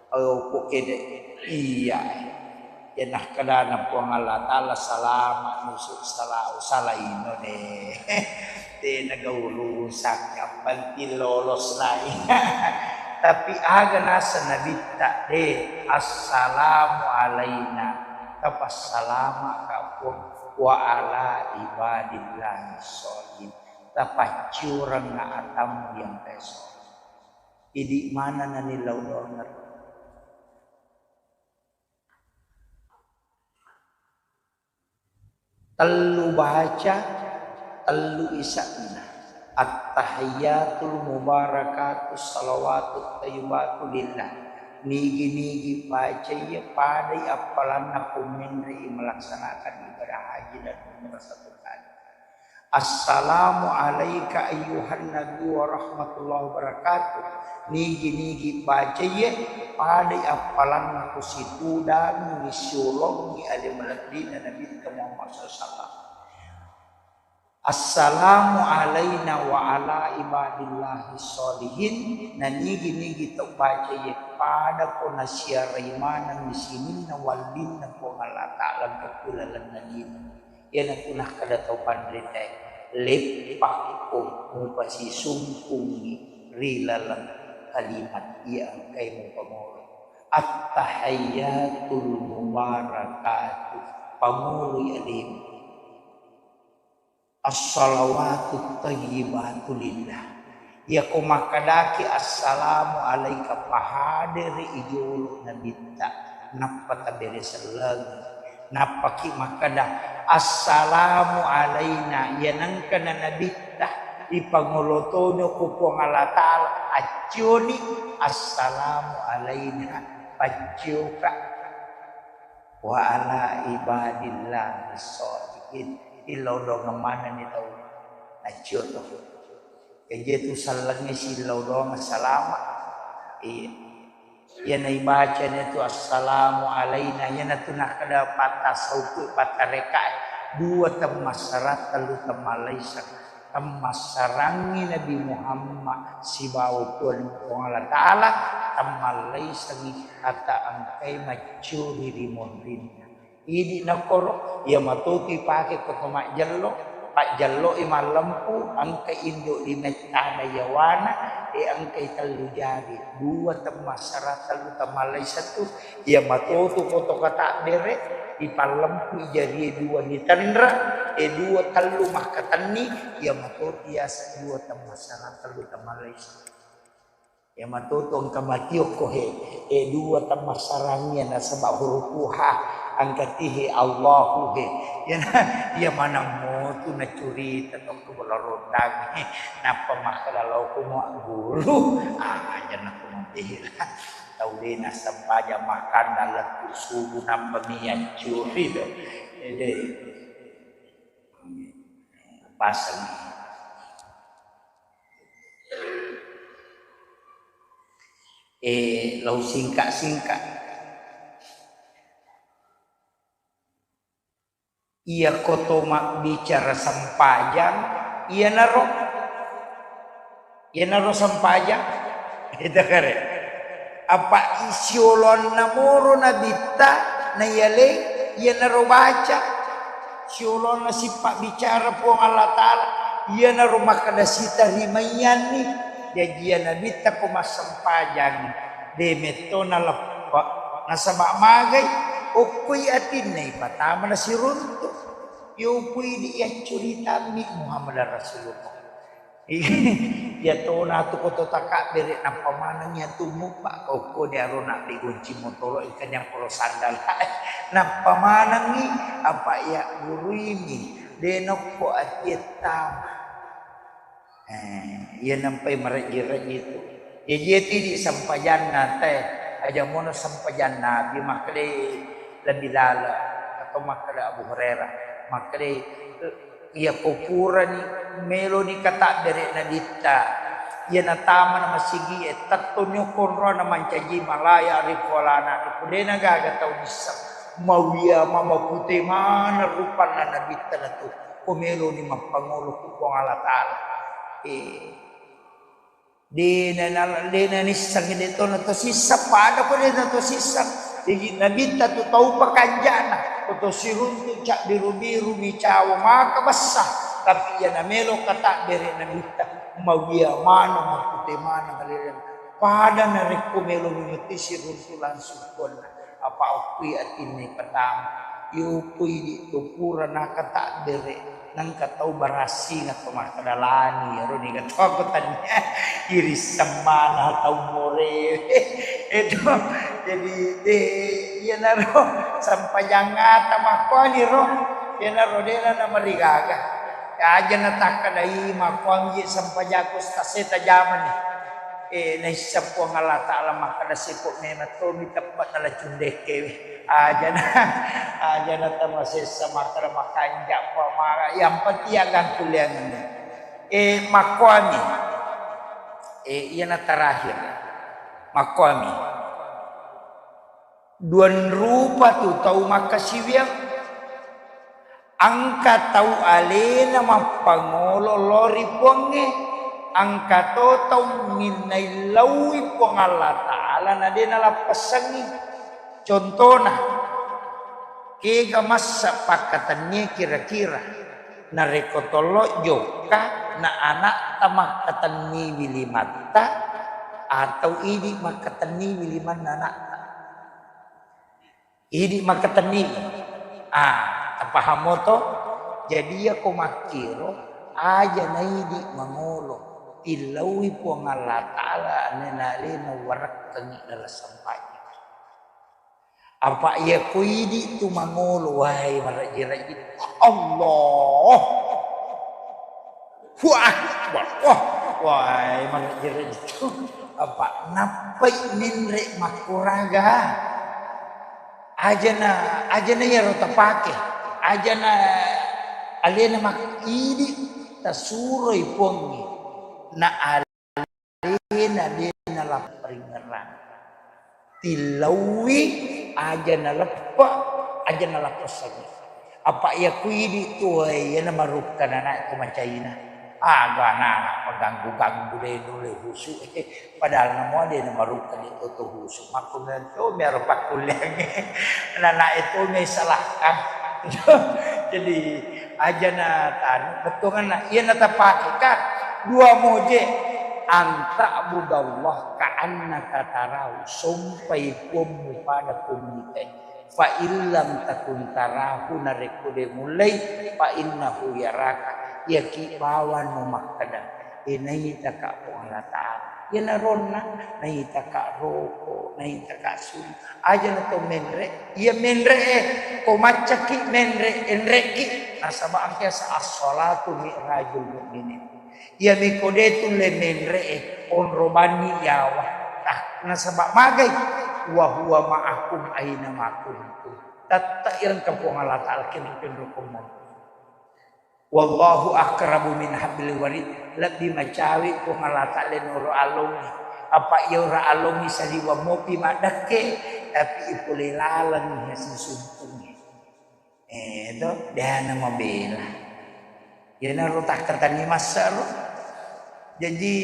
Ayo, ko kede, iya. Ya, nakkedana Puang Allah Ta'ala, "Salama nusu salau salaino de." Tena gau urusan, yang penting lolos nai. Tapi aga nasa Nabitta de, "Assalamu alaina." Tapassalama ka Puang, "wa ala ibadillahi sholihin." Tapacciurengnga atammu yang peso. Idi mana nani lao doangeng. Tellu baca, tellu isa'na. At-tahiyyatul mubarakatus shalawatut thayyibatu lillah. Nigi-nigi baca iya padai appalanna ko menrei melaksanakan ibadah haji dan umrah satu kali. Assalamu alaika ayyuhan nabi wa rahmatullahi wa barakatuh. Nigi-nigi baca iye, padai appalanna ko situdangi siolongi ale malebbina Nabitta Muhammad sallallahu alaihi wasallam. Assalamu alaina wa ala ibadillahi sholihin. Na nigi-nigi tau baca iye, pada ko nasiarai maneng sininna wallinna Puang Allah Ta'ala engka ku lalenna lino. Iyanatu nakkeda tau panritae, "Leppakko mupasisungkungngi ri laleng kalimat iya engkae mupamolo. At-tahiyyatul mubarakatuh, pamoloi alemu. As-shalawatut thayyibatu lillah." Iyako makkedaki, "Assalamu alaika," pahadere i jolo Nabitta, nappa tabere sellengi. Nappaki makkeda, "Assalamu alaina," iya nengkana Nabitta, ipangolo tono ko Puang Allah Ta'ala, accioni, "Assalamu alaina," paccioka. "Wa ala ibadillahi sholihin." Illau doangeng manenni tau naccio to. Keje tu sellengngi sillau doangeng salama. Iya. Iyana ibacana tu assalamu alaina, iyanatu nakkeda pattasauku, pattarekae. Dua temmassarang, tellu temmallaiseng. Temmassarangngi Nabi Muhammad sibawa Puang, Puang Allah Ta'ala, temmallaisengngi hatta engkai maccuri ri monrinna. Idi nakkoro, iya matotu ipake ko to majjello, pajjelloi mallempu, engka indo limettana yawana, e engkai tellu jari, dua temmassarang, tellu temmallaiseng tu, iya matotu ko to katabbere, ipallempu jarie dua nitenre, e dua tellu makkatenni, iya matotu yaseng dua temmassarang, tellu temmallaiseng. Iya matotu engka matiokko he, e dua temmassarangngi nasaba huruf H, engka ti he Allahu he. Iyana, iya maneng motu nacurita to ko bola rondang he, nappa makkeda lao ko mua guru, ah, aja na ko mabela. Tau de nassempajang makanna lettu subuh nappa mi accuri to. Ede. Paseng. Eh, lau singka-singka. Iyako to mabbicara sempajang, iyanaro Iyanaro sempajang, itu kare. Apa siolonna moro nabitta naialeng, iyanaro baca. Siolonna sipabbicara Puang Allah Ta'ala, iyanaro makkeda sitarimaiyanni. Jaji iya nabitta ko massempajang, de metto naleppe. Nasaba magai, okkoi atinna ipatama nasiruntu. Yopui di yaccuritammi Muhammad Rasulullah. Iya tona tu koto takabbere, nappa manengngi atu muppa, okkoni arona digunci motoro, engkani poro sandala. Nappa manengngi, apa iya guruimi, de nokko atie tama. Eh, iya nampai marejji-rejji tu. Jaji iya tidi sempajanna te, aja mono sempajang Nabi, makkeda lebih lala, atau makkeda Abu Hurairah, makkeda Iya ko purani meloni katabbere nabitta, iya natamana masigie, tettoni okko onrona mancaji ma la ya'rifu wa la na'rifu, de nagaga tau nisseng. Mawia ma mapute maneng rupanna nabitta natu, ko meloni mappangolo ku Puang Allah Ta'ala. Eh. De na, na, de nanisseng, de to na to sisseng, pada ko de na to sisseng. Jaji nabitta tu tau pakanjana, ko to siruntu cabbiru-biru micawa maka bessa, tapi iya namelo katabbere nabitta, mawia maneng, mapute maneng, pada narekko melo memetti siruntu langsung konna. Apa okkui atinna ipatama. Yopui di to pura nakatabbere, nengka tau barassing atau makkeda lani, ero niga to ko tania, irisseng maneng tau more. Itu jadi de, iyanaro sempajang ata makkuani ro, iyanaro dena namarigaga. Aja natakkedai makkuangi sempajakku staseta jamani. Eh, naisseng Puang Allah Ta'ala makkeda, siko memang tomi teppa'na la cundekkewe. Ajana, ajana tamasessa makkeda makanja' pamara, yang penting agangkuliangenna. Eh, makkuami. Eh, iyana terakhir. Makkuami. Duanrupa tu tau makkasiwiang. Engka tau alena mappangolo lao ri Puangnge, engka to tau minnai laui Puang Allah Ta'ala na de nalappessengngi. Contona, kega massa pakkatennie kira-kira, narekko tollo jokka na ana'ta makkatenniwi limatta atau idi makkatenniwi limanna ana'ta? Idi makkatenni. Ah, tapahamo to? Jadi iya ko makkiro, aja naidi mangolo, tillaui Puang Allah Ta'ala, anena alena warekkengi dalam sempajang. Apa iya ko idi tu mangolo, wahai marajji-rajji, Allah. Wah, wah, wah, wah, manajjere itu. Apa nappai menre makkuraga? Ajana, ajana iyaro tapake. Ajana alena mak-, idi tasuroi Puangnge. Na alena de nalapparingngerang. Tillaui aja naleppe, aja nalappessangi. Apa iya kuidi tuwae, iyana marukka nanae ko macaina. Aga nana maganggu-ganggu de nulle husu. Padahal namua de namarukka de toto husu. Makkunna to miaro pakkulleangnge. Nanae to mi salahkang. Jadi aja na tanu bettuanna iyana tapake ka dua moje. Anta'budallaha ka'annaka tarahu, sompai Puammu pada ko muitai. Fa illam takun tarahu, narekko de mullei, fa innahu yaraka, iyaki bawang no makkeda, e, naitaka Puang Allah Ta'ala. Iyanaronna, naitaka roko, naitaka suli. Aja na to menre, iya menre e, ko maccaki menre, enreki, nasaba angkasa as-salatu mi'rajul mu'minin. Iyami ko de tulle menre'e, onro banni yawa. Nah, nasaba magai, wa huwa ma'akum aina ma kuntum. Tette' irengka Puang Allah Ta'ala kenro-kenro ko mani. Wallahu aqrabu min hablil warid. Lebbi macawe Puang Allah Ta'ala noro alongi. Apa iya ora alongi saliwa mopi maddekke, tapi ipole laleng sisumpungi. Eh, to, dena mabela. Iyanaro takkatenni massero. Jaji,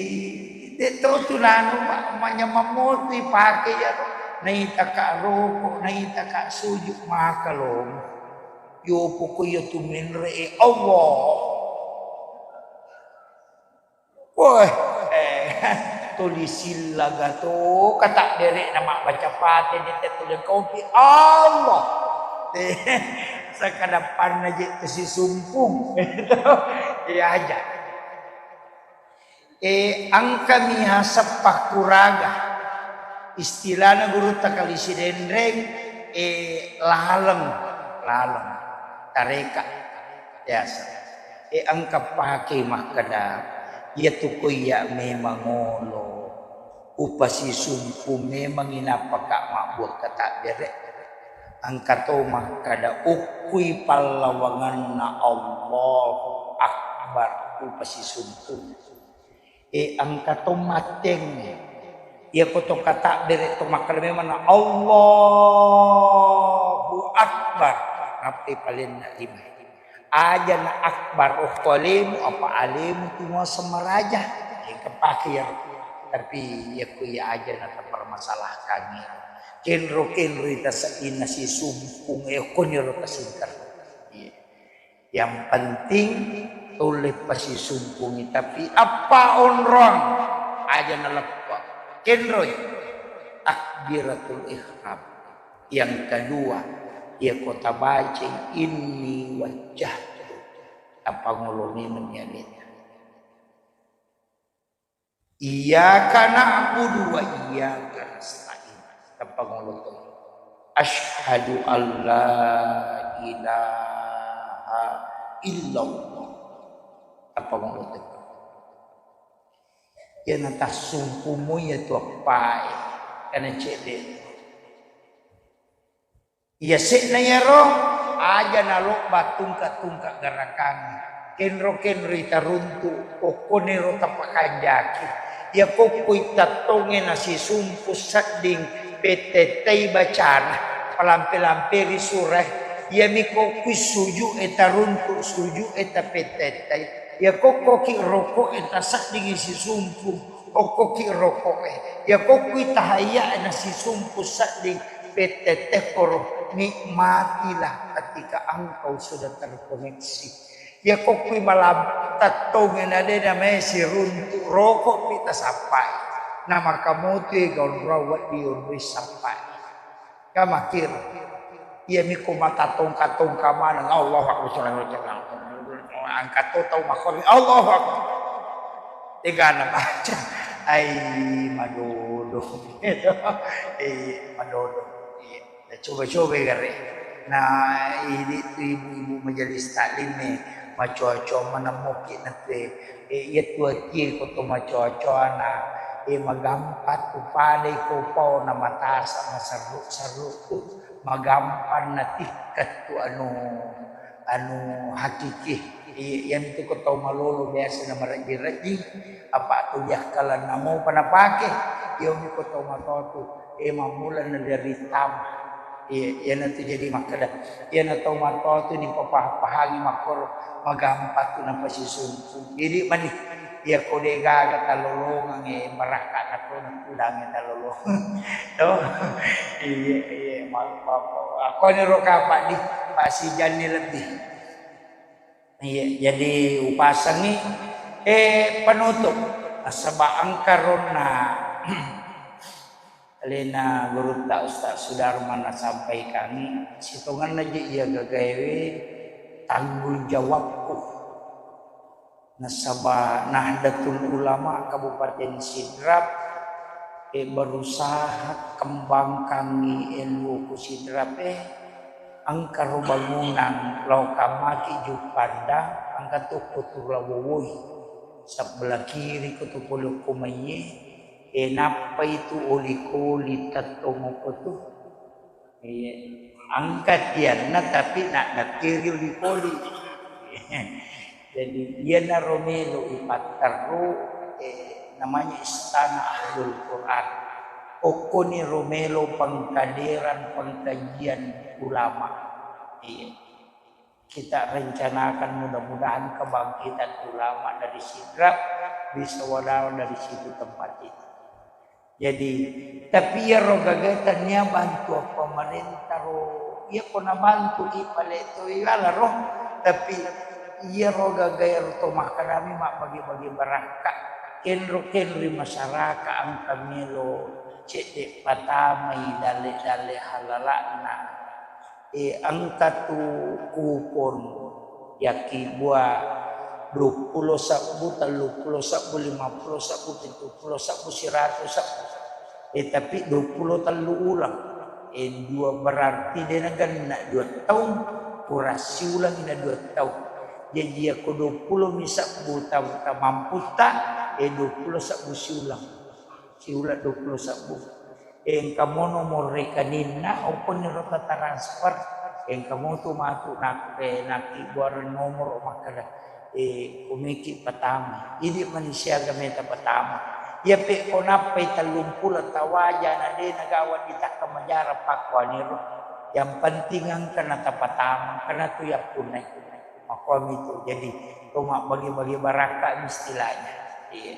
de' to tu nanu, ma-, manyameng motu ipake iyaro. Naitaka roko, naitaka suju, maka lomo. Yo poko iya tu menre, eh, Allah. Woi, eh, tuli sillaga to, kata dere'na mabbaca Fatihah, de' tuli kopi, Allah. Eh, sakadappanna je' tu sisumpung. Iya aja. Eh, engkami haseppa kuraga. Istilahna gurutta Kali Sidenreng, eh, laleng, laleng. Tareka biasa. Eh, engka pake makkeda, iya tu ko iya memang olo. Upasisumpu memangngi nappaka mabbuang katabbere. Engka to makkeda, ukkui pallawanganna Allahu Akbar, upasisumpu. E, engka to mattengnge. Iyako to katabbere to makkeda memanna Allahu Akbar, nappai palenna lima. Ajana akbar okko alemu, apa alemu tu muaseng maraja. Engka pake iyaro. Tapi iyako iya ajana tapermasalahkangngi. Kenro-kenroi taseddinna sisumpung, e, okkoniro tasingkar. Iya. Yang penting tulle pasisumpungi, tapi appa onrong aja naleppa. Kenroi takbiratul ihram. Yang kedua, iya ko tabacai inni wajjahtu. Tapangolo memeng iya beta. Iyyaka na'budu wa iyyaka nasta'in. Tappa ngoloto. Asyhadu an la ilaha illallah. Tappa ngoloto. Iyana tassumpumu iya tu appae, kana cedde. Iyase'na iyaro aja nalobba tungka-tungka garakangnge. Kenro-kenroi taruntu, okkoniro tapakanjaki. Iya kokkoi tattongnge nasisumpu sedding pettettai bacana, palampe-lamperi surae. Iyami kokkoi suju'e taruntu, suju'e tapettettai. Iya kokkoki roko'e taseddingi sisumpu. Okkoki roko'e. Iya kokkoi tahayyae nasisumpu sedding, pettettekkoro, nikmatilah ketika engkau sudah terkoneksi. Iya kokkoi malam tattongnge na de namae siruntu, roko'pi tasappai. Namaka motoi gaunrau wedding onroi sappai. Kamakir. Iyami ko matatongka-tongka maneng, Allahu Akbar, sallallahu alaihi wasallam. Angkat to tau makkoreng, Allahu Akbar. Tegana baca. Ai, madodo. Eh, madodo. Iya. Coba-coba gare. Nah, ini tu ibu-ibu majelis taklim nih, macoa-coa manemmoki na tue. Eh, iya tu atie ko to macoa-coana. Eh, magampa tu padai ko pao na matasa, maserru-serru tu. Magampa na tikka tu anu, anu hakiki. Iya, iya tu ko tau malolo biasa na marejji-rejji. Apa tu jakkalan namo pa napake. Iya mi ko tau matoa tu. Eh, mammula na dari tama. Iya, iyana tu jadi makkeda, iyana tau matoa tu ni papahang-pahangi makkoro, magampa tu napasisumpu. Jadi mani, iya ko de gaga talolongang, eh, barakka na to na tudangi talolongang. To? Iya, iya, malu papa. Ako ni ro kapa di, pasijanni lebih. Iya, jadi upasengi, eh, penutup. Nasaba engka ronna Alena gurutta Ustaz Sudarman nasampaikangngi, sitongenna je iya gagaewe tanggung jawabku. Nasaba Nahdlatul Ulama Kabupaten Sidrap, eh, berusaha kembangkangngi ilmuku Sidrap, eh, engka ro bangunang lao kammaki Juppandang, engka tokko tu lao Wowoi. Sebelah kiri ko tu pole ko maiye, eh, nappai tu oli-koli tettong ko tu. Iya, engka tianna tapi na-, nakkiri oli-oli. Jadi, iyanaro melo ipatterru, eh, namanya Istana Ahlul Quran. Okkoni ro melo pengkaderan pengkajian ulama. Iya. Kita rencanakan mudah-mudahan kebangkitan ulama dari Sidrap bisa wadawa dari situ tempat itu. Jadi, tapi iyaro gagae tania bantuan pemerintah ro, iya ko nabantuki pale to iyala ro, tapi iyaro gagae ro to makkedami mabbagi-bagi barakka, kenro-kenroi masyarakat engka melo cedde patamai dalle-dalle halala'na. Eh, engka tu kupon yakkibua duappulo sebbu, telluppulo sebbu, limappulo sebbu, pittuppulo sebbu, siratu sebbu. Eh, tapi duappulo tellu uleng. Eh, dua berarti de nagenna dua taung, kurang siuleng na dua taung. Jaji yakko duappulo mi sebbu ta-, tamamputta, eh, duappulo sebbu siuleng. Siuleng duappulo sebbu. Engka mo nomor rekeninna, openiro ta transfer, engka mo tu matu nak-, eh, nakkibbuareng nomor makkeda, eh, kumeki patama. Idi mani siaga meta patama. Iya pe ko nappai tellumpulo tawaja na de nagawa ditakka majara pakkuaniro. Yang penting engka na tapatama, engka na tu yappunnai. Makkuami tu. Jadi, to mabbagi-bagi barakka istilahnya. Iya.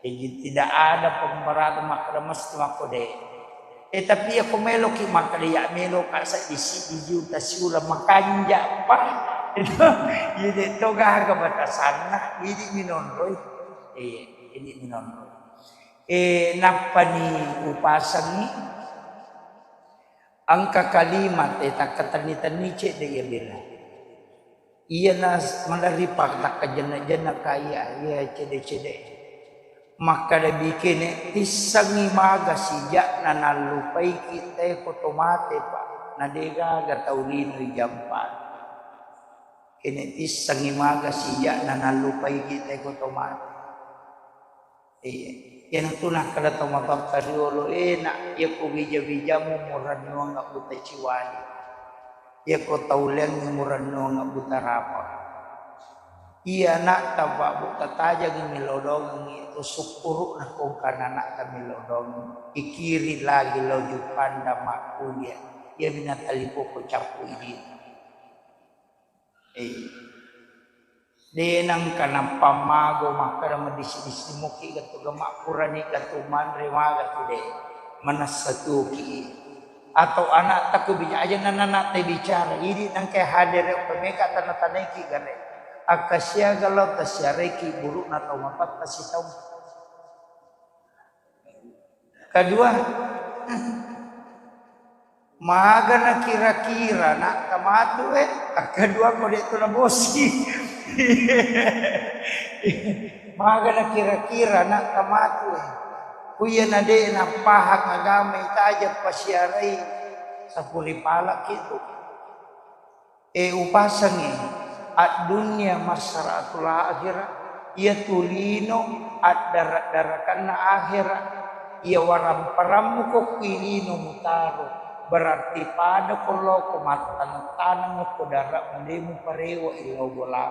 Jadi, tidak ada pemberatan makkeda mesti makko de. Eh, tapi yakko meloki makkeda ya meloka seddi-seddi juta siuleng makanja pa. Itu, iya de to gaga batasanna, idi minonroi. Iya, idi minonroi. Eh, nappani upasangi engka kalimat, eh, takkatenni-tenni cedde iya bela. Iyana s-, maderri pa-, takkajenna-jenna ka iya, iya cede-cede. Makkeda bikene, tissengngi maga sija'na nallupaiki teko to mate, Pak. Na degaga tau lino ijampa. Kene tissengngi maga sija'na nallupaiki teko to mate. Iya. Iyanatu nakkeda tau matoatta riolo, eh, nak, iyako bija-bijamu murennuang abbuta ciwali. Iyako tau leangngi murennuang abbuta rapa. Iya, nak, tabba butta tajangi millau dongengi, to sukkuru'na kongkana anakta millau dongengi. Ikiri lagi lau Juppandang makkulia. Iyami natalipoko cappu idina. Eh. De nengka nappa mago makkeda madissi-dissi muki gatu ga mappurani gatu manre maga tu de. Manessa tuki. Atau anakta ku bija-, aja nana anakta bicara. Idi nengka hadere pemeka tana-tanaiki gare. Akka siaga lao tasiareki burukna tau matoatta sitau. Kedua, magana kira-kira nak tamatu, eh, kedua ko de tu nabosi. Magana kira-kira nak tamatu, eh. Kuya na de napahang agama itaja pasiarai sapuri palak itu. Eh, upasengnge, addunya masra'atul akhirah, iyatu lino addara-darakanna akhera, iya waramparammu ko kui lino mutaro, berarti pada ko loko mattaneng-taneng ko dara mudemu parewa illau bola.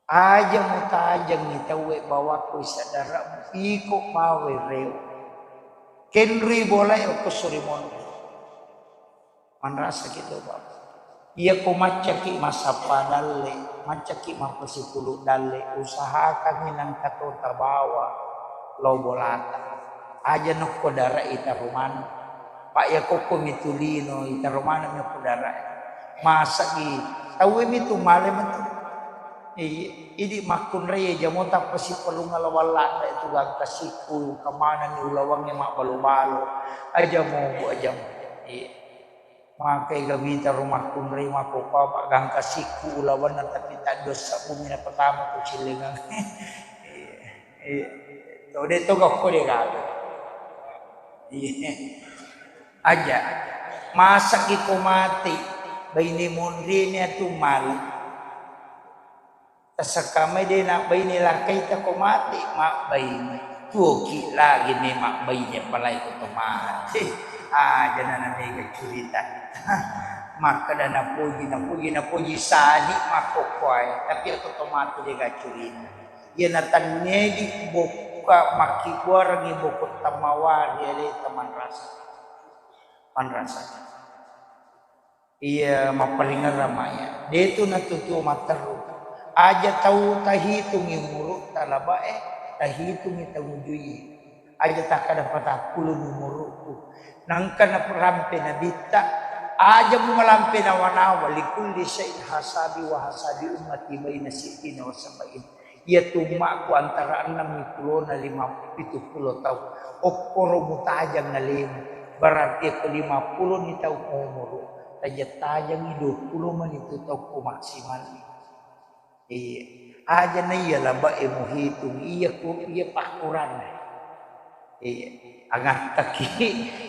Aja mutajengngi tauwe bawakko isaddara'mu, iko mawe reo. Kenrui bolae okko suri monri. Manrasaki to, Bapa. Iyako maccaki massappa dalle, maccaki mappasipulu dalle, usahakangngi nangka to tabawa lao bolata. Aja nokko dara'i tarumana. Pa iya kokko mitu lino, itaro maneng mi okko darae. Masagi, tauwe mitu male metu. Iya, idi makkunrai jamo tappa sipalunga lawang ladde tu gangka sikku, kamanenni ulawangnge mabbalo-balo. Aja mo, Bu, aja mo. Iya. Makai ga mitaro makkunrai makkokkoe pa gangka sikku ulawanna tapi taddossa bumi na pertama ku cillengang. Iya. Iya. To de to gakko de gaga. Iya. Aja. Masaki ko mate, baine monrine atu male. Tasekkamai de na baine lakkaita ko mate, mabbaine. Tuoki lagi me mabbaine apalagi ko to mate. Aja na mega curita. Makkeda napoji, napoji, napoji sani makkokkoe. Tapi ko to mate de ga curita. Iyana tannedi bokka makkibbuarengngi bokkotta mawari aleta manrasa. Manrasa. Iya, mapparingerrang maya. Detu natutuo matteru. Aja tau tahitungi umurutta labae, tahitungi tau ujui. Aja takkada patappulo ni umurukku. Nangka narampe nabitta, aja mumalampe nawa-nawa, likulli syai'in hasabi wa hasabi ummati baina sittina wa sab'in. Iyatu ummakku antara enneng pulona lima, pitu pulo tau. Okkoro mutajang alemu. Berarti ko lima pulo ni tau umuru, tajang-tajangi dua pulo mani tu tau ko maksimal. Iya. Aja na iya labae muhitung, iya ku, iya pakkuranna. Iya. Angattaki.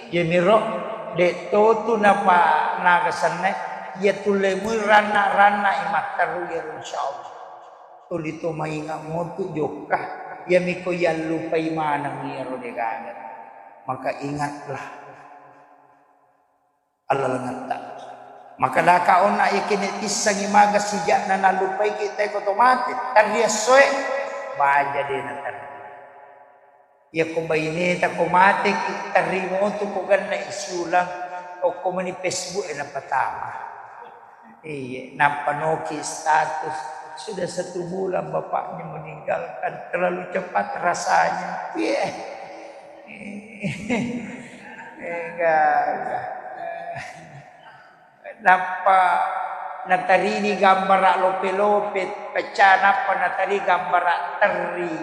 Iyaniro de to tu napa naga senna, iya tulle mui ranna-ranna i matteru iyaro insyaallah. Tuli to mainga motu jokka, iyami ko yallupai maneng iyaro degaga. Maka ingatlah allalengetta. Maka daka onna iya kene tissangi maga sijakna nallupaiki teko to mate, terri essoe, baja de naterri. Iya ko baineta ko mateki, terri motu ko ganna i siulang, okko mani Facebook e napatama. Iya, nappa noki status, "Sudah satu bulan bapaknya meninggalkan, terlalu cepat rasanya." Iya. Enggak, enggak. Nappa natarini gambara lope-lope, pecah, nappa natari gambara terri.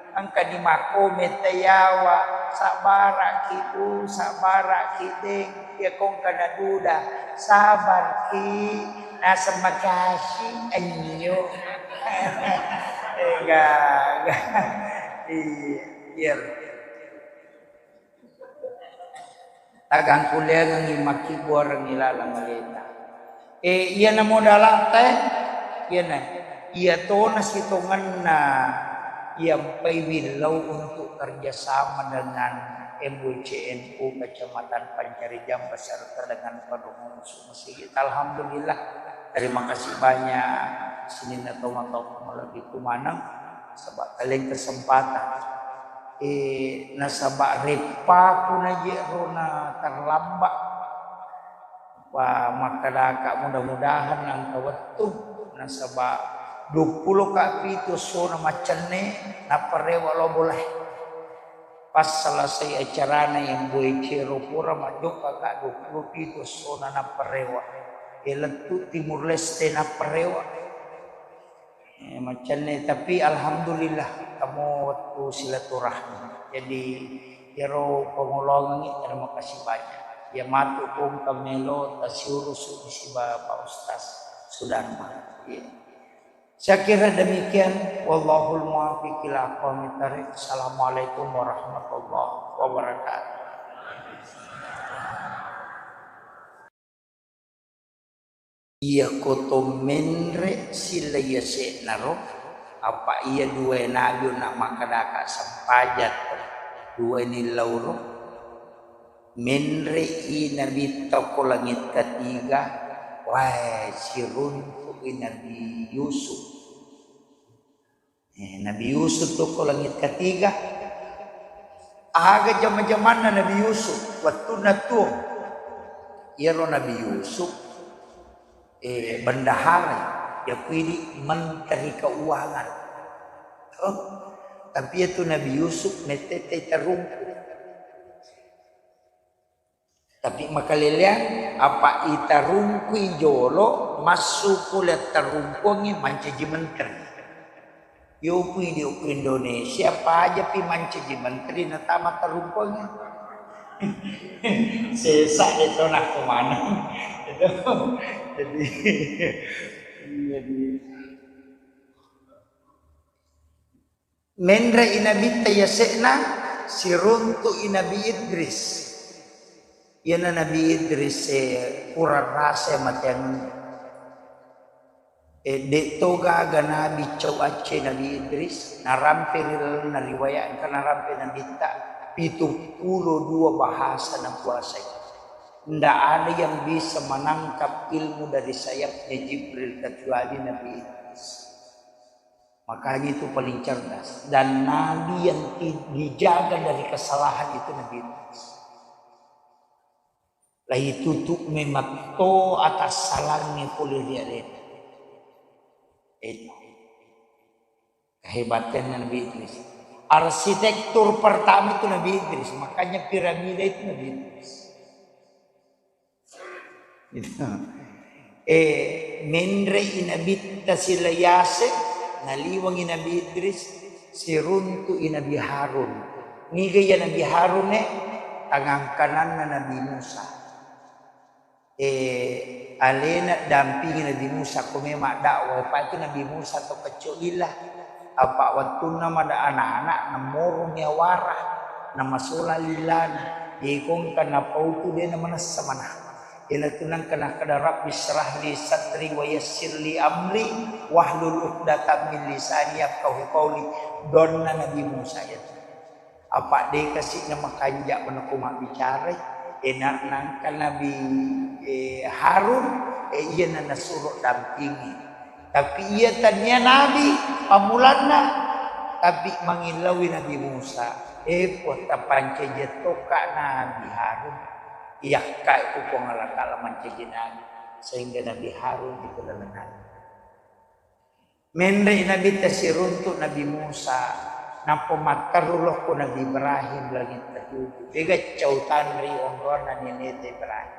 Engkani makkomen tayawa, "Sabbaraki, Bu, sabbaraki, Deng." Iya kongka naduda, "Sabarki, naseng makasi, anyo." Enggak, enggak. Iya, iya. Tagang kuliangengngi makkibbuarengngi laleng aleta. E, iyana modalatta e, iyana, iya tona sitongenna iyampai willau untuk kerjasama dengan M W C N U Kecamatan Pancarijang beserta dengan Padungan Sumesigi. Alhamdulillah, terima kasih banyak sininna tomatoa malebbiku maneng, saba' taleng kesempatan. Eh, nasaba' reppaku naje' ro na terlambat. Wa, makkedaka mudah-mudahan engka wettu, nasaba' duappulo ka pitu essona maccenne, nappa rewe' lao bolae. Pas selesai acarana yang boe cero pura majjokka ka duappulo pitu essona nappa rewe'. Eh, lettu Timur Leste nappa rewe'. Eh, maccenne, tapi alhamdulillah, tamo wettu silaturahmi. Jadi, iyaro pangoloangengngi, terima kasih banyak. Iya matu ko engka melo tasiurusu siba Pak Ustaz Sudarma. Iya. Saya kira demikian. Wallahul muwaffiq ila aqwamit thariq. Assalamualaikum warahmatullahi wabarakatuh. Iyako to menre' silla yase'naro, apa' iya duwae nabi onna' makkedaka' sempajang to, duwae nillauro. Menre'i nabitta ko langit katiga, wae, siruntu'i Nabi Yusuf. Eh, Nabi Yusuf to ko langit katiga. Aga jama-jamanna Nabi Yusuf wettunna tuo? Iyaro Nabi Yusuf, eh, bendahara, yakuidi menteri keuangan. Oh, tapi iyatu Nabi Yusuf mettettai tarungku. Tapi makaleleang, apa' itarungkui jolo, massu pole tarungkuangngi mancaji menteri. Yopu idi okko Indonesia, pajapi mancaji menteri natama tarungkuangngi. Sesa de to nakko maneng. Jadi, jadi Menre'i nabitta yase'na, siruntu'i Nabi Idris. Iyana Nabi Idris, eh, pura rasa mateangenna. Eh, de' to gaga nabi cau acce Nabi Idris, narampe ri lalenna riwayat engka narampe nabitta, pitu pulo dua bahasa nakuasai. Ndak ada yang bisa menangkap ilmu dari sayapnya Jibril kecuali Nabi Idris. Makanya itu paling cerdas. Dan nabi yang ti-, dijaga dari kesalahan itu Nabi Idris. Laitutup mematto atassalangnge pole ri alena. Eh, Kehebatannya Nabi Idris. Arsitektur pertama itu Nabi Idris, makanya piramida itu Nabi Idris. Gitu. Eh, menre'i Nabitta silai yase, naliwengi Nabi Idris, siruntu'i Nabi Harun. Niga iya Nabi Harun e? Tangang kananna Nabi Musa. Eh, alena dampingi Nabi Musa, ko memang dakwah, apa itu Nabi Musa to kecco lila. Apa wettunna mada anak-anak, namorong yawara, namasola lilana. Ikongka napautu de namanessa mana. Ina tunang kena kada Rabbi syrah li sadri wa yassir li amri wahlul uqdatam min lisani yafqahu qauli. Donna Nabi Musa itu. Apa de kasi na makanja menako mabbicara, eh, na-, nangka Nabi, eh, Harun, eh, iya na nasuro dampingi. Tapi iya tania nabi pammulanna, tapi mangilauwi Nabi Musa. Eh, Puang, tapancaji tokka Nabi Harun. Iyakka itu Puang Allah Ta'ala mancaji nabi, sehingga Nabi Harun itu laleng nabi. Menre Nabitta siruntu Nabi Musa, nappa matteru lokko Nabi Ibrahim langit ketujuh. Dega cautanri onronna neneta Ibrahim.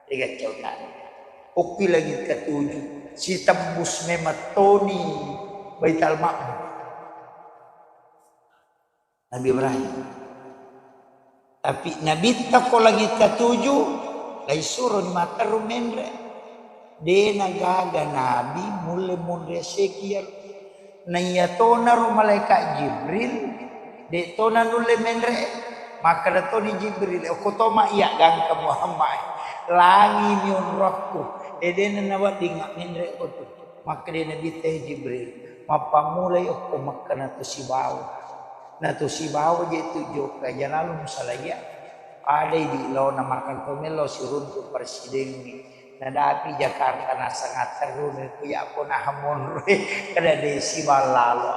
Dega cautanri. Okki langit ketujuh, sitembus memang toni Baital Ma'mur. Nabi Ibrahim. Tapi Nabitta ko langit ketujuh, laisuroni matteru menre. De nagaga nabi mulle monre seki iyaro. Naiya tonaro malaikat Jibril, de tona nulle menre. Makkeda toni Jibril, "Okko toma iya gangka Muhammad. Langi mi onrokku." Eh, de na nawedding menre ko tu. Makkeda Nabitta, "Eh, Jibril, mappammulai okko Mekka natu sibawa. Natu sibawa je tu jokka, janalo musalaiya." Padai di laona makkeda to melo siruntu presidengnge. Nadapi Jakarta naseng atterru ne ku yakko naha monroe, kada de sibawa lalo.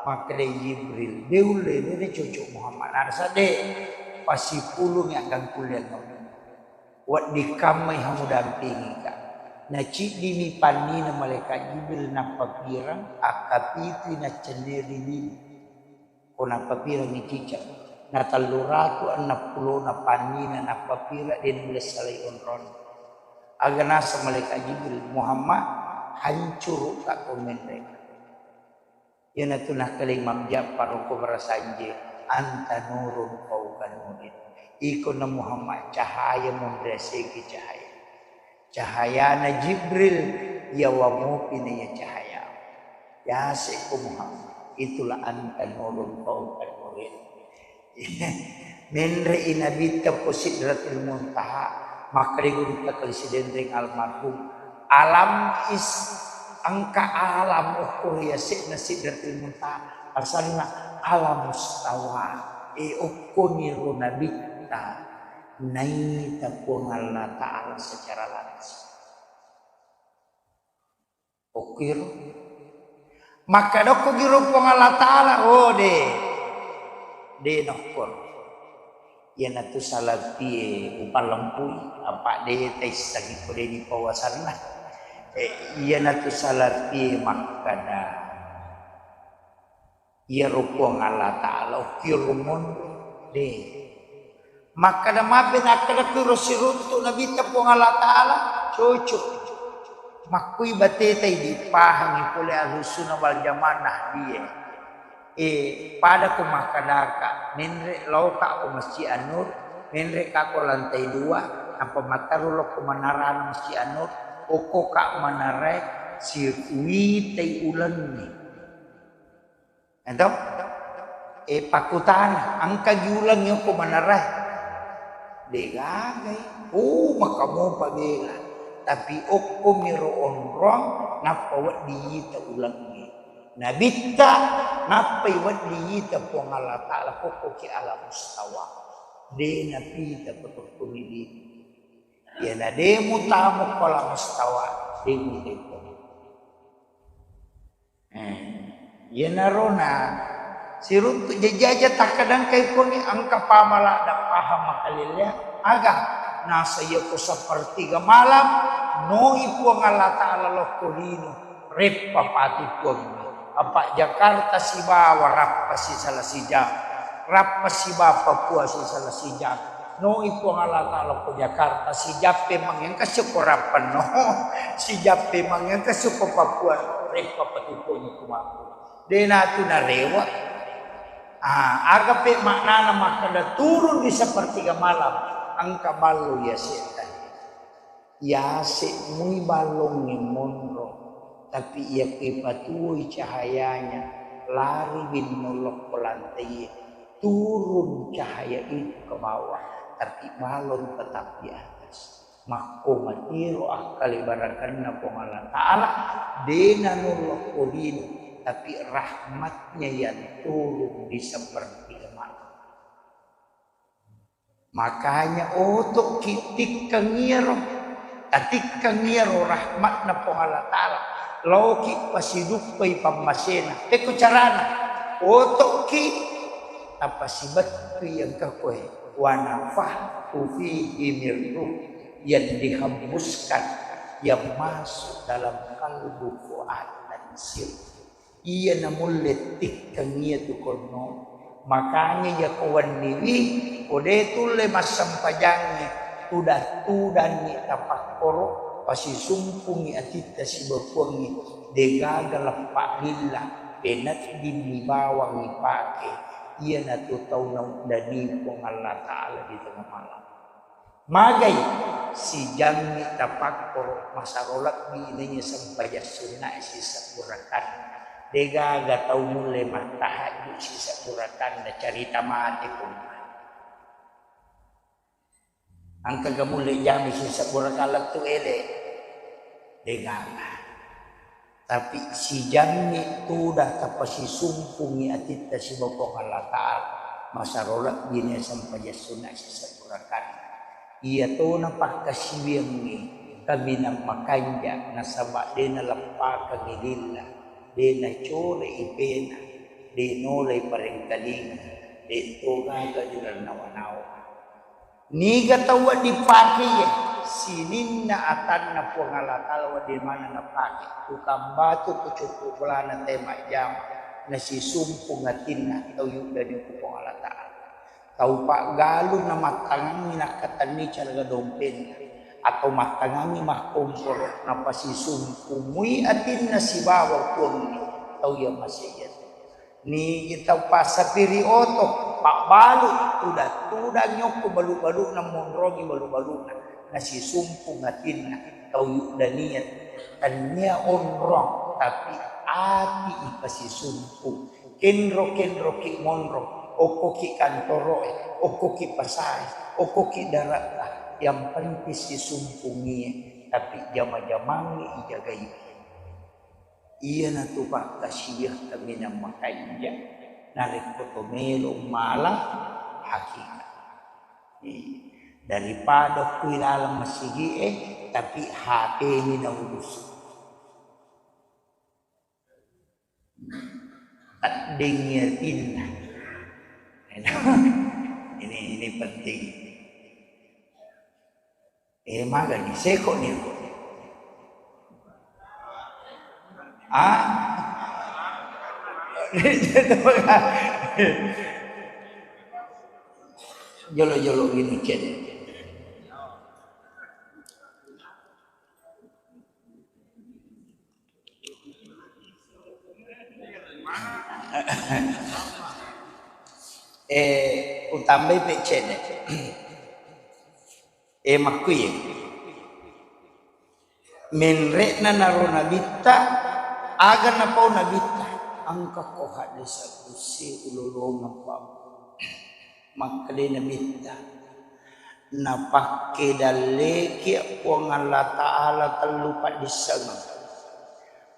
Makkeda Jibril, "De ulle, de, de cocok Muhammad." Nada sade, pasipulung ya gangkulle ngomong. Wedding kammai ha mudampingika. Naciddimi pannina malaikat Jibril nappapireng, akkapitui naccenneri lino. Ko nappapirengngi cicak. Na tellu ratu enneng pulona pannina nappapireng de nulle salai onronna. Aga naseng malaikat Jibril, "Muhammad, hancurukka ko menre." Iyanatu nakkeda Imam Ja'far okko Barasanje, "Anta nurun fauqa nurin." Iko na Muhammad cahaya monre segi cahaya. Cahayana Jibril, yawa mopi na iya cahaya. Yase ko Muhammad, itulah anta nurun fauqa nurin. Menre'i Nabitta ko Sidratul Muntaha, makkeda gurutta kali Sidenreng almarhum, alam is, engka alam okko ri yase'na Sidratul Muntaha, asanna alam mustawa. E, okkoniro Nabitta naita Puang Allah Ta'ala secara langsung. Okkiro. Makkeda okko giro Puang Allah Ta'ala, oh, de. De nokkoro. Iyanatu salapie upallempui, apa de taissengi ko de dipawasanna. Eh, iyanatu salapie makkeda. Iyaro Puang Allah Ta'ala okkiro monro, de. Makkeda mape nakkeda kuro siruntu Nabitta Puang Allah Ta'ala, cocok. Makkui bateta idi pahangi pole Ahlussunnah wal Jamaah Nahdiyah. Eh, pada ko makkedaka, menre loka ko Masjid An-Nur, menre ka ko lantai dua, nappa matteru lokko menarana Masjid An-Nur, okko ka menarae siwitai ulengnge. Ento? Eh, pakkutana, engka gi ulengnge okko manarae? Degagai. Oh, maka mopa bela. Tapi okko miro onrong, nappa wedding yita ulengnge. Nabitta, nappai wedding yita Puang Allah Ta'ala kokkoki alam mustawa. De napita ko tokkoni di. Iyana de mutamu ko alam mustawa, de mutai ko. Eh, iyanarona siruntu jajaja takkadangkai Puangnge engka pamaladda pahang makalelleang. Aga? Nasa iyako sepertiga malam, moi Puang Allah Ta'ala lokko lino, reppa pati Puangnge. Apa Jakarta sibawa Rappa sisala sijang, Rappa sibawa Papua sisala sijang. Noi Puang Allah Ta'ala ko Jakarta sijang pemang engka suko Rappa no, sijang pemang engka suko Papua, reppa patukongi kumaku. Dena tu narewa. Ah, aga pe maknana makkeda turun di sepertiga malam, engka ballo iya setan. Yase mui ballongnge monro, tapi iya ke patuoi cahayanya, lari binno lokko lantai, turun cahaya itu ke bawah, tapi balon tetap di atas. Makko matiro akkale barakanna Puang Allah Ta'ala, dena nullo kodino, tapi rahmatnya yang turun di sepertiga malam. Makanya oto'ki tikkeng iyaro, tatikkeng iyaro rahmatna Puang Allah Ta'ala. Laoki pasiduppai pammasena. Pekko carana? Oto'ki tapasibettui engka koe. Wa nafakhtu fihi min ruh, yang dihembuskan, yang masuk dalam kalbu Fuad Mansur. Iya namulle tikkeng iya tu konno. Makanya iya ko wenniwi, ko de tulle massempajangngi, tudang-tudangngi tapakkoro, pasisumpungngi atitta sibawa Puangnge, degaga leppa lilla, peneddinni bawang ipake. Iyanatu tau nauddani Puang Allah Ta'ala di tengah malam. Magai sijammi tapakkoro masaro lebbi naiya sempajang sunnae sisebbu rakanna. Degaga tau mulle mattahajju sisebbu rakanna carita mate kumma. Engkaga mulle jami sisebbu rakang lettu ele? Degaga. Tapi sijammi tuda tapasisumpungngi atitta sibawa Puang Allah Ta'ala, masaro lebbi na sempajang sunna sisebbu rakanna. Iya tona pakkasiwiangnge kaminang makanja nasaba de naleppakengngi lilla, de nacore ipena, de nolai parengkalinga, de togaga dilalennawa-nawa. Niga tau wedding pake iye? Sininna atanna Puang Allah Ta'ala wedding maneng napake. Tukang batu, kucukku bolana te majjama, nasisumpung atinna tau yuddani ku Puang Allah Ta'ala. Tau paggalung namattangangngi nakkatenni caraga dompetna, atau mattangangngi makkomporo, napasisumpung mui atinna sibawa Puangnge, tau iya masejjatu. Nigi tau passapiri oto, pabbalu, tudang-tudang nyokko balu-baluna, monrongi balu-baluna, nasisumpung atinna tau yuddania, tennia onrong, tapi ati ipasisumpung. Kenro-kenroki monro, okkoki kantoroe, okkoki pasae, okkoki darata, yang penting sisumpungie, tapi jama-jamangngi ijagai. Iyanatu pakkasiwiang kaminang makanja narekko to melo mala hakikat. Iya. Daripada kui laleng masigi'e, tapi H P-ni naurusu. Teddingngi atinna. Ini, ini penting. Eh, magani seko ni. Ah? Jolo-jolo gini cek. Eh, utambai pe cedde. Eh, makkuye. Menre'na naro nabitta, aga napau nabitta? Engka ko hadde sabbusse ulolongeng pa. Makkeda nabitta, napakkedalleki Puang Allah Ta'ala tellu paddissengeng.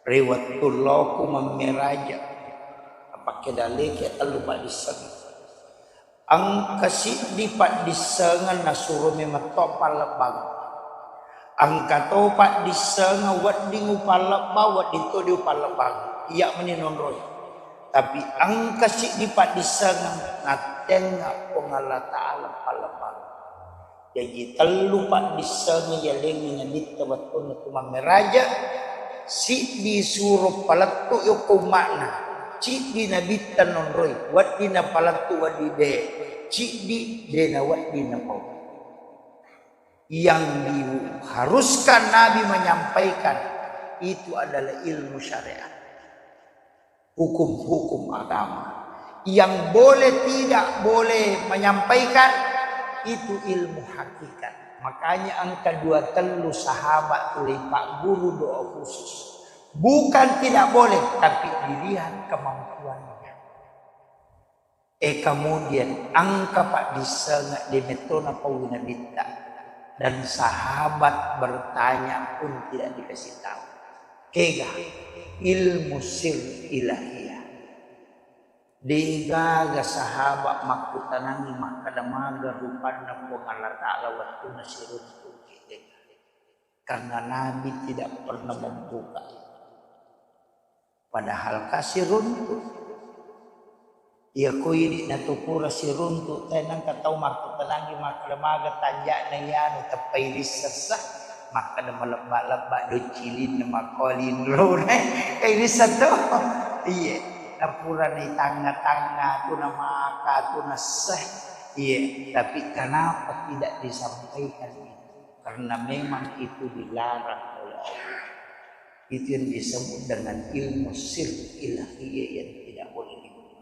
Ri wettu loku mammeraja, napakkedalleki tellu paddissengeng. Engka siddi paddissengeng nasuro memetto pallebbang. Engka to paddissengeng wedding upallebbang, wedding to di upallebbang. Iya meni nonroi. Tapi engka siddi paddissengeng nattengnga Puang Allah Ta'ala pallebbang. Jaji tellu paddissengeng yalengngi nabitta wettunna tu mammeraja, Siddi suro palettu yokko umma'na, ciddi nabitta nonroi, wedding napalettu wedding de, ciddi de nawedding napau. Yang diharuskan Nabi menyampaikan itu adalah ilmu syariat, hukum-hukum agama. Yang boleh tidak boleh menyampaikan itu ilmu hakikat. Makanya engka dua tellu sahabat tuli pagguru doa khusus. Bukan tidak boleh, tapi dilihat kemampuannya. Eh, kemudian engka paddissengeng de metto napaui nabitta, dan sahabat bertanya pun tidak dikasih tahu. Kega ilmu sir ilahiyah. Degaga sahabat makkutanangi makkeda maga rupanna Puang Allah Ta'ala wettunna siruntu'ki, degaga. Karena Nabi tidak pernah membuka. Padahal ka siruntu. Iya ko idi natukura siruntu, tae nengka tau makkutanangi makkeda maga tanja'na iyanu, teppai rissessa, makkeda malebba-lebba doccilinna makkolinrona. Kai risseng to? Iye. Napurani tangnga-tangnga tu namaka tu nasse. Iye, tapi kenapa tidak disampaikan itu? Karena memang itu dilarang oleh Allah. Itu yang disebut dengan ilmu sir ilahiyah yang tidak boleh dibuka.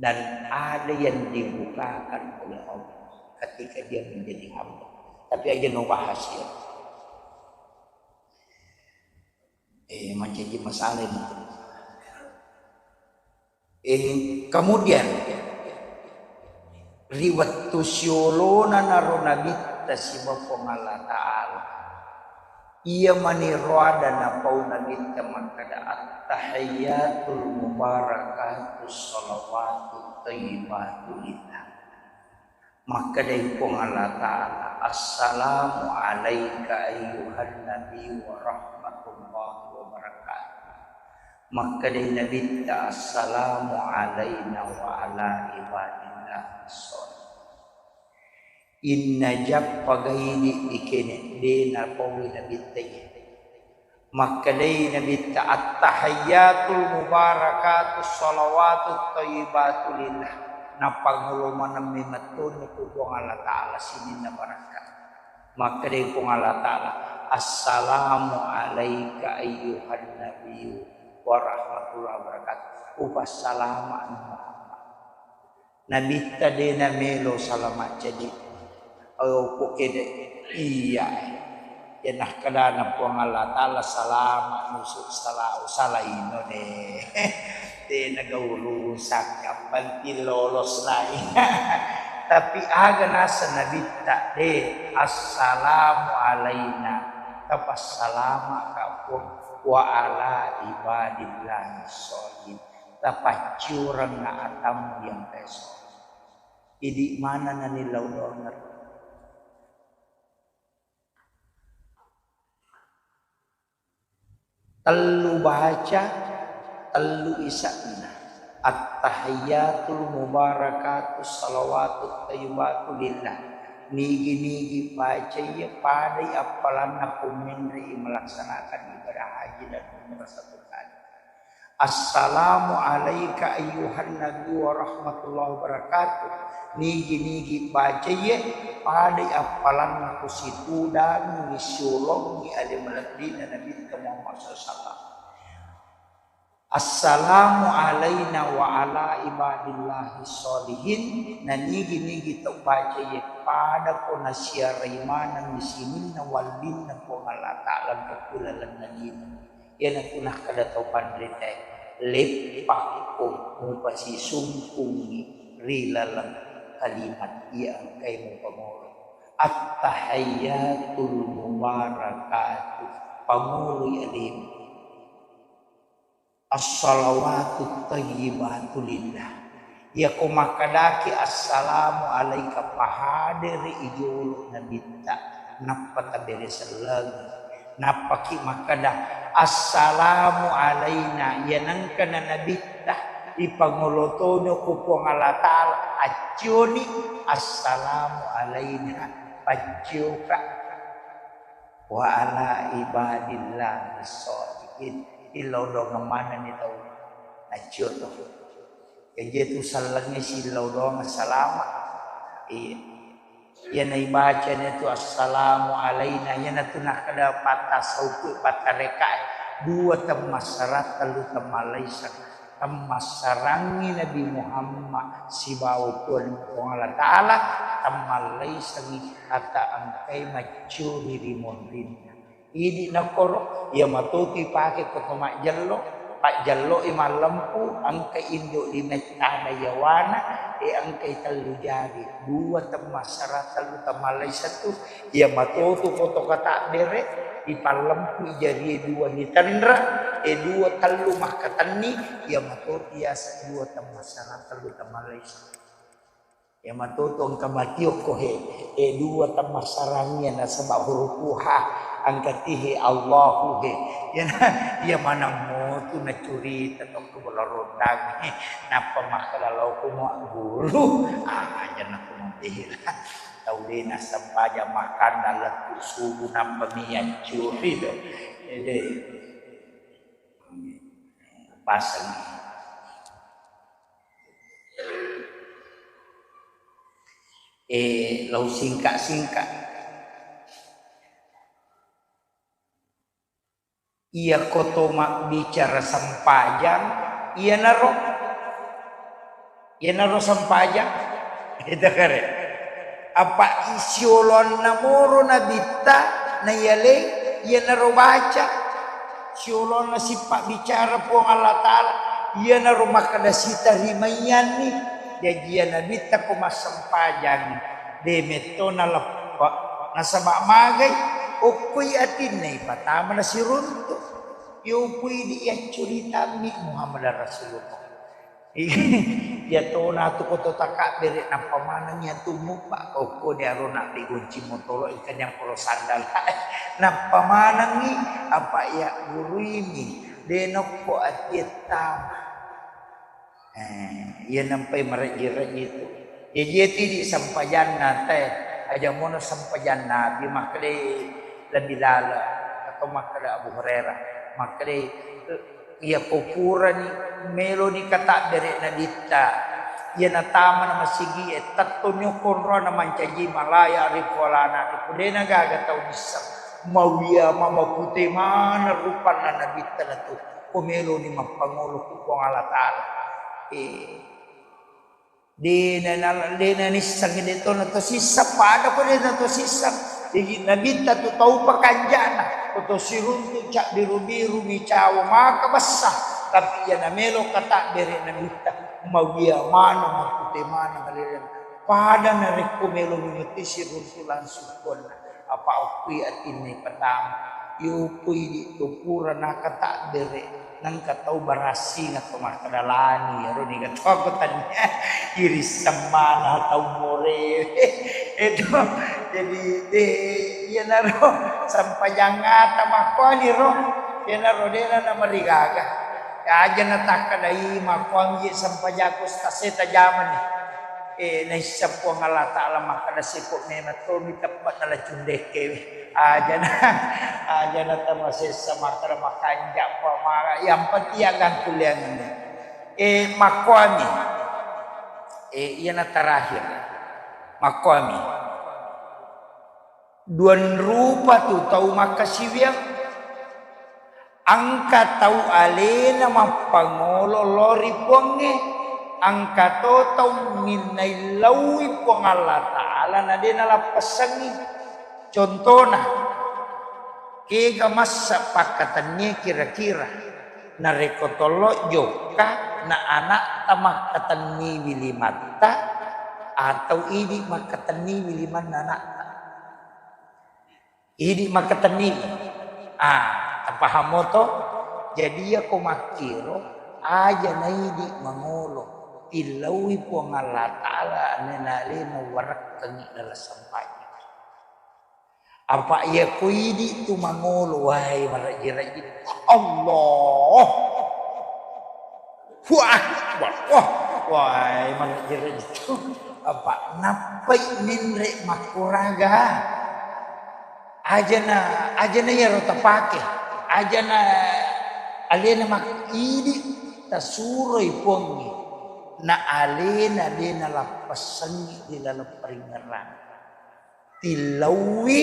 Dan ada yang dibukakan oleh Allah ketika dia menjadi hamba. Tapi aja no bahas ya. Eh, mancaji masalah ini. Eh, kemudian, ri wettu siolona naro nabitta siba Puang Allah Ta'ala, iya mani roada napau nabitta makkeda, "At-tahiyyatul mubarakatus shalawatut thayyibatu lillah." Makkedai Puang Allah Ta'ala, "Assalamu alaika ayyuhan nabi wa rahmatullahi wa barakatuh." Makkedai Nabitta, "Assalamu alaina wa ala ibadillah shalih." Inna jappa gaidi dikene de napaui Nabitta iye. Makkedai Nabitta, "At-tahiyyatul mubarakatus shalawatut thayyibatu lillah." Napangolo maneng memettoni ku Puang Allah Ta'ala sininna barakka. Makkedai Puang Allah Ta'ala, "Assalamu alaika ayyuhan nabiyyu wa rahmatullahi wa barakatuh." Upassalama Muhammad. Nabitta de namelo salama cedi. Ayo pokede iya. Ya nakkedana Puang Allah Ta'ala salama nusuk salau salaino de. De nagaurusak, yang penting lolos lai. Tapi aga nasa nabitta de, "Assalamu alaina." Tapassalama ka Puang, "wa ala ibadillahi sholihin." Tapaccurengnga atammu yang peso. Idi mana nani lau donger. Tellu baca, tellu isa'na. At-tahiyyatul mubarakatus shalawatut thayyibatu lillah. Nigi-nigi baca iya padai appalanna kummenrei melaksanakan ibadah haji dan umrah satu kali. Assalamu alaika ayyuhan nabi wa rahmatullahi wa barakatuh. Nigi-nigi baca iye, padai appalanna kusitudangi siolongi ale malebbina Nabitta Muhammad sallallahu alaihi wasallam. Assalamu alaina wa ala ibadillahi sholihin. Na nigi-nigi tau baca iye, pada ko nasiarai maneng sininna wallinna Puang Allah Ta'ala engka ku lalenna lino. Iyanatu nakkeda tau panritae, "Leppakko mupasisungkungngi ri laleng kalimat iya engkae mupangolo. At-tahiyyatul mubarakatuh, pangoloi alemu. As-shalawatut thayyibatu lillah." Iyako makkedaki, "Assalamu alaika," pahadere ijolo Nabitta, nappa tabere sellengi. Nappaki makkeda, "Assalamu alaina," iya nengka na Nabitta, ipangolo tono ko Puang Allah Ta'ala, accioni, "Assalamu alaina," paccioka, "wa ala ibadillahi sholihin." Illau doang manenni tau naccio to. Jaji tu sellengngi sillau doang salama. Iya. Iya naibaca ni tu assalamu alaina, iyanatu nakkeda patta sauku patta rekae. Dua temmassarang, tellu temmallaiseng. Temmassarangngi Nabi Muhammad sibawa Puang, Puang Allah Ta'ala, temmallaisengngi hatta engkai maccuri ri monrinna. Idi nakkoro, iya matotu ipake ko to majjello, pajjelloi mallempu, engkai indo limettana yawana, e engkai tellu jari, dua temmassarang, tellu temmallaiseng tu, iya matotu ko to katabbere, ipallempu jarie dua nitenre, e dua tellu makkatenni, iya matotu yaseng dua temmassarang, tellu temmallaiseng. Iya matoto engka matiokko he, e dua temmassarangngi nasaba huruf ha, engka ti he Allahu he. Iya na, iya maneng motu nacurita tokko bola rondang he. Nappa makkeda lao ko mua guru, ah, aja na ko mabela. Tau de nassempajang makkanda lettu subuh nappa mi yaccuri do. Ede. Paseng. Eh, lau singka-singka. Iya ko to mabbicara sempajang, iyanaro, iyanaro sempajang. Itu kare. Apa isiolonna moro nabitta, na iyaleng, iyanaro baca. Siolona sipabbicara Puang Allah Ta'ala, iyanaro makkeda sitarimaianni. Jaji iya nabitta ko massempajangngi, de metto naleppe, nasaba magai, okkoi atinna ipatama nasiruntu. Yopui di yaccuritammi Muhammad Rasulullah. Iya tona tu ko to takabbere nappa maneng iya tu muppa, okko de arona digonci motoro engka nyamporo sandala. Nappa manengi apa iya guruimi de nokko atie tama. Eh, iya nampai marejji-rejji tu. Jaji iya tu idi sempajanna te, aja mono sempajanna Nabi makkeda lebih lala atau makkeda Abu Hurairah makkeda Iya ko purani meloni katabbere nabitta, iya natamana masigie, tettoni okko onrona mancaji ma la ya'rifu wa la na'rifu, de nagaga tau nisseng. Mauya ma mapute maneng rupanna nabitta natu, ko meloni mappangolo ku Puang Allah Ta'ala. Eh. De na, na, de na nisseng, de to na to sisseng, pada ko de na to sisseng. Jaji nabitta tu tau pakanjana, ko to siruntu cabbiru-biru mi cawa maka bessa, tapi iya na melo katabbere nabitta, mauya maneng, mapute maneng, malele. Pada narekko melo mi mati siruntu langsung konna. Apa okkui atinna ipatama. Yopui di to pura nakatabbere, nengka tau barassing atau makkeda lani, ero niga to ko tania iri semmana tau more. Edo, jadi, eh, iyanaro sempajang ata makkuani ro, iyanaro dena namarigaga. Aja natakkedai makkuani sempajakku stase tajamani. Eh, naisseng Puang Allah Ta'ala makkeda siko memang tomi teppa'na lacundekkewe. Ajana, ajana tamasessa makkeda makanja pamara. Yang penting ya gangkuliangenna. Eh, makkuami. Eh, iyana terakhir. Makkuami. Duang rupa tu tau makkasiwiang. Engka tau alena mappangolo lao ri Puangnge, engka to tau minnaillauwi Puang Allah Ta'ala na de nalappessengngi. Contona, kega massa pakkatennie kira-kira, narekko tollo jokka na anakta makkatenniwi limatta atau idi makkatenniwi limanna anakta. Idi makkatenni. Ah, tapahamo to? Jadi iyako makkiro, aja naidi mangolo. Tillaui Puang Allah Ta'ala, nena-, lena warekkengi dalam sempajang. Apa iyako idi tu mangolo, wahai marajji-rajji. Allah. Wah, wah, wah, wah, mana jere itu? Apa nappai menre makkuraga? Ajana, ajana iyaro tapake. Ajana Alena makkidi tasuroi Puangnge, na alena de nalappessengngi ri laleng paringngerang. Tillauwi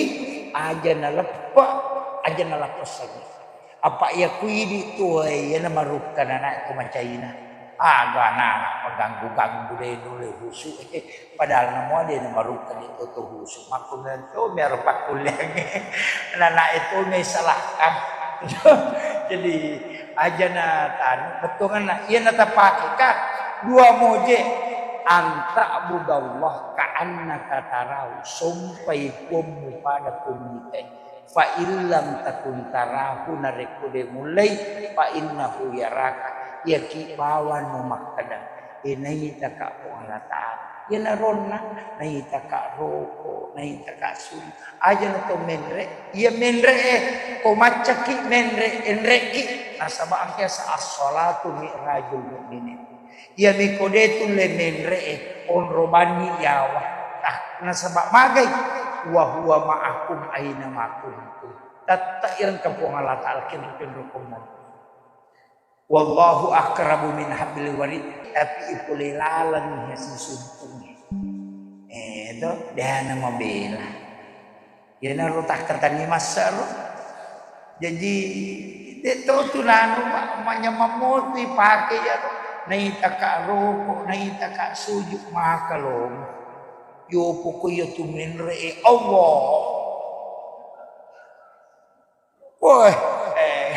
aja naleppe, aja nalappessengngi. Apa iya ku idi tuwae, iyana marukka nanae ko macaina. Aga nana paganggu-ganggu de nulle husu. Padahal namoa de namarukka de toto husu. Makkunna to miaro pakkulleangnge. Nanae to mei salahkan. Jadi aja na tanu bettuanna iya natapake ka dua moje, anta'budallah ka'annaka tarahu, sompai Puammu pada ko muitai. Fa illam takun tarahu, narekko de mullei, fa innahu yaraka, iyaki bawang no makkeda, e, naitaka Puang Allah Ta'ala. Iyanaronna naitaka roko, naitaka suli. Aja na to menre, iya menre e, ko maccaki menre, enreki, nasaba angkasa as-salatu mi'rajul mu'minin. Iyami ko de tulle menre e, onro banni yawa. Ah, nasaba magai, wa huwa ma'akum aina ma kuntum. Tette irengka Puang Allah Ta'ala kenro-kenro ko mui. Wallahu aqrabu min hablil warid, tapi ipole laleng ya sisumpungnge. Eh, to, dena mabela. Iyanaro takkatanni massero. Jaji, de to tu nanu ma-, manyamang motu ipake iyaro. Naitaka roko, naitaka suju, maka lomo. Yo poko iya tu menre e Allah. Woi, eh,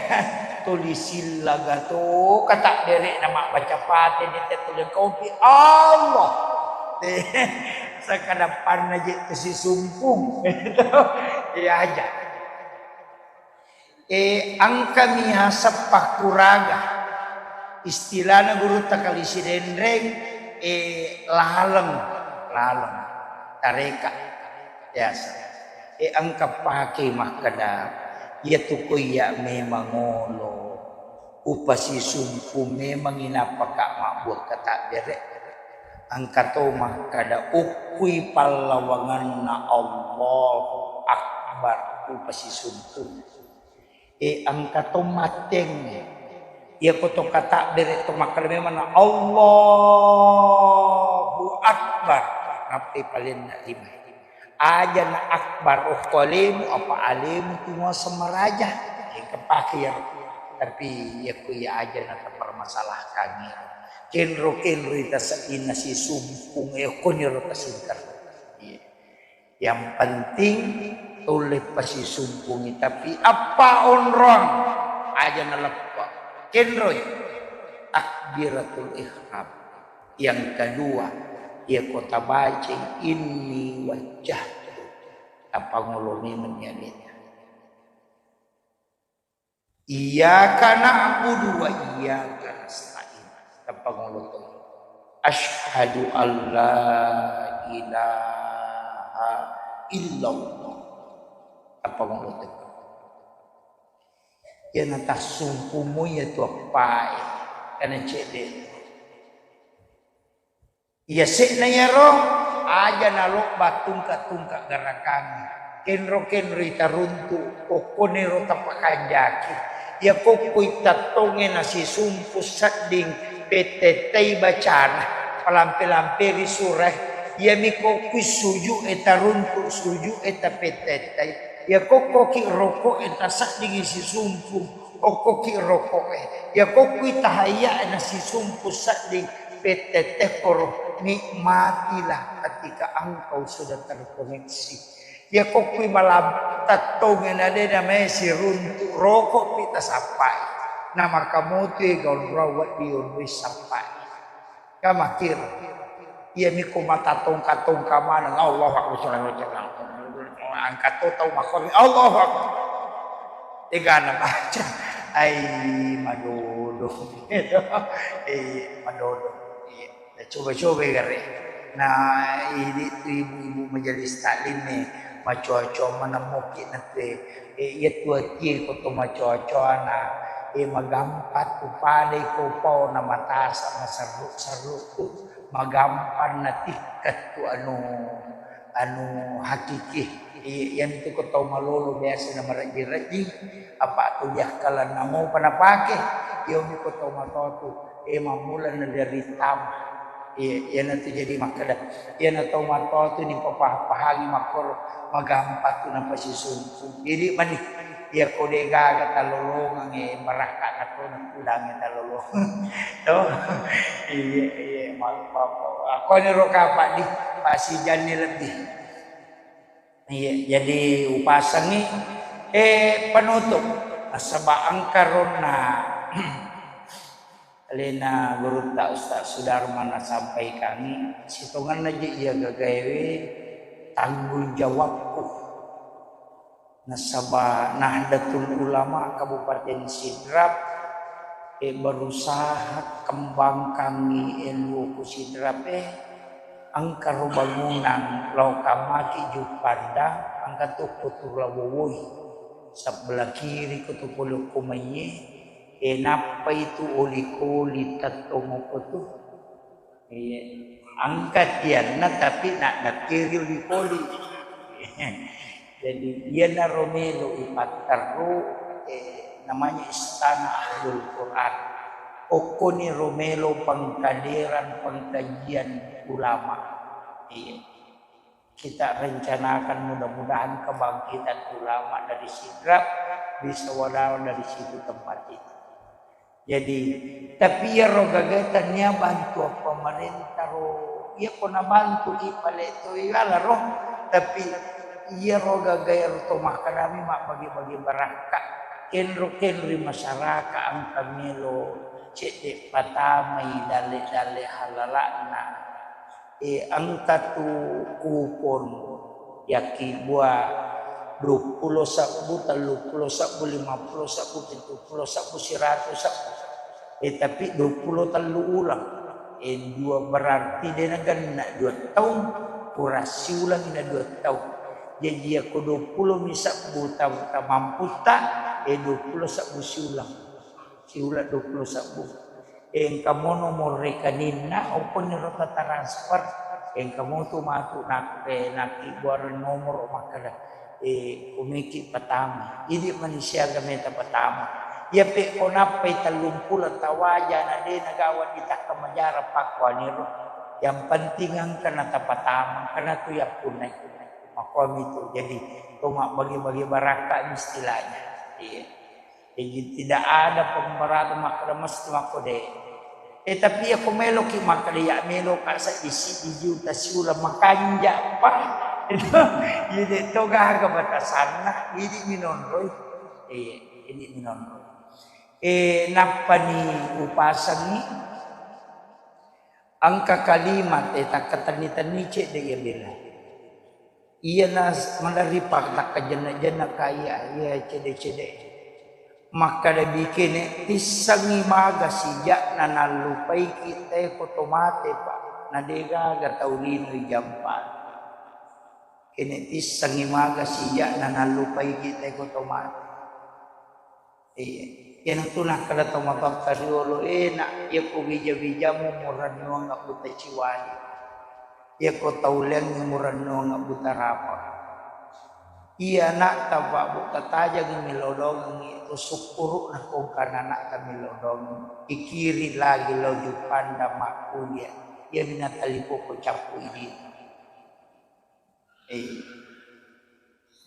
tuli sillaga to, kata dere'na mabbaca Fatihah, de te tuli kaupi Allah. Eh, sakadappanna je tu sisumpung. Iya aja. Eh, engkami haseppa kuraga. Istilahna gurutta Kali Sidenreng, eh, laleng, laleng. Tareka. Biasa. E, engka pake makkeda, iyatu ko iya memang olo, upasisumpu memangngi nappaka mabbuang katabbere. Engka to makkeda, ukkui pallawangenna Allahu Akbar, upasisumpu. E, engka to mattengnge. Iyako to katabbere to makkeda memanna Allahu Akbar, nappai palenna lima. Aja na akbar okko alemu, apa alemu tu muaseng maraja. Engka pake iyaro. Tapi iyako iya aja na tapermasalahkan iyaro. Kenro-kenroi taseddinna sisumpung, e, okkoniro tasingkar. Iya. Yang penting tulle pasisumpungi, tapi appa onrong aja naleppe. Kenroi takbiratul ihram. Yang kedua, iyako tabacai inni wajjahtu, tapangolo memeng aleta. Iyyaka na'budu wa iyyaka nasta'in. Tapangolo to. Asyhadu an la ilaha illallah. Tapangolo to. Iyana tassumpumu iyatu appae, kana cedde. Iyase'na iyaro aja nalobba tungka-tungka garakangnge. Kenro-kenroi taruntu, okkoniro tapakanjaki. Iya kokkoi tattongnge nasisumpu sedding pettettai bacana, palampe-lamperi surae. Iyami kokkoi suju'e taruntu, suju'e tapettettai. Iya kokkoki roko'e taseddingi sisumpu. Okkoki roko'e. Iya kokkui tahayyae nasisumpu sedding, pettettekkoro, nikmatilah ketika engkau sudah terkoneksi. Iya kokkui malam tattongnge na de namae siruntu, roko'pi tasappai. Namaka motoi gaunrau wedding onroi sappai. Kamakir. Iyami ko mata tongka-tongka maneng, Allahu Akbar, Allahu Akbar. Angkat to tau makkoni, Allahu Akbar. Tegana baca. Ai, madodo. Eh, madodo. Iya. Coba-coba gare. Nah, ini tu ibu-ibu majelis taklim nih. Macoa-coa manemmoki nate. E, iyatu atie ko to macoa-coana, e, magampang tu padai ko pao na matasa, maserru-serru tu, magampang natikka tu anu, anu hakiki. Iya, iyantu ko tau malolo biasa na marejjing-rejjing, apa tu diakkalanna mopa napake, iyomi ko tau matoa tu, eh, mammula na dari tama. Iya, iyanatu jadi makkeda, iyana tau matoa tu nipapahang-pahangi makkoro, magampa tu napasisumpung. Jadi mani, iya ko de gaga talolongang, eh, barakka na to na kudangi talolongang. To? Iya, iya, malu papa. Ako ni ro kapa di, pasijanni lebih. Iya, jadi upasengngi, eh, penutup. Nasaba engka ronna alena gurutta Ustaz Sudarma nasampaikangngi, sitongenna je iya gagaewe tanggung jawabku. Nasaba Nahdlatul Ulama Kabupaten Sidrap, eh, berusaha kembangkangngi ilmuku Sidrap, eh, Engka ro bangunang lao kammaki Juppandang, engka tokko tu lao wowoi. Sebelah kiri ko tu pole ko maiye, e, nappai tu oli-koli tettong ko tu. Iya, engka tianna tapi nak nakkiri oli-koli. Jadi, iyanaro melo ipatterru, eh, namanya Istana Ahlul Quran. Okkoni ro melo pengkaderan pengkajian ulama. Iya. Kita rencanakan mudah-mudahan kebangkitan ulama dari Sidrap bisa wadawa dari situ tempat itu. Jadi, tapi iyaro gagae tania bantuan pemerintah ro, iya ko nabantu i pale to iyala ro, tapi iyaro gagae ro to makkedami mabbagi-bagi barakka, kenro-kenri masyarakat engka melo cedde patamai dalle-dalle halala'na. Eh, engka tu kupon yakkibua duappulo sebbu, telluppulo sebbu, limappulo sebbu, pittuppulo sebbu, siratu sebbu. Eh, tapi duappulo tellu uleng. Eh, dua berarti de nagenna dua taung, pura siuleng na dua taung. Jaji yakko duappulo mi sebbu ta-, tamamputta, eh, duappulo sebbu siuleng. Siuleng duappulo sebbu. Engka mo nomor rekeninna, openni ro ta transfer. Engka mo tu matu nak-, eh, nakkibbuareng nomoro makkeda, eh, kumiki patama. Idi mani siaga meta patama. Iya pe ko nappai tellumpulo tawaja na de nagawa ditakka majara pakkuaniro. Yang penting engka na tapatama, engka na tu yappunnai. Makkuami tu. Jadi, to mabbagi-bagi barakka istilahnya. Iya. Jadi, tidak ada pemberatan makkeda mesti makko de. Eh, tapi iya ko meloki makkeda iya meloka seddi-seddi juta siuleng makanja pa. Iya de to gaga batasanna, idi minonroi. Iya, idi minonroi. Eh, nappani upasengngi engka kalimat, eh, takkatenni-tenni cedde iya bela. Iyana maderri paktakkajenna-jenna kaiya, iya cede-cede. Makkeda bikene tissengngi maga sija'na nallupaiki tae ko to mate, Pak. Na degaga tau lino ijampa. Kene tissengngi maga sija'na nallupaiki tae ko to mate. Iya. Iyanatu nakkeda tomatoatta riolo, eh, nak, iyako bija-bijamu murennuang abbuta ciwali. Iyako tauleangngi murennuang abbuta rapa. Iya, nak, tabba butta tajangngi milodongengngi, to sukkuru'na kongkana anakta milodongeng. Ikiri lagi lao Juppandang makkulia. Iyami natalipoko cappu idi. Eh.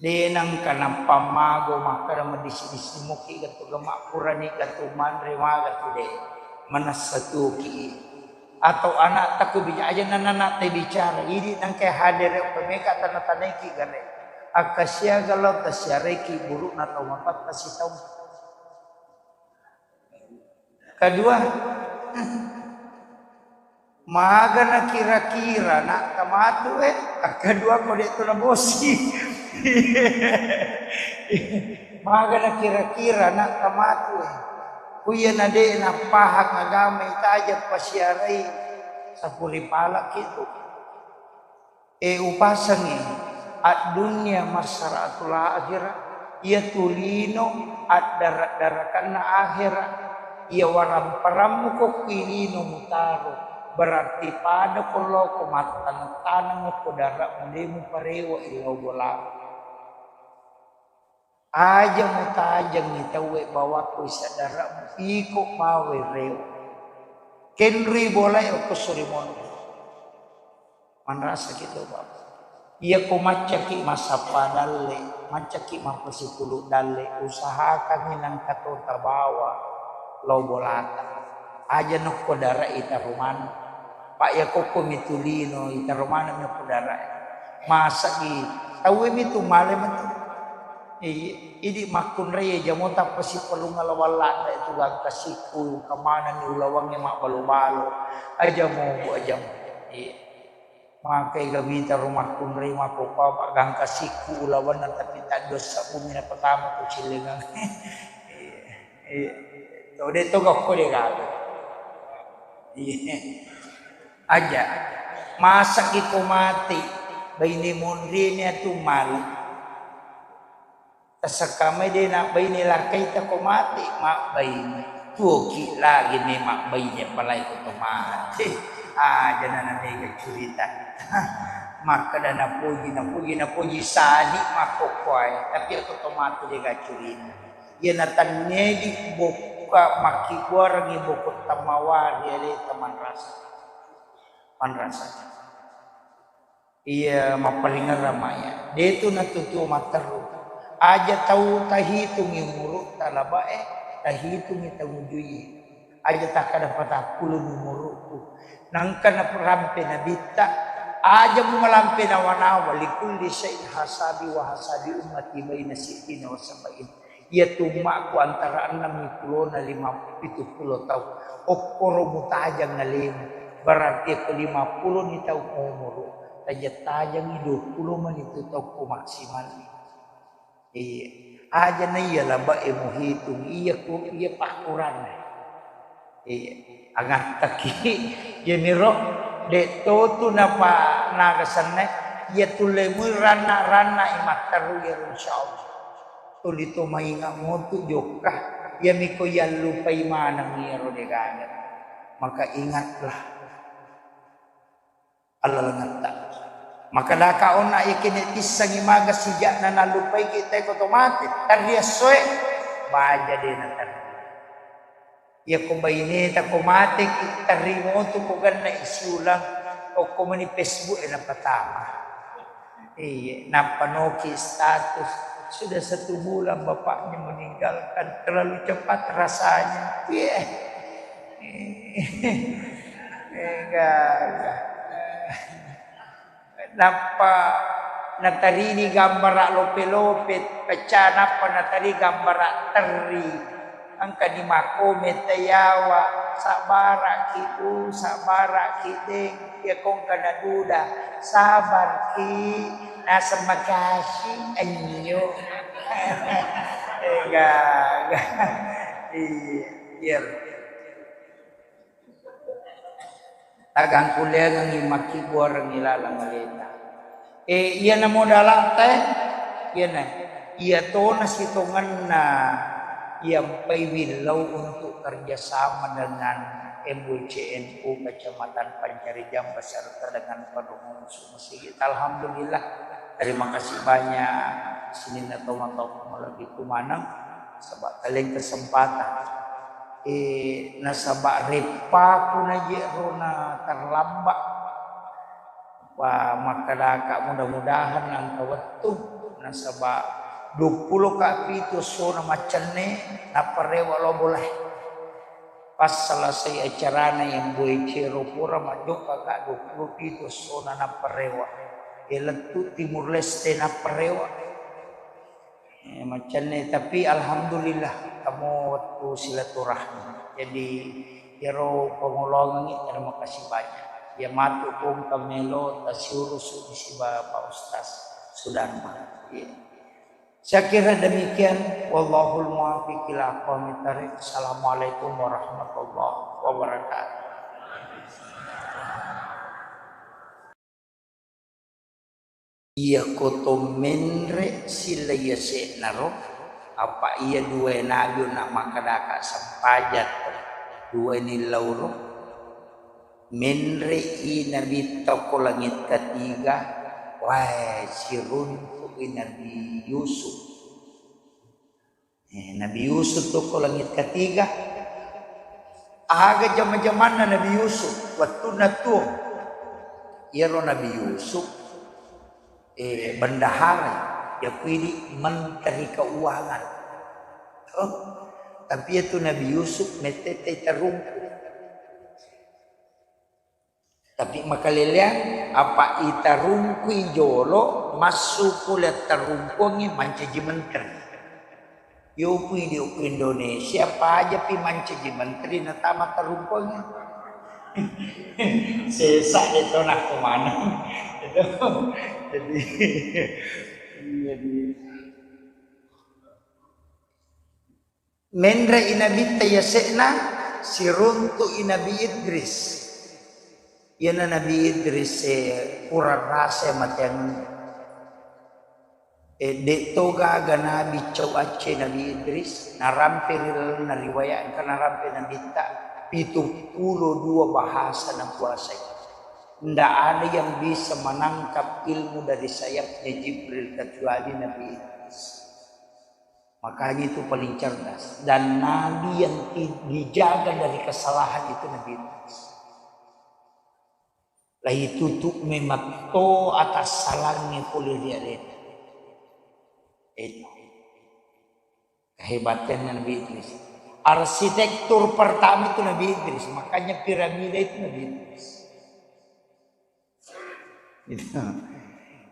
De nangka nappa mago makkeda madissi-dissi muki gatu gama purani gatu manre magatu de. Manessa tuki. Atau anak takku bija aja nana nak te bicara. Idi nangka hadere pemeka tana-tanaiki gare. Akka siaga lao tasiaraiki burukna tau matatta sitau. Kedua, magana kira-kira nak tamatu, eh, kedua ko de tu nabosi. Magana kira-kira nak tamatu, eh. Kuya na de napahang agama itaja pasiarai sapuri pala kitu. E upasengnge, addunya masara'atul akhirah, iyatu lino addara-darakanna akhera, iya waramparammu ko kui lino mutaro, berarti pada ko loko mattaneng-taneng ko dara mudemu parewa illau bola. Aja mutajengngi tauwe bawakko isaddara'mu, iko bawai reo. Kenrui bolae okko suri monri. Manrasaki to, Bapak. Iyako maccaki massappa dalle, maccaki mappasipulu dalle, usahakangngi nangka to tabawa lao bolata. Aja nokko dara'i taro maneng. Pa iyakokko mitu lino, itaro maneng nokko dara'i. Masagi, tauwe mitu male metu. Iya, idi makkunrai jamo tappasipalunga lawang ladde tu gangka sikku, kamanenni ulawangnge mabbalo-balo. Ajamo, Bu, ajamo. Iya. Makai gabita ro makkunrai makkokkoe gangka sikku ulawanna, tapi taddossa bumi napatama ku cillengang. Iya, iya. To de to gakko de gaga. Iya. Aja. Masaki ko mati, baine monrimi atu mali. Tasakkamai de nabbaine lakkaita ko mate, mabbaine. Tuoki lagi me mabbaine, apalagi ko to mate. Aja nana mega curita. Makkeda napoji, napoji, napoji sadi makkokkoe. Tapi ko to mate de ga curita. Iya natannedi bokka makkibuarangi bokko tamawari aleta manrasa. Manrasa. Iya, mapparingerrang maya. De tu natutuo matteru. Aja tau tahitungi umurutta labae, tahitungi tangujui. Aja takkada patappulo umurukku. Nangka narampe nabitta, aja mu malampe nawa-nawa, likulli syai'in hasabi wa hasabi ummati baina sittina wa sab'in. Iyatu ummakku antara enneng pulona lima, pitu pulo taung. Okkoro mutajang alemu. Berarti ko lima pulo ni taung umuru, tajang-tajangi dua pulo mani tu taung ko maksimal. Iya. Aja na iya labae muhitung, iya ku, iya pakkuranna. Iya, angattaki. Jeniro, de to tu napa naga senna, iya tulle mui ranna-ranna i matteru iyaro, insyaallah. Tuli to mainga motu jokka, iyami ko yallupai maneng iyaro degaga. Maka ingatlah allalengetta. Maka daka onna yakene tissangi maga sijakna nallupaiki tae ko to mate, tarri essoe, baja de natarri. Iyako baineta ko mateki, tarrimotu ko ganna i siulang, okko mani Facebook e napatama. Iya, nappa noki status, "Sudah satu bulan bapaknya meninggalkan, terlalu cepat rasanya." Iya. Enggak, enggak. Nappa natarini gambara lope-lope, pecah, nappa natari gambara terri. Engkani makkomen tayawa, "Sabbaraki, Bu, sabbaraki, Deng." Iya kongka naduda, "Sabarki, naseng makasih, anyo." Enggak, enggak. Iya, iya. Tagang kuliangengngi makkibbuarengngi laleng aleta. E, iyana modala'ta e, iyana, iya tona sitongenna iyampai willau untuk kerjasama dengan M W C N U Kecamatan Pancarijang beserta dengan Padungun Sumesigi. Alhamdulillah, terima kasih banyak sininna tomatoa malebbiku maneng, saba' taleng kesempatan. Eh, nasaba' reppaku naje' ro na terlambat. Wah, makkedaka mudah-mudahan engka wettu, nasaba' duappulo ka pitu essona maccenne, nappa rewe' lao bolae. Pas selesai acarana yang boe cero pura majjokka ka duappulo pitu essona nappa rewe'. Eh, lettu Timur Leste nappa rewe'. Eh, maccenne, tapi alhamdulillah, tamo wettu silaturahmi. Jadi, iyaro pangoloangengngi, terima kasih banyak. Iya matu pong kamelo tasiurusu siba Pak Ustaz Sudarma. Iya. Saya kira demikian. Wallahul muwaffiq ila aqwamit thariq. Assalamualaikum warahmatullahi wabarakatuh. Iyako to menre' silla yase'naro, apa' iya duwae nabi onna' makkedaka sempajang to, duwae nillauro. Menre'i nabitta ko langit katiga, wae, siruntu'i Nabi Yusuf. Eh, Nabi Yusuf tu ko langit ketiga. Aga jama-jamanna Nabi Yusuf, wettunna tuo. Iyaro Nabi Yusuf, eh, bendahara, yakuidi menteri keuangan. Oh, tapi iyatu Nabi Yusuf mettettai tarungku. Tapi makaleleang, apa itarungkui jolo, massu pole tarungkuangngi mancaji menteri. Yo pui di okko Indonesia, pajapi mancaji menteri natama tarungkuangngi. Sesa de to nakko maneng. Itu. Jadi, jadi Menre'i Nabitta yase'na, siruntu'i Nabi Idris. Iyana Nabi Idris, eh, pura rasa mateangenna. Eh, de' to gaga nabi cau acce Nabi Idris, narampe ri lalenna riwayat engka narampe Nabitta, pitung puluh dua bahasa nakuasai. Ndak ada yang bisa menangkap ilmu dari sayapnya Jibril kecuali Nabi Idris. Makanya itu paling cerdas. Dan nabi yang ti-, dijaga dari kesalahan itu Nabi Idris. Laitutup mematto atas salangnya pole ri alena. Itu. Kehebatannya Nabi Idris. Arsitektur pertama itu Nabi Idris. Makanya piramida itu Nabi Idris. Gitu.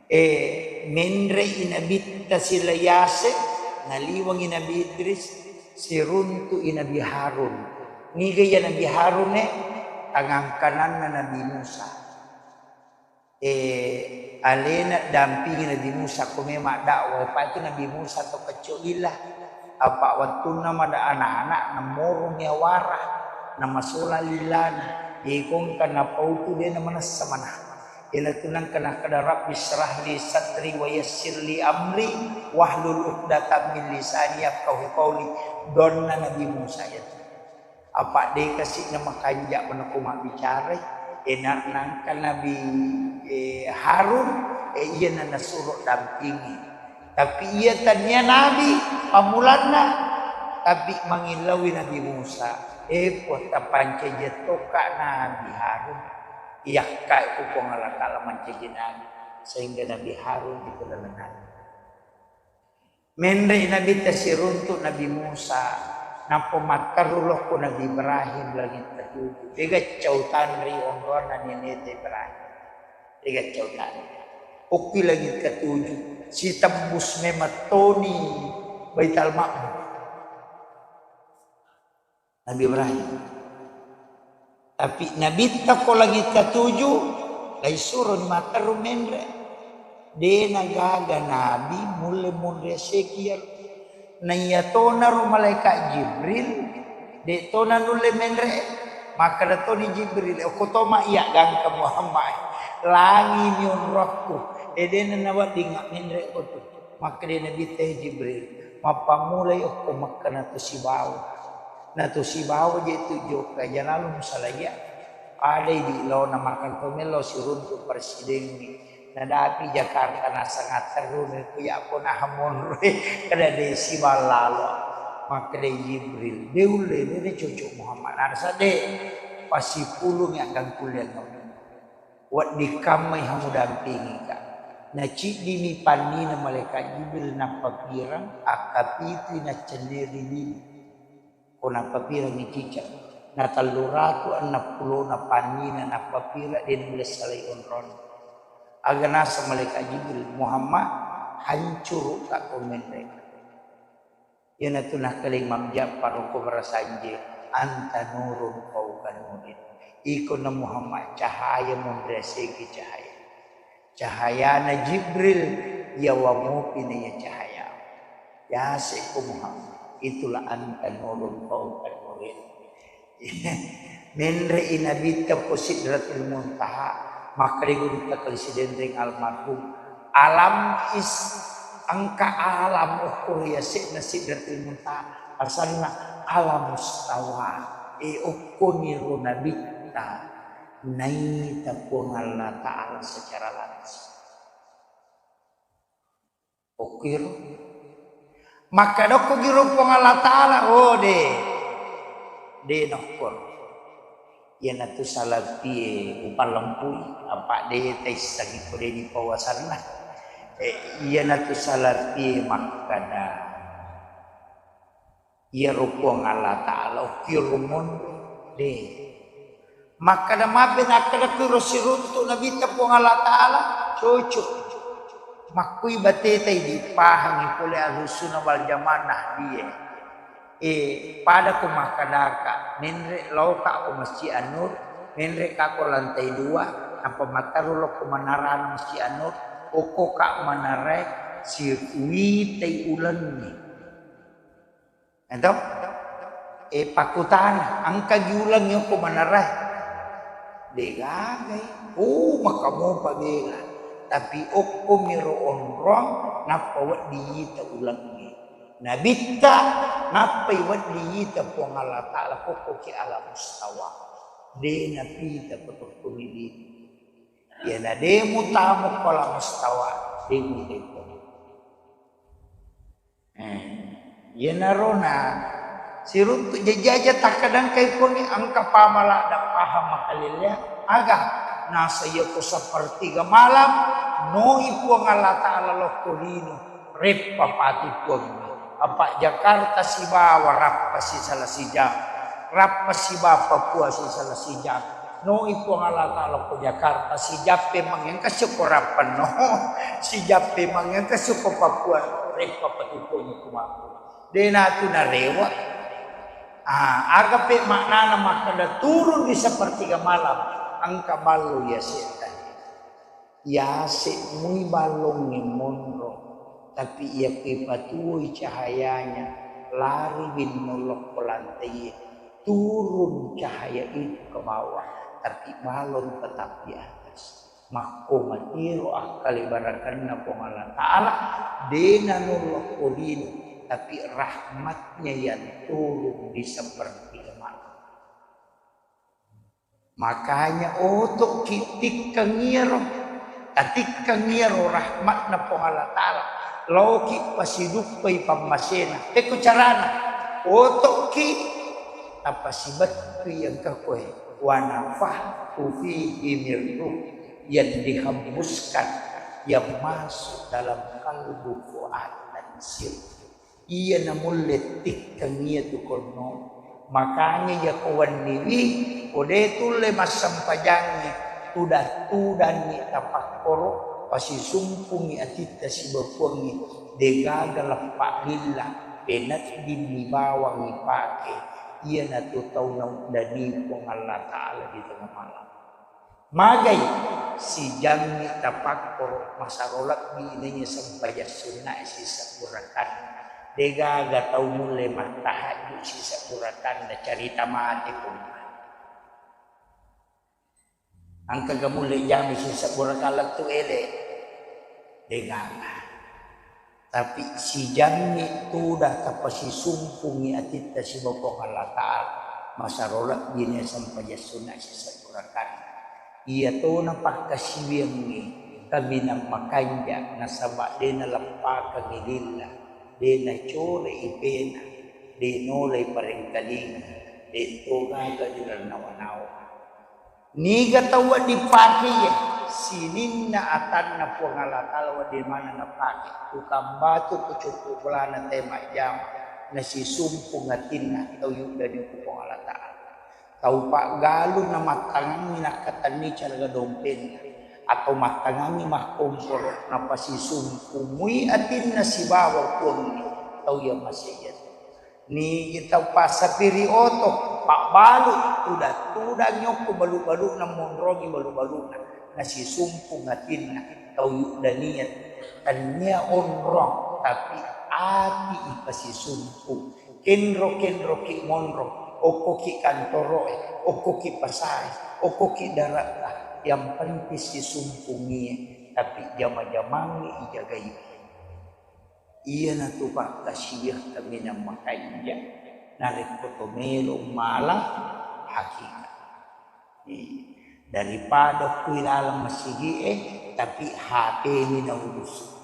Eh, menre'i Nabitta silai yase, naliwengi Nabi Idris, siruntu'i Nabi Harun. Niga iya Nabi Harun e? Tangang kananna Nabi Musa. Eh, alena dampingi Nabi Musa ko memang dakwah, apa itu Nabi Musa to kecco lillah. Apa wettunna mada anak-anak namorong yawara, namasola lillana. Yekongka napautu de namanessa mana. Iyana tu nengka nakkeda, "Rabbi syrah li sadri wa yassir li amri wahlul uqdatam min lisani yafqahu qauli." Donna Nabi Musa iyatu. Apa de kasi namakanja' manako mabbicara, eh, na-, nangka Nabi, eh, Harun, eh, iyana nasuro dampingi. Tapi iya tania nabi pammulanna, tapi mangillauwi Nabi Musa. Eh, Puang, tapancaji tokka Nabi Harun. Iyakka ku Puang Allah Taala mancaji nabi, sehingga Nabi Harun itu laleng nabi. Menre'i Nabitta siruntu Nabi Musa, nappa matteru lokko Nabi Ibrahim langit ketujuh. Dega cau tanri onronna neneta Ibrahim. Dega cau tanri. Okki langit ketujuh, sitembus memettoni Baital Ma'mur. Nabi Ibrahim. Tapi Nabitta ko langit ketujuh, laisuroni matteru menre. De nagaga nabi mulle monre sekian. Naiyatonaro malaikat Jibril, de tona nulle menre. Makkeda toni Jibril, "Okko toma iya gangka Muhammad. Langi mi onrokku. Edena nawedding menre kotu." Makkeda Nabitta, "Eh, Jibril, mappammulai okko Mekka natu sibawa. Natu sibawa je tu jokka, jalalu musalaiya." Adai di laona makkeda to melo siruntu presidengnge. Nadapi Jakarta nasanga terru ne ku ya ko naha monro kada de siballalo. Makkeda Jibril, "De ulle, de, de cocok Muhammad." Narasa de pasipulung ya gangkulle. Wedding kammai ha mudampingika. Naciddimi pannina malaikat Jibril nappapireng, akkapitui naccenneri lino. Ko nappapirengngi ciceng. Na tellu ratu enneng pulona pannina nappapireng de nulle salai onronna. Aga naseng malaikat Jibril, "Muhammad, hancurukka ko menre." Iyanatu nakkaling Imam Ja'far ko barasanje, "Anta nurun fauqa nurin." Iko na Muhammad cahaya monre segi cahaya. Cahayana Jibril, yawa mopi na iya cahaya. Yase ko Muhammad, itulah anta nurun fauqa nurin. Menre'i Nabitta ko Sidratul Muntaha, makkeda gurutta kali Sidenreng almarhum, "Alam is, engka alam okko ri yase'na Sidratul Muntaha, asanna Alamus Tawa." E, okkoniro Nabitta naita Puang Allah Ta'ala secara langsung. Okkiro. Makkadokko giro Puang Allah Ta'ala, oh, de, de nokkoro. Iyanatu salapie upallempui, apa de taissengi ko de dipawasanna. Eh, iyanatu salapie makkada, iyaro Puang Allah Ta'ala okkiro monro, de. Makkada mape nakkada kuiro siruntu Nabitta Puang Allah Ta'ala, cocok. Makkui bateta idi pahangi pole Ahlus Sunnah wal Jamaah Nahdiyah. Eh, pada ko makkadaka, menre lauka ko Masjid An-Nur, menre ka ko lantai dua, nappa mattaru lokko manarana Masjid An-Nur, okko ka manarai siwitai ulengnge. Ento? Eh, pakkutana, engka gi ulengnge okko manarai? Degagai. Oh, maka mopa bela. Tapi okko miro onrong, nappa wedding ita ulengnge. Nabitta, nappai wedding ita Puang Allah Ta'ala kokko ki ala mustawa. De napita ko tokko midi. Iyana de mutamu ko ala mustawa, de muteko. Eh, iyanaro na siruntu jajaja takkadangkai poni engka pamala da paham makalelea aga nasa iya ko sepertiga malam noi Puang Allah Ta'ala lokko lino reppa pati Puang apa Jakarta sibawa rappa sisala sijang rappa sibawa Papua sisala sijang Noi Puang Allah Ta'ala ko Jakarta, sijappe mangengka syukur appenno, sijappe mangengka syukur Papua, reppa patukongi kumakku. Dena tu narewa. Ah, aga pe maknana makkeda turun di sepertiga malam, engka ballo ya setan. Yase mui ballongnge monro, tapi iya kuipatuoi cahayanya, lari binno lokko lantaiye, turun cahaya itu ke bawah, tapi balon tetap di atas. Makko matiro akkale barakanna Puang Allah Ta'ala, dena nulokko lino, tapi rahmatnya yang turun di sepertiga malam. Makanya oto'ki tikkeng iyaro, tatikkeng iyaro rahmatna Puang Allah Ta'ala, laoki pasiduppai pammasena. Pekko carana, oto'ki tapasibettui engka koe, wa nafakhtu fihi min ruh, yang dihembuskan, yang masuk dalam kalbu fuad dan sir. Iya namulle tikkeng iya tu konno. Makanya iya ko wenniwi, ko de tulle massempajangngi, tudang-tudangngi tapakkoro, pasisumpungngi atitta sibawa Puangnge, degaga leppa lilla, peneddinni bawang ipake, iyanatu tau nauddani Puang Allah Ta'ala di tengah malam. Magai sijammi tapakkoro masaro lebbi naiya sempajang sunnae sisebbu rakanna. Degaga tau mulle mattahajju sisebbu rakanna carita mate pumma. Engkaga mulle jami sisebbu rakang lettu ele? Degaga. Tapi sijammi tuda tapasisumpungngi atitta sibawa Puang Allah Ta'ala, masaro lebbini sempajang sunna sisebbu rakanna. Iya tona pakkasiwiangngi kaminang makanja nasaba de naleppakengngi lilla, de nacore ipena, de nolai parengkalinga, de to gaga ri nawa-nawa. Niga tau wedding pake iye? Sininna atanna Puang Allah Ta'ala wedding maneng napake. Tukang batu, kucukku bolana te majjama, nasisumpung atinna tau yuddani ku Puang Allah Ta'ala. Tau paggalung namattangangngi nakkatenni caraga dompenna, atau mattangangngi makkomporo, napasisumpung mui atinna sibawa Puangnge tau iya maseiya. Nigi tau passapiri oto, pabbalu, tudang-tudang nyokko balu-baluna, monrongi balu-baluna, nasisumpung atinna tau yuddania, tania onrong, tapi ati ipasisumpung. Kenro-kenroki monro, okkoki kantoroe, okkoki pasae, okkoki darakka, yang penting sisumpungie, tapi jama-jamangnge ijagai. Iyanatu pakkasiwiang kaminang makanja narekko to melo mala hakikat. Eh, daripada kui laleng masigi'e, tapi H P-ni naurusu.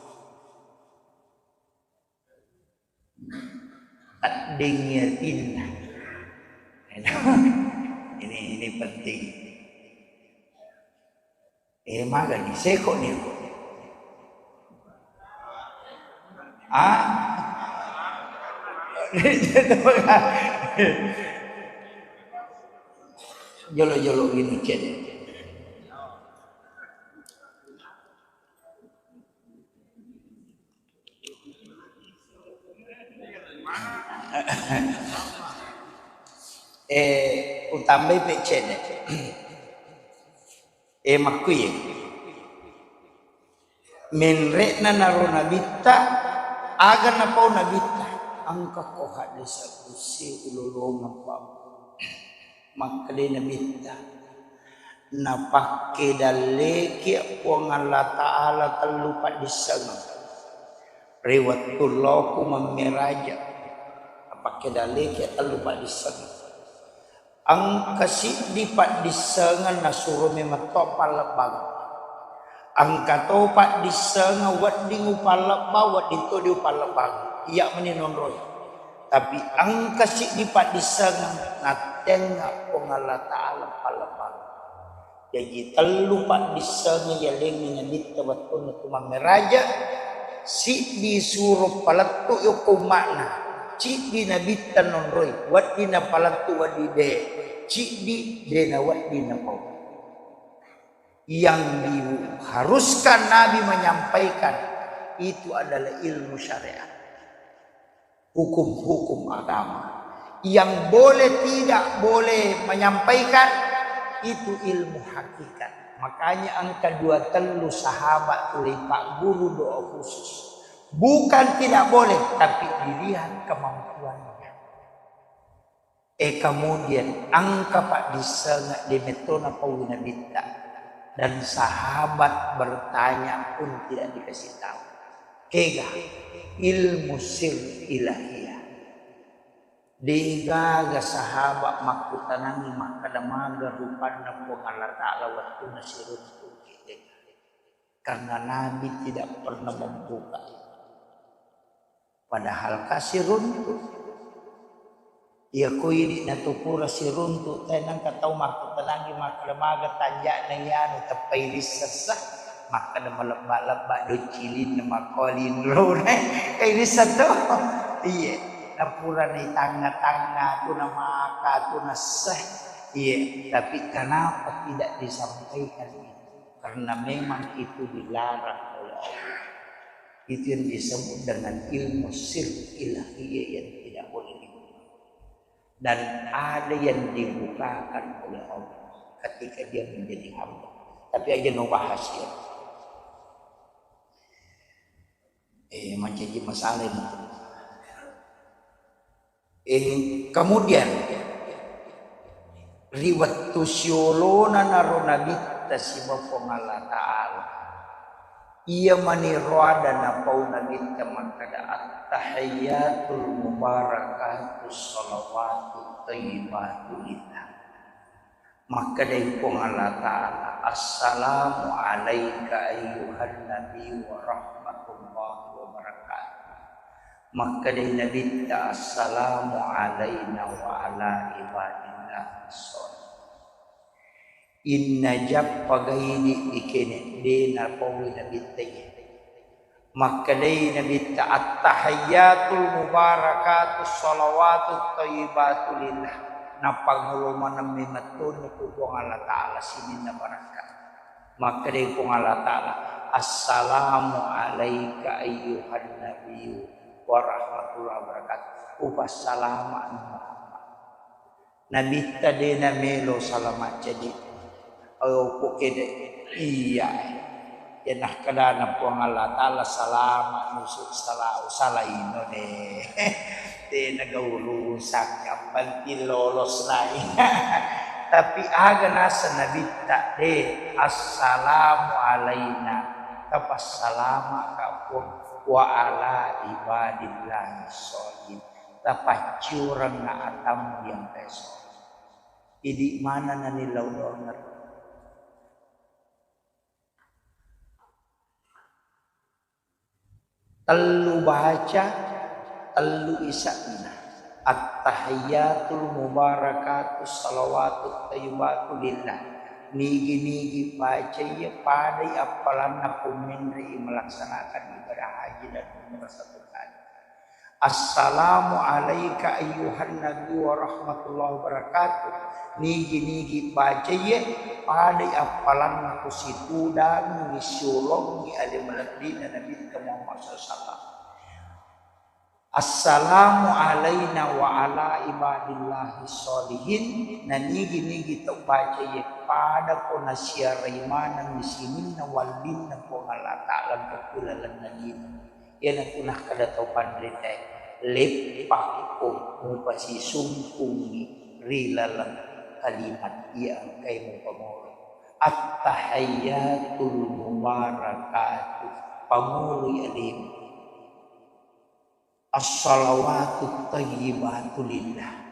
Deng yatinna. Ini, ini penting. Eh, magani seko ni. Ah? Jolo-jolo gini cedde. Eh, utambai pe cedde. Eh, makkuye. Menre'na naro nabitta, aga napau nabitta? Engka ko hadde sabbu si ulolongeng pa. Makkeda nabitta, napakke dalleki Puang Allah Ta'ala tellu paddissengeng. Ri wettu loku mammeraja, napakke dalleki tellu paddissengeng. Engka siddi paddissengeng nasuro memetto pallebbang. Engka to paddissengeng wedding upallebbang, wedding to di upallebbang. Iya meni nonroi. Tapi engka siddi paddissengeng nattengnga Puang Allah Ta'ala pallebbang. Jaji tellu paddissengeng yalengngi nabitta wettunna tu mammeraja, siddi suro palettu yokko umma'na, ciddi nabitta nonroi, wedding napalettu wedding de, ciddi de nawedding napau. Yang diharuskan Nabi menyampaikan itu adalah ilmu syariat, hukum-hukum agama. Yang boleh tidak boleh menyampaikan itu ilmu hakikat. Makanya engka dua tellu sahabat tuli Pak Guru doa khusus. Bukan tidak boleh, tapi dilihat kemampuannya. Eh, kemudian engka paddissengeng de metto napaui nabitta, dan sahabat bertanya pun tidak dikasih tahu. Kega? Ilmu sir ilahiyah. Degaga sahabat makkutanangi makkeda maga rupanna Puang Allah Ta'ala wettunna siruntu'ki, degaga. Karena Nabi tidak pernah membuka. Padahal ka siruntu. Iya ko idi natu pura siruntu, tae nengka tau makkutanangi makkeda maga tanja'na iyanu teppai rissessa, makkeda malebba-lebba do cilinna makko linrona. Eh, rissa to. Iye, napurana itangnga-tangnga tu namaka tu nasse. Iye, tapi kenapa tidak disampaikan itu? Karena memang itu dilarang oleh Allah. Itu yang disebut dengan ilmu sir ilahiyah yang tidak boleh dibuka. Dan ada yang dibukakan oleh Allah ketika dia menjadi hamba. Tapi aja no bahas ya. Eh, mancaji masalah ini. Eh, kemudian, ri wettu siolona naro nabitta siba Puang Allah Ta'ala, iya mani roada napau nabitta makkeda, "At-tahiyyatul mubarakatus shalawatut thayyibatu lillah." Makkedai Puang Allah Ta'ala, "Assalamu alaika ayyuhan nabi wa rahmatullahi wa barakatuh." Makkedai Nabitta, "Assalamu alaina wa ala ibadillah sholih." Inna jappa gaidi ikene dena paui Nabitta. Makkedai Nabitta, "At-tahiyyatul mubarakatus shalawatut thayyibatu lillah." Napangolo maneng memettoni ku Puang Allah Ta'ala sininna barakka. Makkedai Puang Allah Ta'ala, "Assalamu alaika ayyuhan nabiyyu wa rahmatullahi wa barakatuh." Upassalama Muhammad. Nabitta de namelo salama cedi. Ayo ko kede iya. Iya nakkedana Puang Allah Ta'ala, "Salama nusu salau salaino de." De nagaurusak, yang penting lolos nai. Tapi aga nasa Nabitta de, "Assalamu alaina." Tapassalama ka Puang, "Wa ala ibadillahi sholihin." Tapacciurengnga atammu yang peso. Idi mana nani lau donger. Tellu baca, tellu isa'na. At-tahiyyatul mubarakatus salawatut thayyibatu lillah. Nigi-nigi bacae padai appalanna ko menre'i melaksanakan ibadah haji dan umrah satu kali. Assalamu alaika ayyuhan nabi wa rahmatullahi wabarakatuh. Nigi-nigi bacae padai appalanna ko situdangi siolongi ale malebbina Nabitta Muhammad sallallahu alaihi wasallam. Assalamu alaina wa ala ibadillahi sholihin. Nanigi-nigi tau bacae pada ko nasiarai manenni sininna wallinna Puang Allah Ta'ala engka ku lalenna lino. Iyanatu nakkeda tau panritae, leppakko mupasisungkungngi ri laleng kalimat iya engkae mupamolo. At-tahiyyatul mubarakatuh, pamoloi alemu. As-salawatut thayyibatu lillah.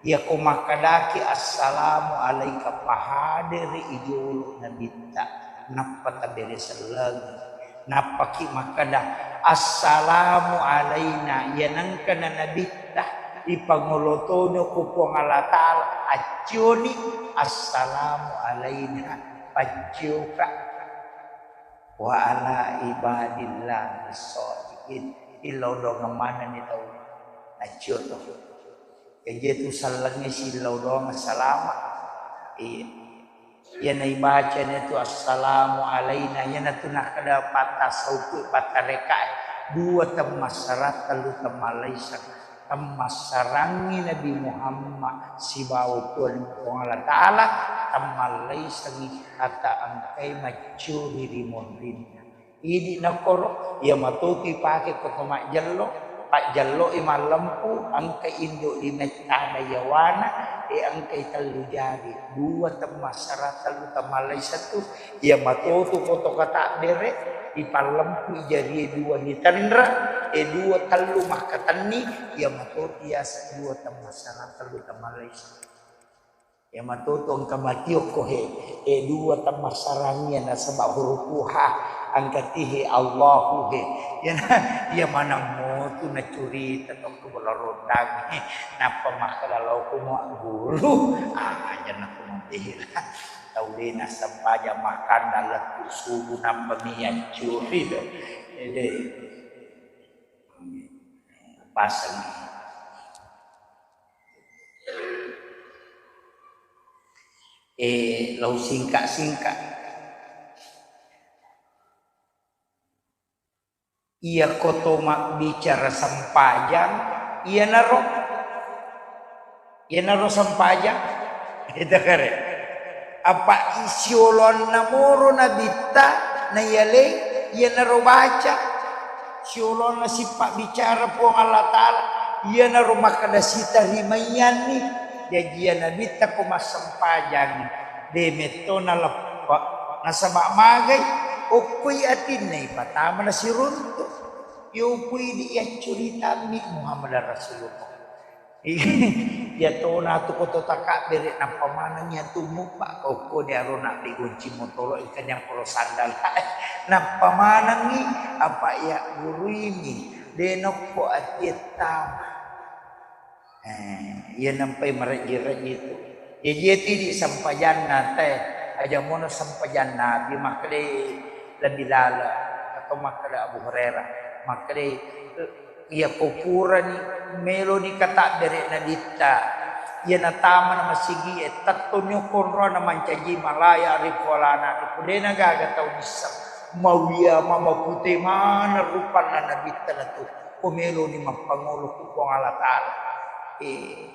Iyako makkedaki assalamu alaika, pahadere i jolo Nabitta, nappa tabere sellengi. Nappaki makkeda, assalamu alaina, iya nengkana Nabitta, ipangolo toni ko Puang Allah Ta'ala, accioni, assalamu alaina, paccioka. Wa ala ibadillahi sholihin. Illau doangeng manenni tau naccio to. Jaji tu sellengngi sillau doangeng salama. Iya. Iyana ibacana tu assalamu alaina, iyanatu nakkeda pattasauku, pattarekae. Dua temmassara, tellu temmallaiseng. Temmassarangngi Nabi Muhammad sibawa Puang, Puang Allah Ta'ala, temmallaisengngi ata engkai maccuri ri monrinna. Idi nakkoro, iya matotu ipake ko to majjello, pajjelloi mallempu, engka indo di mettada yawana, e engkai tellu jari, dua temmassara, tellu temmallaiseng tu, iya matotu ko to katabbere, ipallempui jarie dua nitenra, e dua tellu makkatenni, iya matotu yaseng dua temmassara, tellu temmallaiseng. Iya matotu engka matiokko he, e dua temmassarangngi nasaba huruf ha, engka ti he Allahu he. Iyana, iya maneng motu nacurita to ko bola rondang he. Nappa makkeda lao ko mua guru, ah, aja nakko mabela. Tau de nassempajang makkanda lettu subuh nappa mi accuri to. Ede. Paseng. Eh, lau singka-singka. Iya ko to mabbicara sempajang, iyanaro, iyanaro sempajang. Ita kare. Apa isiolonna moro Nabitta naiyaleng, iyanaro baca. Siolonna sipabbicara Puang Allah Ta'ala, iyanaro makkeda sitarimaiyanni. Jaji iya Nabitta ko massempajang, de metto naleppe. Nasaba magai, okkoi atinna ipatama nasiruntu. Yopui di yaccuritammi Muhammad Rasulullah. Iya tona tu ko to takabbere, nappa manengngi atu mubba, okko de arona di gonci motoro, engka nyangkoro sandala. Nappa manengngi, apa iya guruimi, de nokko atie tama. Eh, iya nampai marejji-rejji tu. Jaji iya tu idi sempajanna te, aja mono sempajanna Nabi, makkeda lebih lala, atau makkeda Abu Hurairah, makkeda Iya ko purani meloni katabbere Nabitta, iya natamana masigie, tettoni okko onrona mancaji ma la ya'rifu wa la na'rifu, de nagaga tau nisseng. Mawiya ma, mapute maneng rupanna Nabitta natu, ko meloni mappangolo ku Puang Allah Ta'ala. Eh.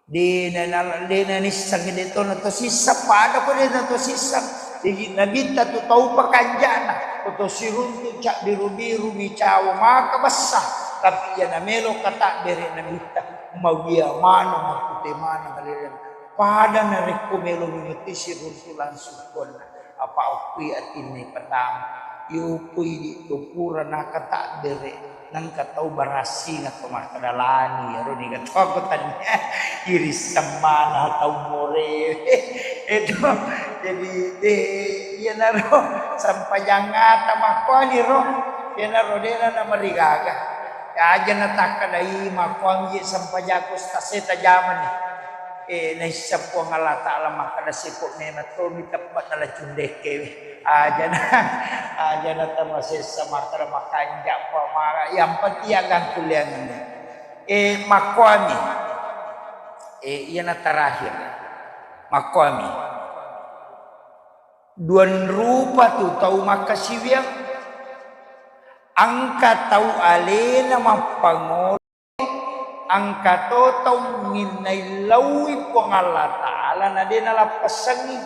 De na, na, de nanisseng, de to na to sisseng, pada ko de na to sisseng. Jaji Nabitta tu tau pakanjana, ko to siruntu cabbiru-biru mi cawa maka bessa. Tapi iya namelo katabbere Nabitta, mawiya maneng, mapute maneng, malele. Pada narekko melo mi metti siruntu langsung konna. Apa okkui atinna ipatama. Yopui di to pura nakatabbere. Nengka tau barassing atau makkeda lani, ero niga tau ko tania. Iri semmana tau more. Itu jadi de, iyanaro sampajangngata makkuani ro. Iyanaro dena namarigaga. Aja natakkedai makkuami je sempajakku staseta jamani. Eh, naisseng Puang Allah Ta'ala makkeda siko memang tomi teppa nala cundekke. Aja na, aja na tamasessa makkeda makanja pamara. Yang penting ya gangkuliangannya. Eh, makkuami. Eh, iyana terakhir. Makkuami. Duanrupa tu tau makkasiwiang, engka tau alena mappangolo, engka to tau nginnai laui Puang Allah Ta'ala na de nalappessengngi.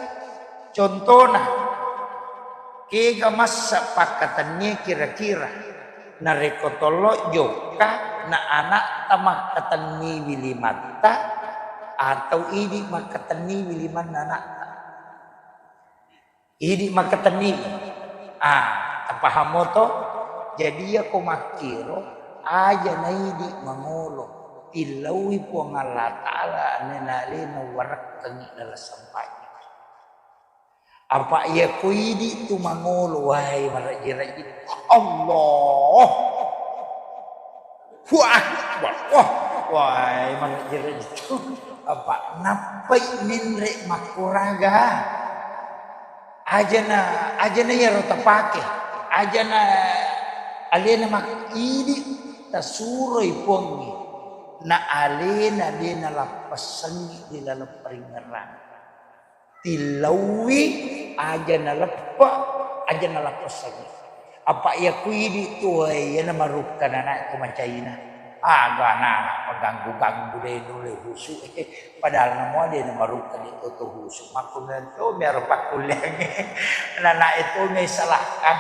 Contona, kega massa pakkatennie kira-kira narekko tollo jokka na anakta makkatenniwi limatta atau idi makkatenniwi limanna anakta? Idi makkatenni. Ah, tapahamo to? Jadi iyako makkiro, aja naidi mangolo, tillaui Puang Allah Ta'ala, anena alena warekkengi dalam sempajang. Apa iyako idi tu mangolo, wahai marajji-rajji, Allah. Wah, wah, wah, wah, mana jere itu. Apa nappai menre makkuraga? Ajana, ajana iyaro tapake. Ajana alena mak-, idi tasuroi Puangnge. Na alena de nalappessengngi di laleng paringngerang. Tillauwi aja naleppe, aja nalappessengngi. Apa iya ku idi tuwae, iyana marukka nanae ko macaina. Aga nana paganggu-ganggu de nulle husu. Padahal namuade na marukka de toto husu. Makkunna to miaro pakkulleangnge. Nanae to mei salahkan.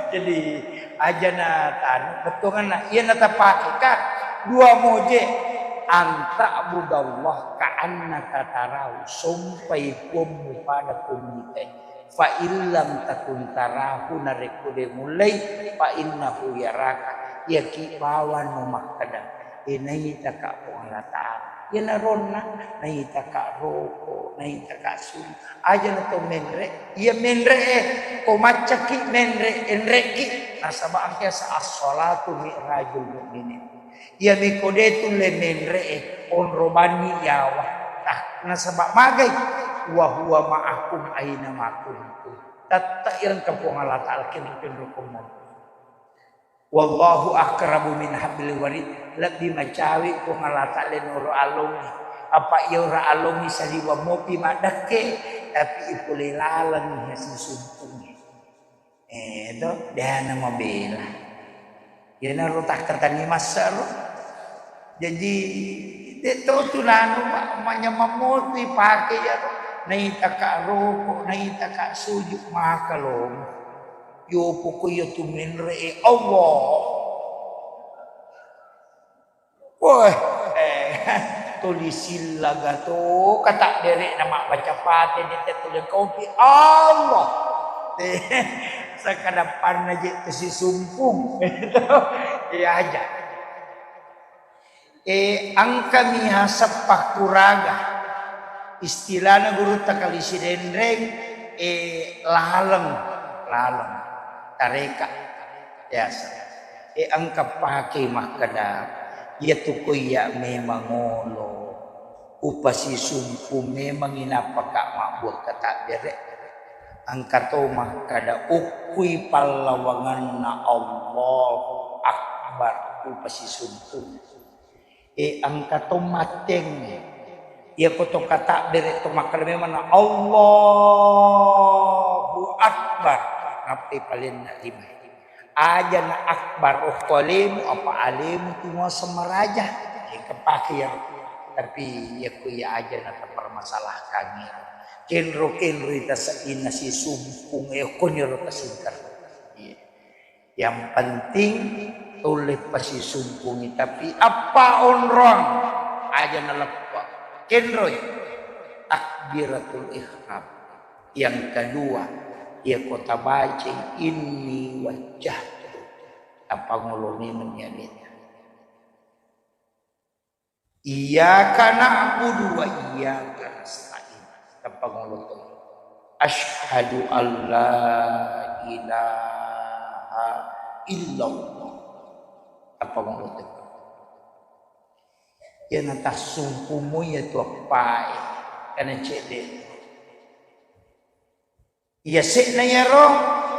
Jadi aja na tanu bettuanna. Iyana tapake ka dua moje. Anta'budallaha ka'annaka tarahu, sompai Puammu pada ko mitai. Fa in lam takun tarahu, narekko de mullei, fa innahu yaraka, iyaki bawang no makkeda, e, naitaka Puang Allah Ta'ala. Iyana ronna, naitaka roko, naitaka sulu. Aja na to menre, iya menre e, ko maccaki menre, enreki, nasaba engka sa as-salatu mi'rajul mu'minin. Iyami ko de tulle menre'e, onro banni yawa. Nah, nasaba magai, wa huwa ma'akum aina ma kuntum. Tette' irengka Puang Allah Ta'ala kenro-kenro ko monro. Wallahu aqrabu min hablil warid. Lebbi macawe Puang Allah Ta'ala noro alongnge. Apa iya ora alongnge saliwa mopi maddekke, tapi ipole laleng sisumpungnge. Eh, to, de na mabela. Iyanaro takkatenni massero. Jaji, de to tu nanu ma-, manyameng mopi pake iyaro. Naitaka roko, naitaka suju, maka lomo. Yo poko iya tu menre e Allah. Woi, eh, tuli sillaga to, kata dere'na mabbaca Fatihah, de tette' tuli kopi, Allah. Eh, sakadappanna je tu sisumpung. Iya aja. Eh, engkami haseng pakkuraga. Istilahna gurutta kali Sidenreng, eh, laleng, laleng. Tareka. Biasa. E, engka pake makkeda, iyatu ko iya memang olo upasisumpu memang inappaka mabbuang katabbere. Engka to makkeda, ukkui pallawanganna Allahu Akbar, upasisumpu. E, engka to mattengnge. Iyako to katabbere to makkeda memang na Allahu Akbar. Nappai palenna lima. Aja na akbar okko alemu, apa alemu tu muaseng maraja. Engka pake iya. Tapi iyako iya aja na tapermasalahkan iya. Kenro-kenro ita seddinna sisumpung, e, okkoniro tasingkar. Iya. Yang penting tulle pasisumpungi, tapi appa onrong aja naleppe. Kenroi takbiratul ihram. Yang kedua, iya kota baca inni wajjahtu. Tapangoloni menyanyi. Iyyaka na'budu wa iyyaka nasta'in. Tapangolo to. Asyhadu an la ilaha illallah. Apa mau itu? Iya natassumpumu iya tu appae, kana cedde. Iya se'na iyaro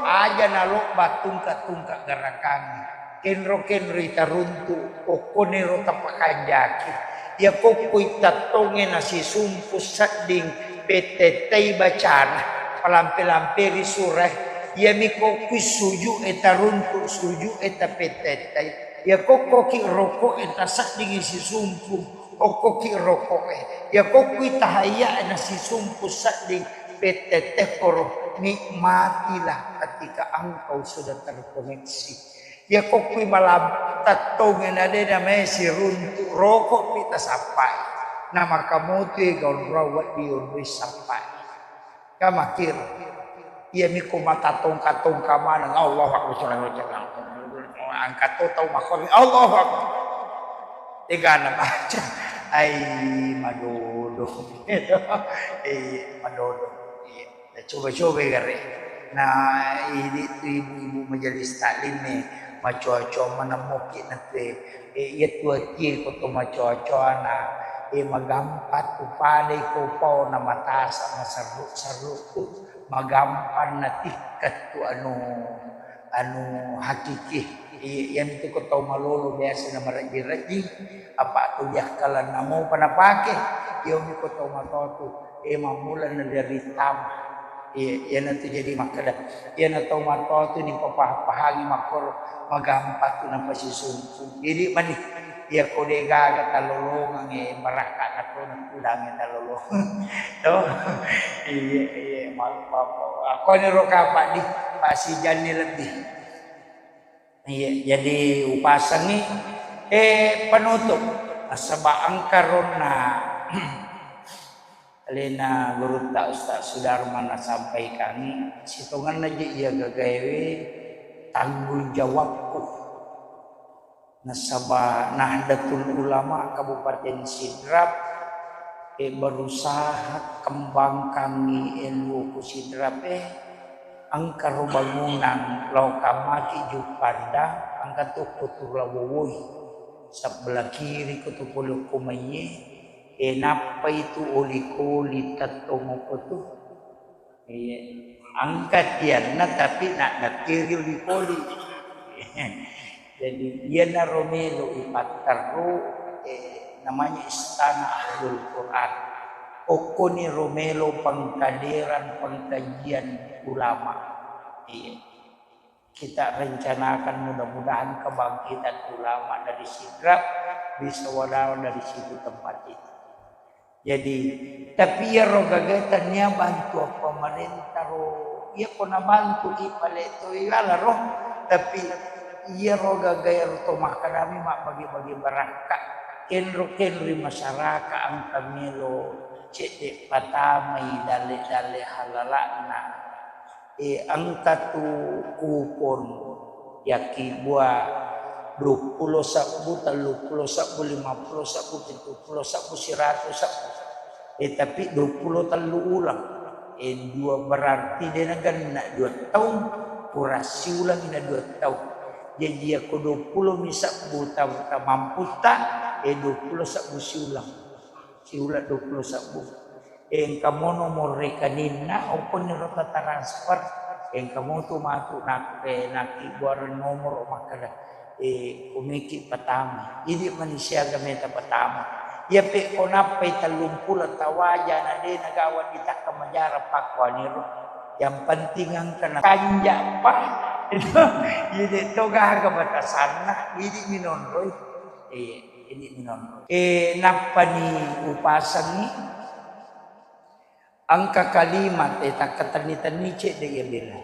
aja nalobba tungka-tungka garakangnge. Kenro-kenro itaruntu, okkoniro tapakanjaki. Iya kokkoi tattongnge nasisumpu sedding pettettai bacana, palampe-lamperi surae. Iyami kokkoi suju'e taruntu, suju'e tapettettai. Iya kokkoki roko'e taseddingi sisumpu, okkoki roko'e. Iya kokkoi tahayya nasisumpu sedding pettettekkoro, nikmatilah ketika engkau sudah terkoneksi. Iya kokkoi malam tattongnge nade namae siruntu, roko'pi tasappai. Namaka motoi gaunrau wedding onroi sappai. Kamakir. Iyami ko matatongka-tongka maneng, Allahu Akbar, Allahu Akbar. Engka to tau makkomi, Allahu Akbar. Tegana baca. Ai, madodo. Eh, madodo. Iya. Coba-coba gare. Nah, ini tu ibu-ibu majelis taklim nih, macoa-coa manemmoki nate. Eh, iya tu atie ko to macoa-coana. Eh, magampa tu padai ko pao na matasa maserru-serru tu. Magampang natikka tu anu, anu hakiki. Iya, iyami tu ko tau malolo biasa na marejji-rejji, apa tu diakkalanna mopa napake. Iyami ko tau matoa tu, eh, mammula na dari tama. Iya, iyana tu jadi makkeda, iyana tau matoa tu nipapaha-pahangi makkoro, magampang tu napasisumpu. Jadi mani, iya ko de gaga talolongang, eh, barakka na to nakudangi talolongang. To? Iya, iya, malu papa. Ako ni ro kapa di, pasijanni lebih. Iya, jadi upasengi, eh, penutup. Nasaba engka ronna alena gurutta Ustaz Sudarman nasampaikangi, sitongenna je iya gagaewe tanggung jawabku. Nasaba Nahdlatul Ulama Kabupaten Sidrap, eh, berusaha kembangkangi N U O ku Sidrap, eh, engka ro bangunang lao kamaki Juppandang, engka to Kotu Lawowoi. Sebelah kiri ko tu pole ko maiye, eh, nappai tu oli-koli tettong ko tu. Iya. Engka tianna, tapi na-, nakkiri oli-koli. Jadi, iyanaro melo ipatterru, eh, namanya Istana Ahlul Quran. Okkoni ro melo pengkaderan pengkajian ulama. Iya. Kita rencanakan mudah-mudahan kebangkitan ulama dari Sidrap bisa wadawa dari situ tempat itu. Jadi, tapi iyaro gagae tania bantuan pemerintah ro, iya ko nabantu i pale to iwala ro, tapi iyaro gagae ro to makkedami mabbagi-bagi barakka, kenro-kenroi masyarakat engka melo cedde patamai dalle-dalle halala'na. Eh, engka tu kupon yakkibua duappulo sebbu, telluppulo sebbu, limappulo sebbu, pittuppulo sebbu, siratu sebbu. Eh, tapi duappulo tellu uleng. Eh, dua berarti de nagenna dua taung, pura siuleng na dua taung. Jaji yakko duappulo mi sebbu ta-, tamamputta, eh, duappulo sebbu siuleng. Siuleng duappulo sebbu. Engka mo nomor rekeninna, okkoni ro ta transfer, engka mo tu matu nak-, eh, nakkibbuareng nomor makkeda, eh, kumiki patama. Idi mani siaga meta patama. Iya pe ko nappai tellumpulo tawaja na de nagawa ditakka majara pakkuaniro. Yang penting engka na kanja pa. Itu, idi to gaga batasanna, idi minonroi. Eh, idi minonroi. Eh, nappani upasengi. Engka kalimat, eh, takkatenni-tenni cedde iya bela.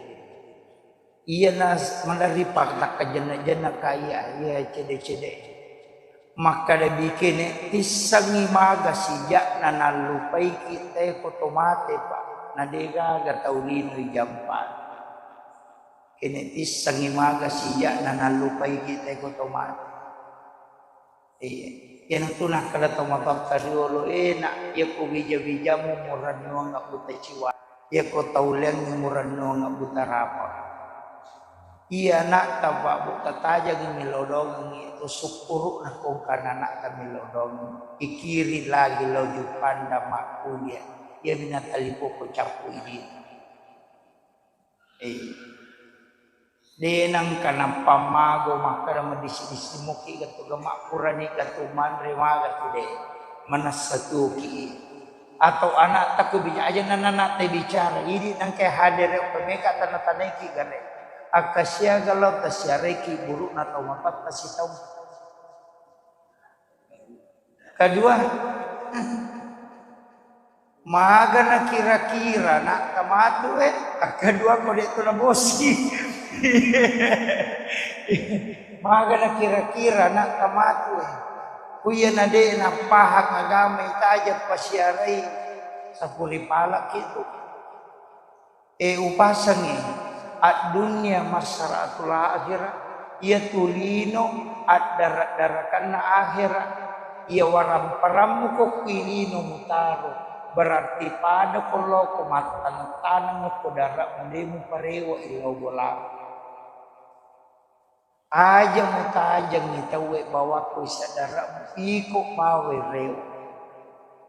Iyana s-, maderri pa-, takkajenna-jenna ka iya, iya cedde-cedde. Makkeda bikene tissengi maga sija'na nallupaiki tae ko to mate, Pak. Na degaga tau lino ijampa. Kene tissengi maga sija'na nallupaiki tae ko to mate. Iya. Iyanatu nakkeda tomatoatta riolo, "Eh, nak, iyako wija-wijamu murennuang abbuta ciwa. Iyako tauleangngi murennuang abbuta rapa." Iya ana'ta, Pak, Bu, tatajengi millau dongengngi, to sukkuru'na kongkana ana'ta millau dongeng. Ikiri lagi lao Jupanda makkulia. Iya minatalipo ko cappu idi. Eh. De nangka napammago makkeda madisi-disi muki gatu ga mappurani gatu manre magatu de. Manessa tuki. Atau ana'ta ku bija-, aja nana'ta bicara. Idi nangka hadere pemeka tana-tanaiki gare. Akka siaga lao tasiareki burukna tau mapatta sitau. Kedua, magana kira-kira nak tamatu eh. Kedua ko de tu nabosi. Magana kira-kira nak tamatu eh. Kuya na de napahang agama itaja pasiarai sapuri palak itu. E upasengnge, addunia masaraatul akhirah, iyatu lino addara-darakanna akhirah, iya waramparammu ko kui lino mutaro, berarti pada ko loko mattaneng-taneng ko dara mudemu parewa illau bola. Aja mutajengngi tauwe bawakko isadaramu, iko mawe reo.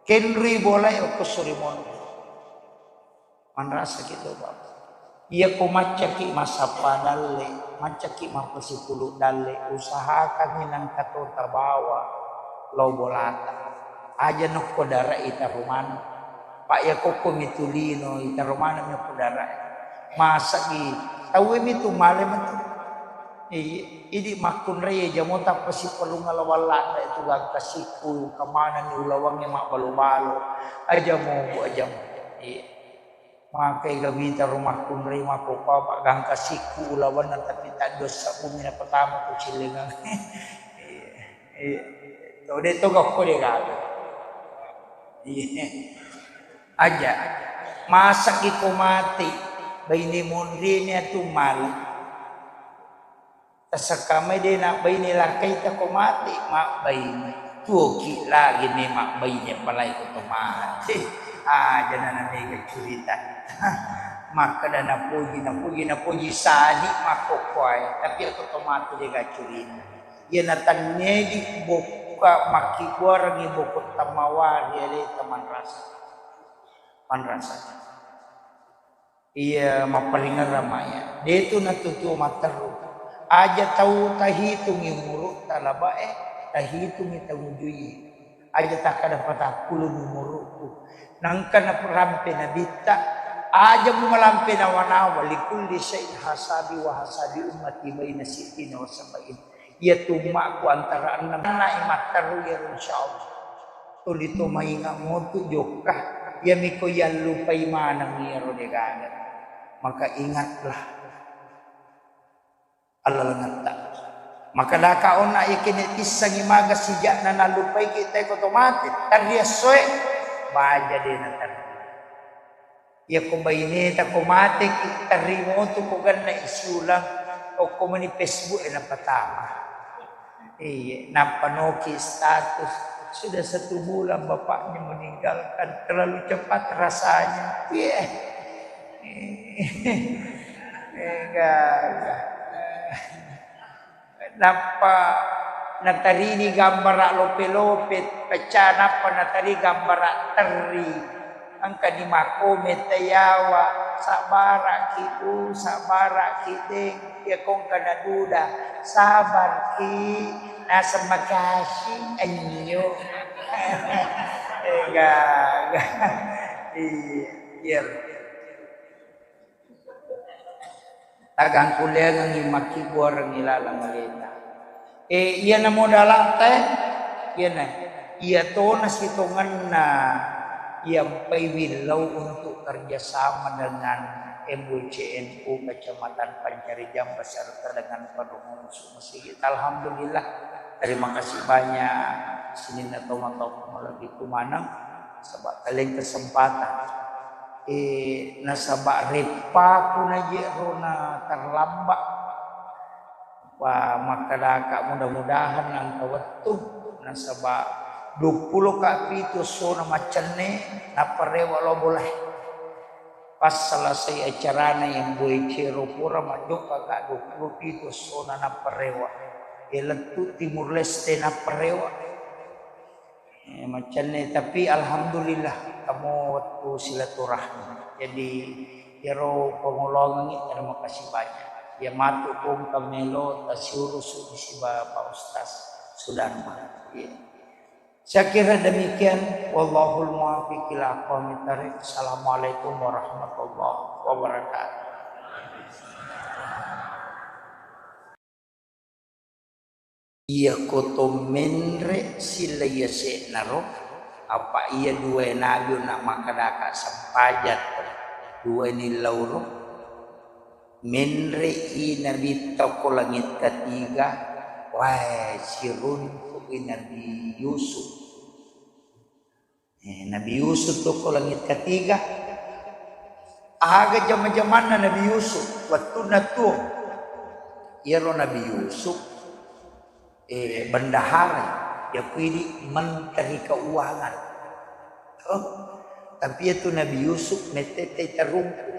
Kenrui bolae okko suri monri. Manrasaki to, Bapak. Iyako maccaki massappa dalle, maccaki mappasipulu dalle, usahakangngi nangka to tabawa lao bolata. Aja nokko dara itaro maneng. Pak, iya kokko mitu lino, itaro maneng mi okko dara. Masagi, tauwe mitu male metu. Iya, idi makkunrai jamo tappa sipalunga lawang ladda itu gangka sikku, kamanani ulawangnge mabbalo-balo. Aja mo, Bu, aja mo. Iya. Makai gamita rumakkunrai makkokkoa, Pak, gangka sikku ulawanna, tapi taddossa bumi na pertama ku cillengang. Iya, iya. To de to gakko de gaga. Iya. Aja. Masaki ko mate, baine monri ni atu male. Tasekkamai de nabbaine lakkaita ko mate, mabbaine. Tuoki lagi me mabbaine apalagi ko to mate. Aja na namega curita. Makkeda napoji, napoji, napoji sani makkokkoae. Tapi ko to mate de ga curita. Iya natannedi bokka makkibbuarengngi bokko tamawari aleta manrasa. Manrasa. Iya, mapparingerrang maya. De tu natutuo matteru. Aja tau tahitungi umurutta labae, tahitungi tau ujui. Aja takkada patappuluni umurukku. Nangka narampe nabitta, aja mu malampe nawa-nawa, likulli syai'in hasabi wa hasabi ummati baina sittina wa sab'in. Iyatu ummakku antara ennem nai matteru iyaro, insyaallah. Tuli to mainga motu jokka. Iyamiko yallupai maneng iyaro degaga. Maka ingatlah allalengetta. Maka daka onna yakene tissangi maga sijakna nallupaiki teko to mate. Tarri essoe, baja de natarri. Iyako baineta ko mateki, tarri motu ko ganna isiulang, okko mani Facebook e napatama. Iya, nappa noki status, "Sudah satu bulan bapaknya meninggalkan, terlalu cepat rasanya." Iya. Enggak, enggak. Nappa natarini gambara lope-lope, pecah, nappa natari gambara terri. Engkani makkomen tayawa, "Sabbaraki, Bu, sabbaraki, Deng." Iya kongka naduda, "Sabarki, naseng makasi, anyo." Enggak, enggak. Iya, iya. Tagang kuliangengngi makkibbuarengngi laleng aleta. E, iyana modalata e, iyana, iya tona sitongenna iyampai willau untuk kerjasama dengan M W C N U Kecamatan Pancarijang beserta dengan Padungun Sumesigi. Alhamdulillah, terima kasih banyak sininna tomatoa malebbiku maneng, saba' taleng kesempatan. Eh, nasaba' reppaku naje'rona terlambat. Wa, makkedaka mudah-mudahan engka wettu, nasaba' duappulo ka pitu essona maccenne, nappa rewe' lao bolae. Pas selesai acarana yang boe cero pura majokka ka dua puluh pitu essona nappa rewa. Iya lettu Timur Leste nappa rewa. Eh, macanne, tapi alhamdulillah, kamu waktu silaturahmi. Jadi, iyaro pangoloangengngi, terima kasih banyak. Iya matu kongka melo tasiurusu siba Pak Ustaz Sudarma. Iya. Saya kira demikian. Wallahul muwaffiq ila aqwamit thariq. Assalamualaikum warahmatullahi wabarakatuh. Iyako to menre silla yase'naro, apa iya duwae nabi onna makkadaka sempajang duwae nillauro, menre i nabitta ko langit ketiga, wae siruntu'i Nabi Yusuf. Eh, Nabi Yusuf tu ko langit ketiga. Aga jama-jamanna Nabi Yusuf, wettunna tuo. Iyaro Nabi Yusuf, eh, bendahara, yakuidi menteri keuangan. Oh, tapi itu Nabi Yusuf mettete tarungku.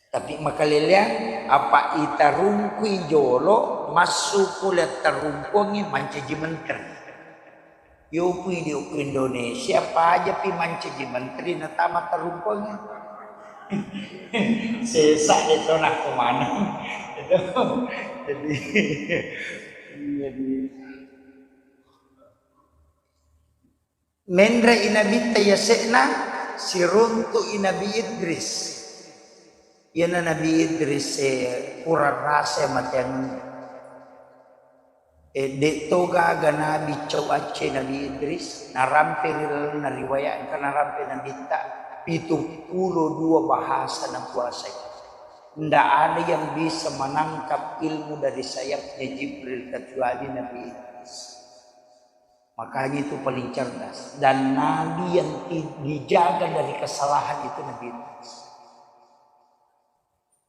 Tapi makaleleang, apa itarungkui jolo, massu pole tarungkuangngi mancaji menteri. Yopu idi okko Indonesia, pajapi mancaji menteri natama tarungkuangngi. Sesa itu nakko maneng. Itu. Jadi, jadi Menre i nabitta yase'na, siruntu i Nabi Idris. Iyana Nabi Idris e, pura rasa mateangenna. E, de to gaga nabi cau acce Nabi Idris, narampe ri lalenna riwayat engka narampe nabitta, pitung puluh dua bahasa nakuasai. Ndak ada yang bisa menangkap ilmu dari sayapnya Jibril kecuali Nabi Idris. Makanya itu paling cerdas. Dan nabi yang ti-, dijaga dari kesalahan itu Nabi Idris.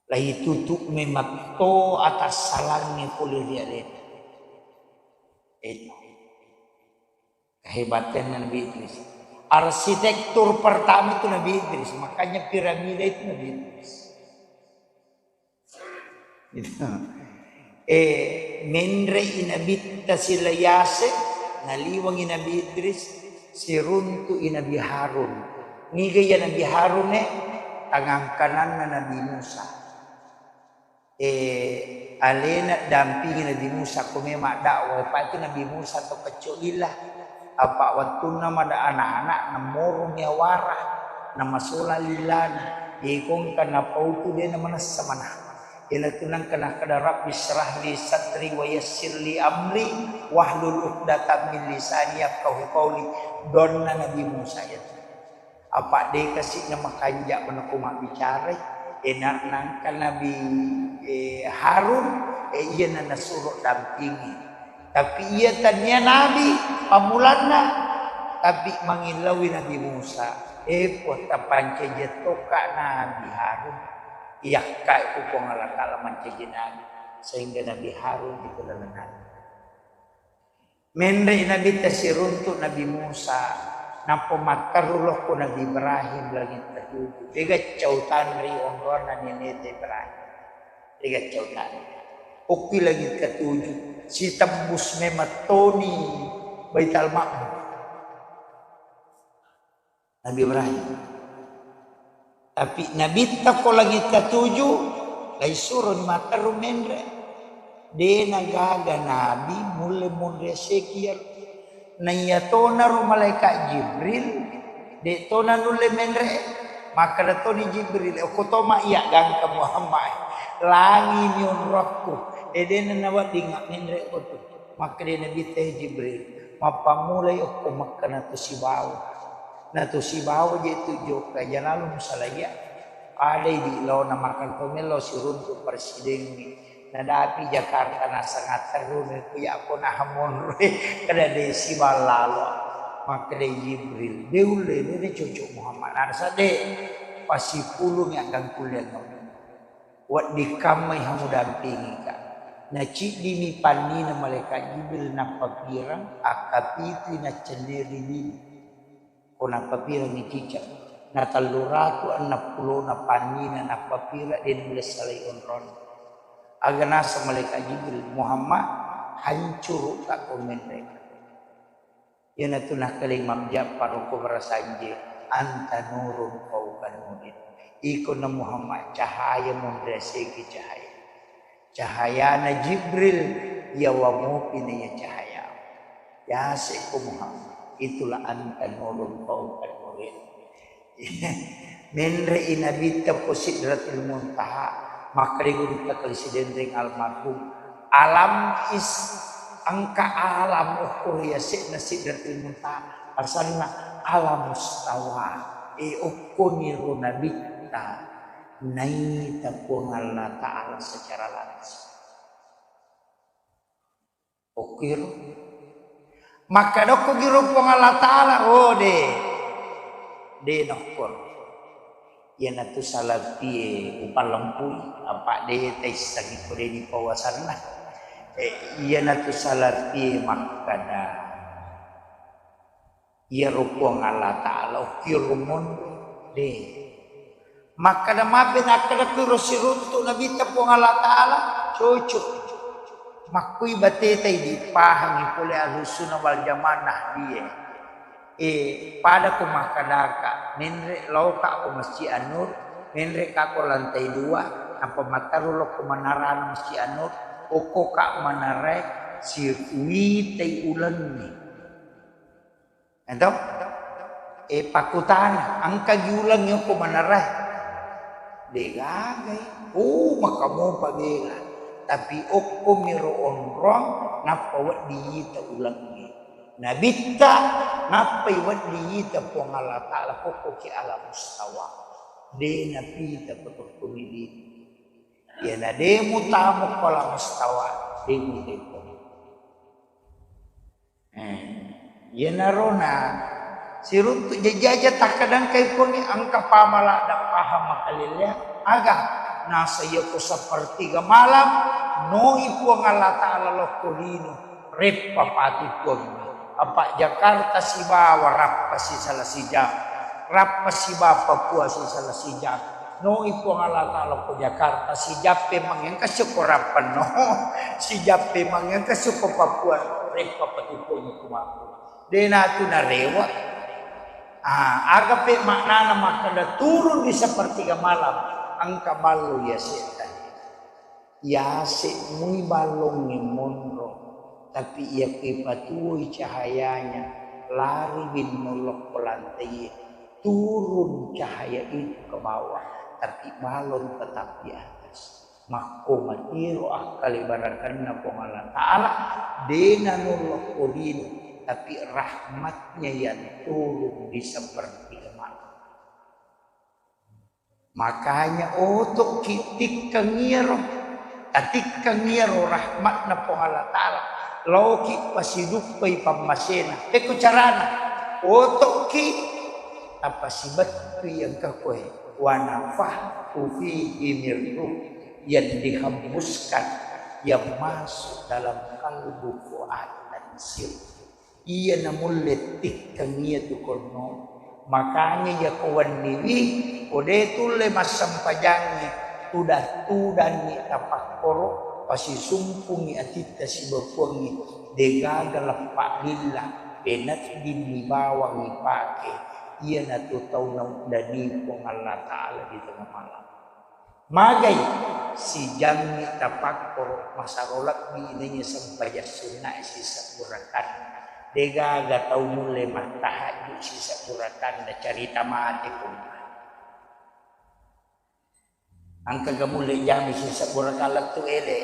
Lai tutup mematto atas salangnya pole ri alena. Itu. Kehebatannya Nabi Idris. Arsitektur pertama itu Nabi Idris. Makanya piramida itu Nabi Idris. Gitu. Eh, menre i nabitta sila yase, naliweng i Nabi Idris, siruntu i Nabi Harun. Niga iya Nabi Harun e? Tangang kananna Nabi Musa. Eh, alena dampingi Nabi Musa, ko memang dakwah, pa itu Nabi Musa to kecco lillah. Apa wettunna mada anak-anak, namorong yawara, namasola lillana. Ikongka napautu de namanessa mana. Ina tunang kana kada Rabbi syrah li sadri wa yassir li amri wahlul uqdatam min lisani yafqahu qauli. Donna Nabi Musa itu. Apa de kasi na makanja menako mabbicarai. Ina nangka Nabi, eh, Harun, eh, iya na nasuro dampingi. Tapi iya tania nabi pammulanna, tapi mangillauwi Nabi Musa. Eh, Puang, tapancaji tokka Nabi Harun. Iyakka ku Puang Allah Taala mancaji nabi, sehingga Nabi Harun dikelalengkan. Menre Nabi tasiruntu Nabi Musa, nappa matteru lokko Nabi Ibrahim langit ketujuh. Dega cau tanri onroanna neneta Ibrahim. Dega cau tanri. Okki langit ketujuh, sitembus memettoni Baital Ma'mur. Nabi Ibrahim. Tapi Nabitta ko langit ketujuh, laisuroni matteru menre. De nagaga nabi mulle monre sekian. Naiyatonaro malaikat Jibril, de tona nulle menre. Makkeda toni Jibril, "Okko toma iya gangka Muhammad." Langi mi onrokku. Edena nawedding menre otu. Makkeda Nabitta, "Eh Jibril, mappammulai okko Mekka natu sibawa. Natu sibawa je tu jokka, jalalo musalaiya." Adai di laona makkeda to melo siruntu presidengnge. Nadapi Jakarta nasanga terru ne ku yakko naha monroe, kada de siballalo. Makkeda Jibril, "De ulle, de, de cocok Muhammad." Nasa de, pasipulung ya gangkulle. Wedding kammai hamudampingika. Naciddimi pannina malaikat Jibril nappapireng, akkapitui naccenneri lino. Ko nappapirengngi ciceng. Na tellu ratu enneng pulona pannina nappa pira de nulle salai onrong. Aga naseng malaikat Jibril, "Muhammad, hancuru' ka ko menre." Iyanatu nakkalai Imam Ja'far ko barasanje, "Anta nurun fauqa nurin." Iko na Muhammad cahaya monri asegi cahaya. Cahayana Jibril, yawa mopi na iya cahaya. Yase' ko Muhammad, itulah anta nurun fauqa nurin. Menre'i Nabitta ko Sidratil Muntaha, makkeda gurutta Kang Sidenreng almarhum, "Alam is, engka alam okko ri yase'na Sidratil Muntaha, asanna Alamustawa." E, okkoniro Nabitta naita Puang Allah Ta'ala secara langsung. Okkiro. Makkeda okko giro Puang Allah Ta'ala, "Oh, de. De nokkoro." Iyanatu salafie upallempui, apa de taissengi ko de nipawasanna. Eh, iyanatu salafie makkeda, "Iyaro Puang Allah Ta'ala okkiro monro, de." Makkeda mape nakkeda kuiro siruntu Nabitta Puang Allah Ta'ala, cocok. Makkui bateta idi pahangi pole Ahlussunnah wal Jamaah Nahdiyah. Eh, pada ko makkedaka, menre' laoka ko Masjid An-Nur, menre'ka ko lantai dua, nappa mattaru lao ko menarana Masjid An-Nur, okkoka menarae siuitai ulengnge. Ento? Eh, pakkutana, engka gi ulengnge okko menarae? De'gagai. Oh, maka mopa bela. Tapi okkomiro onrong, nappa wedding ita ulengnge. Nabitta, nappai wedding ita Puang Allah Ta'ala kokkoki Alamustawa. De napita ko tokkoni di. Iyana de mutamu ko Alamustawa, de mutai ko. Eh, iyanarona siruntu jajaja takkadangkai koni engka pamala da paham makalelleang. Aga nasa iya ko sepertiga malam, noi Puang Allah Ta'ala lokko lino, reppa pati Puang. Apa Jakarta sibawa rappa sisala sijam, rappa sibawa Papua sisala sijam. Noi Puang Allah Ta'ala ko Jakarta, sijappe mangengka syukur rappenno, sijappe mangengka syukur Papua, reppa pati Puang kumaku. De natu narewa. Ah, aga pe maknana makkeda turun di sepertiga malam, engka ballo iya setan. Yase' mui ballongnge monro, tapi iya kui patuoi cahayanya, lari binno lokko lantai, turun cahaya itu ke bawah, tapi balon tetap di atas. Makko matiro akkalibarakenna Puang Allah Ta'ala, de nanulokko lino, tapi rahmatnya yang turun di sepertiga malam. Makanya oto'ki tikkeng iyaro, tatikkeng iyaro rahmatna Puang Allah Ta'ala, laoki pasiduppai pammasena. Pekko carana, oto'ki tapasibettui engka koe, wa nafakhtu fihi min ruh, yang dihembuskan, yang masuk dalam kalbu fuad dan sirku. Iyana mulle tikkeng iyatu konno. Makanya iyako wenniwi, ko de tulle massempajangngi, tudang-tudangngi tapakkoro, pasisumpungngi atitta sibawa Puangnge, degaga leppa lilla, peneddinni bawang ipake, iyanatu tau nauddani Puang Allah Ta'ala di tengah malam. Magai, sijammi tapakkoro masaro lebbi naiya sempajang sunnae sisebbu rakanna. Degaga tau mulle mattahajju sisebbu rakanna carita mate pun. Engkaga mulle jami sisebbu rakang lettu ele?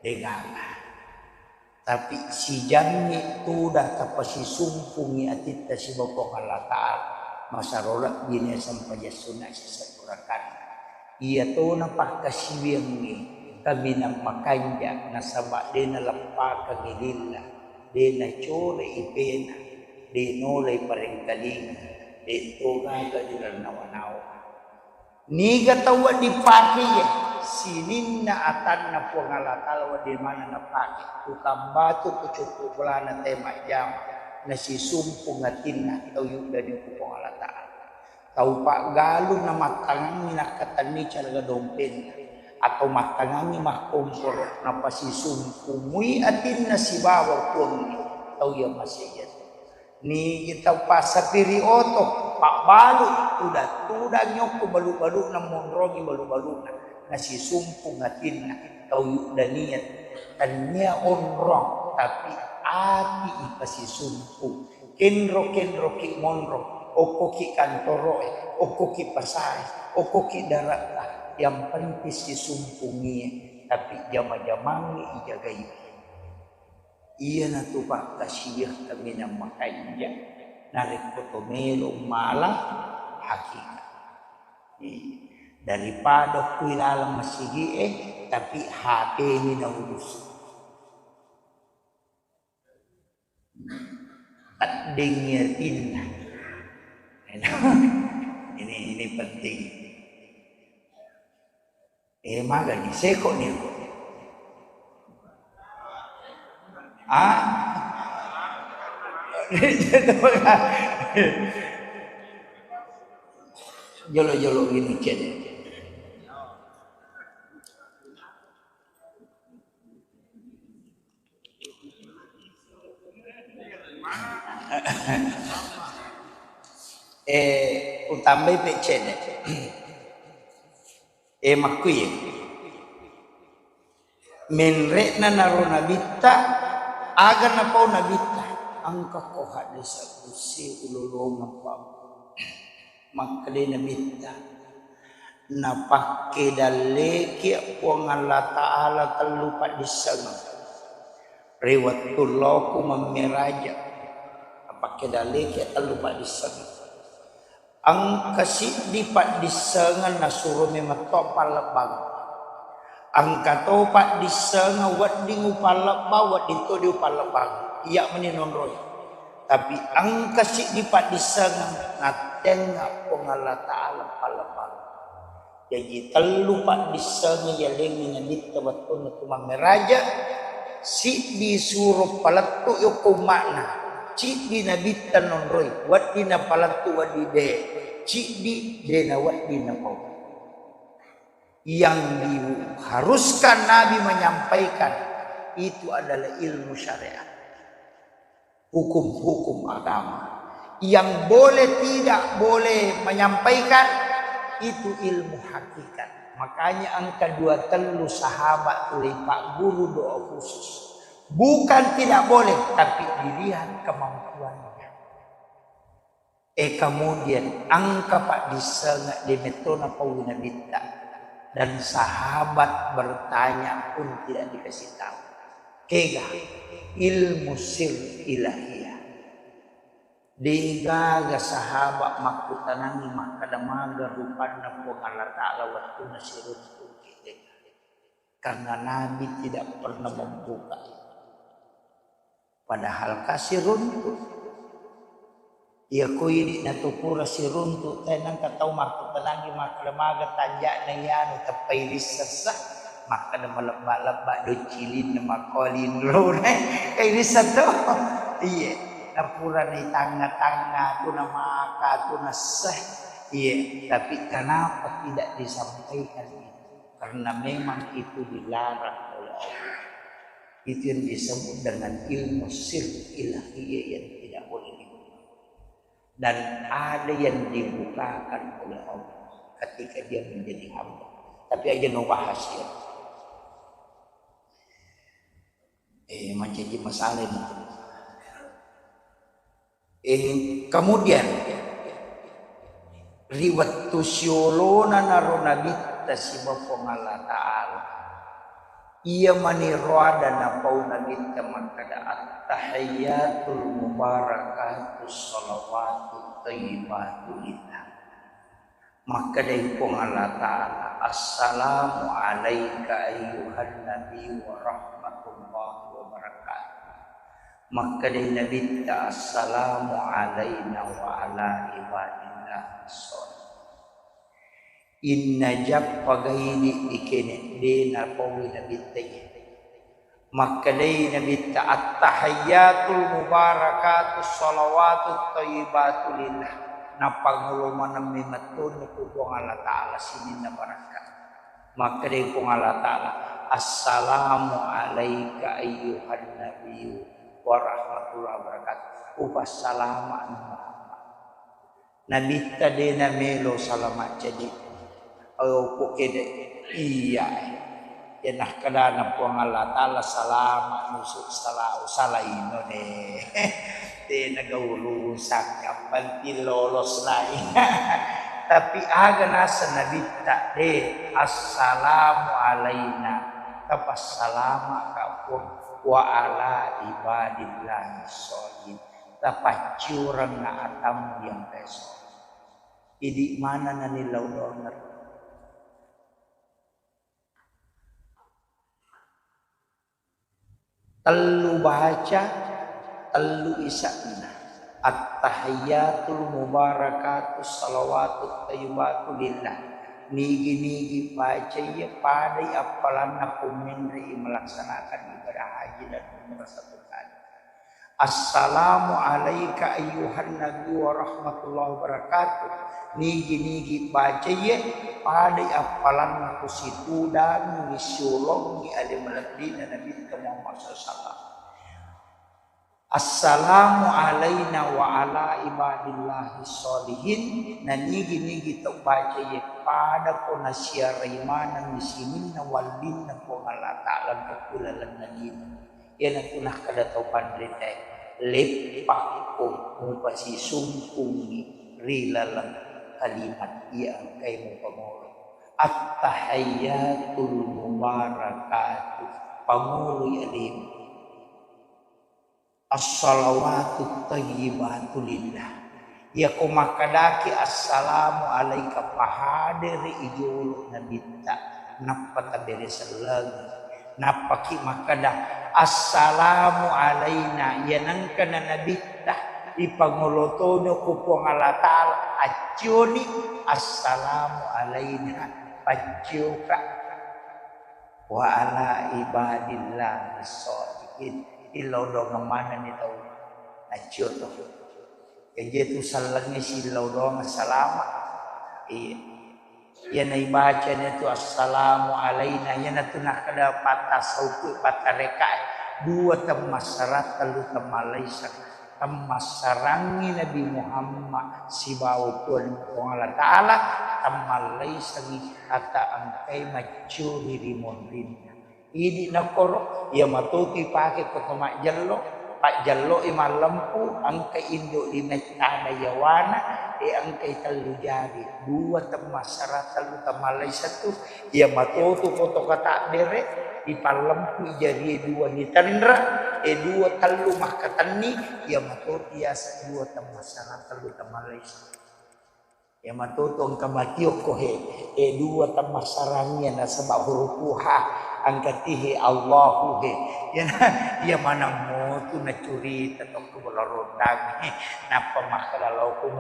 Degaga. Tapi sijammi tudang tapasisumpungngi atitta sibawa Puang Allah Ta'ala, masaro lebbi naiya sempajang sunna sisebbu rakanna. Iyatona pakkasiwiangnge kaminang makanja nasaba de naleppakengngi lilla, de nacore ipena, de nolai parengkalinga, de togaga dirannawa-nawa. Niga tau wedding pake iye? Sininna atanna Puang Allah Ta'ala wedding maneng napake. Tukang batu ko cukku bolana tae majjama, nasisumpung atinna tau yuddani ku Puang Allah Ta'ala. Tau paggalung namattangangngi nakkatenni caraga dompénna, atau mattangangngi makkomporo, napasisumpungui atinna sibawa Puangnge, tau iya masé iyatu. Nigi tau passapiri oto, pabbalu, tudang-tudang nyokko balu-baluna, monrongi balu-baluna, nasisumpung atinna, tau yuddaniat, tennia onrong, tapi ati ipasisumpung. Kenro-kenroki monro, okkoki kantoro'e, okkoki pasae, okkoki dare'ta, yang penting sisumpungie, tapi jama-jamangnge ijagai. Iyanatu pakkasiwiang kaminang makanja narekko to melo mala hakikat. Iya. Daripada kui laleng masigi'e, tapi H P-ni naurus. Taddengngi atinna. Ini, ini penting. Eh, magani seko ni. Ah? Jolo-jolo gini cedde. Eh, utambai pe cedde. Eh, makkuye. Menre'na naro nabitta, aga napau nabitta. Engka ko hadis Qudsi ulolongeng pa. Makkedai nabitta. Napakke dalleki Puang Allah Ta'ala tellu paddissengeng. Ri wettu loku mammeraja, napakke dalleki tellu paddissengeng. Engka siddi paddissengeng nasuro memetto pallebbang. Engka to paddissengeng wedding upallebbang, wedding to di upallebbang. Iya meni nonroi. Tapi engka siddi paddissengeng nattengnga Puang Allah Ta'ala pallebbang. Jaji tellu paddissengeng yalengngi nabitta wettunna tu mammeraja, siddi suro palettu yokko umma'na, siddi nabitta nonroi, wedding napalettu wedding de, siddi de nawedding napau. Yang diharuskan Nabi menyampaikan itu adalah ilmu syariat. Hukum-hukum agama. Yang boleh tidak boleh menyampaikan itu ilmu hakikat. Makanya engka dua tellu sahabat tuli Pak Guru doa khusus. Bukan tidak boleh, tapi dilihat kemampuannya. Eh, kemudian engka paddissengeng de metto napaui nabitta. Dan sahabat bertanya pun tidak dikasih tahu. Kega ilmu sir ilahiyah. Degaga sahabat makkutanangi makkeda maga rupanna Puang Allah Ta'ala wettunna siruntu'ki. Karena Nabi tidak pernah membuka. Padahal ka siruntu. Iya ko idi natu pura siruntu, tae nengka tau makkutanangi makkeda maga tanja'na iyanu, teppai rissessa, makkeda malebba-lebba do cilinna makkolinrona. Kai risseng to? Iya. Napurani tangnga-tangnga, tu namaka, tu nasse. Iya, tapi kenapa tidak disampaikan itu? Karena memang itu dilarang oleh Allah. Itu yang disebut dengan ilmu sir ilahiyah yang tidak boleh dibuka. Dan ada yang dibukakan oleh Allah ketika dia menjadi hamba. Tapi aja no bahas ya. Eh, mancaji masalah ini. Eh, kemudian, ri wettu siolona naro nabitta siba Puang Allah Ta'ala, iya mani roada napau nabitta makkeda, "At-tahiyyatul mubarakatus shalawatut thayyibatu lillah." Makkedai Puang Allah Ta'ala, "Assalamu alaika ayyuhan nabi wa rahmatullahi wa barakatuh." Makkedai Nabitta, "Assalamu alaina wa ala ibadillah shalih." Inna jappa gaidi dikene dena paui Nabitta. Makkedai Nabitta, "At-tahiyyatul mubarakatus shalawatut thayyibatu lillah." Nappangolo maneng memettoni ku Puang Allah Ta'ala sininna barakka. Makkeda Puang Allah Ta'ala, "Assalamu alaika ayyuhan nabiyyu wa rahmatullahi wabarakatuh." Upassalama Muhammad. Nabitta de namelo salama cedi. Ayo ko kede iya. Ya nakkedana Puang Allah Ta'ala, "Salama nusuk salau salaino de." Tena gau rusak, yang penting lolos lai. Tapi aga nasa Nabitta de, "Assalamu alaina." Tapassalama ka Puang, "Wa ala ibadillahi sholihin." Tapacciurengnga atammu yang peso. Idi mana nani lau donger. Tellu baca, tellu isa'na. At-tahiyyatul mubarakatus salawatut thayyibatu lillah. Nigi-nigi baca iya padai appalanna ko menre'i melaksanakan ibadah haji dan umrah satu kali. Assalamu alaika ayyuhan nabi wa rahmatullahi wabarakatuh. Nigi-nigi baca iye, padai appalanna ku situdangi siulongi ale malebbina Nabitta Muhammad sallallahu alaihi wasallam. Assalamu alaina wa ala ibadillahi sholihin. Na nigi-nigi tau baca iye, pada ko nasiarai maneng sininna wallinna Puang Allah Ta'ala engka ku lalenna lino. Iyanatu nakkeda tau panritae, "Leppakko mupasisungkungngi ri laleng kalimat iya engkae mupamolo. At-tahiyyatul mubarakatuh, pamoloi alemu. As-salawatut thayyibatu lillah." Iyako makkedaki, "Assalamu alaika," pahadere i jolo Nabitta, nappa tabere sellengi. Nappaki makkeda, "Assalamu alaina," iya nengka na Nabitta, ipangolo tono ku Puang Allah Ta'ala, accioni, "Assalamu alaina," paccioka. "Wa ala ibadillahi sholihin." Illau doang manenni tau naccio to. Jaji tu sellengngi sillau doang salama. Iya. Iyana ibacani tu assalamu alaina, iyanatu nakkeda pattasauku, pattarekae. Dua temmassara, tellu temmallaiseng. Temmassarangngi Nabi Muhammad sibawa Puang, Puang Allah Ta'ala, temmallaisengngi ata engkai maccuri ri monrinna. Idi nakkoro, iya matotu ipake ko to majjello, pajjelloi mallempu, engka indo lima tana yawana, e engkai tellu jari, dua temmassara, tellu temmallaiseng tu, iya matotu ko to katabbere, ipallempu jarie dua nitenra, e dua tellu makkatenni, iya matotu yaseng dua temmassara, tellu temmallaiseng. Iya matoto engka matiokko he, e dua temmassarang iya nasaba huruf ha, engka ti he Allahu he. Iya na, iya maneng motu nacurita tokko bola rondang he, nappa makkeda lao ko